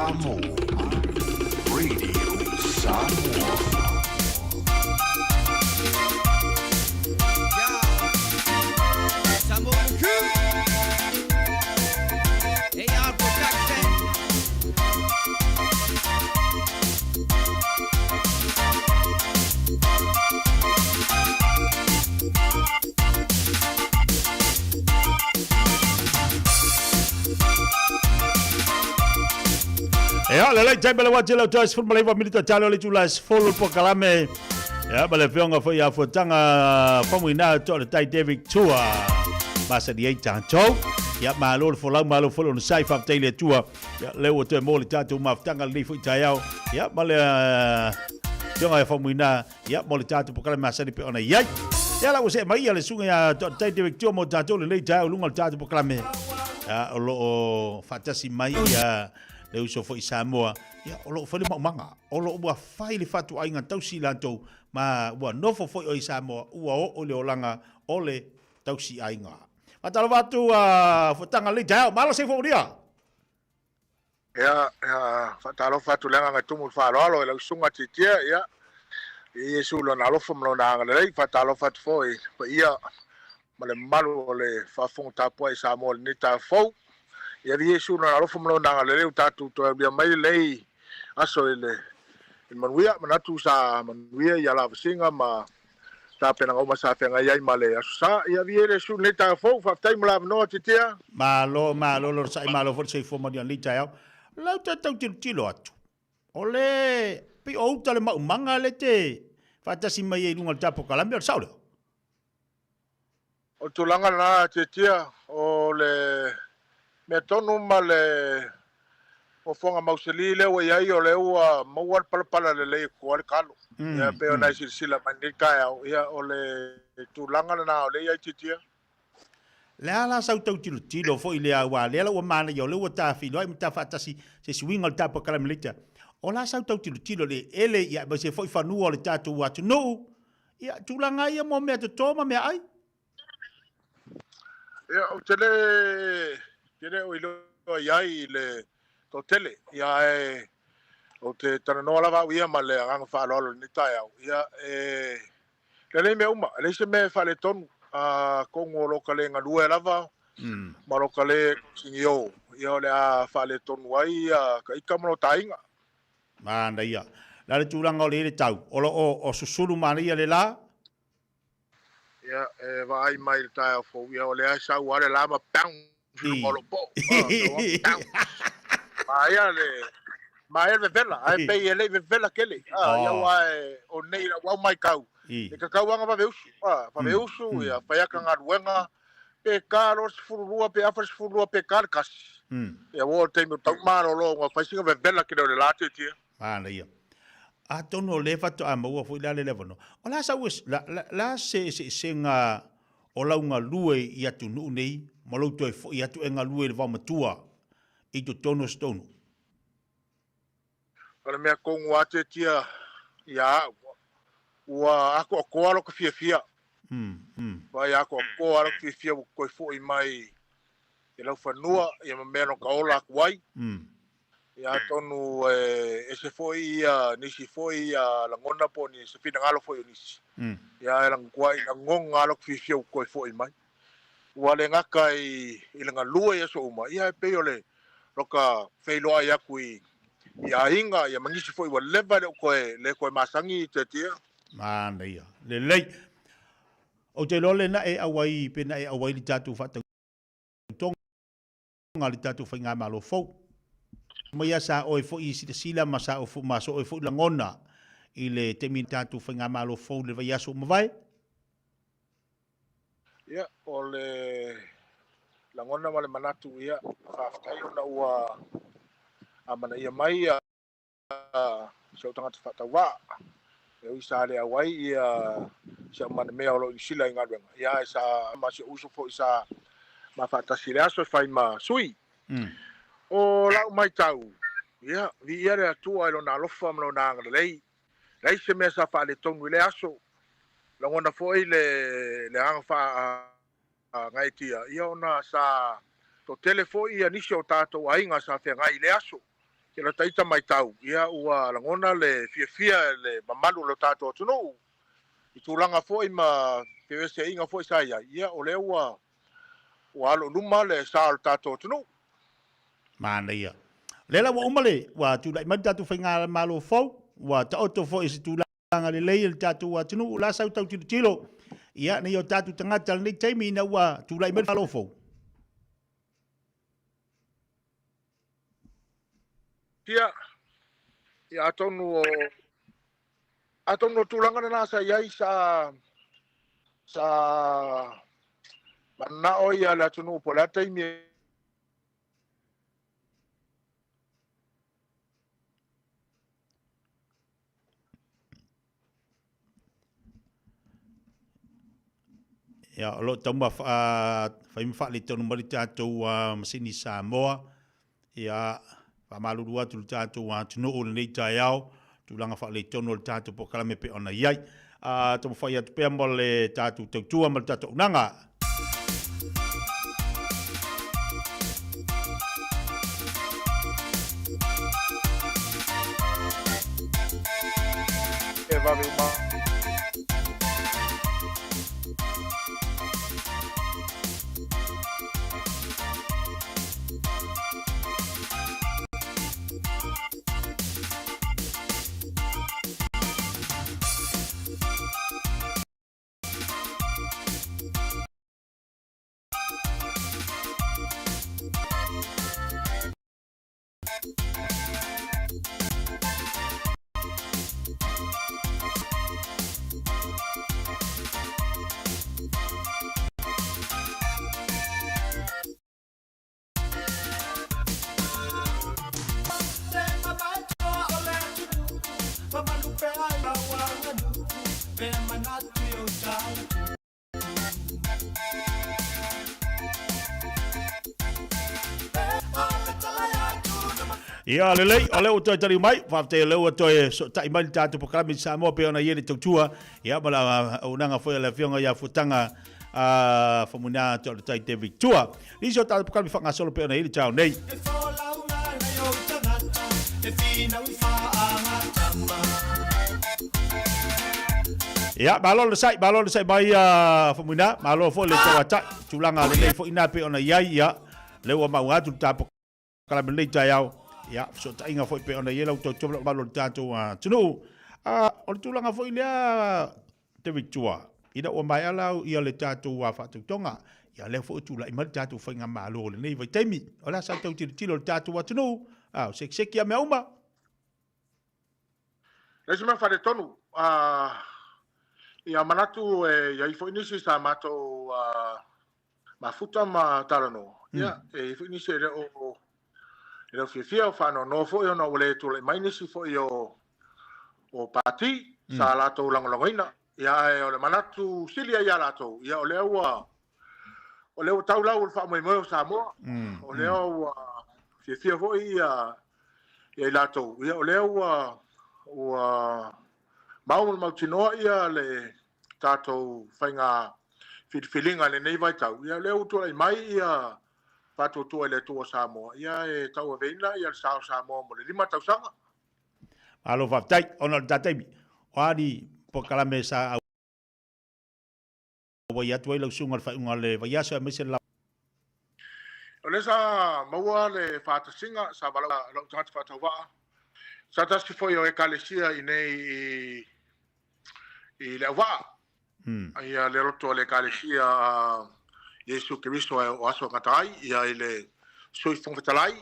Samoa. Radio Samoa. Ia, le lei taimi le wati lau toa 19 minita talo le tula 10 pokalame. Ia, ma le fionga foi a fuatanga famuina to le tai David Tua. Ma sa di ei tātou. Ia, malo le folau, malo foi ona sai whaftai le tua. Ia, le ua toe mō le tātou mafutanga le nei foi taiao. Ia, ma le fionga e famuina Ia, mo le tātou pokalame masani pe ona iai. Ia la ua see mai ia le susuga ia Toatai Te Wektua mo tātou lenei taeao i luga o le tātou pokalame. Ia, o lo o faatasi mai ia le uso foi Samoa. Ia, o lo o fai le maumaga. O lo o ua fai le fatuaiga tausi latou ma ua nofo foi o i Samoa ua oo i le olaga o le tausi aiga. Faatalofa atu a Fuataga lenei taeao. Malo se fo'ulia. Ia, ia, faatalofa atu le agaga e tumu i le faaaloalo i lau susuga Tiatia, ia, i Iesu lona alofa ma lona agalelei. Faatalofa atu foi i le paia ma le mamalu o le faafofoga tapuai i Samoa i lenei taeao fou. Ia, i Iesu lona alofa ma lona agalelei ua tatou toe aulia mai lenei aso i le i le manuia. Manatu sa manuia ia lavasiga ma tapenaga uma sa feagai ai ma le Aso Sa. Ia viia le Iesu i lenei taeao fou. Faafetai mo le avanoa Titia. Malo, malo lo sa'i, malo foi le soifua manuia i lenei taeao. Lau te tau tilotilo atu, o le pei o uta le maumaga le te faatasi mai ai i luga o le tapo kalame, o le sao lea? O le tulaga lena Tiatia, o le mea tonu ma le fofoga mausali lea ua i ai, o lea ua maua le palapala lelei e koa le kalo. Ia pei ona e silasila mai nei taeao, ia o le tulaga lena o lea e i ai Tiatia. Le a la sau tau tilotilo foi lea aua lea la ua manaia o lea ua ta feiloai ma ta faatasi se isi uiga o le tapo kalame leita. O la sau tau tilotilo le ele ia aemaise foi fanua o le tatou atunuu Ia, tulaga ia mo mea toto ma mea ai. Ia, ou te le, te le o iloa i ai i le toatele. Ia, ae ou te talanoa lava au ia ma le agaga faaaloalo i lenei taeao. Ia, e lelei mea uma, e leai se mea e faaletonu. Atonu o lo ka le galue lava, ma lo ka le sigio, ia o le a faaletonu ai ia ka ika ma lo ta aiga. Manaia. La le tulaga o le le tau. O lo o, o susulu manaia le la? Ia, e vaai mai le taeao fou, ia o lea e sau lava le la ma bounce i luga o lou po'o. Ah, Manaia le, manaia le vevela, ae pei e le i vevela tele. Ah, ia aua e, o nei lau au matau, e tatau lava ona vave usu. Ah, vave usu, ia fai ata galuega, pe ka loa le 12 pe afa le 12 pe ka le kasi. Ia ua oo i le taimi o tau malolo ona fai sina vevela tele o le la tietie. Manaia. Atonu o lea faatoa maua foi la le le avanoa. O le a sau la, la, la se eseesega o lau galue i atunuu nei ma lou toe foi atu e galue i le vaomatua i totonu o Stonu? O le mea tonu lava tietia ia au, ua atoatoa lota fiafia. Vaai atoatoa lota fiafia ua toe foi mai i lau fanua ia ma mea na ola atu ai. Ia atonu e ese foi ia nisi foi ia lagona po o ni se finagalo foi o nisi. Ia ae matuai lagona lava lota fiafia ua toe foi mai. Ua le gata i le galue i aso uma, ia e pei o le lota feiloai atu i aiga ia ma nisi foi ua leva e le o toe le toe masani i Tiatia. Manaia. Lelei. Ou te iloa lena e auai pe na e auai le tatou faatautoga le tatou faigamalo fou. Mai a sa oe foi silasila ma sa o ma so oe foi lagona i le taimi tatou faigamalo fou le vaiaso ua mavae. Ia, o le lagona ma le manatu, ia, faafetai ona ua amanaia mai ia si ou tagata faatauvaa. E ui sa le auai ia si au manamea o lo o i Niu Sila i galuega, ia ae sa ma si ou uso foi sa ma faatasi i le aso e fai ma sui. O lau matau, ia, viia le Atua i Lona alofa ma Lona agalelei. Leai se mea sa faaletonu i lea aso. Lagona foi le le agaga faagaeetia, ia ona sa toatele foi ia nisi o tatou aiga sa feagai i lea aso. I lata ita matau, ia, ua lagona le fiafia e le mamalu o le tatou atunuu i tulaga foi ma feveseaiga foi sa i ai, ia, o lea ua ua alo i luma le sa o le tatou atunuu. Manaia. O lea la ua uma le, ua tulai mai le tatou faigamalo fou, ua taoto foi i se tulaga lelei i le tatou atunuu, o le a sau tau tilotilo, ia, nei o tatou tagata i lenei taimi ina ua tulai mai le Malo fou. Ia, ia atonu o atonu o tulaga lena sa i ai sa sa manao ia le atunuu po o le a taimi Ia, o lo o taumafa, fai ma faaletonu mai le tatou masini Samoa. Ia, faamalulu atu le tatou atunuu i lenei taeao, tulaga faaletonu o le tatou polokalame pei ona i ai. Taumafai atu pea mo le tatou tautua ma le tatou auaunaga. E vave uma. Ia, lelei, o lea ua toe taliu mai, faafetai o lea ua toe sootai mai le tatou polokalame i Samoa pei ona i ai le tautua, ia, ma le auaunaga foi a le Afioga ia Fuataga Faumuina Toaletai David Tua. Nisi o tatou polokalame faagasolo pei ona i ai le taeao nei. Ia, malo le sai, malo le sai mai Faumuina, malo foi le tauatai, tulaga lelei foi ina pei ona i ai, ia, lea ua maua atu le tatou polokalame lenei taeao, ia, fesootaiga foi pei ona i ai lau tautua ma le mamalu o le tatou atunuu. O le tulaga foi lea David Tua, ina ua maea la ia le tatou faatautoga, ia lea foi ua tulai mai le tatou faigamalo i lenei vaitaimi. O le a sa tau tilotilo i le tatou atunuu, a o sekiseki a mea uma. Le isi mea faaletonu, ia manatu e i ai foi nisi sa matou mafuta ma talanoa, ia e i ai foi nisi e le o e le o fiafia o faanoanoa foi ona ua le tulai mai nisi foi o o pati sa latou lagolagoina. Ia ae o le manatu sili ai ia latou, ia o lea ua o lea ua tau lau o le faamoemoe o Samoa. O lea ua fiafia foi ia ia i latou, ia o lea ua ua mau ma le mautinoa ia le tatou faiga filifiliga i lenei vaitau, ia o lea ua tulai mai ia faatuatua i le Atua Samoa, ia e tauaveina ia le sa o Samoa mo le 5 tausaga. Malo faafetai, ona o le ta taimi, o a ni polokalame sa auai atu ai lau susuga i le faaiuga o le vaiaso aemaise le O lea sa maua le faatasiga sa valaau lou tagata faatauvaa, sa tasi foi o Ekalesia i nei i i Leauvaa. Ia le loto o le Ekalesia a Iesu Keriso o Aso Gata ai, ia i le Sui Fofoga Fetalai,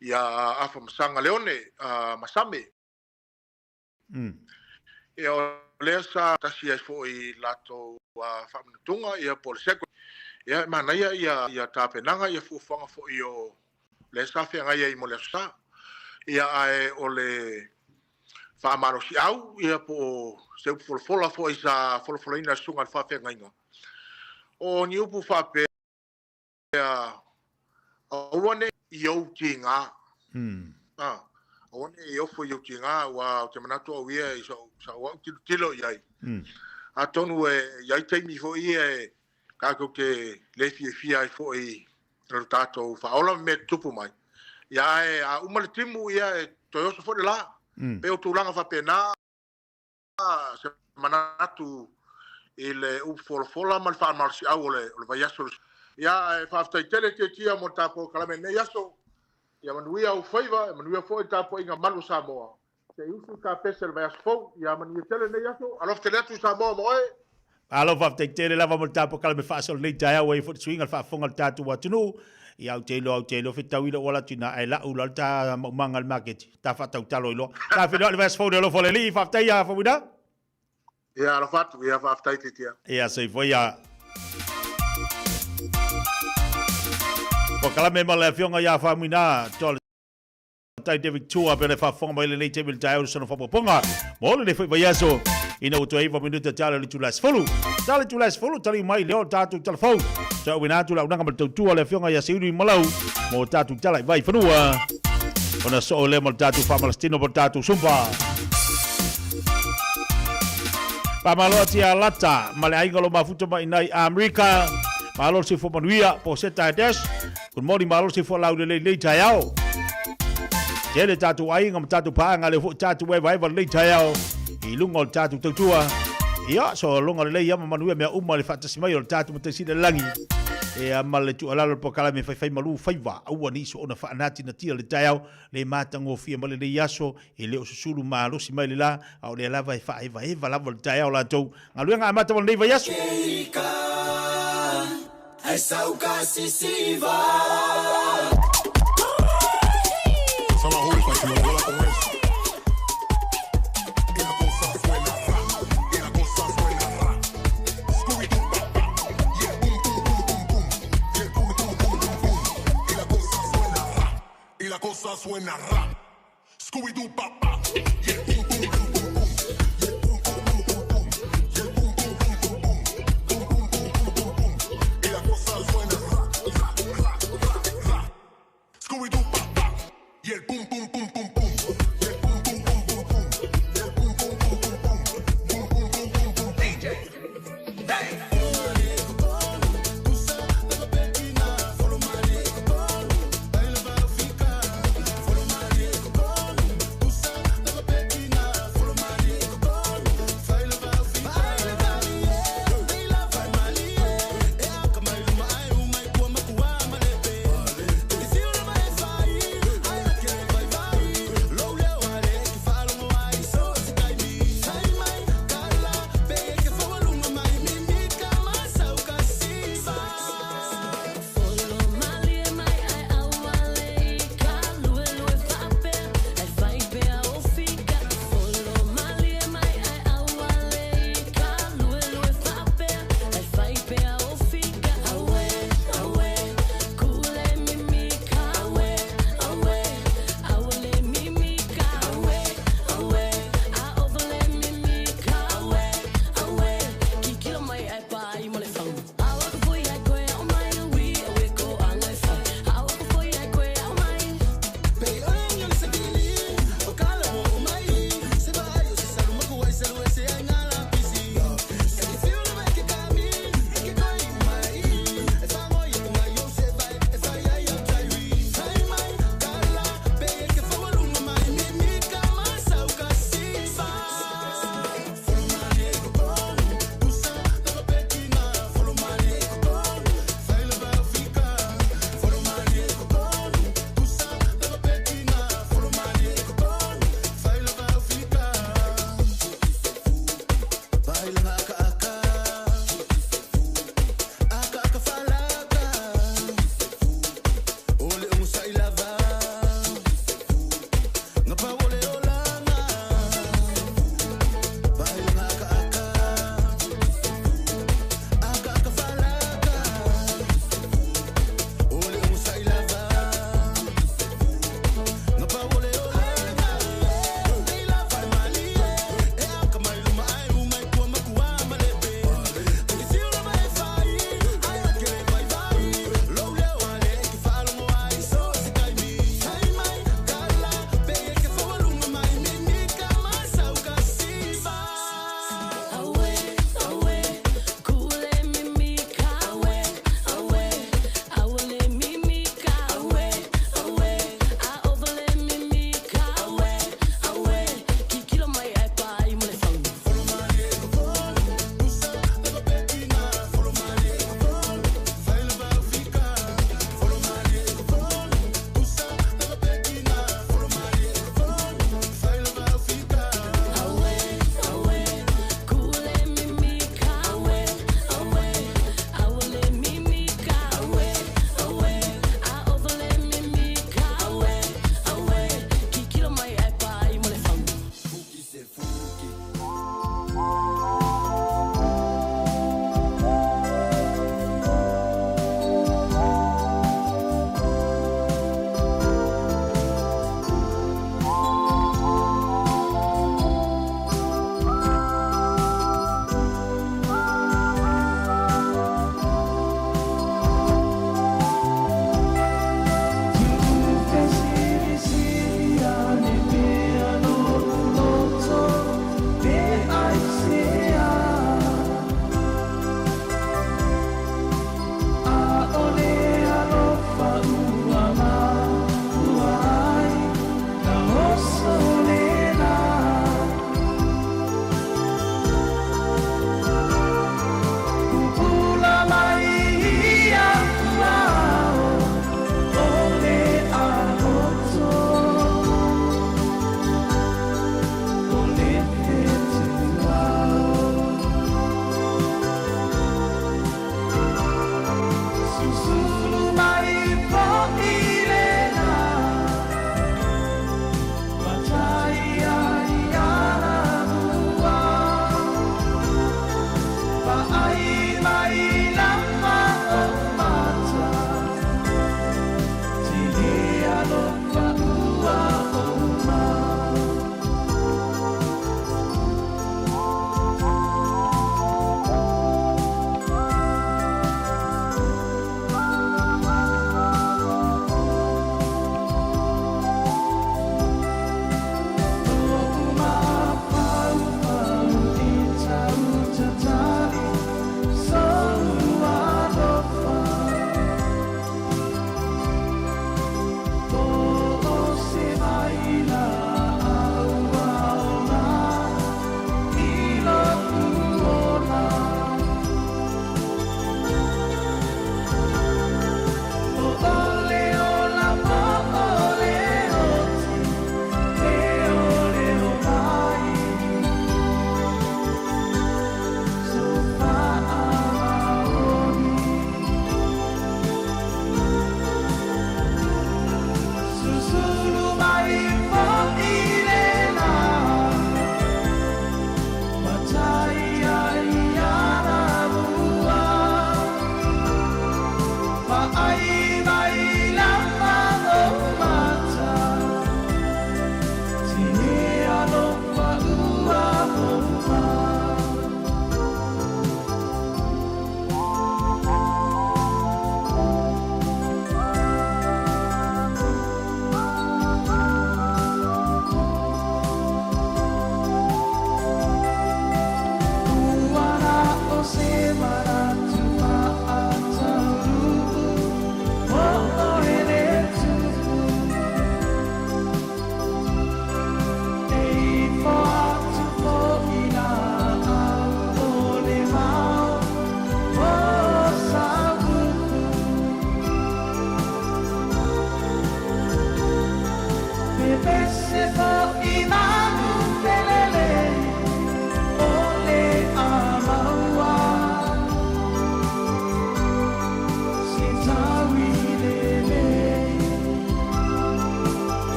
ia Afa Masaga Leone Masame. Ia o lea sa tasi ai foi i latou faamanatuga ia po o le secretary. Ia e manaia ia ia tapenaga ia fuafuaga foi o lea sa feagai ai mo le Aso Sa. Ia ae o le faamalosiau ia po o se upu folafola foi sa folafolaina e le susuga i le faafeagaiga, o ni upu faapea, aua ne i ou tiga. Aua ne i ofo i ou tiga, aua ou te manatu au ia i sau au tilotilo i ai. Atonu e i ai taimi foi ia e tatou te le fiafia ai foi i lo tatou faaola ma mea tutupu mai. Ia ae a uma le timu ia e toe oso foi le la. Pei o tulaga faapena se manatu i le upu folafola ma le faamalosiau o le o le vaiaso. Ia ae faafetai tele Tiatia mo le tatou polokalame i lenei aso. Ia manuia ou faiva, ia manuia foi le tapuaiga malu a Samoa. Se i usu le tapese i le vaiaso fou. Ia manuia tele lenei aso. Alofa tele atu i Samoa ma oe. Malo faafetai tele lava mo le tapokala me faasolo nei taeao ai foi le suiga le faafofoga o le tatou atunuu. Ia au te iloa au te iloa fetau i lou ala atu ina ae lau la le ta maumaga i le maketi. Ta faatautalo iloa. Ta feiloai le vaiaso fou i le alofa o le Alii. Faafetai ia Faumuina. Ia alofa atu, ia faafetai Titia. Ia soifua ia. Polokalame ma le afioga ia Faumuina. Toa Tai David Tua pe le faafofoga mai lenei taimi le taeao i sona faaopoopoga mo lenei foi vaiaso ina ua toe 9 minuta tala le itula e 10. Tala le itula e 10 taliu mai lea o tatou tala fou. Toe auina atu le auaunaga ma le tautua a le afioga ia Seiuli Malau mo tatou tala i Vaifanua. Ona soo lea ma le tatou faamalasitino po le tatou sumpa. Faamalo atu ia Lata ma le aiga o lo mafuta mai i Amerika. Malo le soifua manuia po Seta Dash. Good morning, malo le soifua laulelei lelei taeao. Tele tatou aiga ma tatou paaga lea foi tatou evaeva lelei taeao i luga o le tatou tautua. Ia, so loga lelei ia ma manuia mea uma le faatasi mai o le tatou Matai Sili i le Lagi. Ia ma le tuualalo o le polokalame faifai malu faiva, aua ne i soona faanatinatia le taeao le matagofie ma lenei aso e le o susulu malosi mai le la, a o lea lava e faaevaeva lava le taeao latou. Galuega amata mo lenei vaiaso.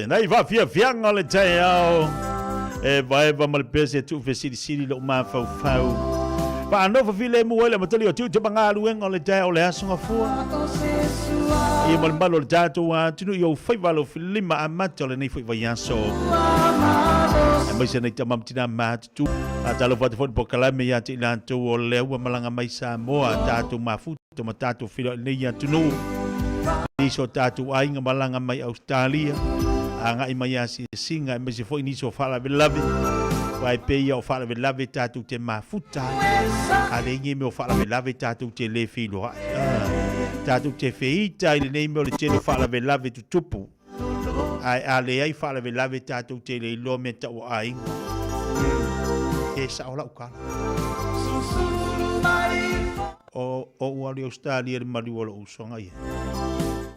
Nai faafiafiaga o le taeao e vaeva ma le pese e tuufesilisili lou mafaufau. Faanofo filemu ai le amatalia o tiute ma galuega o le taeao o le aso gafua. Ia ma le malu o le tatou atunuu i ou faiva alofilima amata o lenei foi vaiaso. Aemaise nei tama ma tina matutua. Faatalofa atu foi i le polokalame ia te i latou o lea ua malaga mai Samoa, tatou mafuta ma tatou feiloai i lenei atunuu. Nisi o tatou aiga malaga mai Ausetalia, agai mai asiasiga, aemaise foi nisi o faalavelave. Aua e pei ia o faalavelave tatou te mafuta ai. A leai ni mea o faalavelave tatou te le feiloai. Tatou te feita i lenei mea o le tele o faalavelave tutupu. Ae a leai faalavelave tatou te le iloa mea tau o aiga. E sao lau tala. O ou alu i Australia i le maliu o lou uso ia.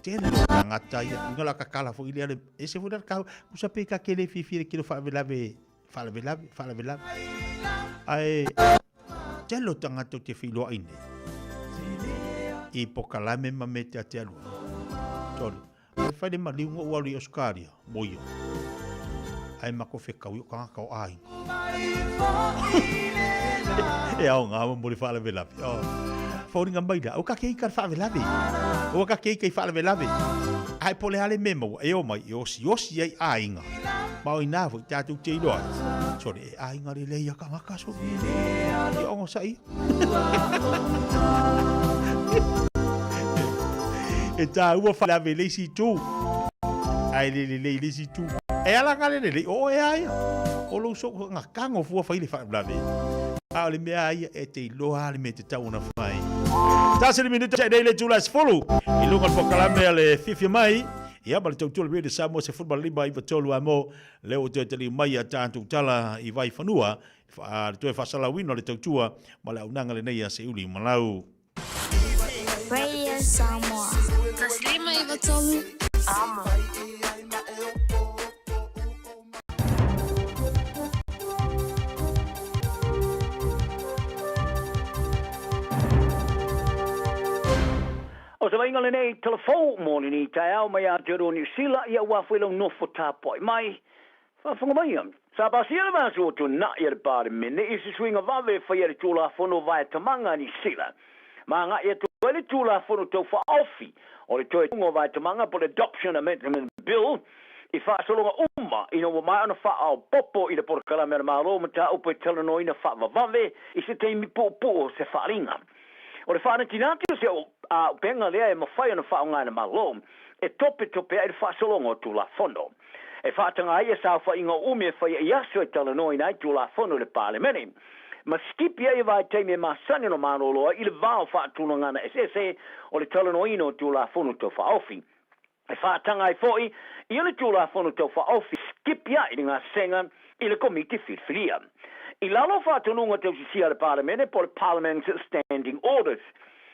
Tele o tagata ia. Uiga la kakala foi lea le ese foi lea kau. Kusa pe ka kele fifi le kilo faalavelave, faalavelave, faalavelave. Ae tele o tagata ou te feiloai nei. I pokalame ma me te ate alua. Tolu. Ae fai le maliu na ou alu i Australia, mo ia. Ae matou fetau i o tagata o aiga. E aoga ma mo le faalavelave. Oh. Foliga mai la, o ka keika le faalavelave. O ka keika i faalavelave. Ae po o le a le mea maua, e omai, e osiosi ai aiga. Ma o inā foi tatou te iloa ai. Sole, e aiga lelei a tagata sole. Ia onosai ia. E tāua whalave le isi itu. Ae le lelei le isi itu. E ala ka le lelei, o e aia. O lou so nga kango fua whai le whalave. A o le mea aia e te iloa le mea te tau ona whai. Tasi le minuta nei le tula 10. I luga o le pokalame a le fiafia mai. Ia ma le tautua le Radio Samoa 15 93 a mo. Lea ua toe taliu mai a tātou tala i Vaifanua. Le toe faasalauina o le tautua ma le auaunaga lenei a Seiuli Malau. Radio Samoa. 153 Amo. O se vaaiga lenei tala fou mo lenei taeao mai Aotearoa Niu Sila ia ua foi lau nofo tapuai mai. Faafofoga mai, sa pasia le vaiaso ua tuanai a le Palemene i se suiga vave e faia le Tulafono Vaetamaga a Niu Sila ma agai atu ai le Tulafono Tau Faaofi o le Toe Tuuga o Vaetamaga po o le Adoption Amendment Bill i faasologa uma ina ua maea ona faaopoopo i le polokalame a le Malo mataupu e talanoaina faavavave i se taimi puupuu o se faaaliga. O le faanatinati o se auupega lea e mafai ona faaaoga e le Malo e topetope ai le faasologa o Tulafono. E faataga ai ia saofaiga o umi e faia i aso e talanoaina ai Tulafono i le Palemene. Ma sikipi ai ia vaitaimi e masani ona malolo ai i le va o faatulagana eseese o le talanoaina o Tulafono Tau Faaofi. E faataga ai foi ia le Tulafono Tau Faaofi sikipi ai le gasega i le Komiti Filifilia. I lalo o faatonuga tausisia a le Palemene po o le Parliament's Standing Orders,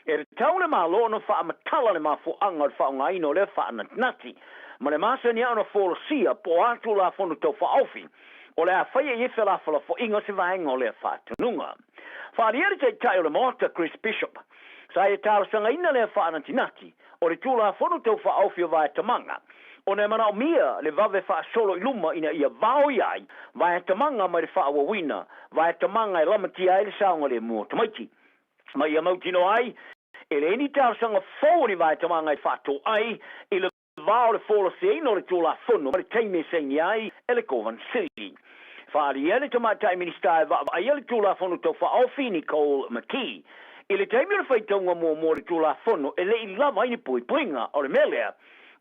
e tatau le Malo ona faamatala le mafuaaga o le faaaogaina o lea faanatinati ma le masani ai ona folasia po o a Tulafono Tau Faaofi o le a faia i ai felafolafoaiga o se vaega o lea faatonuga. Faaalia le Taitai o le Maota Chris Bishop, sa ia talosagaina lea faanatinati o le Tulafono Tau Faaofi o Vaetamaga, ona e manaomia le vave faasolo i luma ina ia vaoia ai vaetamaga mai le faaauauina vaetamaga e lamatia ai le saogalemu o tamaiti. Ma ia mautinoa ai, e leai ni talosaga fou o ni vaetamaga e faatoai i le va o le folasiaina o le Tulafono ma le taimi e sainia ai e le Kovansili. Faaalia ai le Tamaitai Minisita e vaavaaia le Tulafono Tau Faaofi, Nicole McKee, i le taimi o le faitauga muamua o le Tulafono e le i lava ai ni puipuiga. O le mea lea,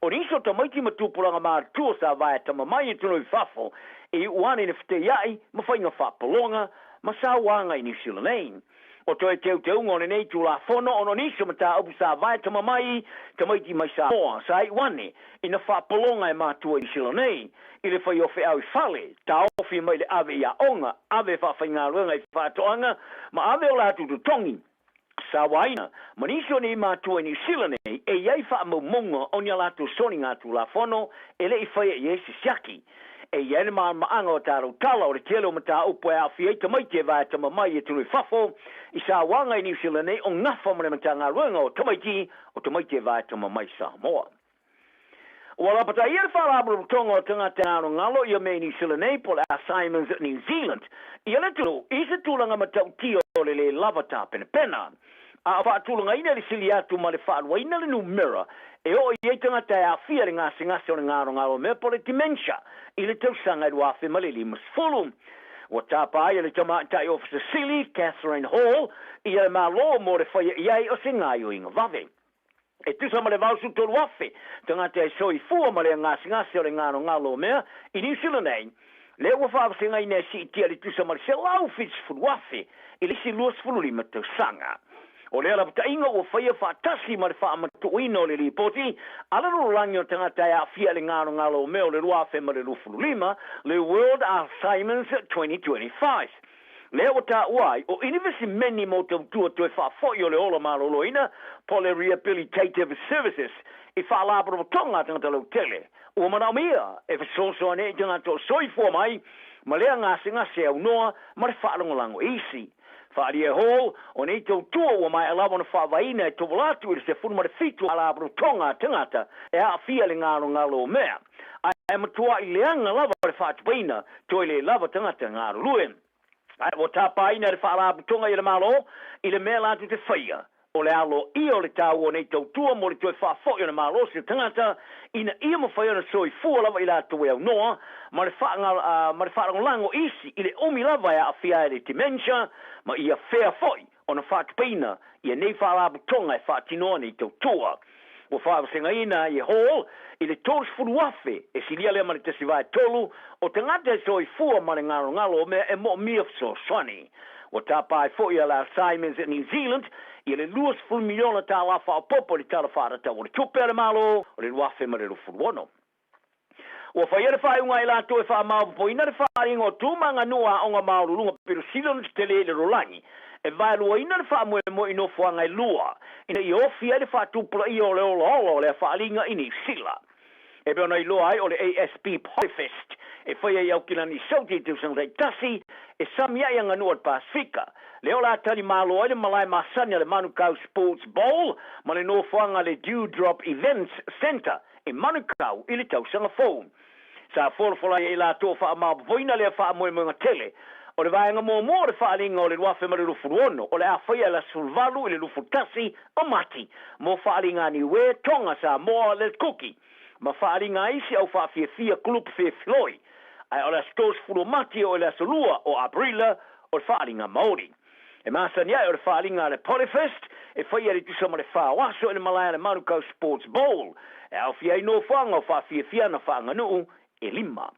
o nisi o tamaiti ma tupulaga matutua sa vaea tama mai i atunuu i fafo e iu ane ina feteiai ma faiga faapologa ma sauaga i Niu Sila nei. O toe teuteuga o lenei Tulafono ona o nisi o mataupu sa vae tama mai tamaiti mai Samoa sa iu ane ina faapologa e matua i Niu Sila nei i le fai o feau i fale, taofi mai le ave i aoga, ave faafaigaluega i faatoaga ma ave o latou totogi sauaina ma nisi o nei matua i Niu Sila nei e i ai faamaumauga o ni a latou soliga Tulafono e le i faia i ai se siaki. E i ai le malamaanga o tatou tala o le tele o mataupu e aafia ai tamaiti e vae tama mai i atunuu i fafo, i sauaga i Niu Sila nei o gafa ma le Matagaluega o Tamaiti o Tamaiti e Vae Tama Mai Samoa. Ua lapataia le Faalapotopotoga o Tagata Galogalo i Mea i Niu Sila nei po o le Alzheimer's New Zealand i le atunuu i se tulaga matautia o le lē lava tapenapena. A o faatulagaina i le sili atu ma le faaluaina le numera e oo i ai tagata e aafia i le gasegase o le galogalo mea po o le dementia i le tausaga e 2050. Ua tapa ai e le Tamaitai Ofisa Sili, Kathryn Hall, ia le Malo mo le faia i ai o se gaoioiga vave. E tusa ma le 83,000 tagata e soifua ma le gasegase o le galogalo o mea i Niu Sila nei, lea ua faavasegaina e siitia i le tusa ma le 170,000 i le isi 25 tausaga. O lea lapataiga ua faia faatasi ma le faamatuuina o le lipoti a le lalolagi o tagata e aafia i le galogalo o mea o le 2025, le World Alzheimer's 2025. Lea ua taua ai, o inivesimeni mo tautua toe faafoi o le ola maloloina po o le Rehabilitative Services i faalapotopotoga a tagata lautele, ua manaomia e fesoasoani ai i tagata o soifua mai ma lea gasegase aunoa ma le faalagolago i isi. Faaalia e Hall, o nei tautua ua maea lava ona faavaeina e tovola atu i le 17 faalapotopotoga a tagata e aafia i le galogalo o mea. Ae matuai leaga lava le faatupeina, toe le lava tagata galulue. Ae ua tapaina e le Faalapotopotoga i le Malo i le mea latou te faia, o le aloaia o le taua o nei tautua mo le toe faafoi o le malosi o tagata ina ia mafai ona soifua lava i latou e aunoa ma le ma le faalagolago i isi i le umi lava e aafia ai le dementia ma ia fea foi ona faatupeina ia nei faalapotopotoga e faatinoa nei tautua. Ua faavasegaina ai e Hall i le 30,000 e silia lea ma le 1.3 o tagata e soifua ma le galogalo o mea e moomia fesoasoani. Ua tapa ai foi a le Alzheimer's New Zealand ia le $20 miliona tālā faaopoopo i le Tala Faatatau o le Tupe a le Malo o le 2026. Ua faia le faaiuga e latou e faamaopoopoina le faaaliga o tu ma aganuu a aoga maualuluga pito sili ona tetele i le lalolagi, e vaeluaina le faamoemoe i nofoaga e lua ina ia ofi ai le faatupulaia o le olaola o lea faaaliga i Niu Sila. E pei ona iloa ai o le ASB Polyfest e faia i Aukilani Sauti i tausaga taitasi, e sami ai aganuu a le Pasefika, lea o le a tali malo ai le malae masani a le Manukau Sports Bowl ma le nofoaga a le Dew Drop Events Centre e Manukau i le tausaga fou. Sa folafola ai e i latou o faamaopoopoina lea faamoemoega tele. O le vaega muamua o le faaaliga o le 2026 o le a faia i le aso 18 i le 21 o Mati mo faaaliga a Niue, Tonga, Samoa, le Kuki ma faaaliga a isi au faafiafia kulupu fefiloi. Ae o le aso 30 o Mati e oo i le aso 2 o Aperila o le faaaliga Maori. E masani ai o le faaaliga a le Polyfest e faia i le tusa ma le fa o aso i le malae a le Manukau Sports Bowl e aofia ai nofoaga o faafiafiana faaaganuu e lima.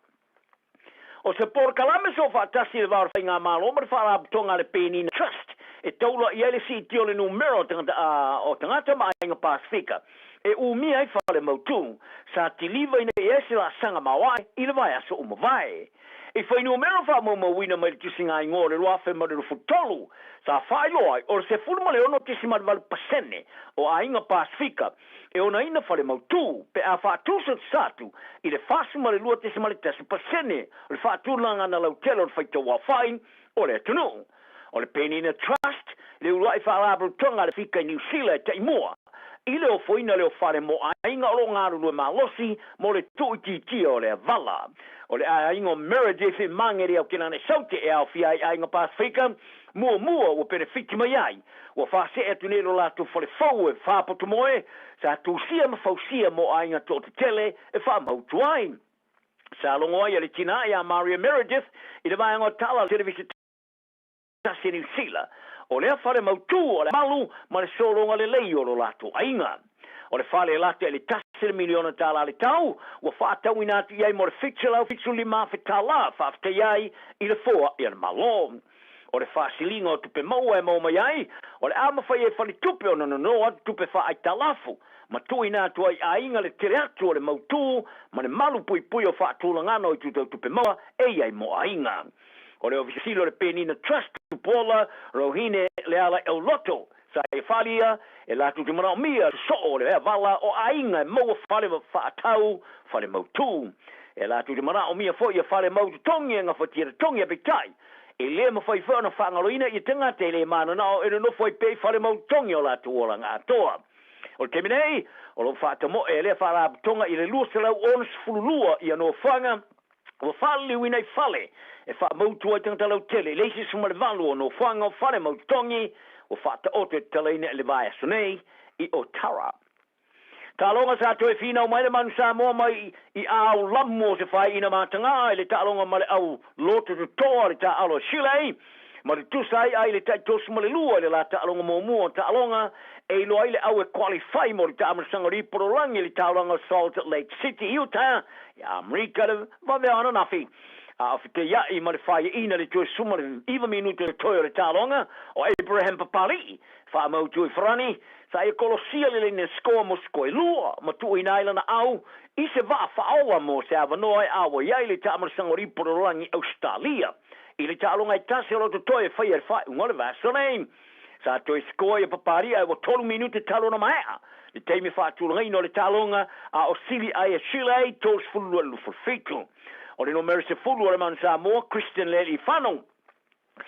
O se polokalame soofaatasi i le va o le Faigamalo ma le Faalapotopotoga a le Penina Trust e taula i ai le siitia o le numera o tagata o tagata ma aiga Pasefika e umia ai fale mautū sa kiliva ina ia se laasaga maoae i le vaiaso ua mavae. I fuainumera faamaumauina mai le tusiga igoa o le 2023, sa faailoa ai o le 16.8 pasene o aiga Pasefika e onaina fale mautū pe a faatusatusa atu i le 42.1 pasene o le faatulagaga lautele o le faitauaofai o le atunuu. O le Penina Trust, le uluai faalapotopotoga a le Fika i Niu Sila e taimua i le ofoina lea o fale mo aiga o lo o galulue malosi mo le tuuitiitia o le avala. O le aiga o Meredith i Mangere i Aotearoa Saute e aofia ai aiga Pasefika muamua ua penefiti mai ai. Ua faasee atu nei lo latou fale fou e faapotomoe sa tusia ma fausia mo aiga toatetele e faamautu ai. Sa logo ai a le tina ia Maria Meredith i le vaega o tala televise tasi a Niu Sila. O lea fale mautū o le malu ma le sologa lelei o lo latou aiga. O le fale e lata i le tasi le miliona tālā le tau, ua faatauina atu i ai mo le $775,000 tālā faafetai ai i le foai a le Malo. O le faasiliga o tupe maua e maua mai ai, o le a mafai ai faletupe ona nono atu tupe faaaitalafu ma tuuina atu ai i aiga le tele atu o le mautū ma le malu puipui o faatulagana o itu tau tupe maua e i ai mo aiga. O le Ofisa Sili o le Penina Trust, Tupuola Rohine Lealaiauloto, sa e falia e latou te manaomia sosoo o le avala o aiga e maua fale faatau, fale mautū. E latou te manaomia foi ia fale mau totogi e gafatia totogi apeitai e le mafai foi ona faagaloina ia tagata e le mananao e nonofo ai pea i fale mau totogi o latou olaga atoa. O le taimi nei, o lo o faatamoe lea Faalapotopotoga i le 262 ia nofoaga ua faaliliuina i fale e faamautu ai tagata lautele i le isi 18 o nofoaga o fale mautotogi ua faataoto e tatalaina i le vaiaso nei i Otara. Taaloga Sa toe finau mai le Manu Samoa mai i aao lamu o se faaiina matagā i le taaloga ma le au loto totoa le taaalo a Chile ma le tusa ai ai le tai 32 i le la taaloga muamua o taaloga e iloa ai le au e qualify mo le taamanasaga o le Ipololagi i le taulaga o Salt Lake City, Utah i Amerika le vaveao ananafi. A o feteiai ma le faaiaina le toe 19 minute totoe o le taaloga o Abraham Papali'i faamautu i Farani Sa ia kolosia le laina score mo sikoe lua, ma tuuina ai lana au i se vaa faaola mo se avanoa e auai ai le taamalasaga o Lipololagi Ausetalia i le taaloga e tasi o lo totoe e faia i le faaiuga o le vaiaso nei. Sa toe score ia Papalia e ua tolu minute talu ona maea le taimi faatulagaina o le taaloga a o sili ai a Chile 32-27. O le numera 10 o le Manu Samoa, Christian Lealiifano,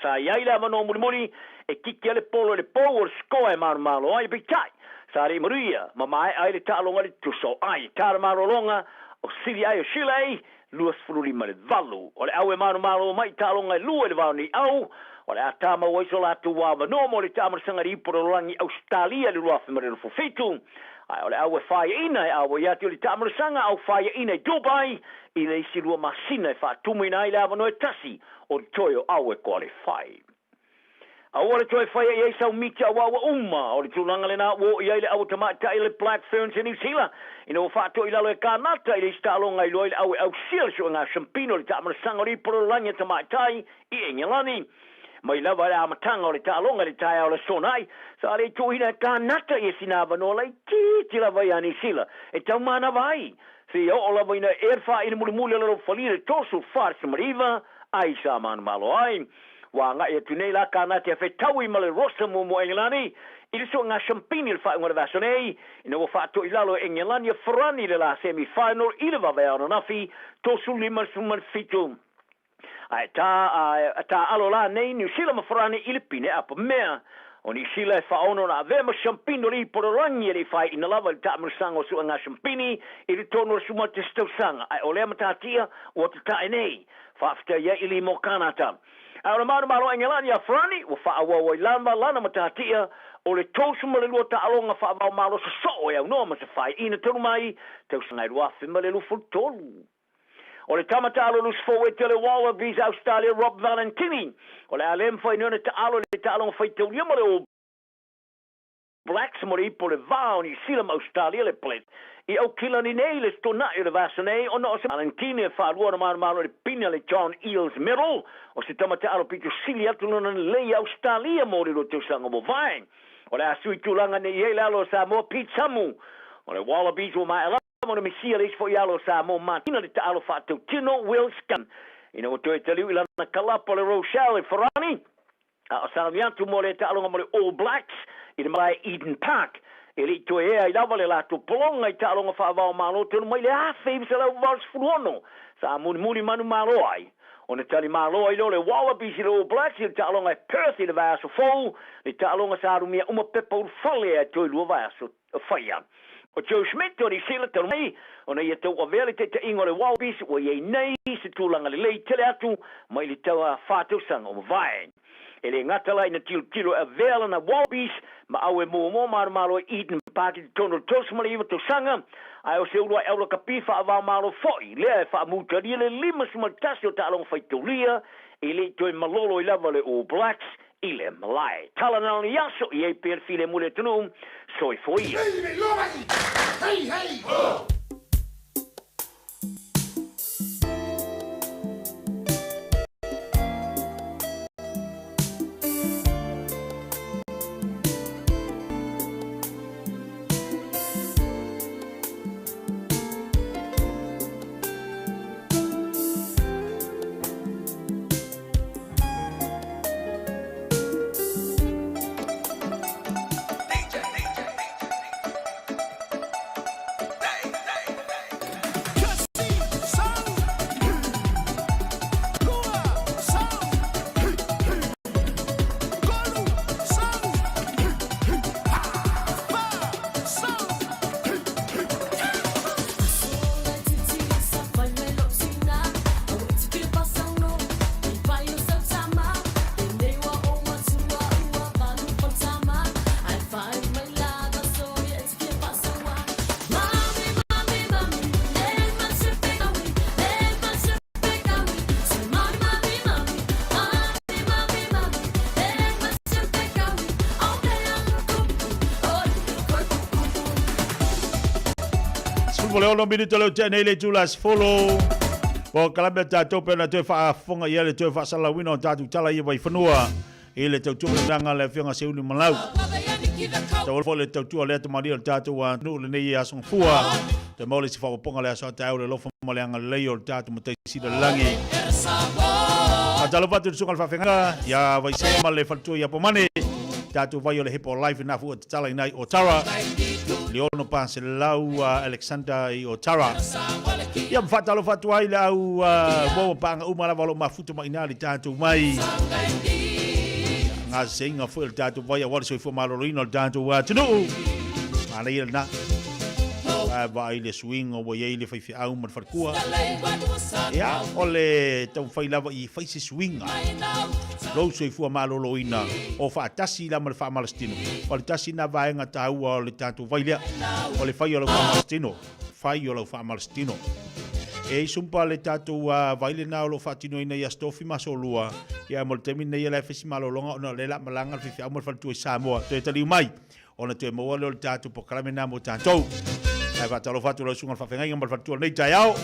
Sa i ai le avanoa mulimuli e kiki ai le polo i le pou o le sikoa e malomalo ai, peitai, sa le i manuia ma maea ai le taaloga i le tutusa o ai. Ta le malologa o sili ai o Shirley, 25 i le 8. O le au e malomalo mai i taaloga e lua i le vao nei au, o le a tamau ai so latou avanoa mo le taamalasaga i le ipu o le lalolagi Ausetalia i le 2027. Ae o le au e faiaina e auai atu i le taamalasaga au faiaina i Dubai i le isi lua masina e faatumuina ai le avanoa e tasi o le toe o au e qualify. Aua le toe faia i ai sau miti auā ua uma, o le tulaga lenā ua oo i ai le au tamaitai a le Black Ferns i Niu Sila, ina ua faato'i lalo e Kanata i le isi taaloga i loa i le au e ausia le suega siampino i le taamalasaga o le ipolololagi a tamaitai i Engelani. Mai lava i le amataga o le taaloga i le taeao o le Aso Sonai, sa le i tuuina e Kanata ia sina avanoa laitiiti lava ia Niu Sila e taumanava ai Seia oo lava ina ea le faaili mulimuli o le laufalia i le 39 ai sa manumalo ai. Ua agai atu nei la Kanati a fetaui ma le Rosa muamua Engelani i le suega siampini i le faaiuga o le vaiaso nei, ina ua faato'i lalo e Engelani a Farani i le la semi final i le vavaeao ananafi 35 17. Ae tā, a tāʻalo la nei Niu Sila ma Farani i le pine apa mea. O Niu Sila e faaono ona avea ma siampini o le ipu o le lagi e le i faaiʻina lava i le taamalasaga o suʻega siampini i le tonu o le suma o le tasi tausaga, ae o lea matatia ua tatae nei. Faafetai ai i lima o Kanata. Ae o le manumalo Engelani ia Farani ua faaauau ai lava lana matatia o le 32 taaloga faavaomalo sosoo e aunoa ma se faaiʻina talu mai tausaga e 2023. O le tama taalo lusi fou e tele Wallabies Ausetalia Rob Valentini, o le a le mafai nei ona taalo i le taaloga faitaulia ma le All Blacks mo le ipu o le va o Niu Sila ma Ausetalia le Plate i Aukilani nei i le tona'i o le vaiaso nei ona o se Valentini e faalua ona manumalo i le pine a le John Eales Medal o se tama taalo pito sili atu lona lelei i Ausetalia mo le lua tausaga ua mavae. O le a sui tulaga nei i ai le alo o Samoa Pete Samu o le Wallabies ua maea lava mo le misia le isi foi alo o Samoa Matina le taalo faatautino Will Scan ina ua toe taliu i lana kalapa o le Rochelle i Farani a o salami atu mo le taaloga mo le All Blacks i le malae Eden Park. E le i toe ea ai lava le latou pologa i taaloga faavao Malo tonu mai le 1986 sa mulimuli manumalo ai ona tali malo ai lea o le Wallabies i le All Blacks i le taaloga e Perth i le vaiaso fou, le taaloga sa alumia uma pepa ulufale ai toe lua vaiaso faia. O Joe Schmidt o Niu Sila talu mai ona ia tauavea le taitaiga o le Wallabies ua i ai nei se tulaga lelei tele atu mai le tau whā tausaga o mavae. E le gata la ina tilotilo e avea lana Wallabies ma au e muamua malomalo i Eden Park i totonu o le 39 tausaga, ae o se uluai aulakapi faavaomalo foi lea e faamutalia le 51 o taaloga faitaulia e le i toe malolo ai lava le All Blacks i le malae. Tala na ona i aso i ai pea le filemu i le atunuu. Soifua ia. Hey, hey, ho! 16 minute leo tea nei le itula 10. Po kalame tātou pe na toe faafofoga i ai le toe faasalalauina o tātou tala ia Vaifanua i le tautua le le afioga Seuli Malau. Tau foi le tautua lea tamalia o le tātou atunuu lenei aso gafua. Toe maua le isi faaopoopoga le aso a taeao le alofa ma le agalelei o le tātou Matai Sili o le Lagi. Faatalofa atu i le susuga i le faafeagaiga ia Vaisea ma le faletua ia Pomane. Tātou vai o le Hepa o Life i Nafua tatala ina i Otara. Le 600 Alexander i Otara. Ia ma faatalofa atu ai le au uaua paanga uma lava o lo o mafuta mai ina le tātou mai. Ngā seinga foi o le tātou vai aua le soifua maloloina o le tātou atunuu. Manaia lena. Ae vaai le suiga ua i ai le faifeau ma le falekua. Ia, o le taumafai lava i fai se suiga. Lou soifua maloloina o faatasi la ma le faamalositino. O le tasi na vaega taua o le tatou vai lea. O le fai o lau faamalositino. Fai o lau faamalositino. E i sumpa le tatou vai lena o lo o faatinoina i Aso Tofi ma Aso Lua. Ia, mo le taimi lenei e la e fai si malologa ona o lea o le a malaga le faifeau ma le faletua i Samoa. Toe taliu mai. ona toe maua lea o le tatou polokalame lena mo tatou. Ae faatalofa atu lau susuga i le faafeagaiga ma le faletua o lenei taeao.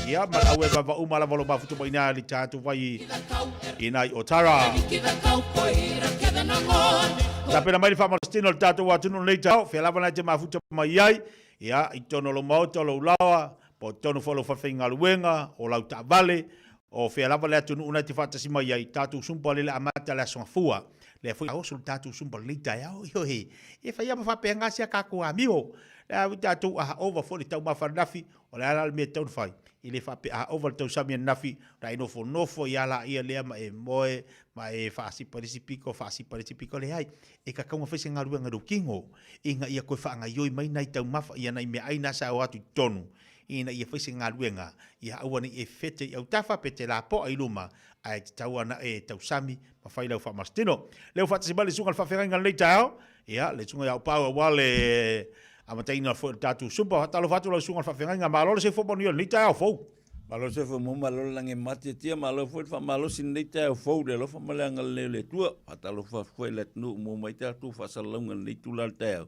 Ia, ma le au e vava uma lava o lo mafuta mai ina le tatou vai ina i Otara. Tapena mai le faamalositino o le tatou atunuu lenei taeao, fea lava na te mafuta mai ai, ia, i totonu o lou maota, o lou laoa, po o totonu foi o lou falefaigaluega, o lau taavale, o fea lava le atunuu na e te faatasi mai ai, tatou sumpa lele amata le Aso Gafua. Lea foi a oso le tatou sumpa lenei taeao, ioe, e fai lava ma faapena si a tatou amio. Le a tatou aha ova foi le taumafa ananafi, o le a la le mea e tatau ona fai? E le faapea aha ova le tausami ananafi, ona e nofonofo ai lava laia lea ma e moe, ma e faasipa i le isi pito, faasipa i le isi pito, leai. E tatau ona fai se galuega i lou tino, ina ia toe faagaoioi mai nai taumafa, ia nai meaai na sa o atu i totonu, ina ia fai se galuega, ia aua ne i e fete i autafa pe te lapoa i luma, ae tatau ana e tausami ma fai lau faamasitino. Lea ua faatasi mai le susuga i le faafeagaiga i lenei taeao, ia, le susuga ia Opau aua le amataina foi o le tatou Sumpa. Faatalofa atu lau susuga i le faafeagaiga, malo le soifua manuia i lenei taeao fou. Malo le soifua maua, malo le lagi e matiatia, malo foi le faamalosi i lenei taeao fou i le alofa ma le agalelei o le Atua. Faatalofa atu foi i le atunuu ua maua mai tatou faasalalauga i lenei itula o le taeao.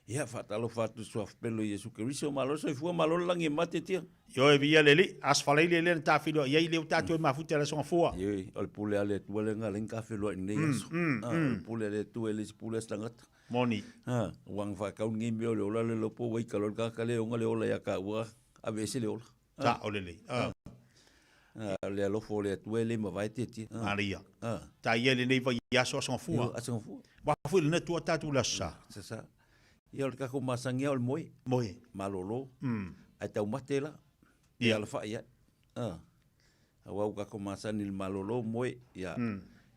Ia, faatalofa atu i le Suafa Pele o Iesu Keriso, malo le soifua, malo le lagi e matiatia. Ioe, viia le Alii, aso faraile lea na tafeloai ai lea ua tatou e mafuta i le Aso Gafua. Ioe, o le pule a le Atua lea na ala ai ona tafeloai i lenei aso. O le pule a le Atua e le o se pule a se tagata. Moni. Ua faatau lenei mea o le ola le lopo ua ita loa le tagata lea e ona le ola ia taua, aveese le ola. Sao lelei. O le alofa o le Atua e le mavae tietie. Maria. Ta ia i lenei vaiaso Aso Gafua. Aso Gafua. Aua foi lena tua tatou i le Aso Sa. Aso Sa. Ia o le tatou masani lava o le moe. Moe. Malolo. Ae taumate la. Ia. Alafai ai. Aua ua tatou masani i le malolo moe. Ia.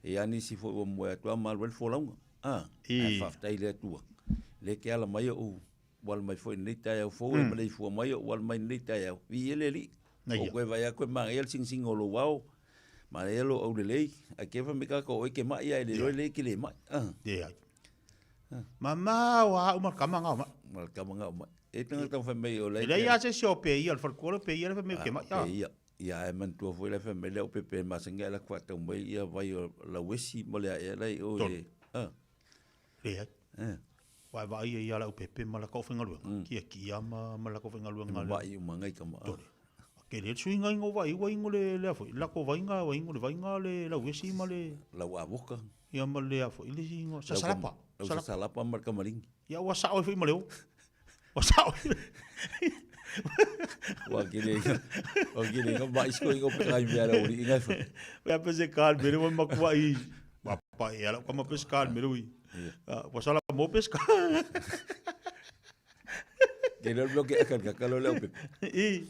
E i ai nisi foi ua moe atu lava ma alu ai le folauga. Ae faafetai i le Atua. Lea e te ala mai ou Ua alu mai foi i lenei taeao fou e maleifua mai ou alu mai i lenei taeao. Viia le Alii. Ou toe vaai atu e manaia le sigasina o lou ao, manaia lou aulelei, ae te fai mai tagata o oe e te mai ae le iloa lelei e te le mai. Leai. Mamao a au ma le tama na o mai. Ma le tama na o mai. E tagata fai mai o la e. Leai lava se isi o peia o le faletua lea o peia lea fai mai ou te mai. Peia. Ia ae manatua foi la e fai mai le au pepe masani ae latou faatau mai ia vai o lauesi ma le aea la i o i le. Leai. Ua e vaai ai ia lau pepe ma laka aufaigaluega, kiakia ma ma laka aufaigaluega le. Vaai uma ngai tama. Tole. Ke le suiga ingo vai ua ingo le lea foi, lako vainga ua ingo le vainga le lauesi ma le. Lau avoka. Ia ma le foi le ingo sasalapa. Lau sasalapa ma le kamalingi. Ia ua sao ai foi ma le o. Ua sao. Ua kile ua kile inga mai sko ingo pe kai mea la uri inga foi. Ia pe se kal mere ua makua i. Wa pa e ala kama pe se kal mere ui. Ua sala mo pe se kal. Ke leo leo ke akal ka kalo leo pe. I.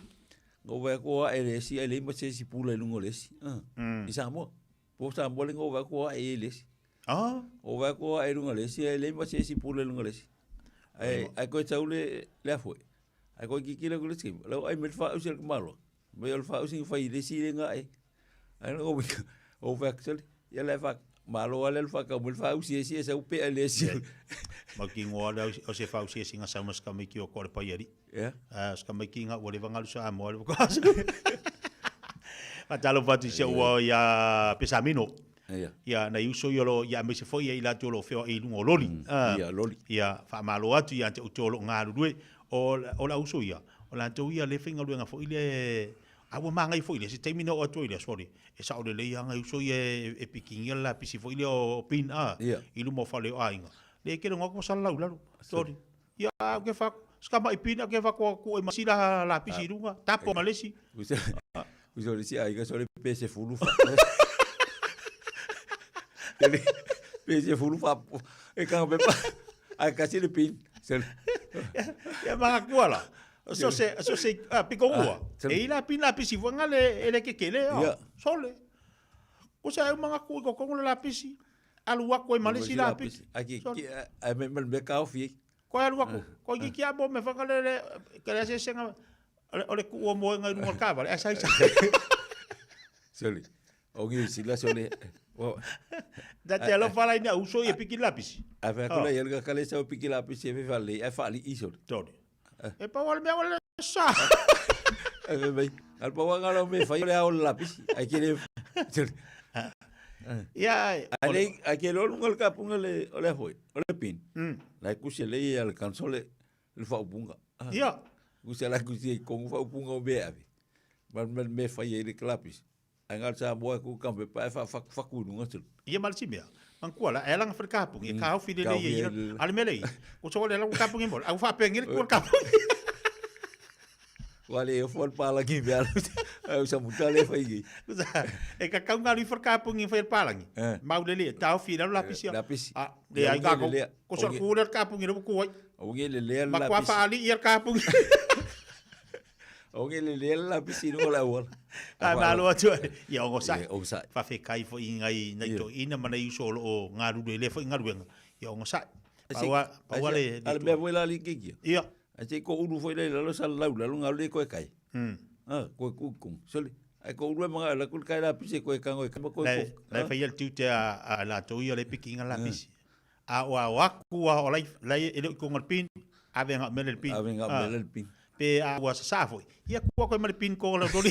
Ngo vai ko a ele si ele ma se si pula i lunga o le esi. I Samoa. Po Samoa le ngo vai ko a ele si. Ah. O vai ko a lunga le esi ele ma se si pula i lunga le esi. Ai ai koe tau le le afue. Ai koe kikila ko le ski. Lau ai me fa usi le malo. Me o le fa usi fai le si le nga ai. Ai no o vai actually. Ia le fa malo ale le fa ka mo le fa usi esi esa upe ale esi. Ma ki ngoa le o se fa usi esi nga sa mas ka me ki o ko le pai ari. Yeah. Ah, ska me ki nga ua le vangalu sa mo le ko. Faatalofa atu i si ou ao ia Pesamino. Ia. Ia, nai uso ia o lo, ia aemaise foi ia i latou o lo o feoai i luga o loli. Ia, loli. Ia, faamalo atu ia te outou o lo o galulue. O, o lau uso ia, O latou ia lea e faigaluega foi lea, a ua manaia foi lea, se taimi na oo atu ai lea, sorry, e sao lelei lava nai uso ia e pikigia le lapisi foi lea o pin a, i luma o fale o aiga. Lea e tele atu ua salalau i lalo, sorry. Ia, a ke fa, ska mai pin a ke fa ko ku e masi la lapisi i luga, tapo ma le isi. Uso le isi aiga sole pe se fulu fa. Pe se fulu fa e kanga pepa. Ai kasi le pin. Ia makatua la. So se so se piko ua. E ila pin lapisi fua ngale e le kekele o. Sole. Ko sa e manga ku ko kongo le lapisi. Alu aku e malesi lapisi. Ai ki ai me me ka ofi. Ko alu aku. Ko ki ki amo me whakale le ke le se senga o le ku o moenga i runga o le kavale. Ai sai sai. Sole. O ngi sila sole. Da te alofa la ina uso i piki lapisi. A fa kula i ka kale sa piki lapisi e fa le ai fa li iso. Tony. E pa wale mea wale sa. E fe mai. Al pa wanga lo me fa le au lapisi. Ai ke le. Ia. Ai le ai ke lo lunga le kapunga le o le foi. O le pin. La kusi le ia le kansole le fa upunga. Ia. Kusi la kusi kongu fa upunga o be ave. Mal mal me fa i le lapisi. Ai ngal sa moa ku kampe pa e fa fa fa ku lunga sul. Ia ma le simea. Mangkua la, e langa fale kapungi, e ka ofi le le ia, a le mea le ko so le la kapungi mo, au fa pengi le ku kapungi. Wa le fo palangi be alu. Au sa muta le fa igi. E ka kau ngalu fale kapungi fa palangi. Mau le le ta ofi la lapisi. Lapisi. A le ai ka ko. Ko so ku le kapungi le ku ai. O nge le le lapisi. Ma kwa fa ali ia kapungi. O nge le le lapisi no la wala. Ai malo atu ai. Ia ogosai. Ia ogosai. Whawhekai fo i ngai nai to ina mana i uso o loo ngā ruru e le fo i ngaruenga. Ia ogosai. Paua, paua le... Ale mea foi la li kiki. Ia. Ai se ko uru foi le lalo sa lau lalo ngā le koe kai. Ah, koe kukung. Sole. Ai ko uru e mga la kul kai lapisi koe kango e kama koe ko. Lai whai al tiute a la tau ia le piki inga lapisi. A o a o aku a o lai lai e le i konga le pin, ave nga mele le pin. Ave nga mele le pin. Pe a ua sa sa foi. Ia kua koe ma le pin ko la doli.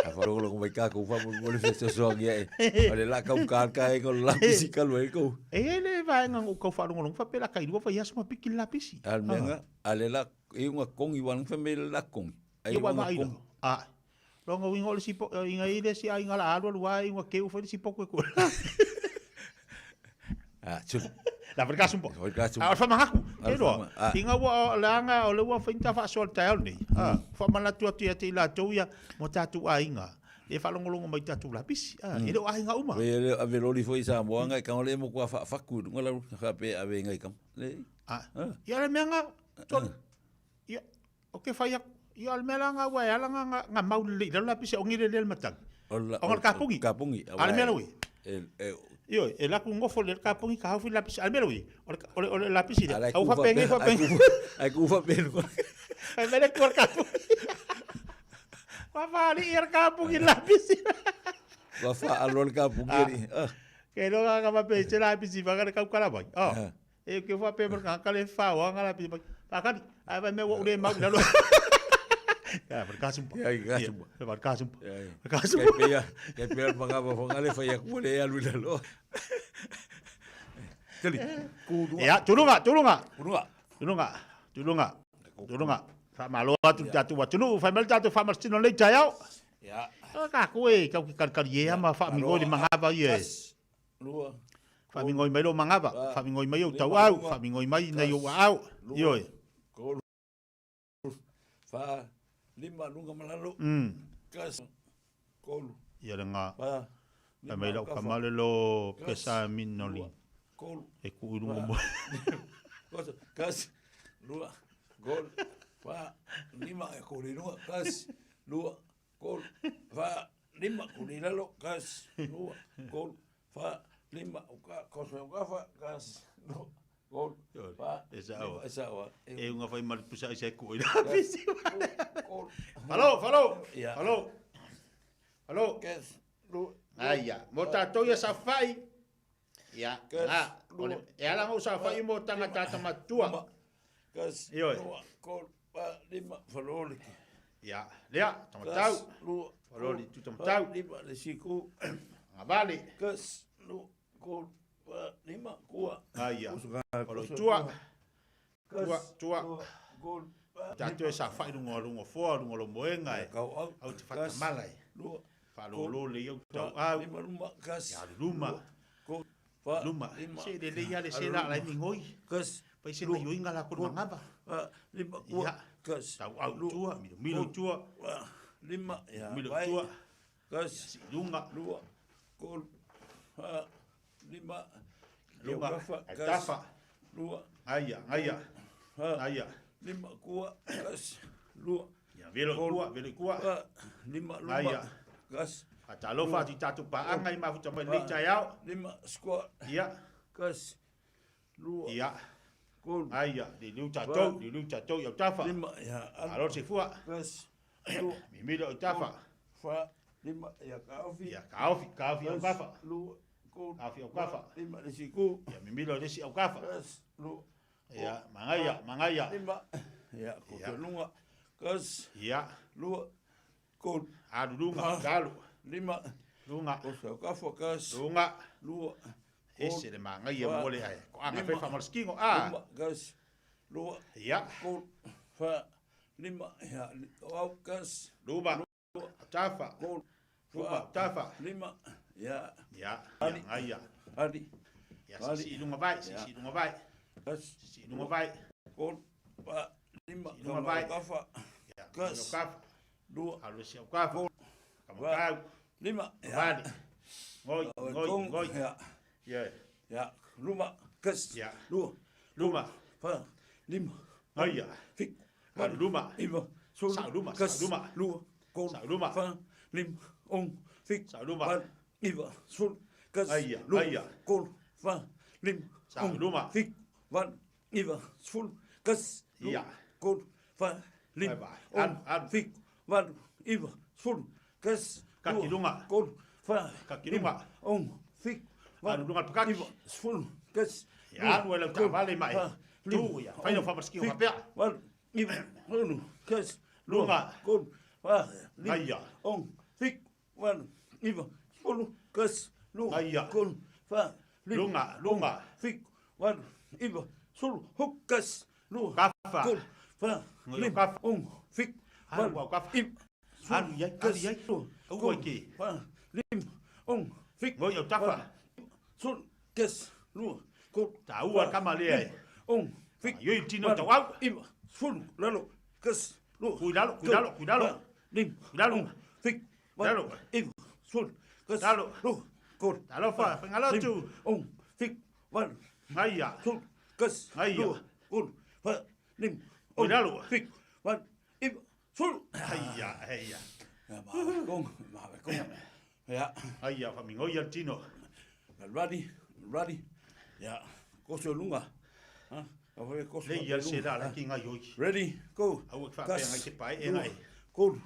A fa longo longo mai ka kou fa mo mo le feso so ngia e. O le la kau ka ka e ko la pisi ka lo e kou. E le vaenga o kau fa longo longo fa pe la kai lua fa ia sma piki la pisi. Al menga ale la e unga kongi wan fa me la kongi. Ai unga kongi. A Longa uiga o le sipo, inga i le si aiga la alu alu ai inga keu fai le sipo koe koe. Ah, tsu. La vrika sumpo. Vrika sumpo. Ah, fa mahaku. Ke roa. Inga ua le anga o le ua whainta wha soa le taeao nei. Ah, wha manatu atu ia te ila tau ia mo tātou aiga. E whalongolongo mai tātou lapisi. Ah, e le o aiga uma. E le ave loli foi sa moa ngai kanga le mo kua wha whaku. Nga la wha pe ave ngai kam. Le. Ah. Ia le mea nga. Ia, o ke whai aku. Ia, o le mea la ngā ua e ala ngā, ngā, ngā mau lelei i lalo la pise o ngire le matagi. O la, O ngā kapungi. Kapungi. A le mea la ui. E, e, Io, e laku ngofo le kapungi ka haufi la pise. A le mea la ui. O le, o le, o le la pise Ala lea. Au whapengi, whapengi. Ai ku whapengi. Ai mele kua kapungi. Wa whaali i ar kapungi la pise. Wa wha alo le kapungi. Ah. Ke loga ka wape se la pise whakare kaukara mai. Oh. E ke fa pe ka ka le fa wa ngala pi pa ka ai vai me wo le mau lalo. Ya, par ka sumpa. Ya, ka sumpa. Par ka sumpa. Ka sumpa. Ke pe ke pe manga ba fonga le fa ya ku le alu lalo. Teli. Ku dua. Ya, tulunga, tulunga. Tulunga. Tulunga. Tulunga. Tulunga. Fa malo atu tatu wa tunu, fa mal tatu fa mal sino le tayao. Ya. Ka ku e ka ki kar ye ma fa mi go di manga ba ye. Lua. Faamigoi mai lou magava, faamigoi mai ou tauau, faamigoi mai nai ou aau. Ioe. Tolu, fa, lima, luga ma lalo. Kasi, kolu. Ia le nga. Fai mai lau kama le lo pesa minoli. E ku i lunga mo. Kasi, lua, kolu, fa, lima, e kolu i lunga. Kasi, lua, kolu, fa, lima, kolu i lalo. Kasi, lua, kolu, fa, lima, uka, koso uka fa, kasi, lua, kolu, fa, lima, e sao. E unga fai mali pusa i se ku i la pisi. Falo, falo, falo, falo. Aia, mo tātou ia sa whai. Ia, ngā, e ala ngau sa whai mo tangata ata matua. Kasi, lua, kolu, fa, lima, faloli. Ia, lea, tamatau. Lua, faloli tu tamatau. Lima, le siku. Ngavale. Kasi, lua, kolu, fa, lima, kua. Aia, faloli tua. Tua, tua. Tatou e saofai luga o lou nofoa, luga o lou moega e au te faatamala e faalolo lelei au tauau, ia alu luma, luma. Se lelei lava le sela a la e migoi, fai se gaioiga la kona magava. Ia, tauau i tua, milomilo i tua, milomilo i tua, ia sii luga. Luga, autafa, gaia, gaia, gaia. Ia, velo i tua, velo i tua. Gaia. Faatalofa atu i tatou paaga i mafuta mai lenei taeao. Ia. Ia. Gaia, liliu tatou, liliu tatou i autafa. Malo le soifua. Mimilo i autafa. Ia, kaofi, kaofi aukafa. Kaofi aukafa. Ia, mimilo i le isi aukafa. Ia, magaia, magaia. Ia. Alu luga, alu. Luga. Luga. Ese le magaia mo le ae. Ko anga fefa ma le skingo. A. Ia. Luma. Tafa. Luma, tafa. Ia. Ia, gaia. Ia, sisi i luga vai, sisi i luga vai. Sisi i luga vai. Sisi i luga vai. Ia, luga kafa. Alu esi au kafa. Kamakau. Vali. Ngoi, ngoi, ngoi. Ia. Ia. Luma. Gaia. Alu luma. Sau luma, sau luma. Sau luma. Sau luma. Gaia, gaia. Sau luma. Ia. Vai, vai. Alu, alu. Kaki lunga. Kaki lunga. Alu lunga le pakaki. Ia alu ai lau taavale mai. Tu ia. Fai lau faamasiki o faapea. Lunga. Gaia. Gaia. Lunga, lunga. Kafa. Ngoi o kafa. Alu au kafa. Alu i ai, alu i ai. Aua i ke. Ngoi au tafa. Taua le kama lea e. Ioi le tino tau au. Kui lalo, kui lalo, kui lalo. Kui lalo. Lalo. Lalo. Talofa, faigalotu. Gaia. Gaia. Kui lalo. Aia, aia. Aia, faamingoia le tino. Ready, ready. Ia, koso i luga. Ha? Koso Lei ia le sela la ki ngai oi. Ready, go. Aua ki whaapea ngai te pae e ngai. Kolu,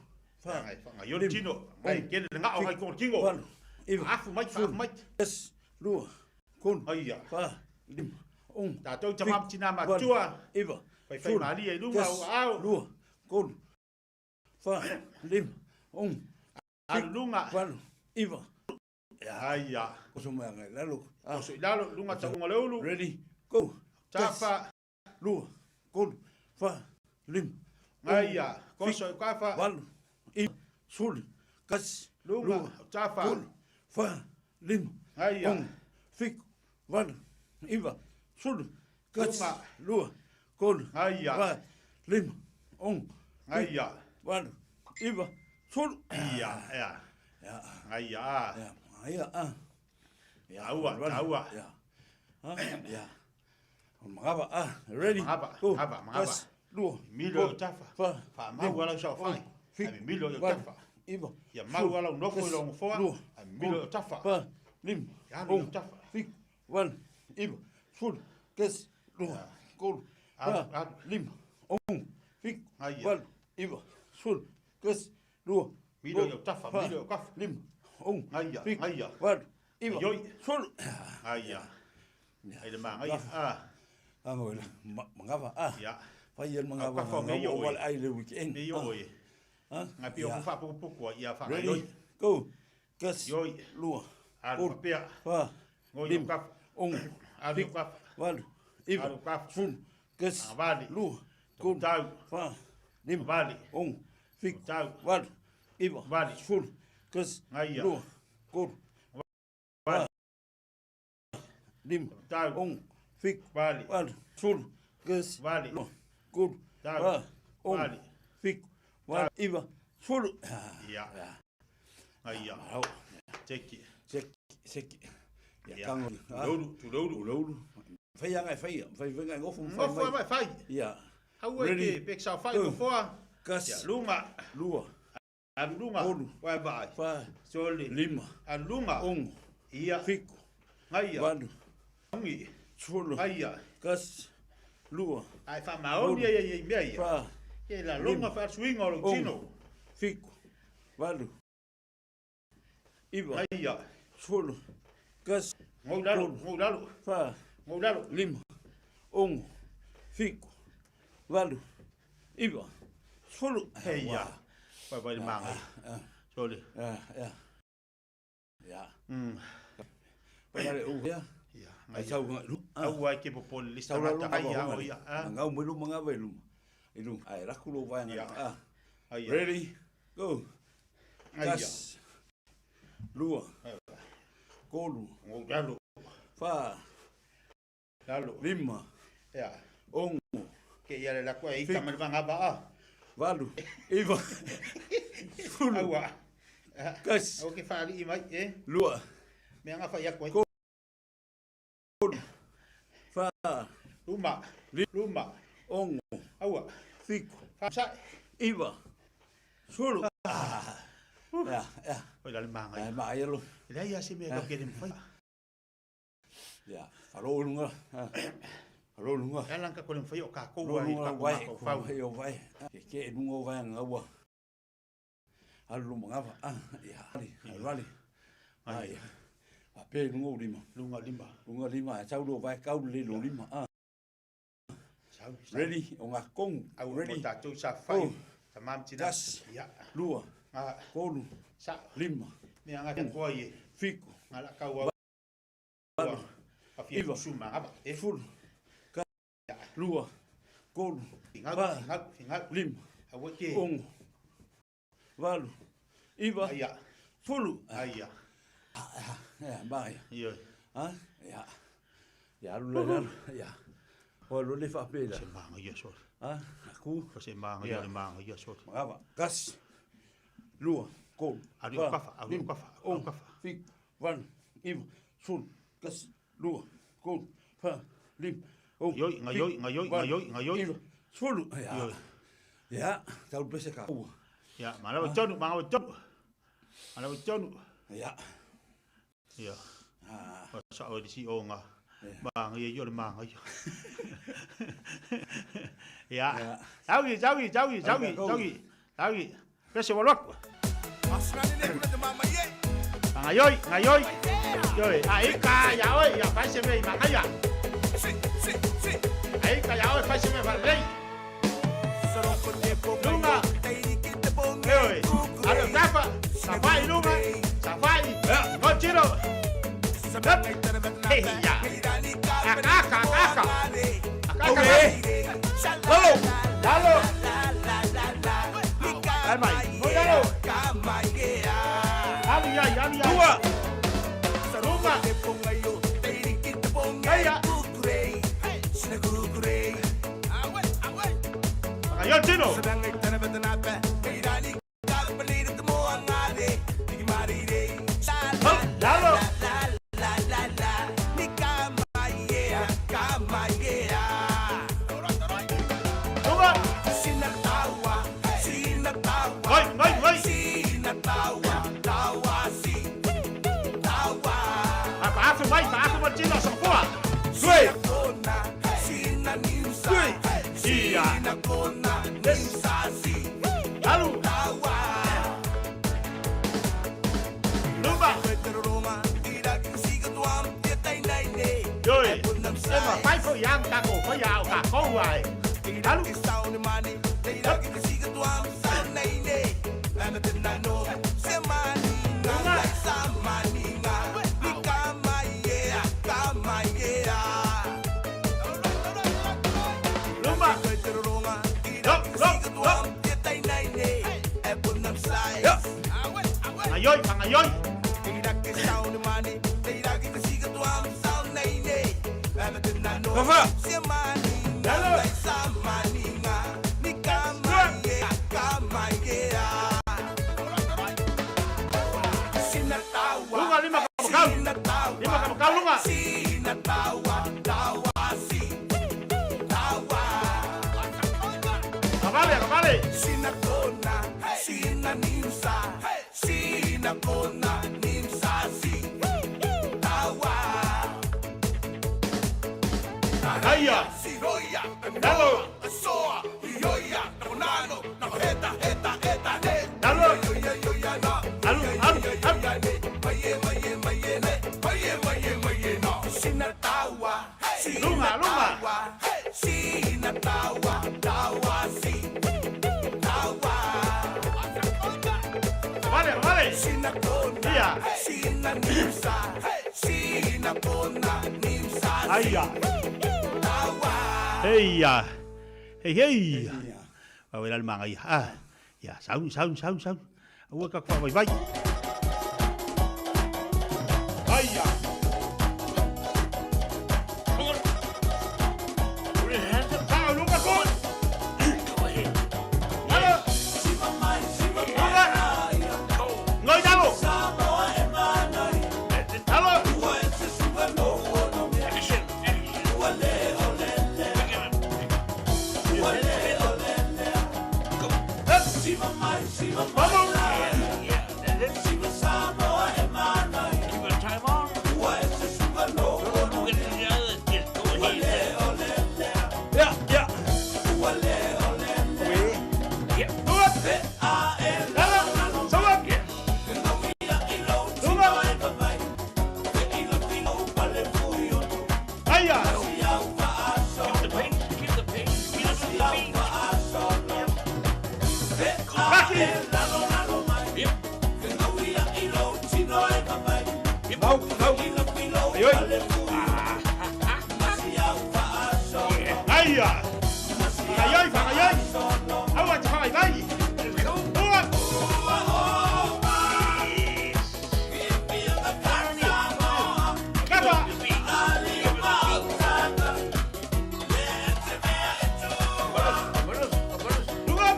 wha. Ngai whangai oi tino. Ngai kele le ngao ngai kong tingo. Walu, iwa. Afu mai, afu mai. Yes, lua, kolu, Aia. wha, lima, ong. Tātou tama tina matua. Iwa. Whai whai malia i lunga o au. Lua, kolu, wha, lima, ong. Alu lunga. Walu, iwa. Aia. Koso mai ngai lalo. Koso i lalo, lunga taunga le ulu. Ready, go. Tafa. Lua, kolu, wha, lima. Aia. Koso i kafa. Walu, iwa, sulu, kasi, Lunga, lua, tafa. Kolu, wha, lima. Aia. Ong, fiku, walu, iwa, sulu, kasi, Lunga. lua, kolu, Aia. wha, lima, ong, Aia. walu, iwa, sulu. Ia, ia. Ia. Aia. Ia, aia, a. Ia, Taua, taua. Ia. Ha, ia. Magava, a, ready. Magava, Go. magava, magava. Kasi, lua, Milo kolu, o tafa. wha, Wha mau ala sau whai. ong, fiku, Ai milo o walu, tafa. iwa, Ia mau ala nofo i longo foa. lua, Ai milo o tafa. wha, lima, Ia alu ong, o tafa. fiku, walu, iwa, sulu, kasi, lua, kolu, Alu, wha, alu. lima, ong, fiku, Aia. walu, iwa, sulu, kasi, lua, Milo kolu, o tafa, wha, milo o kafa. lima, ong, Aia, fiku, aia. walu, iwa, Ioi. sulu. Aia. Ai le maangaia. Ah. Anga wela, mangava, ah. Ia. Fai el mangava, Au kafa me ngau ioi. wale ai le weekend. Me ioi. Ah. Ngai pia Ia. ku whaapukupuku ia whangai Ready, ioi. go. Kasi, Ioi. lua, Alu kolu, papea. wha, Ngoi o lima, kafa. ong, Alu fiku, kafa. walu, iwa, Alu kafa. sulu, Kasi. Lua. Tolu. Fa. Lima. Ono. Fitu. Valu. Iva. Sefulu. Kasi. Lua. Tolu. Fa. Lima. Ono. Fitu. Valu. Sefulu. Kasi. Lua. Tolu. Fa. Ono. Fitu. Valu. Iva. Sefulu. Ia. Ia. Seki. Seki. Seki. Ia. Tango. Tuloulu. Tuloulu. Tuloulu. Fai anga e faia. Fai fai ngai ngofo fai mai. Ngofo fai. Ia. Aua e ke pek sa fai ngofoa. Kasi. Ia. Lunga. Lua. Alu lunga. Tolu. Wai vai. Fa. Sole. Lima. Alu lunga. Ono. Ia. Fitu. Ngaia. Valu. Ongi. Sefulu. Ngaia. Kasi. Lua. Ai fa maoni ia ia mea ia. Fa. Ia la longa fa suinga o lo tino. Fitu. Valu. Iva. Ngaia. Sefulu. Kasi. Ngou lalo. Ngou lalo. Fa. Ngou lalo. Lima. Ono. Fitu. Valu. Iva. Sefulu. Heia. Vai vai le manga. Sole. Ia. Ia. Pai le u. Ia. Ia. Ai sau nga lu. Aua ke popole lista ngata ai ia o ia. Ngau mai luma ngava i luma. I luma. Ai raku lo vai nga. Ah. Ready? Go. Kas. Lua. Kolu. Ngou lalo. Fa. Lalo. Lima. Ia. Ono. Ke ia le lako e ita mai vanga ba a. Valu. Iva. Sefulu. Aua. Kasi. Au ke whaali mai, e? Lua. Mea ngā whai ako ai. Kolu. Fa. Luma. Luma. Ono. Aua. Fitu. Fa. Iva. Sefulu. Ia, ia. Oi la le manga. Ai ma ia lo. Le ia se mea ke le mwhai. Ia, wharo lunga. Wharo lunga. Ia lanka ko le mwhai o ka kou ai ka kou fau. Vai o vai. Ke ke lunga o vai ngaua. Alu luma ngava. Ia, ali, ali. Ai. A pe lunga o lima. Lunga lima. Lunga lima, a tau lo vai kau le lo lima. Ready, o ngā kongu. Au ready. Mo tātou sa whai. Tamam tina. Tas. Ia. Lua. Kolu. Sa. Lima. Mea ngā koa i e. Fiku. Ngā la kau au. Valu. Iva. Sefulu. Ka. Lua. Kolu. Fa. Lima. Ono. Valu. Iva. Aia. Sefulu. Aia. Ia, mai. Ia. Ha? Ia. Ia, alu la alu. Ia. O lo le fa pela. Se manga ia sor. Ha? Aku. Se manga ia le manga ia sor. Magava. Kasi. Lua. Kolu. Alu o kafa, alu o kafa, alu o kafa. Fitu. Valu. Iva. Sefulu. Kasi. Lua. Kolu. Fa. Lima. Ono. Ngaioi, ngaioi, ngaioi, ngaioi, ngaioi. Iva. Sefulu. Ia. Ia. Tau pese ka. Ia, malawa tonu, malawa tonu. Malawa tonu. Ia. Ia. O sa o si o nga. Manga ia yo le manga ia. Ia. Taugi, taugi, taugi, taugi, taugi. Taugi. Pese walok. Ngaioi, ngaioi. Yoi, ai ka ya oi, ya fai se me manga ia. Ai ka ya oi, fai se me fa lei. Lunga. Yoi. Alu tafa, safai lunga, safai. Ngochiro. Hey ya. Akaka, akaka. Akaka. Lalo. Lalo. Ai mai. Lalo. Alu ya, alu ya. Dua. Lunga. Hey ya. Yo chino. Lalo. Lunga. Ngoi, ngoi, ngoi. Ah, pa mai, pa mai chino sa fua. Sui. Sui. Ia. Alu. Lumba. Yoi. Ema fai fo yang ka ko fo yao ka ko ai. Alu. Ai oi. Kafa. Lalo. Lunga lima ka Lima ka lunga. Kavale, kavale. Aia. Lalo. Lalo. Alu, alu, alu. Lunga, lunga. Vale, vale. Ia. Aia. Heia. Hei, hei. Wa wela le manga ia. Ah. Ia, sau, sau, sau, sau. Aua ka kwa vai vai. Aia. Sao, lunga ko. Lalo. Lunga. Ngoi dalo. Lalo. Vamos. Ja, ja. Lalo. Sawa. Lunga. Aia. Kaki. Mau, mau. Ai oi. Aia. Ai oi, ai oi. Aua te whangai vai. Lunga. Kapa. Lunga.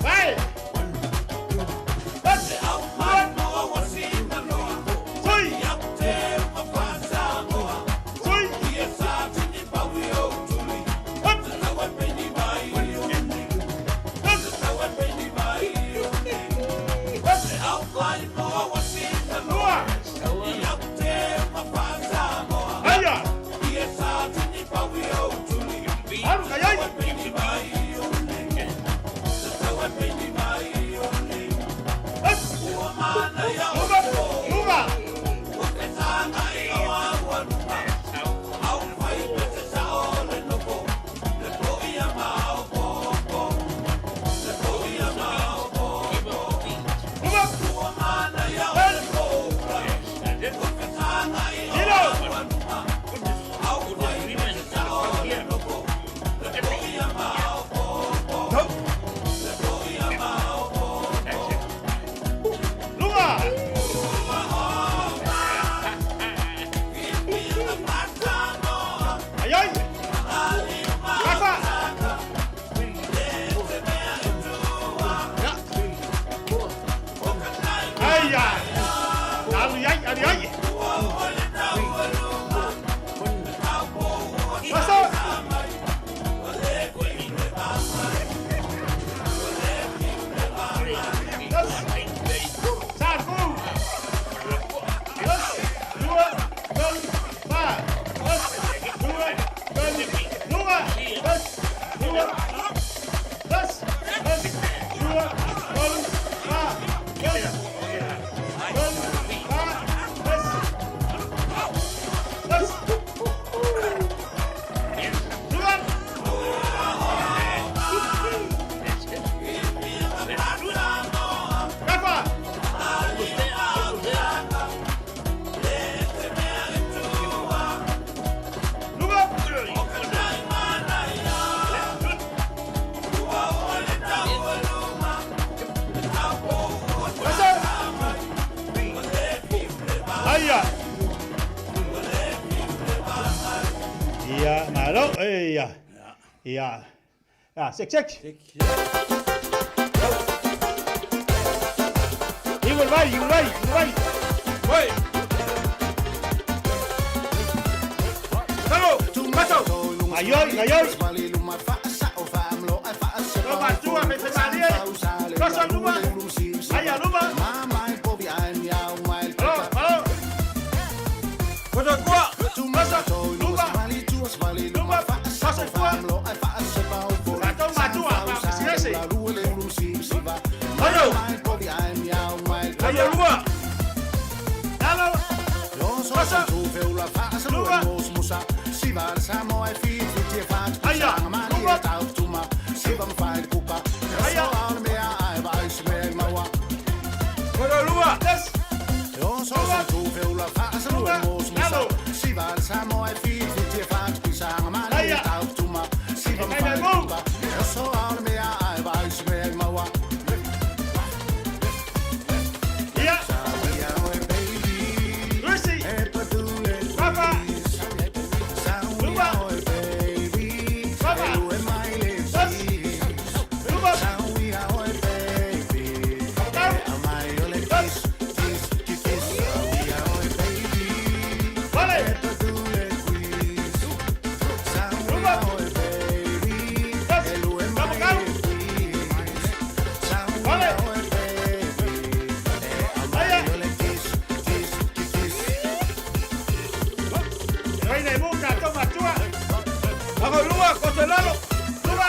Vai. Sui. Sui. Aia. Alu kai ai. Lunga. Lunga. Lunga. Ai ai. Kapa. Aia. Alu ai, alu ai. Pasa. Satu. Dua, telu, empat. Dua, telu, dua. Dua. Dua, telu, empat. Malo, ia. Ia. Ah, sek sek. Iu vai, iu vai, iu vai. Oi. Hello, maso. Aioi, aioi. Toma, tua, me malie. Cosa luma. Aia luma. Alo, alo. Kosa kua. Masa, luma. Luma, masa kua. Toma, tua, pa, siese. Hello. Aia luma. Alo. Masa. Luma. Aia, luma. Aia. Kosa luma. Des. Luma. Alo. Aia. Aia, mu. Ia. Lucy. Papa. Luma. Papa. Des. Luma. Tau. Des. Vale. Luma. Des. Vamos, Gau. Vale. Aia. Reina Muka, toma, tua. Ako luma, kosa lalo. Luma.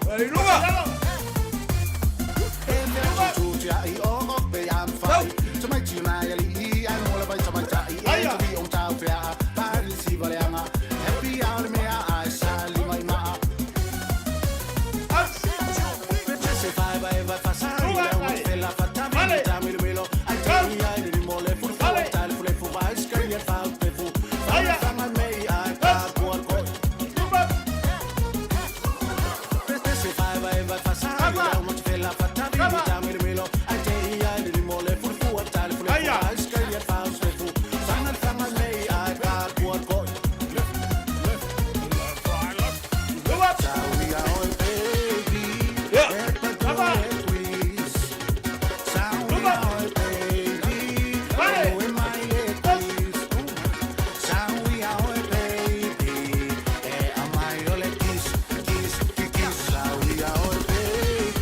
Ai luma. Aia. Vale. Vale. Aia. Luma. Papa. Aia. Luma. Ia. Papa. Luma. Vale.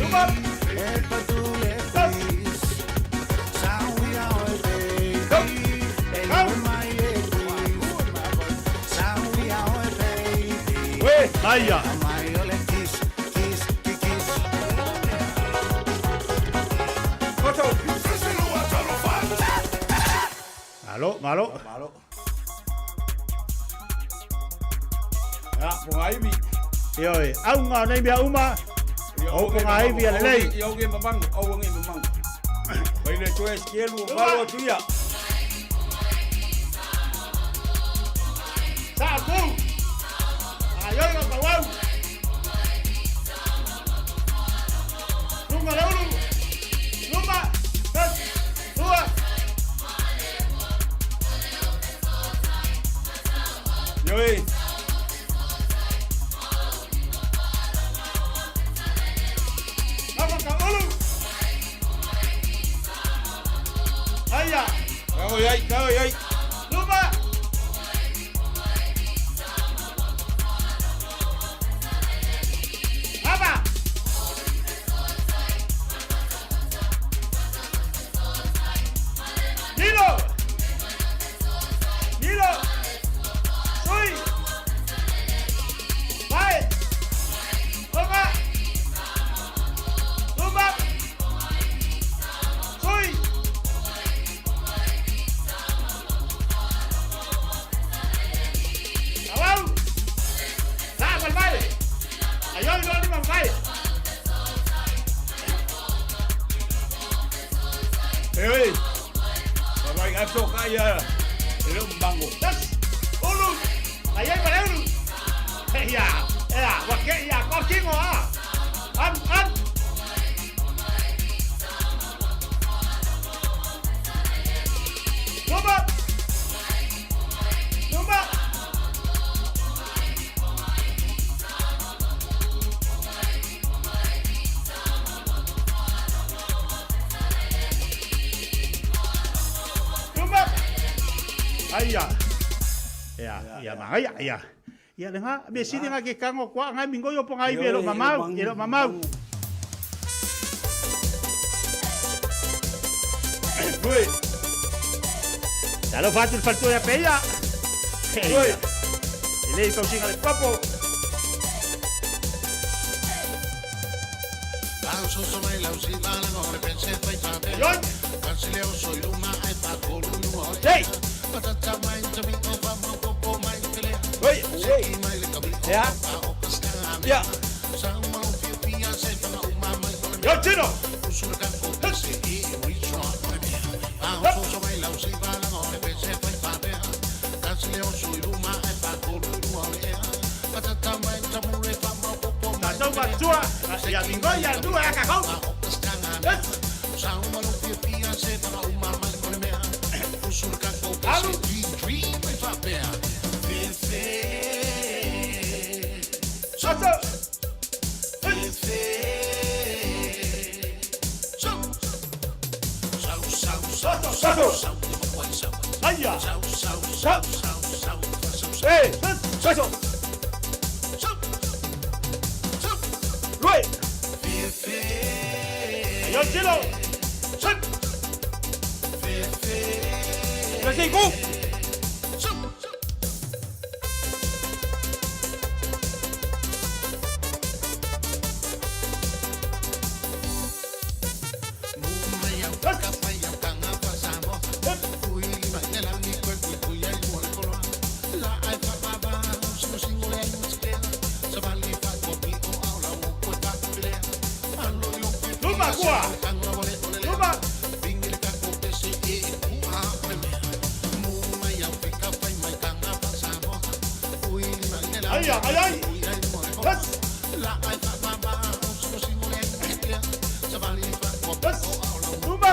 Luma. Ue. Aia. Kosa. Malo, malo. Malo. Ya, ponga ivi. Ioe, aunga nei mea uma. O ponga ivi a lelei. Ia uge mamangu, au uge mamangu. Vai le toe skielu, malo atu ia. Sa ku. Aioi o kawau. Luma le ulu. Luma. Tas. Lua. Yoi. Lama ka ulu. Aia. Kau yai, kau yai. Luma. Papa. Nilo. Nilo. Sui. Vai. Luma. Luma. Sui. Awau. La mal vai. Ayoi lo ni vai. Yoi. Vai ngato kaya. Ele mamangu. Tas. Ulu. Ayoi pale ulu. Ya, ya, wa ke ya, ko kingo a. An, an. Aia. Ia, ia magaia, ia. Ia le nga, me sini nga ke kango kwa nga mingo yo ponga ibe lo mamau, e lo mamau. Ui. Talo fatu il falto ya peia. Ui. E lei tausinga le papo. Hey! Oi! Ya! Ya! Yo, Chino! Tatou matua, ia mingo ia lua ia kakau. Alu. Soto. Soto, soto. Aia. Sa. Hey, soto. Lui. Ayo, Chino. Sut. Merci, go. Luma, kua. Luma. Ai, ai, ai. Yes. Yes. Luma.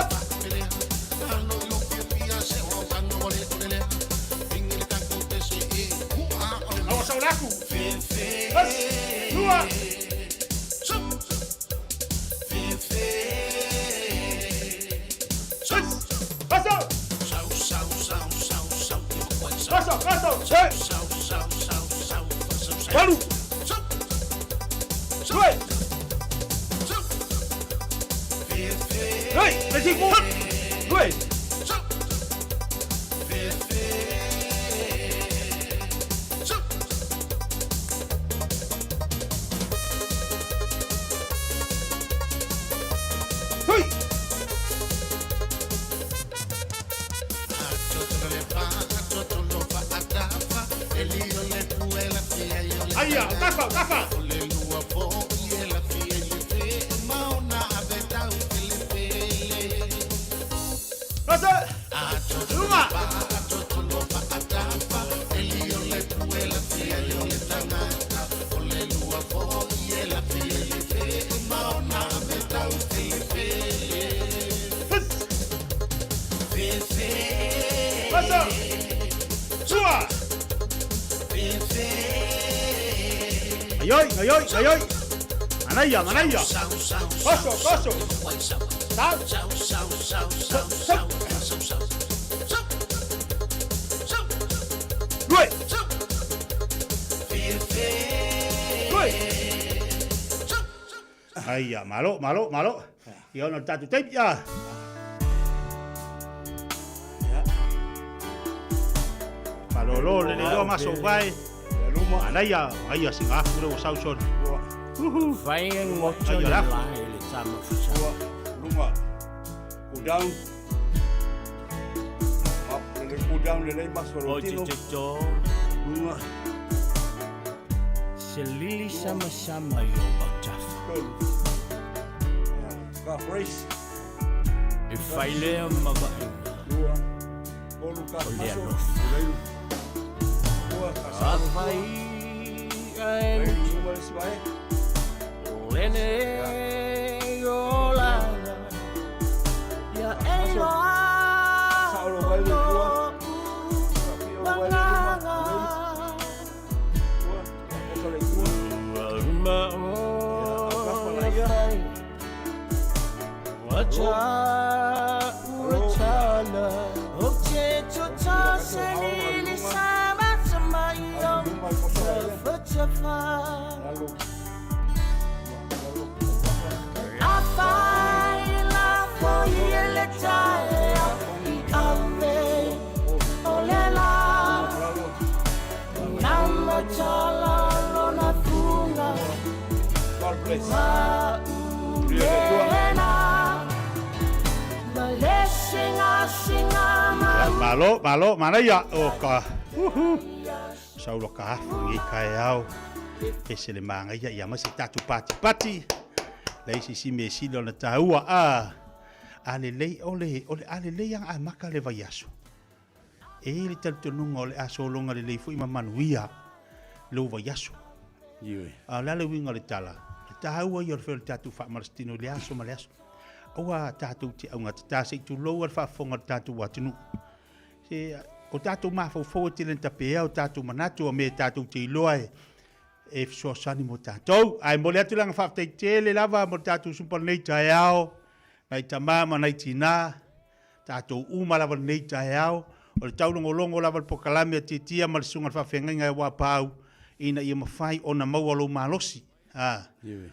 Awa saulaku. Yes. Lua. Yes. Paso. Paso, paso. Hey. Walu. Lui. Lui, merci, go. Lui. Hui. Aia, tafa, tafa. Paso. Luma. Paso. Sua. Ayoi, ayoi, ayoi. Manaya, manaya. Paso, paso. Sal. Lui. Lui. Aia, malo, malo, malo. Ia ona tatu tape ia. Malolo le le maso vai. Anaia, aia singa afu le o sauson. Uhu. Fai ngoto Aia le lafu. lai le tama fusa. Lunga. Go down. Up, le go down le le maso O te tino. te to. Lunga. Se lili sama sama i o autafa. Ka race. E fai lea mavaega. Lua. Bolu ka O le maso. alofa. Lua ka sa. Afai ae Luma le sivae. lene o laga. Ia e loa. Saulo vai le lua. Mangaga. Ua uma o fai. Ua tala. O te tuta se God bless. Malo, malo, manaia o ka uhu. Saulo ka afu i kaeao. E se le māngaia ia mai se tātou pati pati. Lei sisi me sili o na tāua a. A le lei o le, o le a le lei anga a maka le vaiaso. E i le talitonuga o le a sologa lelei foi ma manuia lou vaiaso. Ioe. A o le a le uiga o le tala? Le taua ia o le fai o le tatou faamalositino i le aso ma le aso. Aua tatou te augatata se i tulou a le faafofoga o le tatou atunuu. Se o tatou mafaufau e tele ina tapea o tatou manatu o mea tatou te iloa e e fesoasoani mo tatou. Ae momoli atu le agaga faafetai tele lava mo le tatou usupo i lenei taeao, nai tama ma nai tina, tatou uma lava i lenei taeao, o le taulogologo lava o le polokalame a Tiatia ma le Susuga i le Faafeagaiga ia Uapaau, ina ia mafai ona maua lou malosi. A,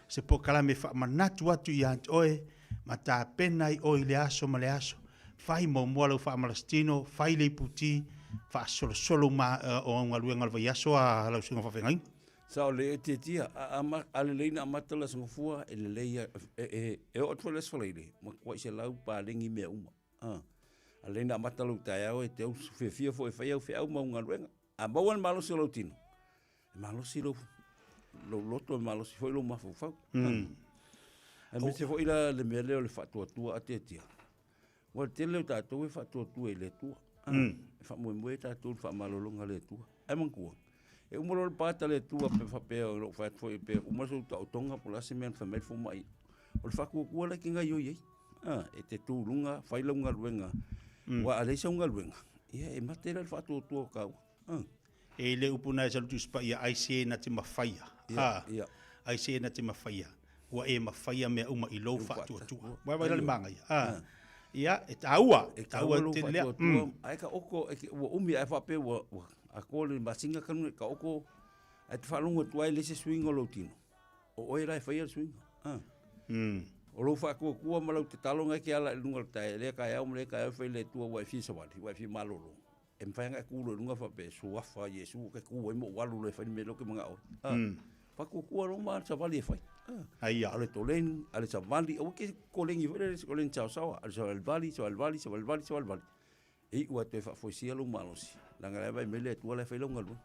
se polokalame e faamanatu atu ia te oe ma tapena ai oe i le aso ma le aso. Fai muamua lau faamalasitino, fai le iputi, faasolosolo ma o au galuega o le vaiaso a lau Susuga Faafeagaiga. Sao lelei e Tiatia, a, a, a lelei na amata le Aso Gafua, e lelei a, e, e, e oo atu foi le Aso Faraile, matuai selau paleni mea uma. A, a lelei na amata lou taeao e te au fiafia foi e fai au feau ma au galuega. A maua le malosi o lou tino, e malosi lou, lou loto, e malosi foi lou mafaufau. Aemaise foi la le mea lea o le faatuatua a Tiatia. Ua tele o tatou e faatuatua i le Atua. E faamoemoe tatou i le faamalologa a le Atua. Ae manatua, e uma loa le pata a le Atua pe faapea o lou fai atu foi pe uma sou taotoga po o le a se mea na fai mai le fomai. O le faatuatua la e te gaoioi ai. E te tu i luga, fai lau galuega. Aua a leai sau galuega, ia e mate la le faatuatua o taua. E le upu na e sa le Tusi Paia, ai se na te mafaia. Ai se na te mafaia. Ua e mafaia mea uma i lou faatuatua. Ua vaai la le magaia. A. Ia, e taua. E taua lou faatuatua. Ae ka oko, ua umi ae faapea ua, ua atoa le masina talu nei, ka oko, ae te faalogo atu ai le se suiga o lou tino. O oe la e faia le suiga. A. O lou faatuatua ma lau tatalo na e te ala i luga o le tae, lea taeao ma lea taeao e fai le Atua ua e fia savali, ua e fia malolo. E mafai ona e tu loa i luga faapea, Suafa Iesu, ou te tu ai ma ou alu loa e fai le mea lea ou te manao ai. Mm. Faatuatua loa ma savali e fai. Ah. Aia. A le toleni, a le savali, aua ke koleni foi lele, se koleni saosaoa, a le savalivali, savalivali, savalivali, savalivali. E iu atu e faafoisia lou malosi, leaga la e vaai mai le Atua la e fai lau galuega.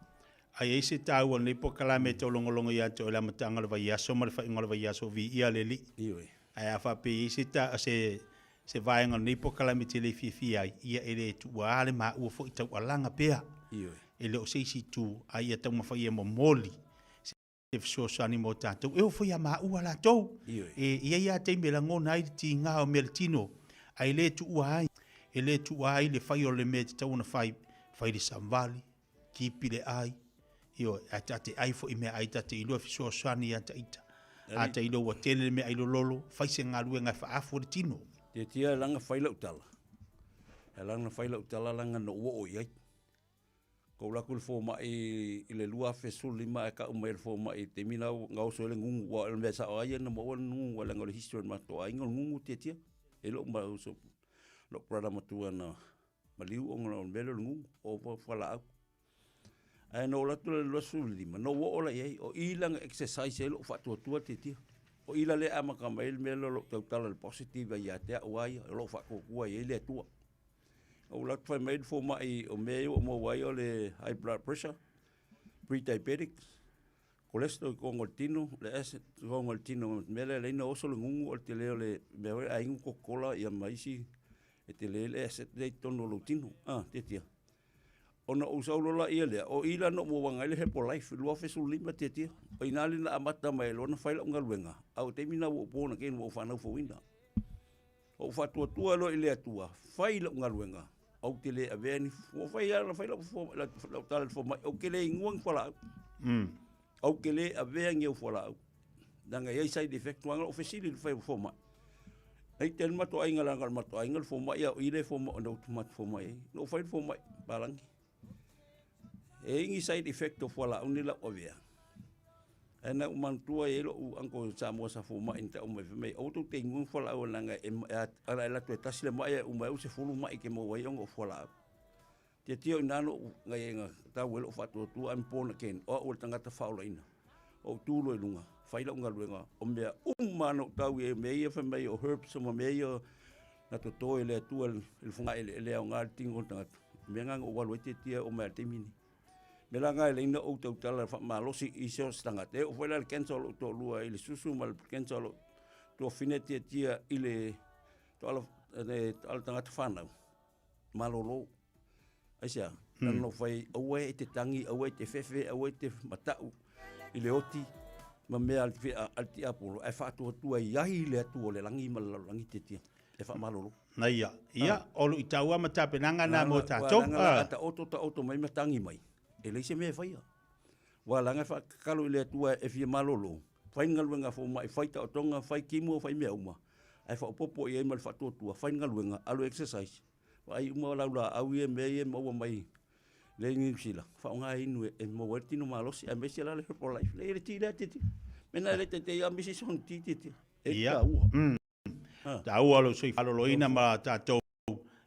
A i ai se taua o lenei polokalame e taulogologo ia te oe i le amataga o le vaiaso ma le faaiuga o le vaiaso, viia le Alii. Ioe. Ae a faapea e i ai se ta, se se vaega o lenei polokalame e te le fiafia ai, ia e le tuua lava le maua foi taualaga pea. Ioe. E le o se isi itu, a ia taumafai e momoli se fesoasoani mo tatou. E oo foi ia maua latou. Ioe. E i ai lava taimi e lagona ai le tiga o mea le tino, ae le tuua ai, e le tuua ai le fai o le mea e tatau ona fai, fai le savali, Kipi le ai, ioe, ae ta te ai foi i meaai ta te iloa e fesoasoani ia ta ita. A ta iloa ua tele le meaai lololo, fai se galuega e faaafu le tino. Tiatia e laga fai lau tala. E laga fai lau tala laga na ou oo i ai. Kou alu atu i le fomai i le 2015 ae tau mai e le fomai i le taimi lena na oso ai le gugu aua o le mea sao lava ia na maua le gugu leaga o le history o le matou aiga o le gugu tiatia. E le o ma uso lou brother matua na maliu ona o le mea lea o le gugu, o fualaau. Ae na ou alu atu i le 25, na ou oo la i ai, o i la na exercise ai lou faatuatua tiatia. O i la lea e amata mai ai le mea lea o lou tautala i le positive ia te au lava ia, o lou faatuatua i ai le Atua. Na ou alu atu fai mai le fomai o mea ia ua maua ai o le high blood pressure, pre-diabetic, cholesterol i totonu o le tino, le acid i totonu o le tino, le mea lea e ala ai ona oso le gugu o le tele o le mea foi lea a inu coca-cola ia ma isi e tele ai le acid lea i totonu o lou tino, a, tiatia. Ona ou sau loa laia lea, o i la na ou maua ai le Herbalife i le 2015 tiatia. O i ina lea na amata mai ai loa ona fai lau galuega, a o le taimi lena ua ou born again, ua ou fanau fouina. Ou faatuatua loa i le Atua, fai lau galuega, ou te le avea ni, ua fai lava, fai lau, lau tala i le fomai, ou te le inua ni fualaau. Ou te le avea ni au fualaau. Leaga e i ai side effect, aua na ou fesili i le fai fomai. Nei te le matou aiga leaga o le matou aiga le fomai a o i le fomai na ou matou fomai ai. Na ou fai le fomai palagi. E i ai ni side effect o fualaau nei lau avea. Ae na ou manatua e i ai lo'u uncle Samoa sa fomai na tau mai fai mai aua tou te inua ni fualaau leaga e ala e alu atu e tasi le ma'i ae uma ai ua 10 ma'i e te maua ai ona o fualaau. Tiatia o i ina lo'u gaiaiga tau ai lo'u faatuatua I'm born again o a'u o le tagata faaolaina. Ou tu loa i luga fai la'u galuega o mea uma lava na ou tau i ai o mea ia fai mai o herbs ma mea ia na toto e le Atua i le fogaeleele e aoga le tino o le tagata. O mea na na ou alu ai tiatia e oo mai lava i le taimi lenei. Mea la na e leai ona ou tautala faamalosi i so o se tagata. E oo foi la i le cancer o lou toalua i le susu ma le cancer o lou tuafafine tiatia i le toala, le toala tagata fanau, malolo. Aisea? Lana na fai, aua e te tagi, aua e te fefe, aua e te matau i le oti ma mea a le, a le tiapolo, ae faatuatua i ai le Atua o le lagi ma le lalolagi tiatia. E faamalolo. Na ia. Ia, o luitau lava ma tapenaga na mo tatou. Leaga la a taoto taoto mai ma tagi mai, e leai se mea e faia. Aua leaga e faatatalo i le Atua e fia malolo, fai ni galuega a fomai, fai taotoga, fai kimo, fai mea uma, ae faaopoopo i ai ma le faatuatua, fai ni galuega, alu e exercise, vaai uma lau laau ia mea ia e maua mai lea i Niu Sila, faaaoga e inu e maua ai le tino malosi, aemaise la le Herbalife. Leai le ti lea tiatia. Mea na e le taitai lava misi sona ti tiatia. E taua. Taua lou soifua maloloina ma tatou,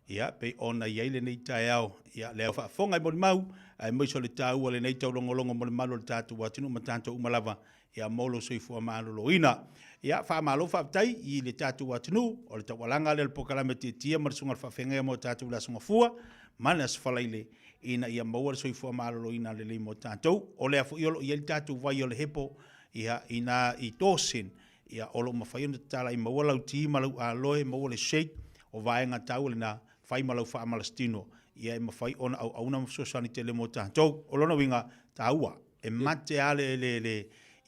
ia, pei ona i ai lenei taeao, ia, lea faafofoga i molimau, aemaise o le taua o lenei taulogologo mo le malu o le tatou atunuu ma tatou uma lava, ia, mo lou soifua maloloina. Ia, faamalo faafetai i le tatou atunuu, o le taualaga lea o le polokalame Tietie ma le Susuga i le Faafeagaiga mo tatou i le Aso Gafua ma le Aso Faraile, ina ia maua le soifua maloloina lelei mo tatou. O lea foi o lo o i ai le tatou vai o le hepo, ia, ina i Dawson, Ia, o lo o mafai ona tatala ai maua lau ti ma lau aloe, maua le shake, o vaega taua lena, fai ma lau faamalasitino, ia e mafai ona auauna ma fesoasoani tele mo tatou. O lona uiga, taua, e mate lava le, le, le,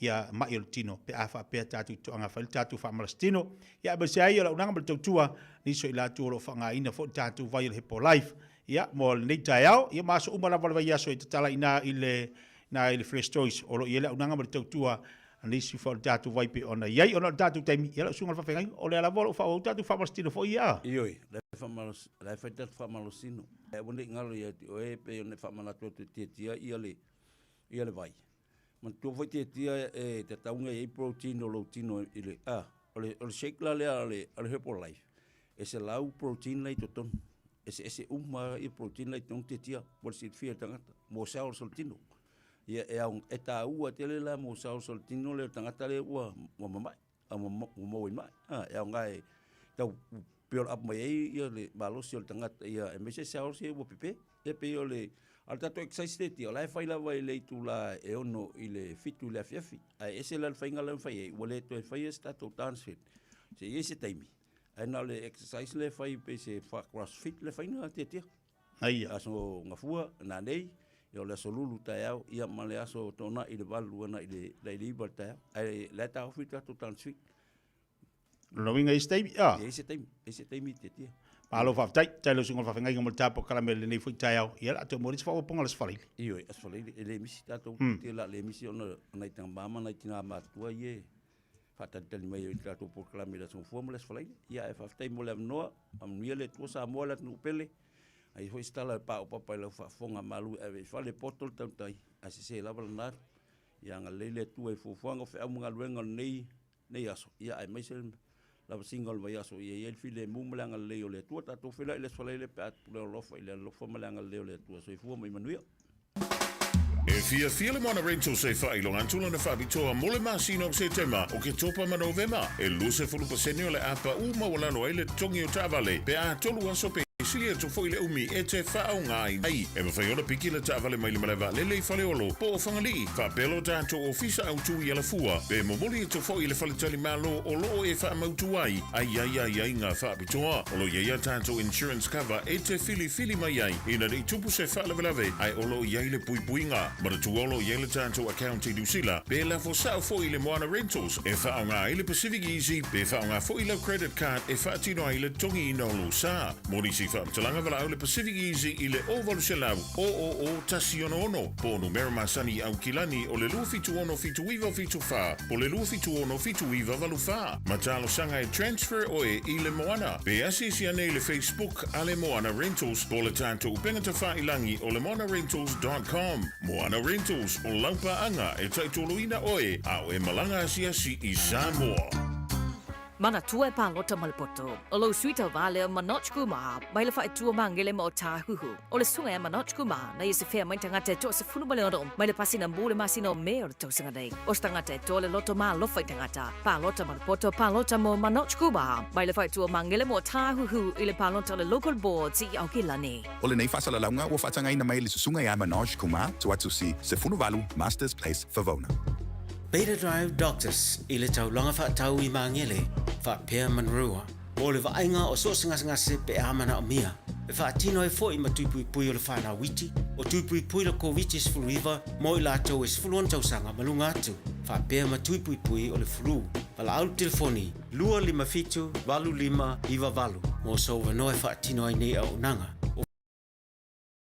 ia ma'i o le tino pe a faapea tatou te toaga fai le tatou faamalasitino. Ia, aemaise ai o le auaunaga ma le tautua, nisi o i latou o lo o faaaogaina foi le tatou vai o le Hepolife, ia, mo lenei taeao, ia ma aso uma lava o le vaiaso e tatala i ina i le, ina i le Fresh Choice, o lo o i ai le auaunaga ma le tautua a nisi foi o le tatou vai pei ona i ai. Ona o le tatou taimi, ia lau susuga i le faafeagaiga, o lea lava o lo o faaauau tatou faamalositino foi ia. Ioe, o la e faamalos, o la e fai tatou faamalosino. Ae aua ne i galo ia te oe e pei ona e faamanatu atu e tiatia ia le, ia le vai. Manatua foi tiatia e tatau ona i ai protein o lou tino i le, a, o le, o le shake la lea a le, a le Herbalife, e 100 protein la i totonu. Eseese uma ia protein la i totonu tiatia mo le silafia e le tagata, mo cells o le tino. Ia, e, ao, e taua tele la mo cells o le tino lea o le tagata lea ua, ua mamae, a ua, ua maua i mai. A, e aoga e tau build up mai ai ia le malosi o le tagata, ia, aemaise cells ia ua pepe. Ia pei o le, a o le tatou exercise lea tia, o la e fai lava i le itula e 6 i le 7 i le afiafi. Ae ese la le faiga la e fai ai, ua le toe faia se tatou dance fit. Se i ai se taimi, ae na o le exercise lea e fai pei se crossfit le faiga tiatia. Aia. Aso Gafua, nanei, ia o le aso Lulu taeao, ia ma le aso Toonai i le 8 ana i le, i le 9 le taeao. Ae la e taofi le tatou dance fit. Lona uiga i se taimi, a? I se taimi, i se taimi tiatia. Malo faafetai, faafetai lau susuga i le faafeagaiga mo le tapokalame'e i lenei foi taeao. Ia o le a toe momoli se faaopoopoga o le Aso Faraile. Ioe, Aso Faraile, e le misi tatou, te la le misi ona o nai tama ma nai tina matutua ia e faatalitali mai ai i le tatou polokalame i le Aso Gafua ma le Aso Faraile. Ia ae faafetai mo le avanoa, faamanuia le Atua Samoa le atunuu pele. A i ai foi se tala e paopapa i lau faafofoga malu e ave i fale poto le tautai, ae sese lava lena atu. Ia agalelei le Atua i fuafuaga o feau ma galuega o lenei nei aso, ia aemaise le lavasiga o le vaiaso ia i ai le filemu ma le agalelei o le Atua. Tatou feiloai i le Aso Faraile pe a pule alofa i le alofa ma le agalelei o le Atua. Soifua ma ia manuia. E fiafia le Moana Rentals e faailoga atu lana faapitoa mo le masina o Setema, Oketopa ma Novema. E 20% o le a pau maualalo ai le totogi o taavale pe a tolu aso pe sili atu foi le umi e te faaaoga ai. E mafai ona piki le taavale mai le malae vaalele i Faleolo po o Fagalii, faapea lo tatou ofisa autu i Alafua, pe momoli atu foi i le faletalimalo o lo o e faamautu ai a i ai aiaiga faapitoa. O lo o i ai a tatou insurance cover e te filifili mai ai ina ne i tupu se faalavelave ae o lo o i ai le puipuiga. Manatua o lo o i ai le tatou account i Niu Sila pe lafo sao foi i le Moana Rentals e faaaoga ai le Pacific Easy pe faaaoga foi lau credit card e faatino ai le totogiina o lou sa. Mo nisi. faamatalaga valaau le Pacific Easy i le 0800 000 166 po o numera masani i Aukilani o le 276 7974 po o le 276 7984. Ma talosaga e transfer oe i le Moana. Pe asiasi ane i le Facebook a le Moana Rentals po o le tatou upega tafailangi o le moanarentals dot com. Moana Rentals, o lau paaga e taitoloina oe a o e malaga asiasi i Samoa. Manatua e palota ma le poto. O lou sui tauva lea Manoj Kumar, mai le faaitua magele ma o Tāhuhu. O le susuga ia Manoj Kumar, na ia se fea mai tagata e 16 mai le pasina mu le masina o Me o le tausaga nei. O se tagata e toa le loto ma alofa i tagata. Palota ma le poto, palota mo Manoj Kumar, mai le faaitua magele ma o Tāhuhu i le palota o le Local Boards i Aukilani. O lenei faasalalauga ua faatagaina mai e le Susuga ia Manoj Kumar, Tuatusi, 18, Masters Place, Favona. Beta Drive Doctors i le taulaga faatau i Magele, faapea Manurewa, mo le vaaiga o so o se gasegase pe a manaomia. E faatino ai foi ma tui puipui o le whanau iti, o tui puipui le Koviti-19 mo i latou e 16 tausaga ma luga atu, faapea ma tui puipui o le flu. Valaau le telefoni 257 85 98 mo sou avanoa e faatino ai nei auaunaga.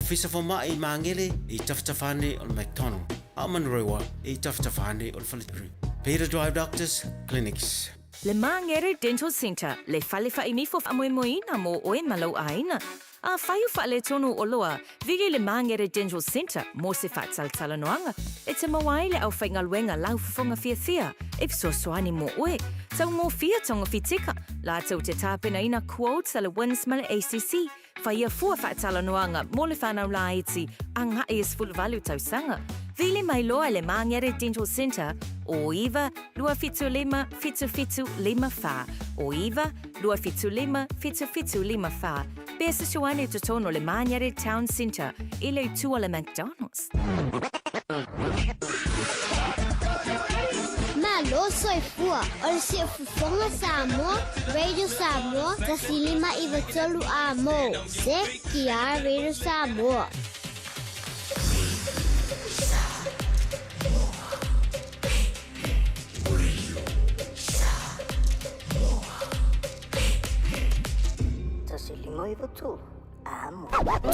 Ofisa Fomai i Māngere i tafatafa ane o le McDonald, a o Manurewa i tafatafa ane o le Faletupe. Peter Drive Doctors Clinics. Le Māngere Dental Centre, le fale faaimifo faamoemoeina mo oe ma lou aiga. Afai o faaletonu oloa, vili le Māngere Dental Centre mo se faatalatalanoaga e te maua ai le aufaigaluega laufofoga fiafia e fesoasoani mo oe. Taugofie togafitika latou te tapenaina quotes a le WINZ ma le ACC. Whaia fua faatalanoaga mo le whanau laiti agaʻi e 18 tausaga. Vili mai loa i le Māngere Dental Centre o 9 275 7754 o 9 275 7754 pe fesoasoani i totonu o le Māngere Town Centre i le itu o le McDonald's. Malo soifua, o le Siufofoga Samoa, Radio Samoa, 105 93 A mo, ZTR Radio Samoa.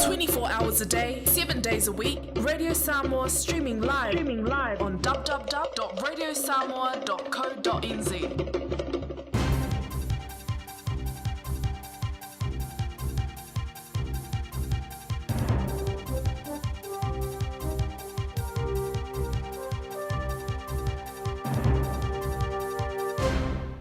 24 hours a day, 7 days a week, Radio Samoa streaming live, streaming live on www.radiosamoa.co.nz.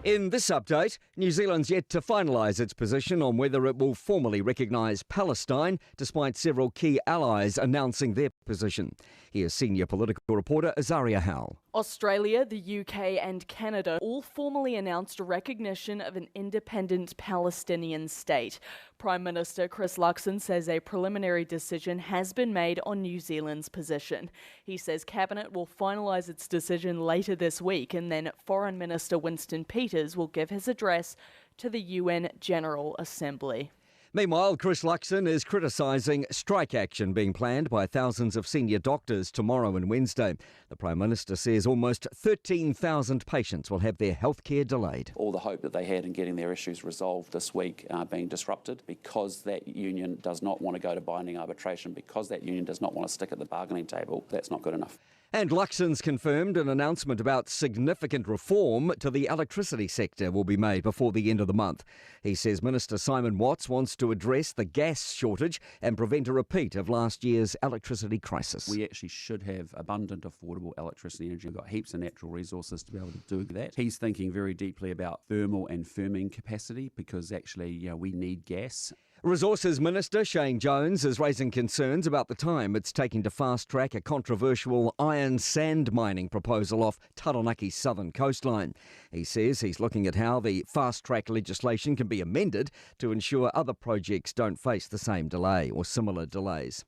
In this update, New Zealand's yet to finalise its position on whether it will formally recognise Palestine, despite several key allies announcing their position. Here's senior political reporter Azaria Howell. Australia, the UK, and Canada all formally announced recognition of an independent Palestinian state. Prime Minister Chris Luxon says a preliminary decision has been made on New Zealand's position. He says Cabinet will finalise its decision later this week, and then Foreign Minister Winston Peters will give his address to the UN General Assembly. Meanwhile, Chris Luxon is criticising strike action being planned by thousands of senior doctors tomorrow and Wednesday. The Prime Minister says almost 13,000 patients will have their healthcare delayed. All the hope that they had in getting their issues resolved this week are being disrupted because that union does not want to go to binding arbitration, because that union does not want to stick at the bargaining table. That's not good enough. And Luxon's confirmed an announcement about significant reform to the electricity sector will be made before the end of the month. He says Minister Simon Watts wants to address the gas shortage and prevent a repeat of last year's electricity crisis. We actually should have abundant, affordable electricity energy. We've got heaps of natural resources to be able to do that. He's thinking very deeply about thermal and firming capacity because actually, you know, we need gas. Resources Minister Shane Jones is raising concerns about the time it's taking to fast track a controversial iron sand mining proposal off Taranaki's southern coastline. He says he's looking at how the fast track legislation can be amended to ensure other projects don't face the same delay or similar delays.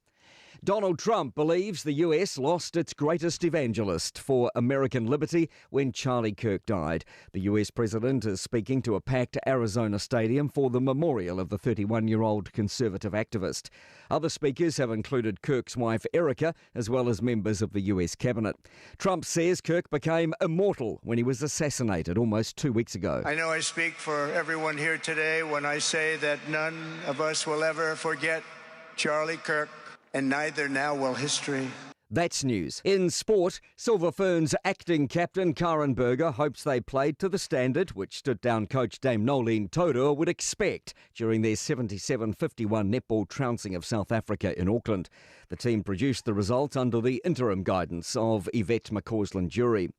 Donald Trump believes the US lost its greatest evangelist for American liberty when Charlie Kirk died. The US president is speaking to a packed Arizona stadium for the memorial of the 31 year old conservative activist. Other speakers have included Kirk's wife Erica, as well as members of the US cabinet. Trump says Kirk became immortal when he was assassinated almost two weeks ago. I know I speak for everyone here today when I say that none of us will ever forget Charlie Kirk and neither now will history. That's news. In sport, Silver Ferns acting captain Karen Berger hopes they played to the standard which stood down coach Dame Nolene Todor would expect during their 77 51 netball trouncing of South Africa in Auckland. The team produced the result under the interim guidance of Yvette McCausland Jury.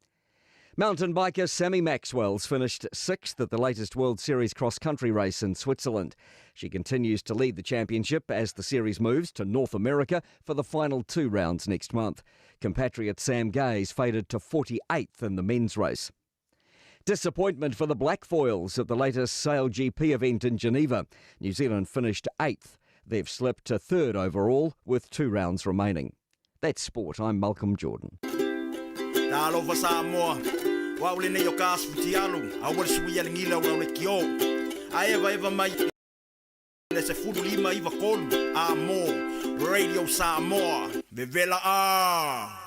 Mountain biker Sammy Maxwell's finished sixth at the latest World Series cross country race in Switzerland. She continues to lead the championship as the series moves to North America for the final two rounds next month. Compatriot Sam Gaze faded to 48th in the men's race. Disappointment for the Black Foils at the latest Sail GP event in Geneva. New Zealand finished eighth. They've slipped to third overall with two rounds remaining. That's sport. I'm Malcolm Jordan. Talofa Samoa, o au lenei o ka aso fitialu, aua le suia le gila o le kio. Ae evaeva mai le 15 iva tolu, a mo, Radio Samoa, vevela a!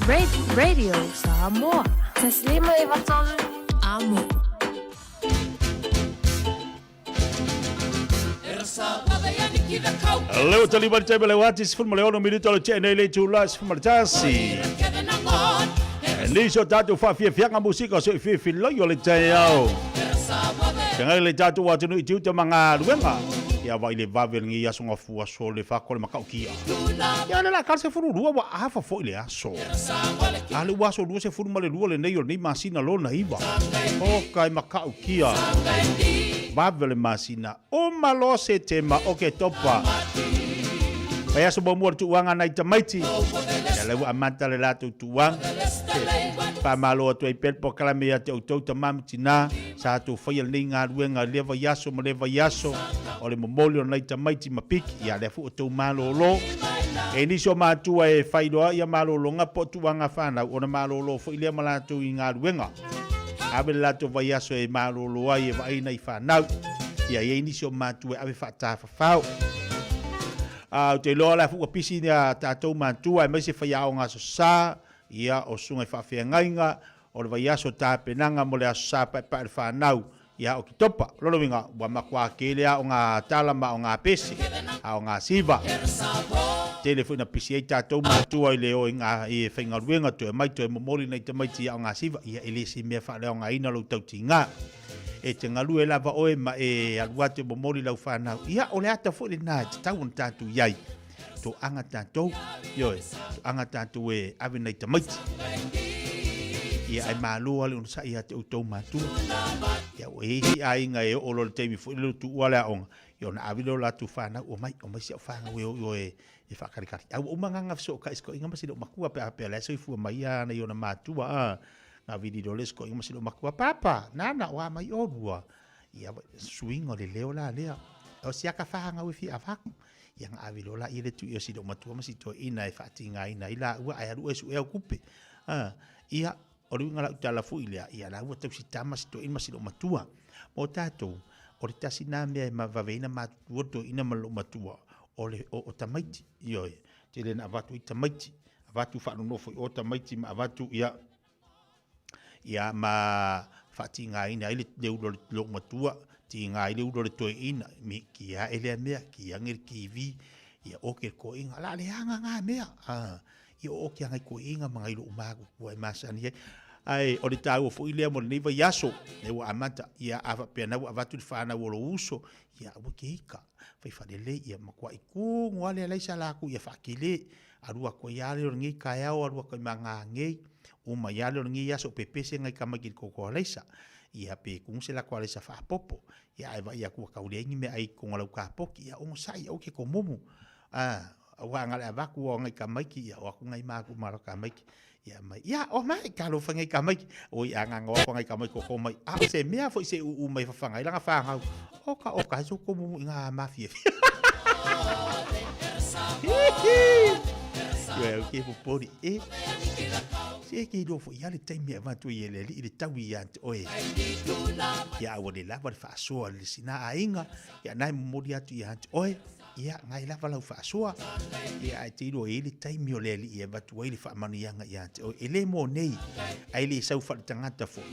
Radio Samoa. 153 Amo. Leo tali mari taimi le wati 16 minuta o le tea nei le itula 11. Nisi o tatou faafiafiaga musika o se filifiloi o le taeao. Feagai le tatou atunuu i tiute ma galuega. Ia vaai le vave o lenei aso gafua aso le fako le matautia. Ia le la kala 12 ua afa foi le aso. A le ua aso 22 lenei o lenei masina lona iva. Oka e matautia. Vave o le masina. Uma loa Setema, Oketopa. Vaiaso muamua o le tuuaga nai tamaiti. Ia lea ua amata le latou tuuaga. Faamalo atu ai pea le polokalame ia te outou tama ma tina sa tou faia lenei galuega i lea vaiaso ma lea vaiaso o le momoli o nai tamaiti ma piki. Ia lea foi ua tou malolo. E nisi o matua e fai loa ia malologa po o tuuaga fanau ona malolo foi lea ma latou i galuega. Ave le latou vaiaso e malolo ai e vaai nai fanau. Ia i ai nisi o matua e ave faatafafao. A ou te iloa la foi ua pisi ia tatou matua aemaise faiaoga Aso Sa, ia o susuga i faafeagaiga, o le vaiaso tapenaga mo le Aso Sa paepae o le fanau ia Oketopa. O lona uiga, ua matua tele lava o ngā tala ma o ngā pese, a o ngā siva. Tele foi na pisi ai tatou matua i le o i ngā i e faigaluega toe mai toe momoli nai tamaiti ia o ngā siva, ia e le se mea faaleaogaina lou tautigā. E te galue lava oe ma e alu atu e momoli lau whanau. Ia, o le ata foi lenā e tatau ona tatou i ai. Toaga tatou, ioe, toaga tatou e ave nai tamaiti. Ia, ae malo lava le onosai ia te outou matua. Ia, ua i ai isi aiga e oo loa i le taimi foi lele o tuua le aoga, ia ona ave lea o latou fanau, omai, omai si au fanau e o i o e, e faakalikali. A ua uma ngā fesootai sikoiga ma si lou matua pe a faapea o la e soifua mai ana i ona matua, a, ngā vili loa le sikoiga ma si lou matua, Papa, nana, o a mai olua. Ia, suiga o le leo la lea. O si aka fanau e fia avaku. Ia na ave loa laia le tui o si loomatua ma si toeaina e faatigaina ai laua ae alu oe e suʻe au kupe. A, ia, o le uiga lau tala foi lea, ia la ua tausi tama si toeaina ma si loomatua. Mo tatou, o le tasi na mea e vaveina matutua le toeaina ma le loomatua, o le, o, o tamaiti, ioe, tele na avatu ai tamaiti, avatu faanonofo i o tamaiti ma avatu, ia, ia ma faatigaina ai le ulu o le loomatua, tiga ai le ulu o le toeaina, mi ki ae lea mea, ki age le TV, ia oke le koiga, la leaga nga mea, a, ia o oke ngai koiga ma ngai lou makuakua e masani ai. Ae o le taua foi lea mo lenei vaiaso, lea ua amata, ia a faapea na ua avatu le fanau o lou uso, ia aua ke ika, fai faalelei, ia matuai kugu lava le alaisa latou ia faatele, Alu atu ai lea o lenei taeao, alu atu ai ma ngā nei, uma ia lea o lenei aso pepese ngai tamaiti i le toto alaisa. Ia pe kumu se lako alaisa faapopo. Ia ae vaai atu ua tau leai ni meaai i totonu o lau kapoti, ia onosai aua ke tomumu. A, aua a na o le avatu o ngai tamaiti, ia o atu ngai maku ma lau tamaiti. Ia mai, ia o mai, talofa ngai tamaiti. Oi a nganga o atu ngai tamaiti koko mai. A o se mea foi se uu mai fafaga ai lana fanau. Oka, oka, he so tomumu i ngā mafiafia. Ia au ke popori e. Se ke iloa foi ia le taimi e avatu ai e le alii le taui ia te oe. Ia ua le lava le faasoa le sina aiga, ia na e momoli atu ia te oe. Ia ngai lava lau faasoa. Ia ae te iloa e i ai le taimi o le alii e avatu ai le faamanuiaga ia te oe. E le mo nei, ae le sau faaletagata foi.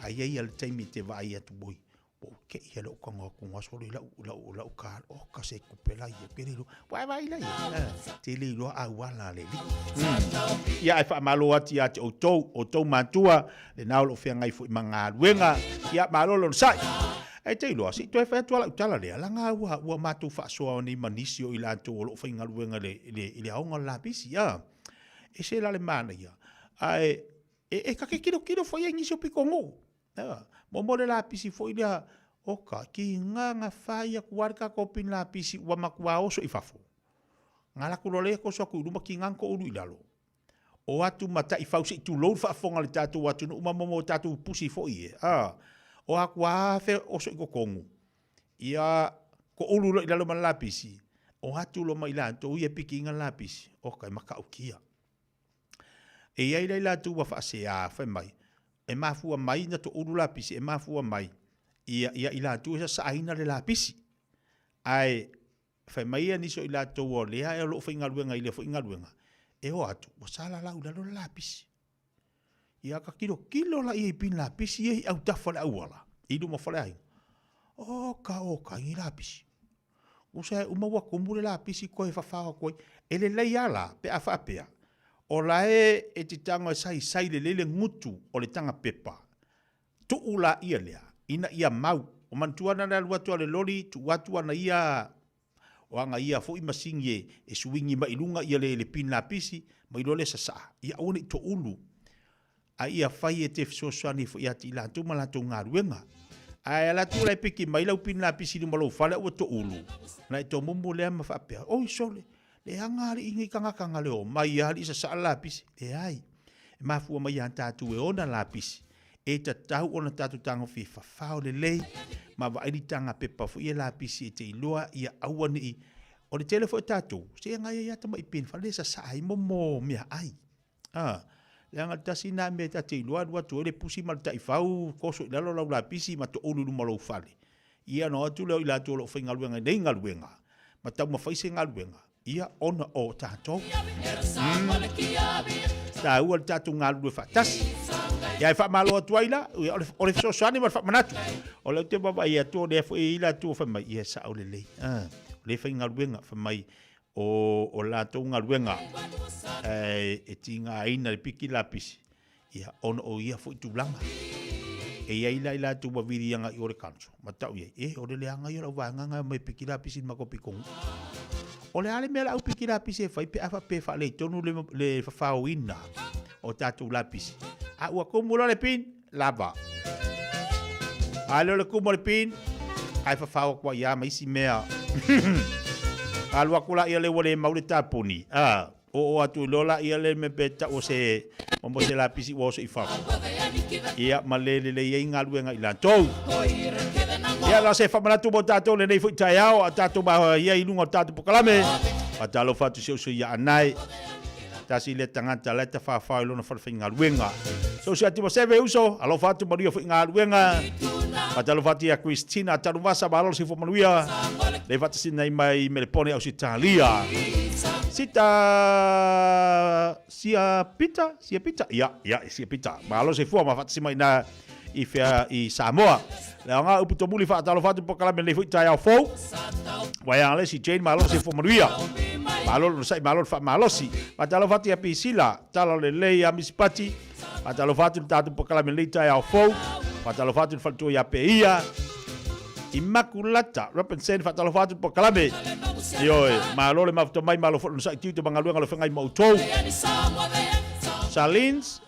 Ae i ai ia le taimi e te vaai atu oi, ua ou tei ia lou tago atu ga solo i lau, lau, lau car, oka se tupe la ia, ke le iloa, ua e vaai la ia, eh, te le iloa auala a le alii. Mm. Ia ae faamalo atu ia te outou, outou matua, lena o lo o feagai foi ma galuega, ia malo le onosai. Ae te iloa, se i toe fai atu lava lau tala lea, leaga ua, ua matou faasoa nei ma nisi o i latou o lo o faigaluega i le, i le, i le aoga o le lapisi, a. E se la le manaia, ae e, e ta te tilotilo foi ai nisi o pitonuu. A, mo le lapisi foi lea, oka, ki ngā whai aku lava le tatou pin lapisi ua matua oso i fafo. Ngā laku loa lea koso atu i luma ki ngā ko ulu i lalo. O atu ma taifau se i tulou le faafofoga a le tatou atunuu ma mo tatou pusi foi e. A, o aku a fe oso i totonu. Ia, ko ulu loa i lalo ma le lapisi, o atu loa ma i latou ia pikiina le lapisi, oka e matautia. E i ai la i latou ua faasea, fai mai, e mafua mai na toulu lapisi, e mafua mai ia, ia i latou e sasaaina le lapisi. Ae fai mai ia nisi o i latou o lea o lo o faigaluega i lea foi galuega, E o atu, ua salalau i lalo le lapisi. Ia ka kilokilo laia i pin lapisi ia i autafa o le auala, i luma o faleaiga. Oka, oka, i ni lapisi. Usa e uma ua kumu le lapisi koe fafao atu ai. E lelei lava la pe a faapea, o la e e te tago e saisai lelei le gutu o le taga pepa, tuu laia lea ina ia mau. O manatua ana le alu atu a le loli, tuu atu ana ia o aga ia foi masini e, e suigi mai i luga ia le, le pin lapisi, ma iloa le sasaa, ia aua ne i toulu. A ia fai e te fesoasoani foi ia te i latou ma latou galuega. Ae ala atu la e piki mai lau pin lapisi i luma o lou fale a ua toulu, ona e tomumu lea ma faapea, Oi sole, leaga alii nei tagata na le omai alii sasaa le lapisi. Leai, e mafua mai ia tatou e ona lapisi, e tatau ona tatou tagofie fafao lelei ma vaai litaga pepa foi ia lapisi e te iloa ia aua ne i O le tele foi o tatou, se e ngai ai lava tamai pin fale e sasaa ai mo meaai. A, leaga le tasi lena mea ta te iloa alu atu ai le pusi ma le taifau, toso i lalo lau lapisi ma toulu i luma o lou fale. Ia ona o atu lea o i latou o lo o faigaluega i nei galuega ma taumafai se galuega, ia ona o tatou. Taua le tatou galulue faatasi. Ia e faamalo atu ai la, ia, o le fesoasoani ma le faamanatu. O lea ou te vaavaai atu o lea foi e i ai latou o fai mai, ia e sao lelei. A, o lea e faigaluega, fai mai, o o latou galuega e tigaina le piki lapisi, ia, ona o ia foi tulaga. E i ai la i latou ua vili agai i o le council, ma tau i ai, e, o le leaga ia o lau vaega e omai e piki lapisi i le matou pitonuu. O le a le mea la au piki lapisi e fai pe a faapea e faaletonu le, le fafaoina o tatou lapisi? A ua tumu loa le pin, lava. A le o le tumu o le pin, ae fafao atu ai lava ma isi mea. Alu atu laia lea ua le mau le tapuni, a, oo atu loa laia le mea pe tau o se mo se lapisi ua oso i fafo. Ia, ma le lelei ai galuega i latou. Ia, la se faamanatu mo tatou lenei foi taeao, a tatou ia i luga o le tatou polokalame. Faatalofa atu si ou sui ia Anae. Tasi lea tagata la e tafafao i lona falefaigaluega. So si atu seve uso, alofa atu manuia foi galuega. Faatalofa atu ia Christina Tanuvasa, malo le soifua manuia. Le faatasina ai mai Melepone Ausetalia. Sita Sia Pita, Sia Pita, ia, ia, Sia Pita. Malo le soifua ma faatasi mai ina i whea i Samoa. Le aoga upu tomuli faatalofa atu polokalame lenei foi taeao fou. Waianga le si Jane malo le soifua manuia. Malo le onosai malo le faamalosi. Faatalofa atu ia Pisila, tala lelei ia Misipati. Faatalofa atu le tatou polokalame lenei taeao fou. Faatalofa atu le faletua ia Peia. Imakulata Robinson faatalofa atu le polokalame. Ioe, malo le mafuta mai, malo foi le onosai tiute ma galuega o le feagai ma outou. Salins,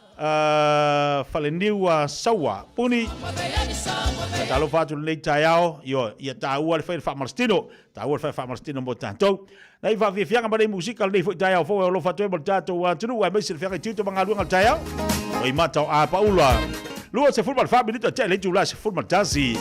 Faleniu a Saua Puni. Faatalofa atu lenei taeao, ioe, ia taua le fai le faamalositino, taua le fai faamalositino mo tatou. Nei faafiafiaga ma nei musika lenei foi taeao fou e alofa atu ai mo le tatou atunuu aemaise le feagai tiute ma galuega o le taeao. Oi mata o Apaula. 24 minute tea le itula 11.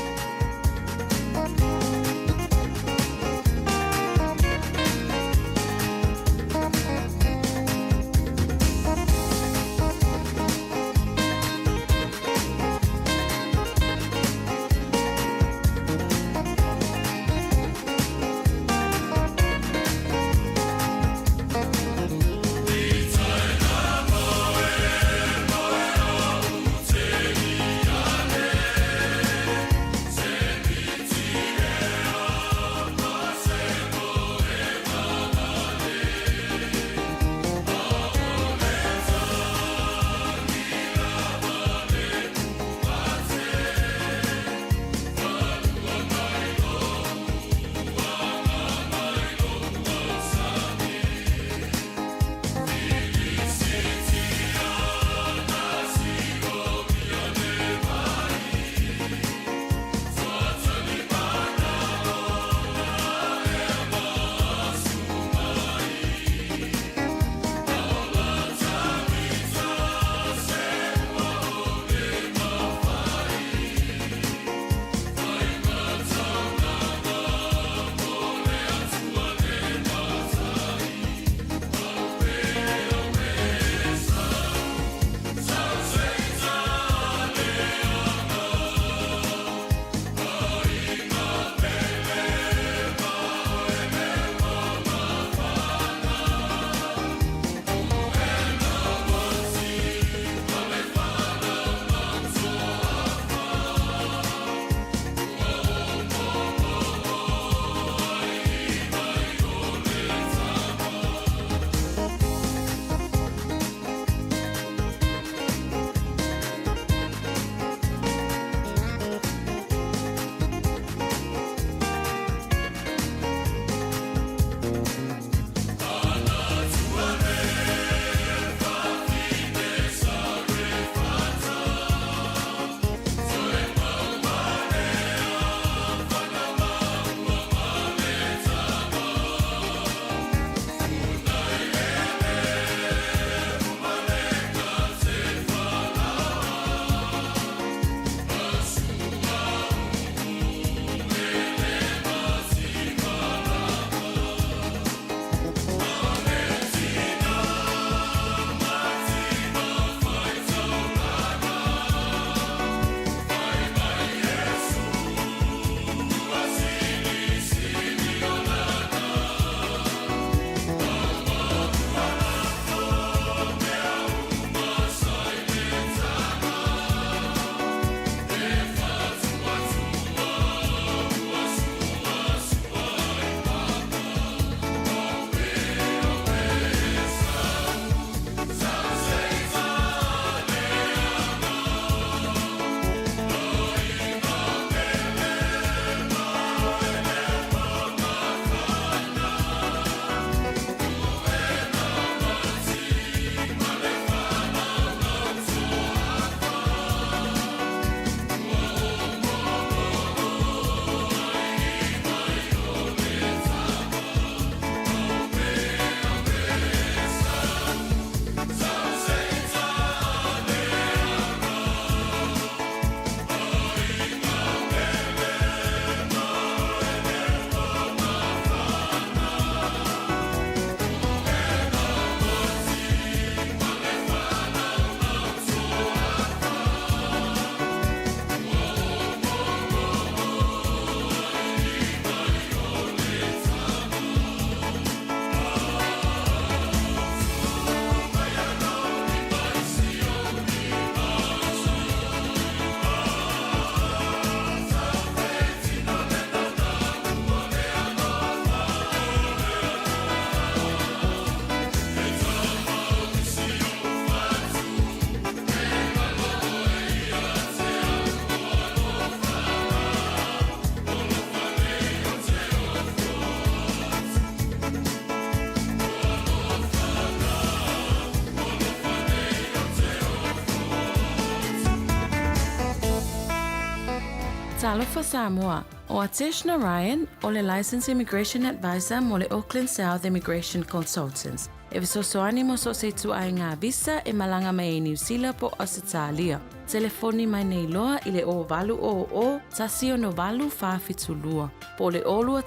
Talofa Samoa, ʻO Atesh Narayan, ʻo le Licensed Immigration Advisor mo le Auckland South Immigration Consultants, e fesoasoani mo so o se ituaiga visa e malaga mai ai Niu Sila po o Ausetalia. Telefoni mai nei loa i le 0800 168 472 po o le 021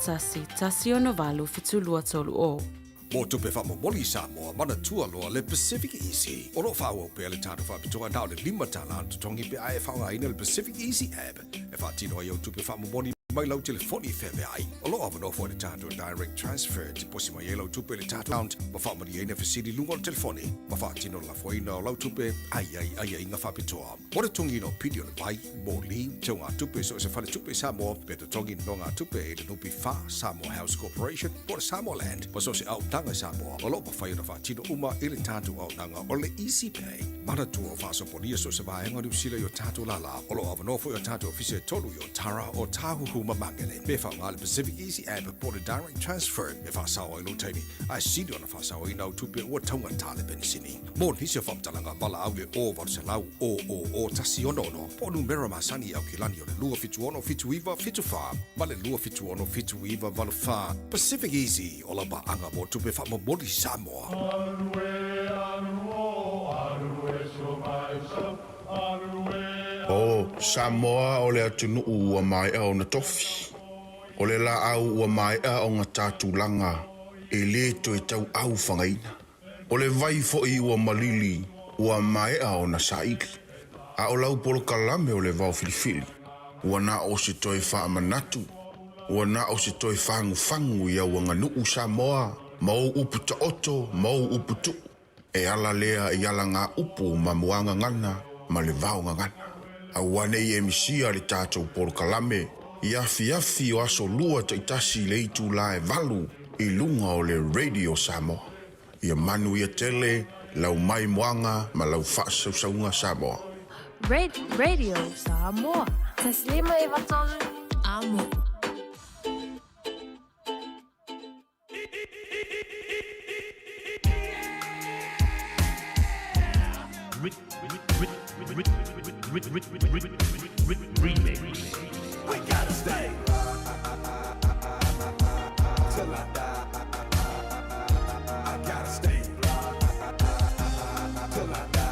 168 7230. Mo tupe faamomoli i Samoa, manatua loa le Pacific Easy. O lo o faaauau pea le tatou faapitoa na o le $5 le totogi pe a e faaaogaina le Pacific Easy app e faatino ai au tupe faamomoli mai lau telefoni feaveai. O lo o avanoa foi le tatou Direct Transfer e tiposi mai ai lau tupe i le tatou account ma faamalieina fesili i luga o le telefoni ma faatino le lafoina o lau tupe a i ai aiaiga faapitoa. Mo le totogiina o pili o le vai, moli, teugatupe i so o se faletupe i Samoa, pe totogi nonogatupe i le NPF, Samoa House Corporation, po o le Samoa Land, ma so o se auaunaga i Samoa, o lo o mafai ona faatino uma i le tatou auaunaga o le Easy Pay. Manatua ua faasopolia so o se vaega o Niu Sila i o tatou lālā. O lo o avanoa foi o tatou ofisa e tolu i Otara, Ōtāhuhu ma Māngere. Pe faaaoga le Pacific Easy App po o le Direct Transfer e faasao ai lou taimi, ae sili ona faasaoina au tupe ua taugata le penisini. Mo nisi o faamatalaga, valaau i le 0800 000 166 po o numera masani i Aukilani o le 276 79 74 ma le 276 79 84. Pacific Easy, o lau paaga mo tupe faamomoli Samoa. O Samoa o le atunuu ua maea ona tofi. O le laau ua maea ona ta tulaga e le toe tauau fagaina. O le vai foi ua malili ua maea ona saili. A o lau polokalame o le vao filifili, ua na o se toe faamanatu, ua na o se toe fagufagu i au aganuu Samoa ma ou upu taoto ma ou upu tuu, e ala lea i alagaupu ma muagagana ma le vaogagana. Aua ne i e misia le tatou polokalame i afiafi o aso Lua taitasi i le itula e 8 i luga o le Radio Samoa. Ia manuia tele lau maimoaga ma lau faasausauga Samoa. Radio Samoa. 153 Amo. Remix. We gotta stay till I die. I gotta stay till I die.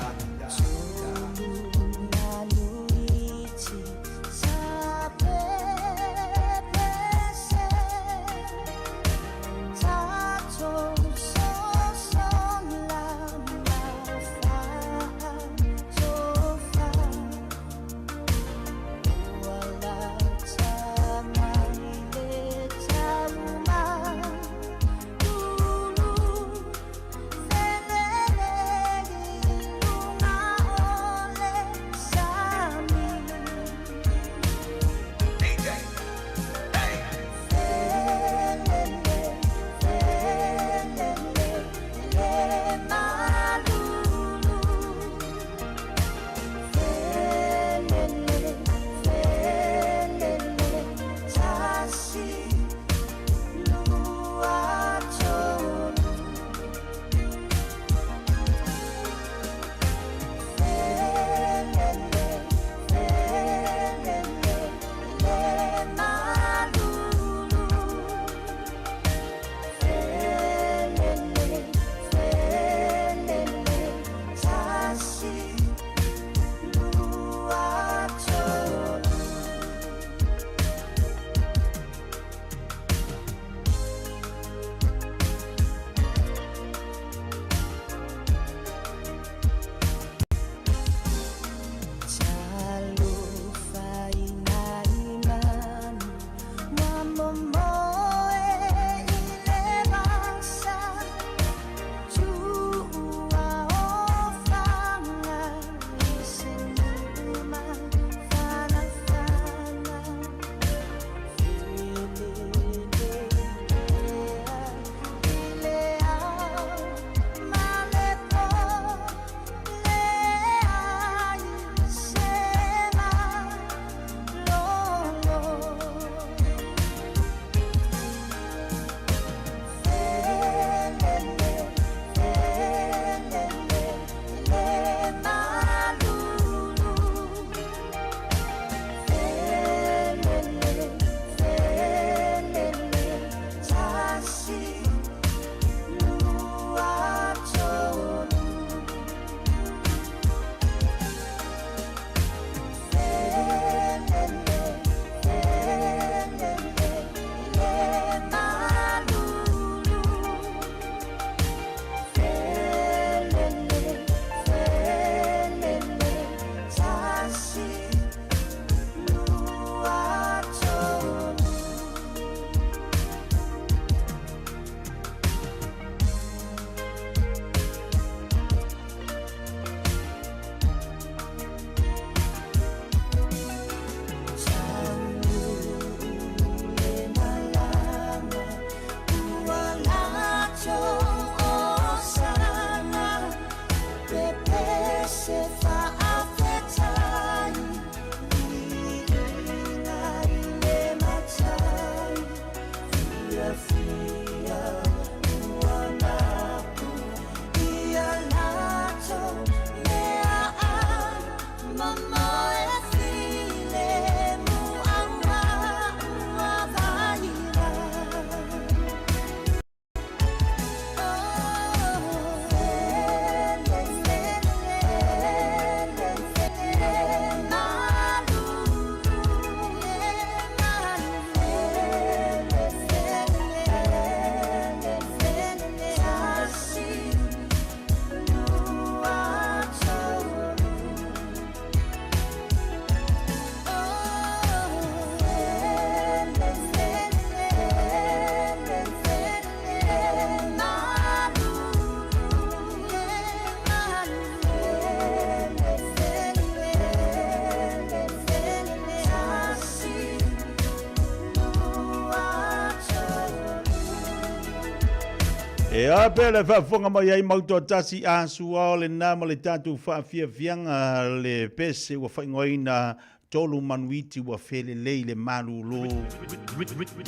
E a pea le faafofoga mai ai Mautoatasi a Suao lena ma le tatou faafiafiaga le pese ua faaigoaina Tolu Manuiti ua felelei le malulu.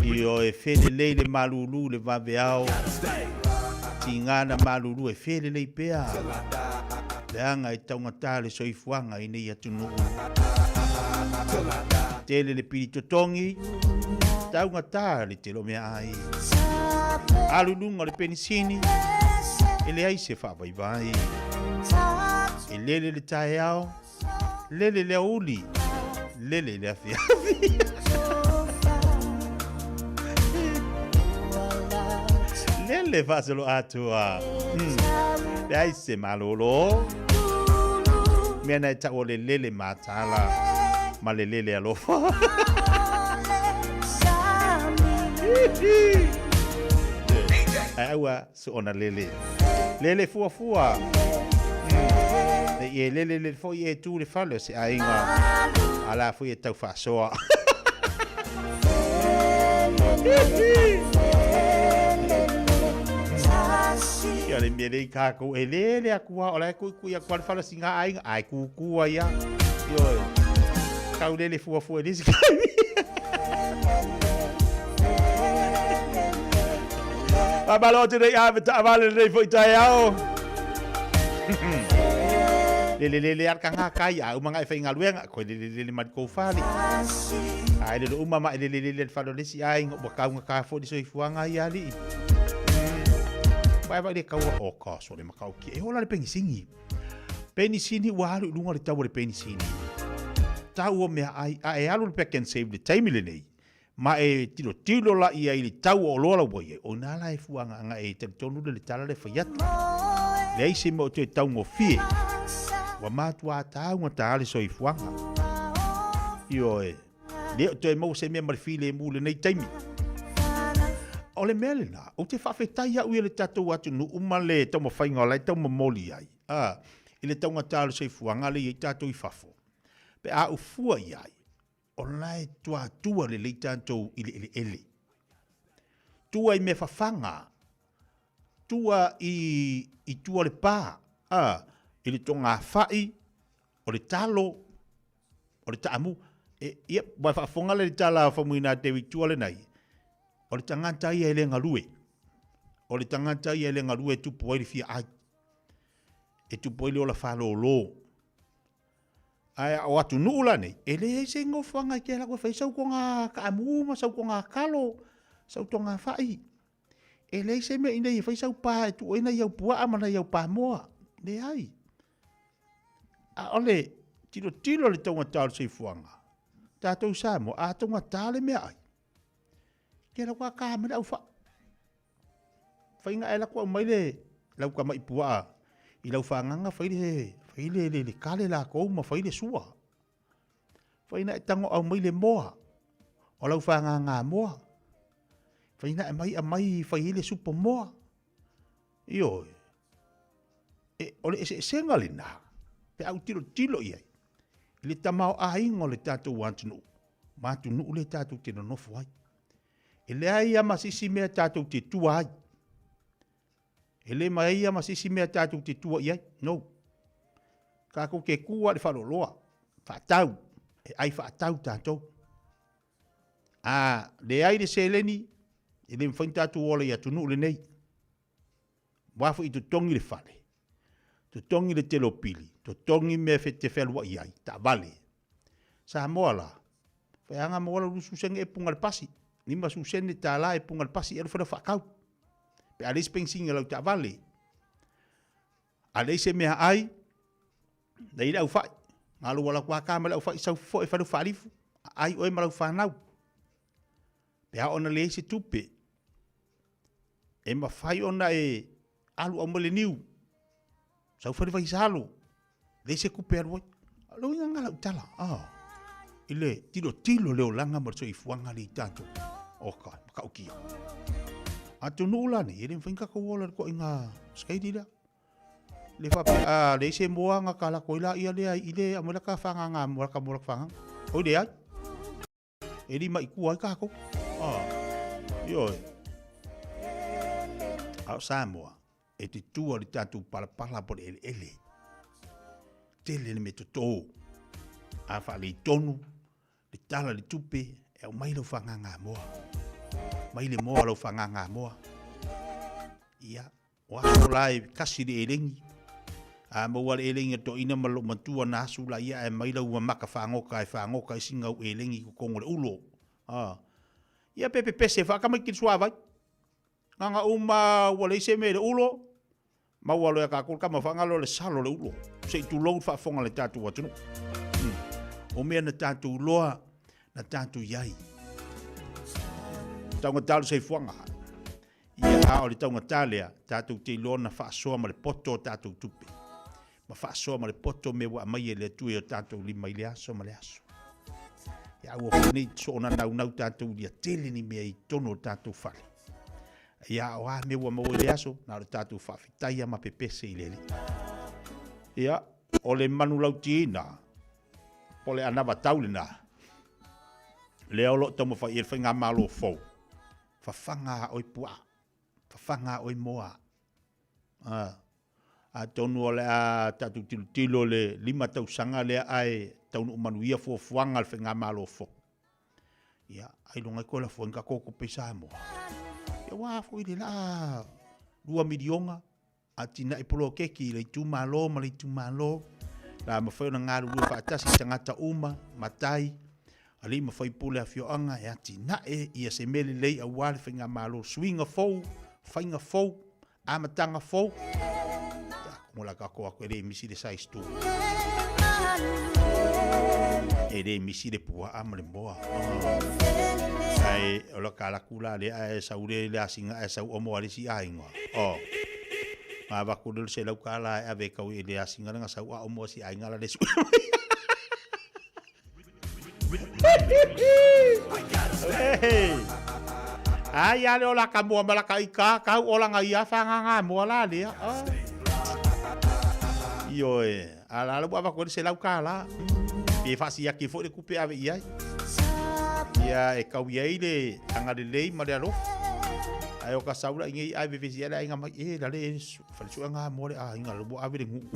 Ioe, felelei le malulu le vaveao. Tiga na malulu e felelei pea. Leaga e taugata le soifuaga i nei atunuu. Tele le pili totogi, taugata le tele o meaai. Alu i luga o le penisini, e leai se faavaivai. E lele le taeao, lele le aoauli, lele le afiafi. Lele faasoloatoa. Leai se malolo. Mea na e tau o le lele mataala ma le lele alofa. Ae aua soona lele. Lele fuafua. Ne i e lele lele foi e tu le fale o se aiga. A la foi e tau faasoa. Ia le mea lei kākou e lele aku a o la e kuikui aku a le fale o singa aiga ai kūkū ai a. Ioe. Kau lele fuafua i le isi kaimi. Faamalo atu nei ave taavale lenei foi taeao. Lele lele al ka kai a uma ngai faigaluega koe lele lele mai kou fale. Ai lele uma ma lele lele le falo lesi ai ngo kau nga ka fo di soifuaga ia alii. Vai vai le kaua o ka so le makau ki e hola le pengisini. Penisini ua alu i luga le tau o le penisini. Tau o mea ai a e alu le pack and save le taimi lenei. Ma e tilotilo la i ai i le tau o oloa la ua i ai, o ina la e fuagaaga e talitonu le le tala lea e fai atu. Leai se mea o toe taugofie. Ua matua taugata le soifuaga. Ioe, le o toe maua se mea ma le filemu i lenei taimi. O le mea lena, ou te faafetai au ia le tatou atunuu ma le taumafaiga o la e taumamoli ai, a, i le taugata o le soifuaga lea e i ai tatou i fafo. Pe a ou fua i ai, O la e tuatua lelei tatou i le eleele. Tua i mea fafaga, tua i, i tua o le pa, a, i le togafai, o le talo, o le taamu. E, ia, ua faafofoga le tala a Faumuina Devi tua lenai, o le tagata ia e le galue. O le tagata ia e le galue e tupu ai le fia ai. E tupu ai le ola fālōlō. Ae o atunuu la nei, e leai se nofoaga e te ala koe fai sau toga kaamu ma sau toga kalo, sau toga fai. E leai se mea inei e fai sau pa e tuu ai nai au puaa ma nai au pamoa. Leai. A o le tilotilo le taugata o le soifuaga, tatou Samoa, a taugata le meaai, ke lau ka mai le au fai. Faiga ae lako aumai le lau tama'i puaa i lau fagaga fai le fai le le, le kale lakou ma fai le sua. Fai na e tago aumai le moa o lau fagaga moa. Fai na e mai aumai fai ai le supo moa. Ioe. E, o le eseesega lena, pe a ou tilotilo i ai, i le tamaoaiga o le tatou atunuu, ma atunuu lea tatou te nonofo ai. E leai lava ma se isi mea tatou te tua ai. E le mai lava ma se isi mea tatou te tua i ai. No. Tatou te tua i le faaloaloa, faatau, e ai faatau tatou. A leai le seleni, e le mafai ona tatou ola i atunuu lenei. Aua foi e totogi le fale, totogi le tele o pili, totogi mea e te fealuai ai, taavale. Samoa la, faiaga maua lau 20 sene e punga le pasi, 50 sene tala e punga le pasi e alu fai lau faatau. Pe a leai se penisini a lau taavale, a leai se mea ai, leai le aufai, galo ua lau aka ma le aufai sau foe e fai lau faalifu, ai oe ma lau fanau. Pe a ona leai se tupe, e mafai ona e alu aumai le niu, sau fai le vaisalo, leai se tupe e alu ai. O le uiga lena o lau tala, ah, i le tilotilo le olaga ma le soifuaga lea i tatou. Oka, matautia. Atunuu la nei, e le mafai ona tatou ola i le toaiga sikaili lea. Le faapea, a leai se moa na ta lako ai laia lea i le aumai la ta fagaga mo la ta moa la ta fagaga. Oi leai. E lima i tua ai tatou. Ah, ioe. A o Samoa, e te tua le tatou palapala po le eleele. Tele le mea totō. A faaleitonu le tala le tupe e aumai lau fagagamoa. Mai le moa lau fagagamoa. Ia, o aso la e kasi le elegi. A maua le elegi a toeaina ma lou matua na asu la ia ae mai lau mamaka fagoka e fagoka i sina au elegi i totonu o le ulo. A. Ia pe pepese faakamaiti le suavai. Gaga uma ua leai se mea i le ulo, maua loa e tatou le tama faagalo le salo o le ulo, se i tulou le faafofoga a le tatou atunuu. O mea na tatou iloa, na tatou i ai. Taugata le soifuaga. Ia, a o le taugata lea, tatou te iloa na faasoa ma le poto o tatou tupe. Ma faasoa ma le poto mea ua aumai e le Atua i o tatou lima i le aso ma le aso. Ia aua foi nei soona naunau tatou ia tele ni mea i totonu o tatou fale. Ia o a mea ua maua i le aso, na o le tatou faafetaia ma pepese i le Alii. Ia, o le manulauti-ina, po o le anavatau lena, lea o lo o taumafai i ai le Faigamalo fou, fafaga a oe puaa, fafaga a oe moa. A, atonu o le a tatou tilotilo le 5 tausaga lea ae taunuu manuia fuafuaga a le Faigamalo fou. Ia, ailoga ai toe lafo ai ni tatou tupe i Samoa. Ia, aua foi le laa 2 miliona atinae poloketi i le itumalo ma le itumalo, la mafai ona galulue faatasi tagata uma, matai, alii ma faipule afioaga e atinae ia se mea lelei aua le Faigamalo, suiga fou, faiga fou, amataga fou. Ia, komo la tatou atu e le misi le size 2. E le misi le puaa ma le moa. Ae o la ka laku la lea ae sau le le asiga ae sau omo a le isi aiga. Oh. Ma avatu le $100 e ave e kau i le asiga le ga sau a omo a si aiga la le sue mai. Ai a le ola ka mua ma la ka ika kau ola nga ia whanga ngā mua la lea. Ioe, a la la ua avatu le $100. Pe faasiaki foi le tupe ave i ai. Ia e kau i ai le agalelei ma le alofa. Ae o ka sau la i nei ai vevesi ai le aiga mai e la le fale sue ngā mua le aiga le ua ave le nuu.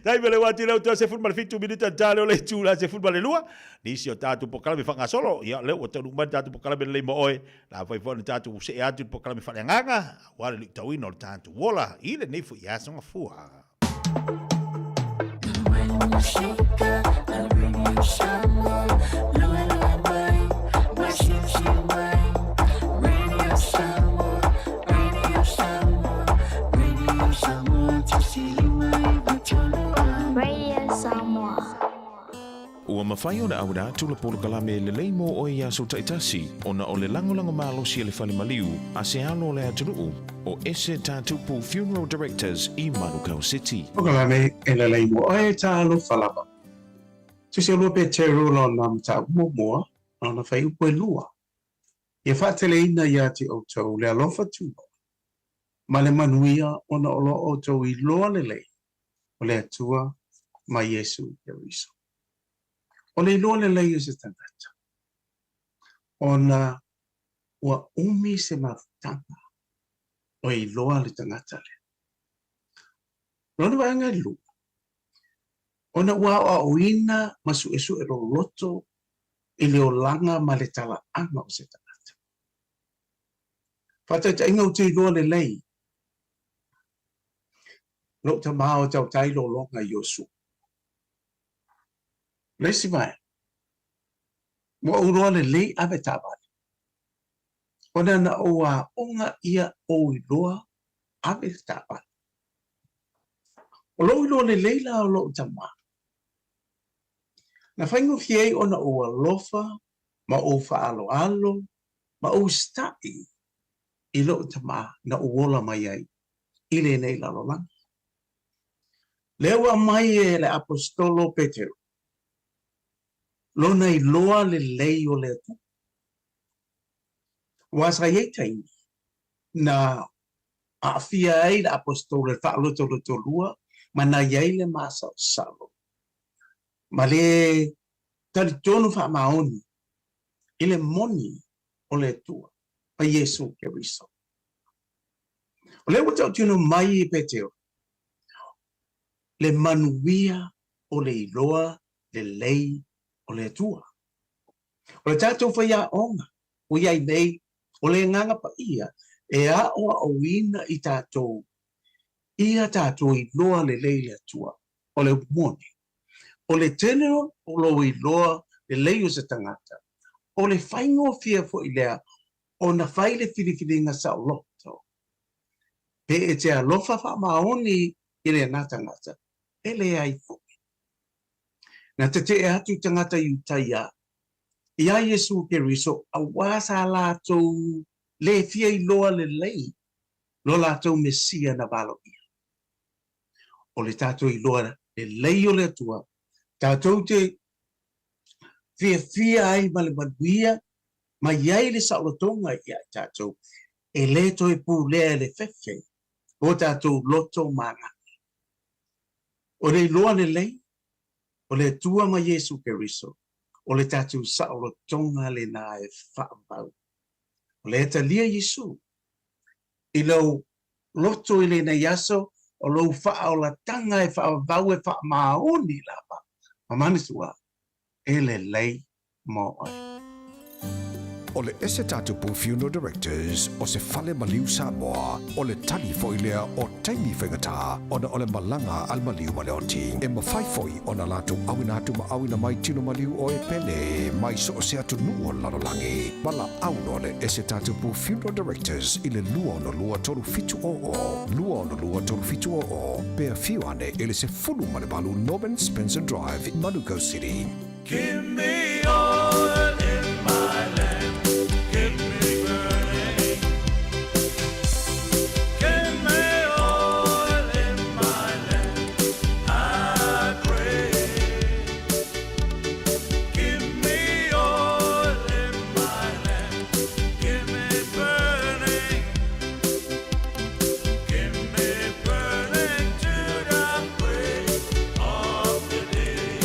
Taimi o le ua atu i le utua 17 minute tale o le itu la 12. Nisi o tatou polokalame faagasolo, ia lea ua taunuu mai le tatou polokalame lelei mo oe, la fai foi ona tatou see atu i le polokalame faaleagaga, aua le luitauina o le tatou ola i lenei foi aso gafua. Radio Samoa. Ua mafai ona auina atu le polokalame lelei mo oe i aso taitasi ona o le lagolago malosi a le fale maliu a se alo o le atunuu o Ese Tatupu Funeral Directors i Manukau City. Polokalame e lelei mo oe talofa lava. Tusi olua Peteru lona mataupu muamua, lona fuaiupu e lua. Ia faateleina ia te outou le alofa tunoa ma le manuia ona o lo outou iloa lelei o le Atua ma Iesu Keriso. O le iloa lelei o se tagata, ona ua umi se mafutaga o e iloa le tagata lea. Lona vaega e lua, ona ua aoaoina ma suesue loloto i le olaga ma le talaaga o se tagata. Faataitaiga ou te iloa lelei Lou tama o tautai lologa i Iosua. Le isi vaega, ua ou iloa lelei ave taavale, ona na ou aoga ia ou iloa ave le taavale. O lou iloa lelei la o lou tama, na faigofie ai ona ou alofa ma ou faaaloalo ma ou usitai i lou tama na ou ola mai ai i lenei lalolagi. Lea ua aumai e le Aposetolo Peteru lona iloa lelei o le Atua. Aua sa i ai taimi na aafia ai le Aposetolo i le faalotolotolua ma na i ai le masalosalo ma le talitonu faamaoni i le moni o le Atua. ma Iesu Keriso. O lea ua tautino mai e Petero le manuia o le iloa lelei o le Atua. O le tatou faiaoga ua i ai nei, o le Agaga Paia e aoaoina i tatou ia tatou iloa lelei le Atua. O le upu moni, o le tele o lou iloa lelei o se tagata, o le faigofie foi lea ona fai le filifiliga saoloto. Pe e te alofa faamaoni i lena tagata, e leai foi. Na tetee atu tagata Iutaia iā Iesu Keriso auā sa latou lē fia iloa lelei lo latou Mesia na valoia. O le tatou iloa lelei o le Atua, tatou te fiafia ai ma le manuia ma i ai le saolotoga ia i tatou, e lē toe pulea e le fefe o tatou loto ma agaga. O le iloa lelei o le Atua ma Iesu Keriso, o le tatou saolotoga lena e faavavau. O lea e talia Iesu i lou loto i lenei aso, o lou faaolataga e faavavau e faamaoni lava ma manatua e lelei mo oe. O le Ese Tatupu Funeral Directors o se fale maliu Samoa, o le tali foi lea o taimi faigata ona o le malaga a le maliu ma le oti. E mafai foi ona latou auina atu ma auina mai tino maliu o e pele mai so o se atunuu o le lalolagi. Valaau loa le Ese Tatupu Funeral Directors i le 262 3700, 262 3700, pe afio ane i le 18 Norman Spencer Drive, Manukau City. Give me oil in my lamp, keep me burning. Give me oil in my lamp, I pray. Give me oil in my lamp, keep me burning. Keep me burning to the break of the day.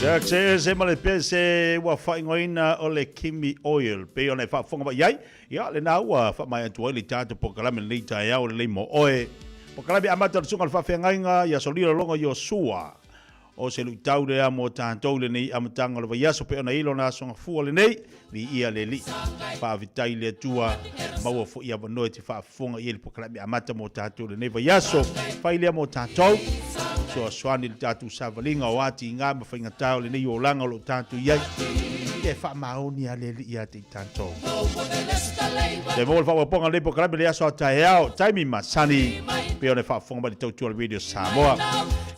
Success ma le pese ua faaigoaina o le Kimi Oil. Pei ona e faafofoga mai ai, ia lena ua faamaea atu ai le tatou polokalame lenei taeao lelei mo oe. Polokalame amata o le Susuga i le Faafeagaiga ia Solilo Logo Iosua. O se luitau lea mo tatou i lenei amataga o le vaiaso pei ona i lona aso gafua lenei, viia le Alii. Faafetai i le Atua, maua foi avanoa e te faafofoga i ai le polokalame amata mo tatou i lenei vaiaso. Fai lea mo tatou, fesoasoani i le tatou savaliga o atiga ma faigata o lenei olaga o lo o tatou i ai. Ia e faamaoni lava le Alii ia te i tatou. Toe maua le faaopoopoga o lenei polokalame i le aso a taeao, taimi masani, pei ona e faafofoga mai i le tautua a le Radio Samoa.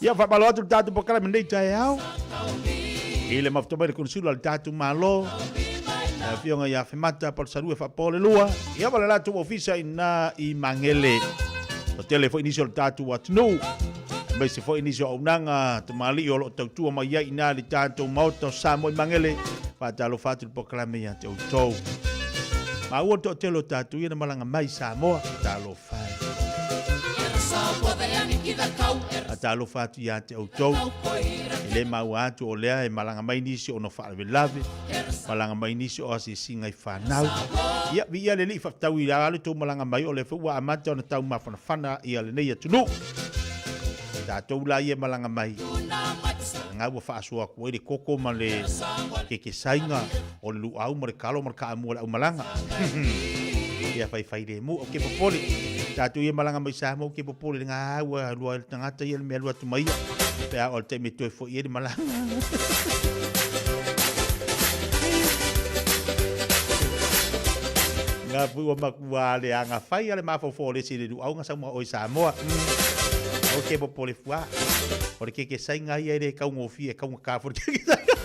Ia, faamalo atu le tatou polokalame i lenei taeao i le mafuta mai le Konisula a le tatou Malo, le Afioga ia Femata Palusalua Faapaolelua, ia ma le latou ofisa i ina i Magele. Ua tele foi nisi o le tatou atunuu, aemaise foi nisi o auaunaga tamalii o lo o tautua mai ai i ina i le tatou Maota o Samoa i Magele. Faatalofa atu i le polokalame ia te outou. Maua le toatele o tatou ia na malaga mai i Samoa. Talofa e. Faatalofa atu ia te outou. E le maua atu o lea e malaga mai nisi ona o faalavelave, malaga mai nisi o asiasiga i fanau. Ia, viia le Alii faafetau i a le tou malaga mai, o lea foi ua amata ona taumafanafana ia lenei atunuu. Tatou la ia e malaga mai, lena ua faasoa atu ai le koko ma le kekesaiga o le luau ma le kalo ma le kaamu a le aumalaga. Ia faifai lemu, ou te popole. Tatou ia malaga mai Samoa, ou te popole lena ua lua le tagata ia le mea lua atu mai ia. Pe a o le taimi e toe foi ai le malaga. Nga pui ua makua le aga fai a le mafaufau o le isi i le luau nga sau ma oe Samoa. Ou te popole fua. O le kekesaiga ia e le taugofie, e taugata foi le kekesaiga.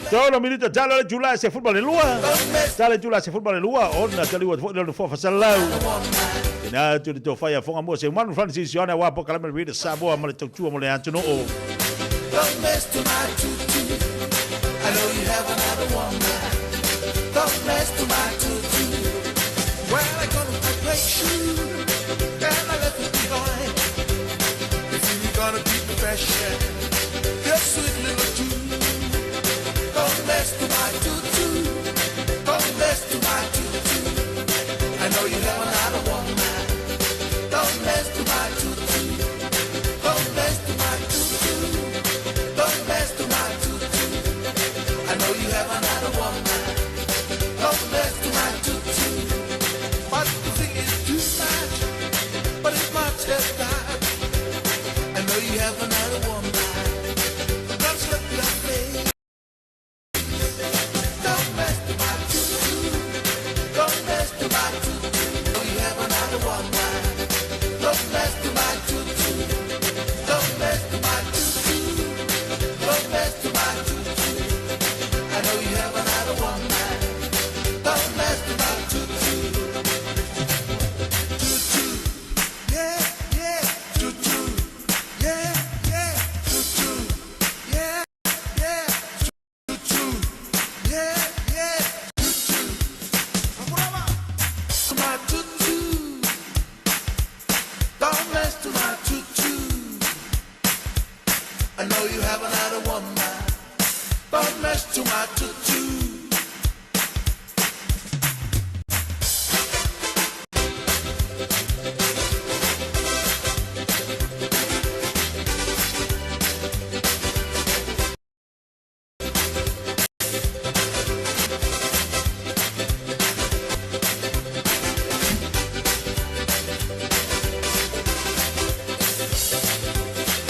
Tolu minuta tala le itula e 12. Tala itula e 12 ona taliu atu foi le nofoa faasalalau. Ina atu le tofa ia Foga Mua Seumanu Francis Ioane aua polokalame le Radio Samoa ma le tautua mo le atunuu. Don't mess to my tutu. I know you have another woman. Don't mess to my tutu. Well, I got my great shoe and I left it behind. If you gonna keep the fashion, your sweet little tune. Don't mess to my tutu. Don't mess to my tutu. I know you have another woman. Don't mess to my tutu. Don't mess to my tutu. Don't mess to my tutu. I know you have another woman. Don't mess to my tutu. But the thing is too much. But it's much as that. I know you have another woman. Don't slip your face. Don't mess to my tutu. Don't mess to my tutu. Know you have another woman. Don't mess to my tutu. Don't mess to my tutu. Don't mess to my tutu. I know you have another woman. Don't mess to my tutu. Tutu. Yeah, yeah. Tutu. Yeah, yeah. Tutu. Yeah, yeah. Tutu. Yeah, yeah. Tutu. My tutu. Don't mess to my tutu. I know you have another woman. Don't mess to my tutu.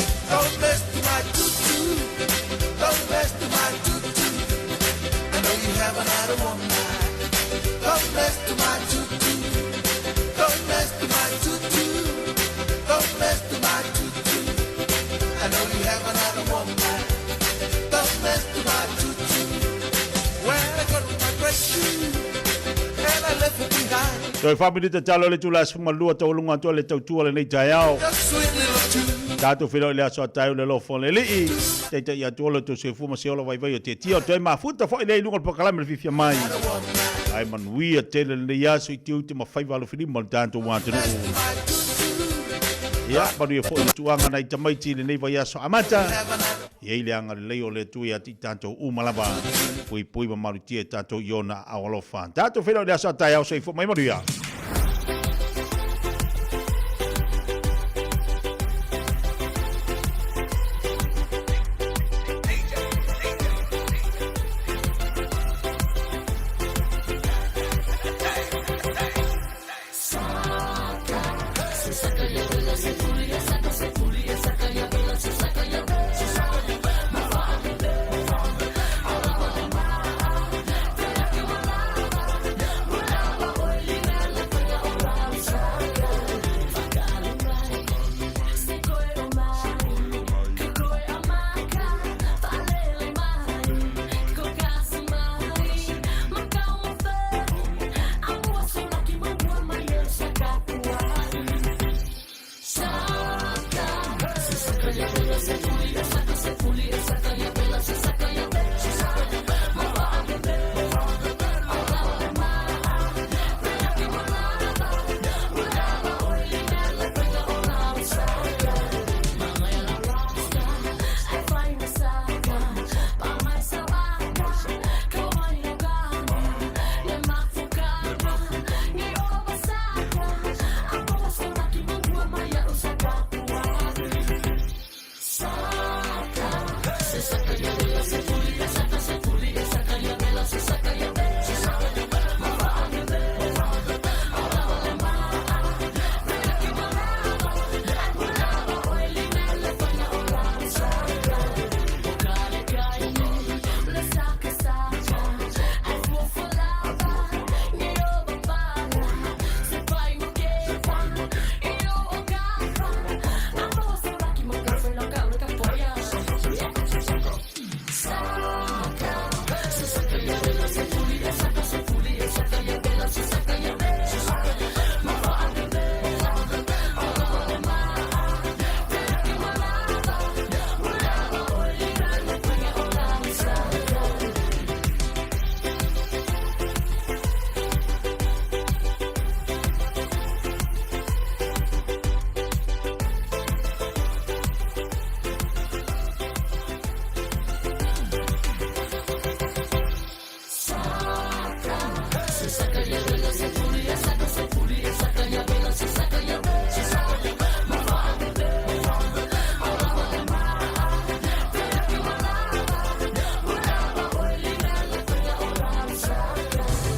Don't mess to my tutu. Don't mess to my tutu. I know you have another woman. Don't mess to my tutu. Don't mess to my tutu. Don't mess to my tutu. I know you have another woman. Don't mess to my tutu. Well, I got my great shoe and I left it behind. Toe fa minute talo le itula e 12 taualuga atu ai le tautua lenei taeao. Your sweet little tune. Tatou feiloai i le aso a taeao le alofa o le Alii. Taitai atu ola tou soifua ma se ola vaivai o Tietia o toe mafuta foi lea i luga o le polokalame le fiafia mai. Ae manuia tele lenei aso i tiute ma faiva alofilima o le tatou atunuu. Ia, manuia foi le tuaga nai tamaiti i lenei vaiaso amata. I ai le agalelei o le Atua ia te i tatou uma lava, puipui ma malutia i tatou i ona aao alofa. Tatou feiloai i le aso a taeao, soifua mai manuia.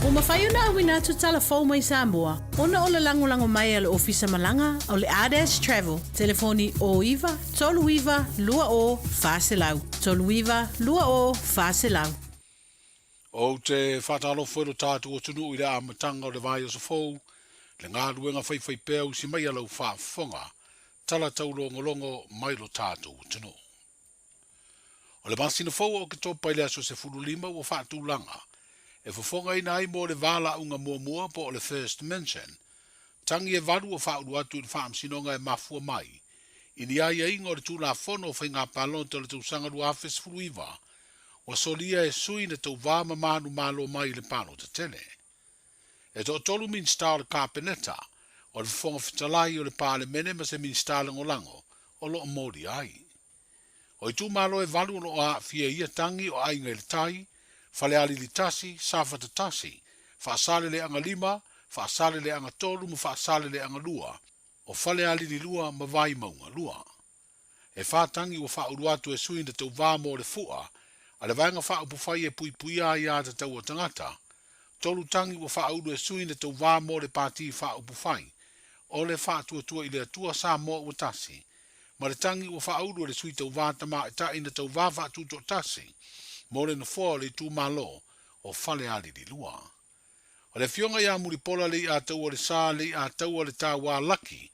Ua mafai ona auina atu tala fou mai Samoa ona o le lagolago mai a le Ofisa Malaga o le Ardash Travel, telefoni 09 39 20 400, 39 20 400. Ou te faatalofa i lo tatou atunuu i le amataga o le vaiaso fou, le galuega faifaipea usi mai a lau faafofoga, tala taulogologo mai lo tatou atunuu. O le masina fou o Oketopa i le aso 15 ua faatulaga e fofogaina ai mo le valaauga muamua po o le First Mention, tagi e valu ua faaulu atu i le Faamasinoga e mafua mai i ni aiaiga o le Tulafono o Faiga Palota o le tausaga 2019 ua solia e sui na tauva ma manumalo mai i le palota tele. E toatolu Minisita o le Kapeneta, o le Fofoga Fetalai o le Palemene ma se Minisita Lagolago o lo o molia ai. O itumalo e valu o lo o aafia i ia tagi o Aiga i le Tai, Falealili 1, Safata 1, Faasaleleaga 5, Faasaleleaga 3 ma Faasaleleaga 2, o Falealili 2 ma Vaimauga 2. E fa tagi ua faaulu atu e sui na tauva mo le fua a le Vaega Faaupufai e Puipuia Aia Tatau a Tagata, tolu tagi ua faaulu e sui na tauva mo le Pati Faaupufai o le Faatuatua i le Atua Samoa Ua Tasi, ma le tagi ua faaulu e le sui tauva tamaitai na tauva faatutoatasi mo le nofoa o le itumalo o Falealili 2. O le afioga ia Mulipola Leiataua le Sa Leiataua le Tauā Laki,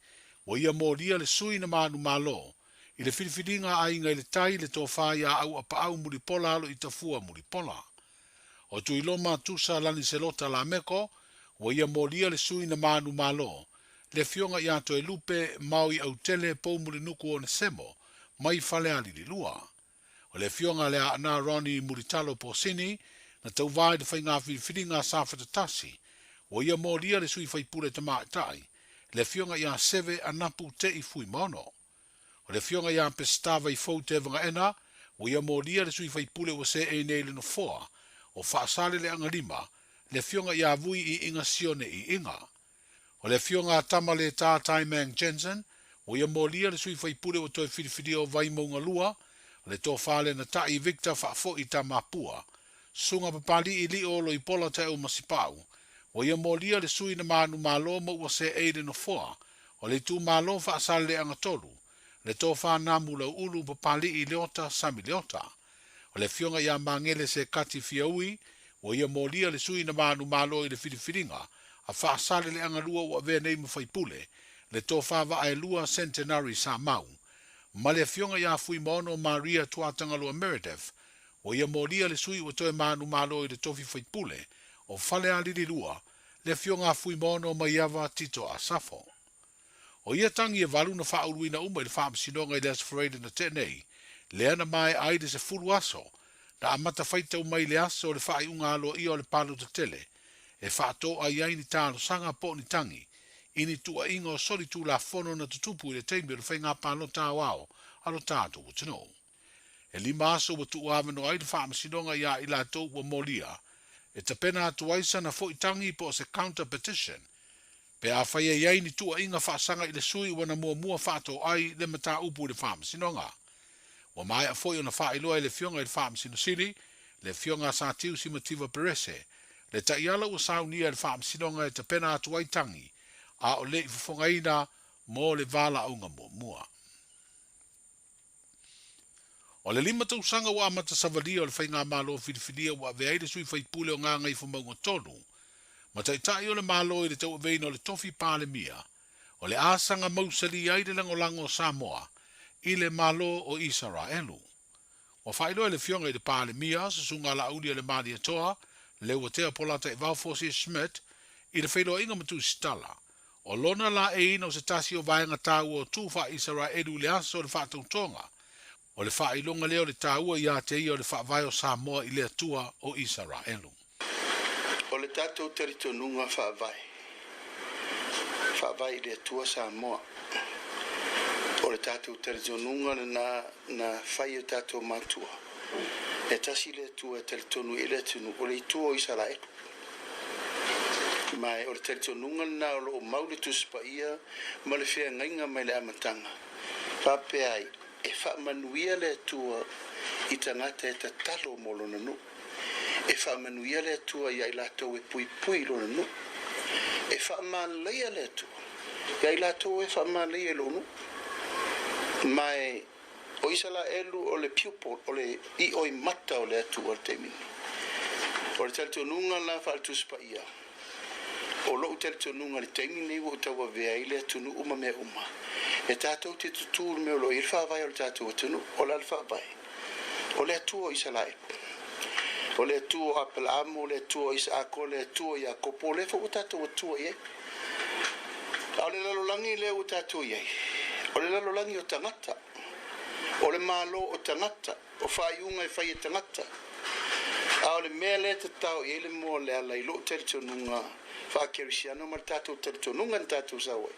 ua ia molia le sui na manumalo i le filifiliga a Aiga i le Tai le tofa ia Auapaau Mulipola Aloitafua Mulipola. O Tuiloma Tusa Laniselota Lameko, ua ia molia le sui na manumalo le afioga ia Toelupe Maui Autele Poumulinuku Onesemo mai Falealili 2. O le afioga Leaana Ronnie Mulitalo Posini na tauva i le faiga filifiliga a Safata 1, ua ia molia le sui faipule tamaitai, le afioga ia Seve Anapu Tei Fuimaono. O le afioga ia Peseta Vaifou Tevaga-ena, Ua ia molia le sui faipule ua seei nei i le Nofoa o Faasaleleaga 5, le Afioga ia Vui Iiga Sione Iiga. O le Afioga a Tamaletā Taimang Jensen, ua ia molia le sui faipule ua toe filifilia o Vaimauga 2, le Tofa Lenatai Victor Faafoi Tamapua. Susuga Papali'i Lio Loipola Taeu Masipau, ua ia molia le sui na manumalo ma ua seei i le Nofoa o le Itumalo Faasaleleaga 3, le Tofa Namu Lauulu Papali'i Leota Sami Leota. O le Afioga ia Magele Sekati Fiaui, ua ia molia le sui na manumalo i le filifiliga a Faasaleleaga 2 ua avea nei ma faipule, le Tofa Vaaelua Centenary Samau, ma le Afioga ia Fuimaono Maria Tuatagaloa Meredith, ua ia molia le sui ua toe manumalo i le tofi faipule o Falealili 2, le Afioga a Fuimaono Maiava Tito Asafo. O ia tagi e valu na faauluina uma i le Faamasinoga i le Aso Faraile na tea nei, lea na maea ai le 10 aso na amata faitau mai le aso o le faaiuga aloaia o le palota tele e faatoai ai ni talosaga po o ni tagi i ni tuuaiga o solitulafono na tutupu i le taimi o le faiga palota aoao a lo tatou atunuu. E 5 aso ua tuuavanoa ai le Faamasinoga iā i latou ua molia e tapena atu ai sana foi tagi po o se counter petition pe afai e i ai ni tuuaiga faasaga i le sui ua na muamua faatoai le mataupu i le Faamasinoga. Ua maea foi ona faailoa e le Afioga i le Faamasino Sili, le Afioga a Sa Tiu Simativa Perese, le taiala ua saunia e le Faamasinoga e tapena atu ai tagi, a o le i fofogaina mo le valaauga muamua. O le 5 tausaga ua amata savalia o le faigamalo filifilia ua avea ai le sui faipule o Gagaifomauga 3, ma taitai o le Malo i le tauaveina o le tofi Palemia, o le asaga mausali ai le lagolago o Samoa i le Malo o Isaraelu. Ua faailoa e le Afioga i le Palemia, Susuga Laauli o le Malietoa, Leuatea Polataivao Fosi Schmidt, i le feiloaiga ma Tusitala, o lona laeiina o se tasi o vaega taua o tu faa-Isaraelu i le aso o le faatautoga, o le faailoga lea o le taua iā te ia o le faavae o Samoa i le Atua o Isaraelu. O le tatou talitonuga faavae, faavae i le Atua Samoa. O le tatou talitonuga lena na fai e o tatou matua. E tasi le Atua e talitonu i ai le atunuu, o le Atua o Isaraelu. Ma o le talitonuga lena o lo o mau le Tusi Paia ma le feagaiga mai le amataga, faapea ai, e faamanuia le Atua i tagata e tatalo mo lona nuu. E faamanuia le Atua iā i latou e puipui i lona nuu. E faamalaia le Atua iā i latou e faamalaia i lou nuu. Ma e o Isalaelu o le pupil, o le ioimata o le Atua i le taimi nei. O le talitonuga la faale-Tusi Paia, O lou talitonuga i le taimi lenei ua ou tauavea ai le atunuu ma mea uma, e tatou te tutū i le mea o lo o i ai le faavae o le tatou atunuu. O le a le faavae? O le Atua o Isalaelu. O le Atua o Apelaamo, o le Atua o Isaako, o le Atua o Iakopo, o lea foi ua tatou Atua i ai. A o le lalolagi lea ua tatou i ai, o le lalolagi o tagata, o le Malo o tagata. O faaiuga e fai e tagata. A o le mea lea e tatao i ai le moa o le ala i lou talitonuga faa-Kerisiano ma le tatou talitonuga na tatou sau ai,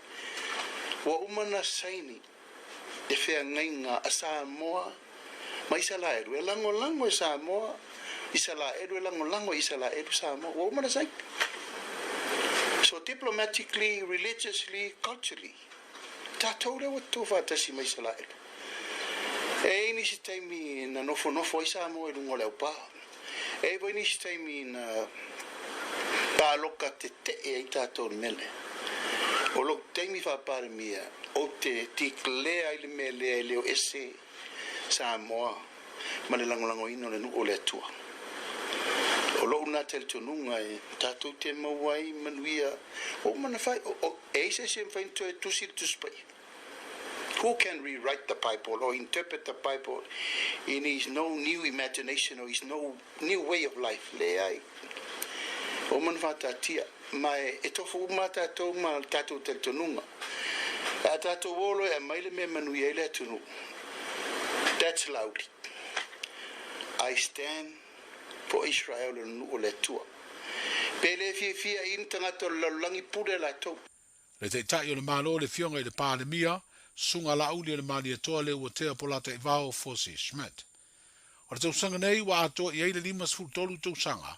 ua uma ona saini le feagaiga a Samoa ma Isalaelu e lagolago e Samoa Isalaelu e lagolago e Isalaelu Samoa. Ua uma ona saini. So diplomatically, religiously, culturally, Tatou lea ua tutu faatasi ma Isaraelu. E i ai nisi taimi na nofonofo ai Samoa i luga o le aupā. E i ai foi nisi taimi na pāloka tetee ai tatou i le mea lea. O lou taimi faa-Palemia, ou te declare ai le mea lea e le o ese Samoa ma le lagolagoina o le nuu o le Atua. O lou na talitonuga e tatou te maua ai manuia ua uma ona fai. E ai se isi e mafai ona toe tusi le Tusi Paia? Who can rewrite the Bible or interpret the Bible in his no new imagination or his no new way of life? Leai. Ua uma ona faataatia, ma e tofu uma lava tatou ma le tatou talitonuga. A tatou o loa e aumai le mea e manuia ai le atunuu, that's loudly. I stand for Israel le nuu o le Atua. Pe le fiafia i ni tagata o le lalolagi pule latou. Le Taitai o le Malo le Afioga i le Palemia, Susuga Laauli o le Malietoa Leuatea Polataivao Fosi Schmidt. O le tausaga nei ua atoa i ai le 53 tausaga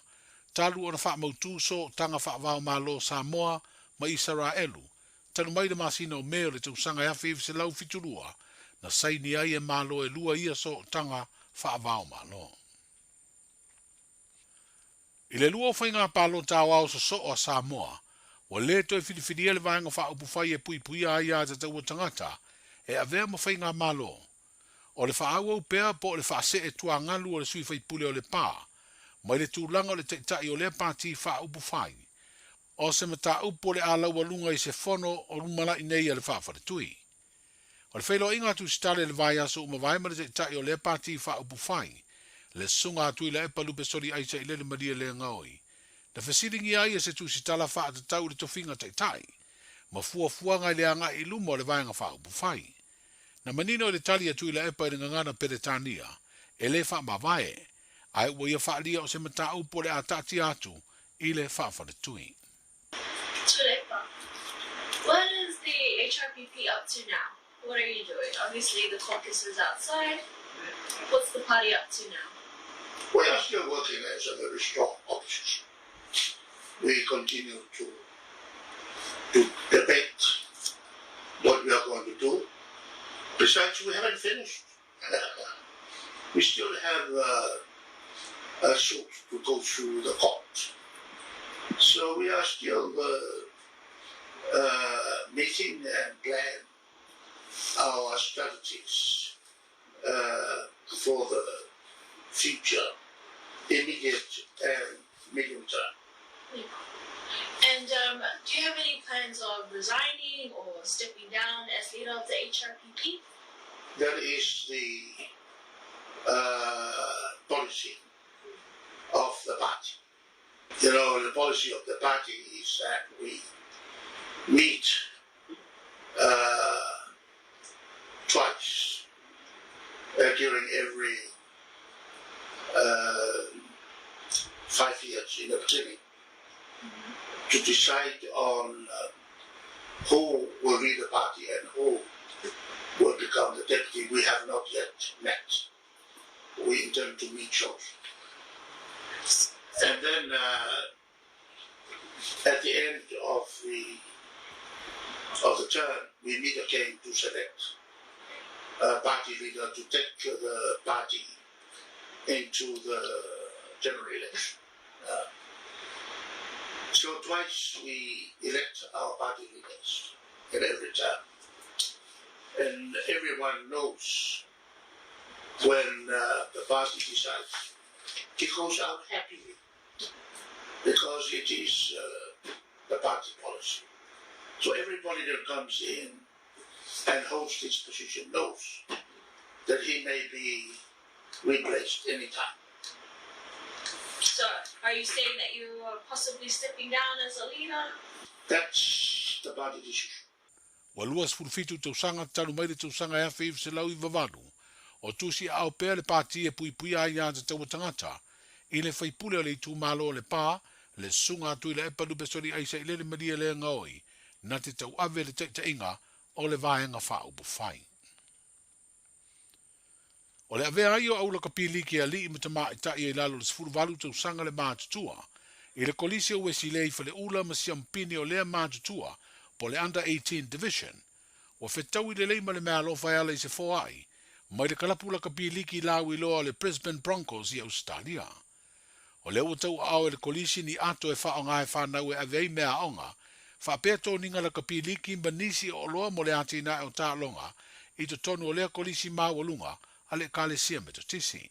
talu ona faamautu sootaga faava-o-Malo o Samoa ma Isaraelu, talu mai le masina o Me o le tausaga 1972 na saini ai e Malo e lua ia sootaga faava-o-Malo. I le lua o faiga palota aoao sosoo a Samoa, ua lē toe filifilia le Vaega Faaupufai e puipuia aia tatau a tagata e avea ma faigamalo. O le faaauau pea po o le faasee tuagalu o le sui faipule o Lepa mai le tulaga o le taitai o lea pati faaupufai, o se mataupu o le a laualuga i se fono o lumanai nei a le faafaletui. O le feiloaiga a Tusitala i le vaiaso ua mavae ma le taitai o lea pati faaupufai, le Susuga a Tuilaepa Lupesoli Aisailele Malielegaoi, na fesiligia ai e se tusitala faatatau i le tofiga taitai ma fuafuaga i le agai i luma o le Vaega Faaupufai. Na manino i le tali a Tuilaepa i le gagana Peretania, e lē faamavae, ae ua ia faaalia o se mataupu o le a taatia atu i le faafaletui. Tuilaepa, What is the HRPP up to now? What are you doing? Obviously the caucus is outside. What's the party up to now? We are still working as a very strong opposition. We continue to to debate what we are going to do. Besides, we haven't finished. we still have a suit to go through the court. So we are still meeting and plan our strategies for the future, immediate and medium term. And do you have any plans of resigning or stepping down as leader of the HRPP? That is the policy of the party. You know, the policy of the party is that we meet twice during every 5 years in the beginning to decide on who will lead the party and who will become the deputy. We have not yet met. We intend to meet shortly. And then at the end of the of the term, we meet again to select a party leader to take the party into the general election. So twice we elect our party leaders in every term. And everyone knows when the party decides, he goes out happily because it is the party policy. So everybody that comes in and holds this position knows that he may be replaced anytime. So, are you saying that you are possibly stepping down as a leader? That's the party decision. Ua 27 tausaga talu mai le tausaga e 1998, o tusiaao pea le Pati e puipuia aia tatau a tagata i le faipule o le itumalo o Lepa, le Susuga a Tuilaepa Lupesoli Aisailele Malielegaoi, na te tauave le taitaiga o le Vaega Faaupufai. O le avea ai o au lakapi liki e alii ma tamaitai e i lalo o le 18 tausaga le matutua i le Kolisi o Uesilei i Faleula ma siampini o lea matutua po o le Under 18 Division, ua fetaui lelei ma le meaalofa e ala i se foai mai le kalapu lakapi liki lauiloa o le Brisbane Broncos i Ausetalia. O lea ua tauaao e le Kolisi ni ato e faaaoga e fanau e ave ai meaaoga faapea toniga lakapi liki ma nisi o oloa mo le atinae o taaloga i totonu o lea Kolisi maualuga a le Ekalesia Metotisi.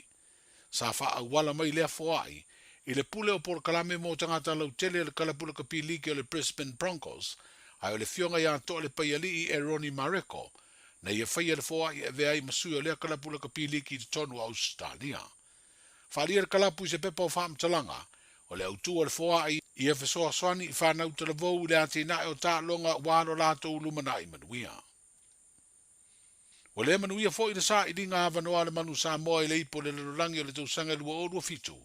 Sa faaauala mai lea foai i le pule o polokalame mo tagata lautele a le kalapu lakapi liki o le Brisbane Broncos, ae o le Afioga ia Toalepaialii Eroni Mareko na ia faia le foai e avea ai ma sui o lea kalapu lakapi liki i totonu o Ausetalia. Faaalia le kalapu i se pepa o faamatalaga, o le autū o le foai ia fesoasoani i fanau talavou i le atinae o taaloga aua lo latou lumanai manuia. Ua le manuia foi le sailiga avanoa a le Manu Samoa i le Ipu o le Lalolagi o le tausaga e 2027,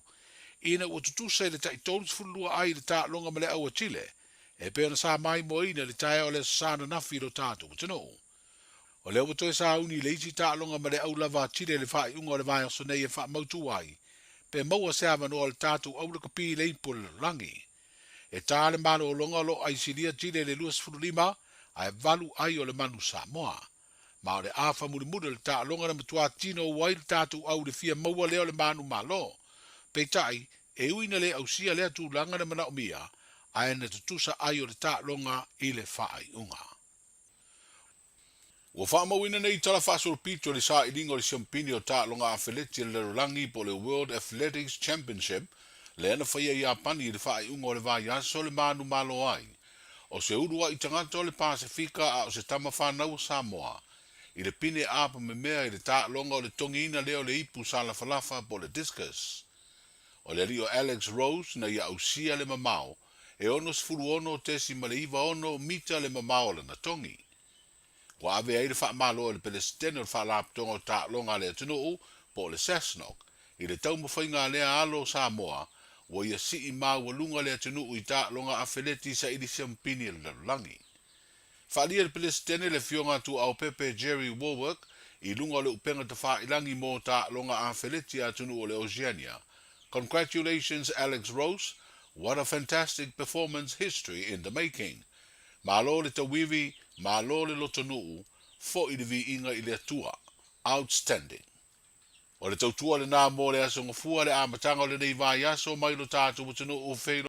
ina ua tutusa i le tai 32 ai i le taaloga ma le au a Chile, e pei ona sa maimoaina i le taeao o le Aso Sa ananafi i lo tatou atunuu. O lea ua toe sauni i le isi taaloga ma le au lava a Chile i le faaiuga o le vaiaso nei e faamautu ai pe maua se avanoa o le tatou au lakapi i le ipu o le lalolagi. E ta le malologa o lo o aisilia Chile i le 25 ae valu ai o le manu Samoa. Ma o le afa mulimuli o le taaloga na matua tino ai le tatou au i le fia maua lea o le manumalo. Peitai, e ui ina le ausia lea tulaga na manaomia, ae na tutusa ai o le taaloga i le faaiuga. Ua faamauina nei tala faasolopito i le sailiga o le siampini o taaloga afeleti a le lalolagi po o le World Athletics Championship lea na faia i Iapani i le faaiuga o le vaiaso le manumalo ai o se uluai tagata o le Pasefika a o se tama fanau a Samoa i le pine aapa memea i le taaloga o le togiina lea o le ipu salafalafa po o le discus. O le alii o Alex Rose na ia ausia le mamao e 66.96 mita le mamao o lana togi. Ua ave ai le faamalo e le Peresetene o le Faalapotopotoga o Taaloga a le Atunuu po o le SASNOC i le taumafaiga a lea alo o Samoa ua ia sii maualuga le atunuu i taaloga afeleti saili siampini a le lalolagi. Faaalia e le Peresetene le Afioga a Tuuaopepe Jerry Wallwork i luga o le upega tafailagi mo taaloga afeleti a atunuu o le Oceania, Congratulations Alex Rose, what a fantastic performance history in the making. Malo le tauivi, malo le lotonuu, fo'i le viiga i le Atua. Outstanding. O le tautua lena mo le Aso Gafua, le amataga o lenei vaiaso mai lo tatou atunuu.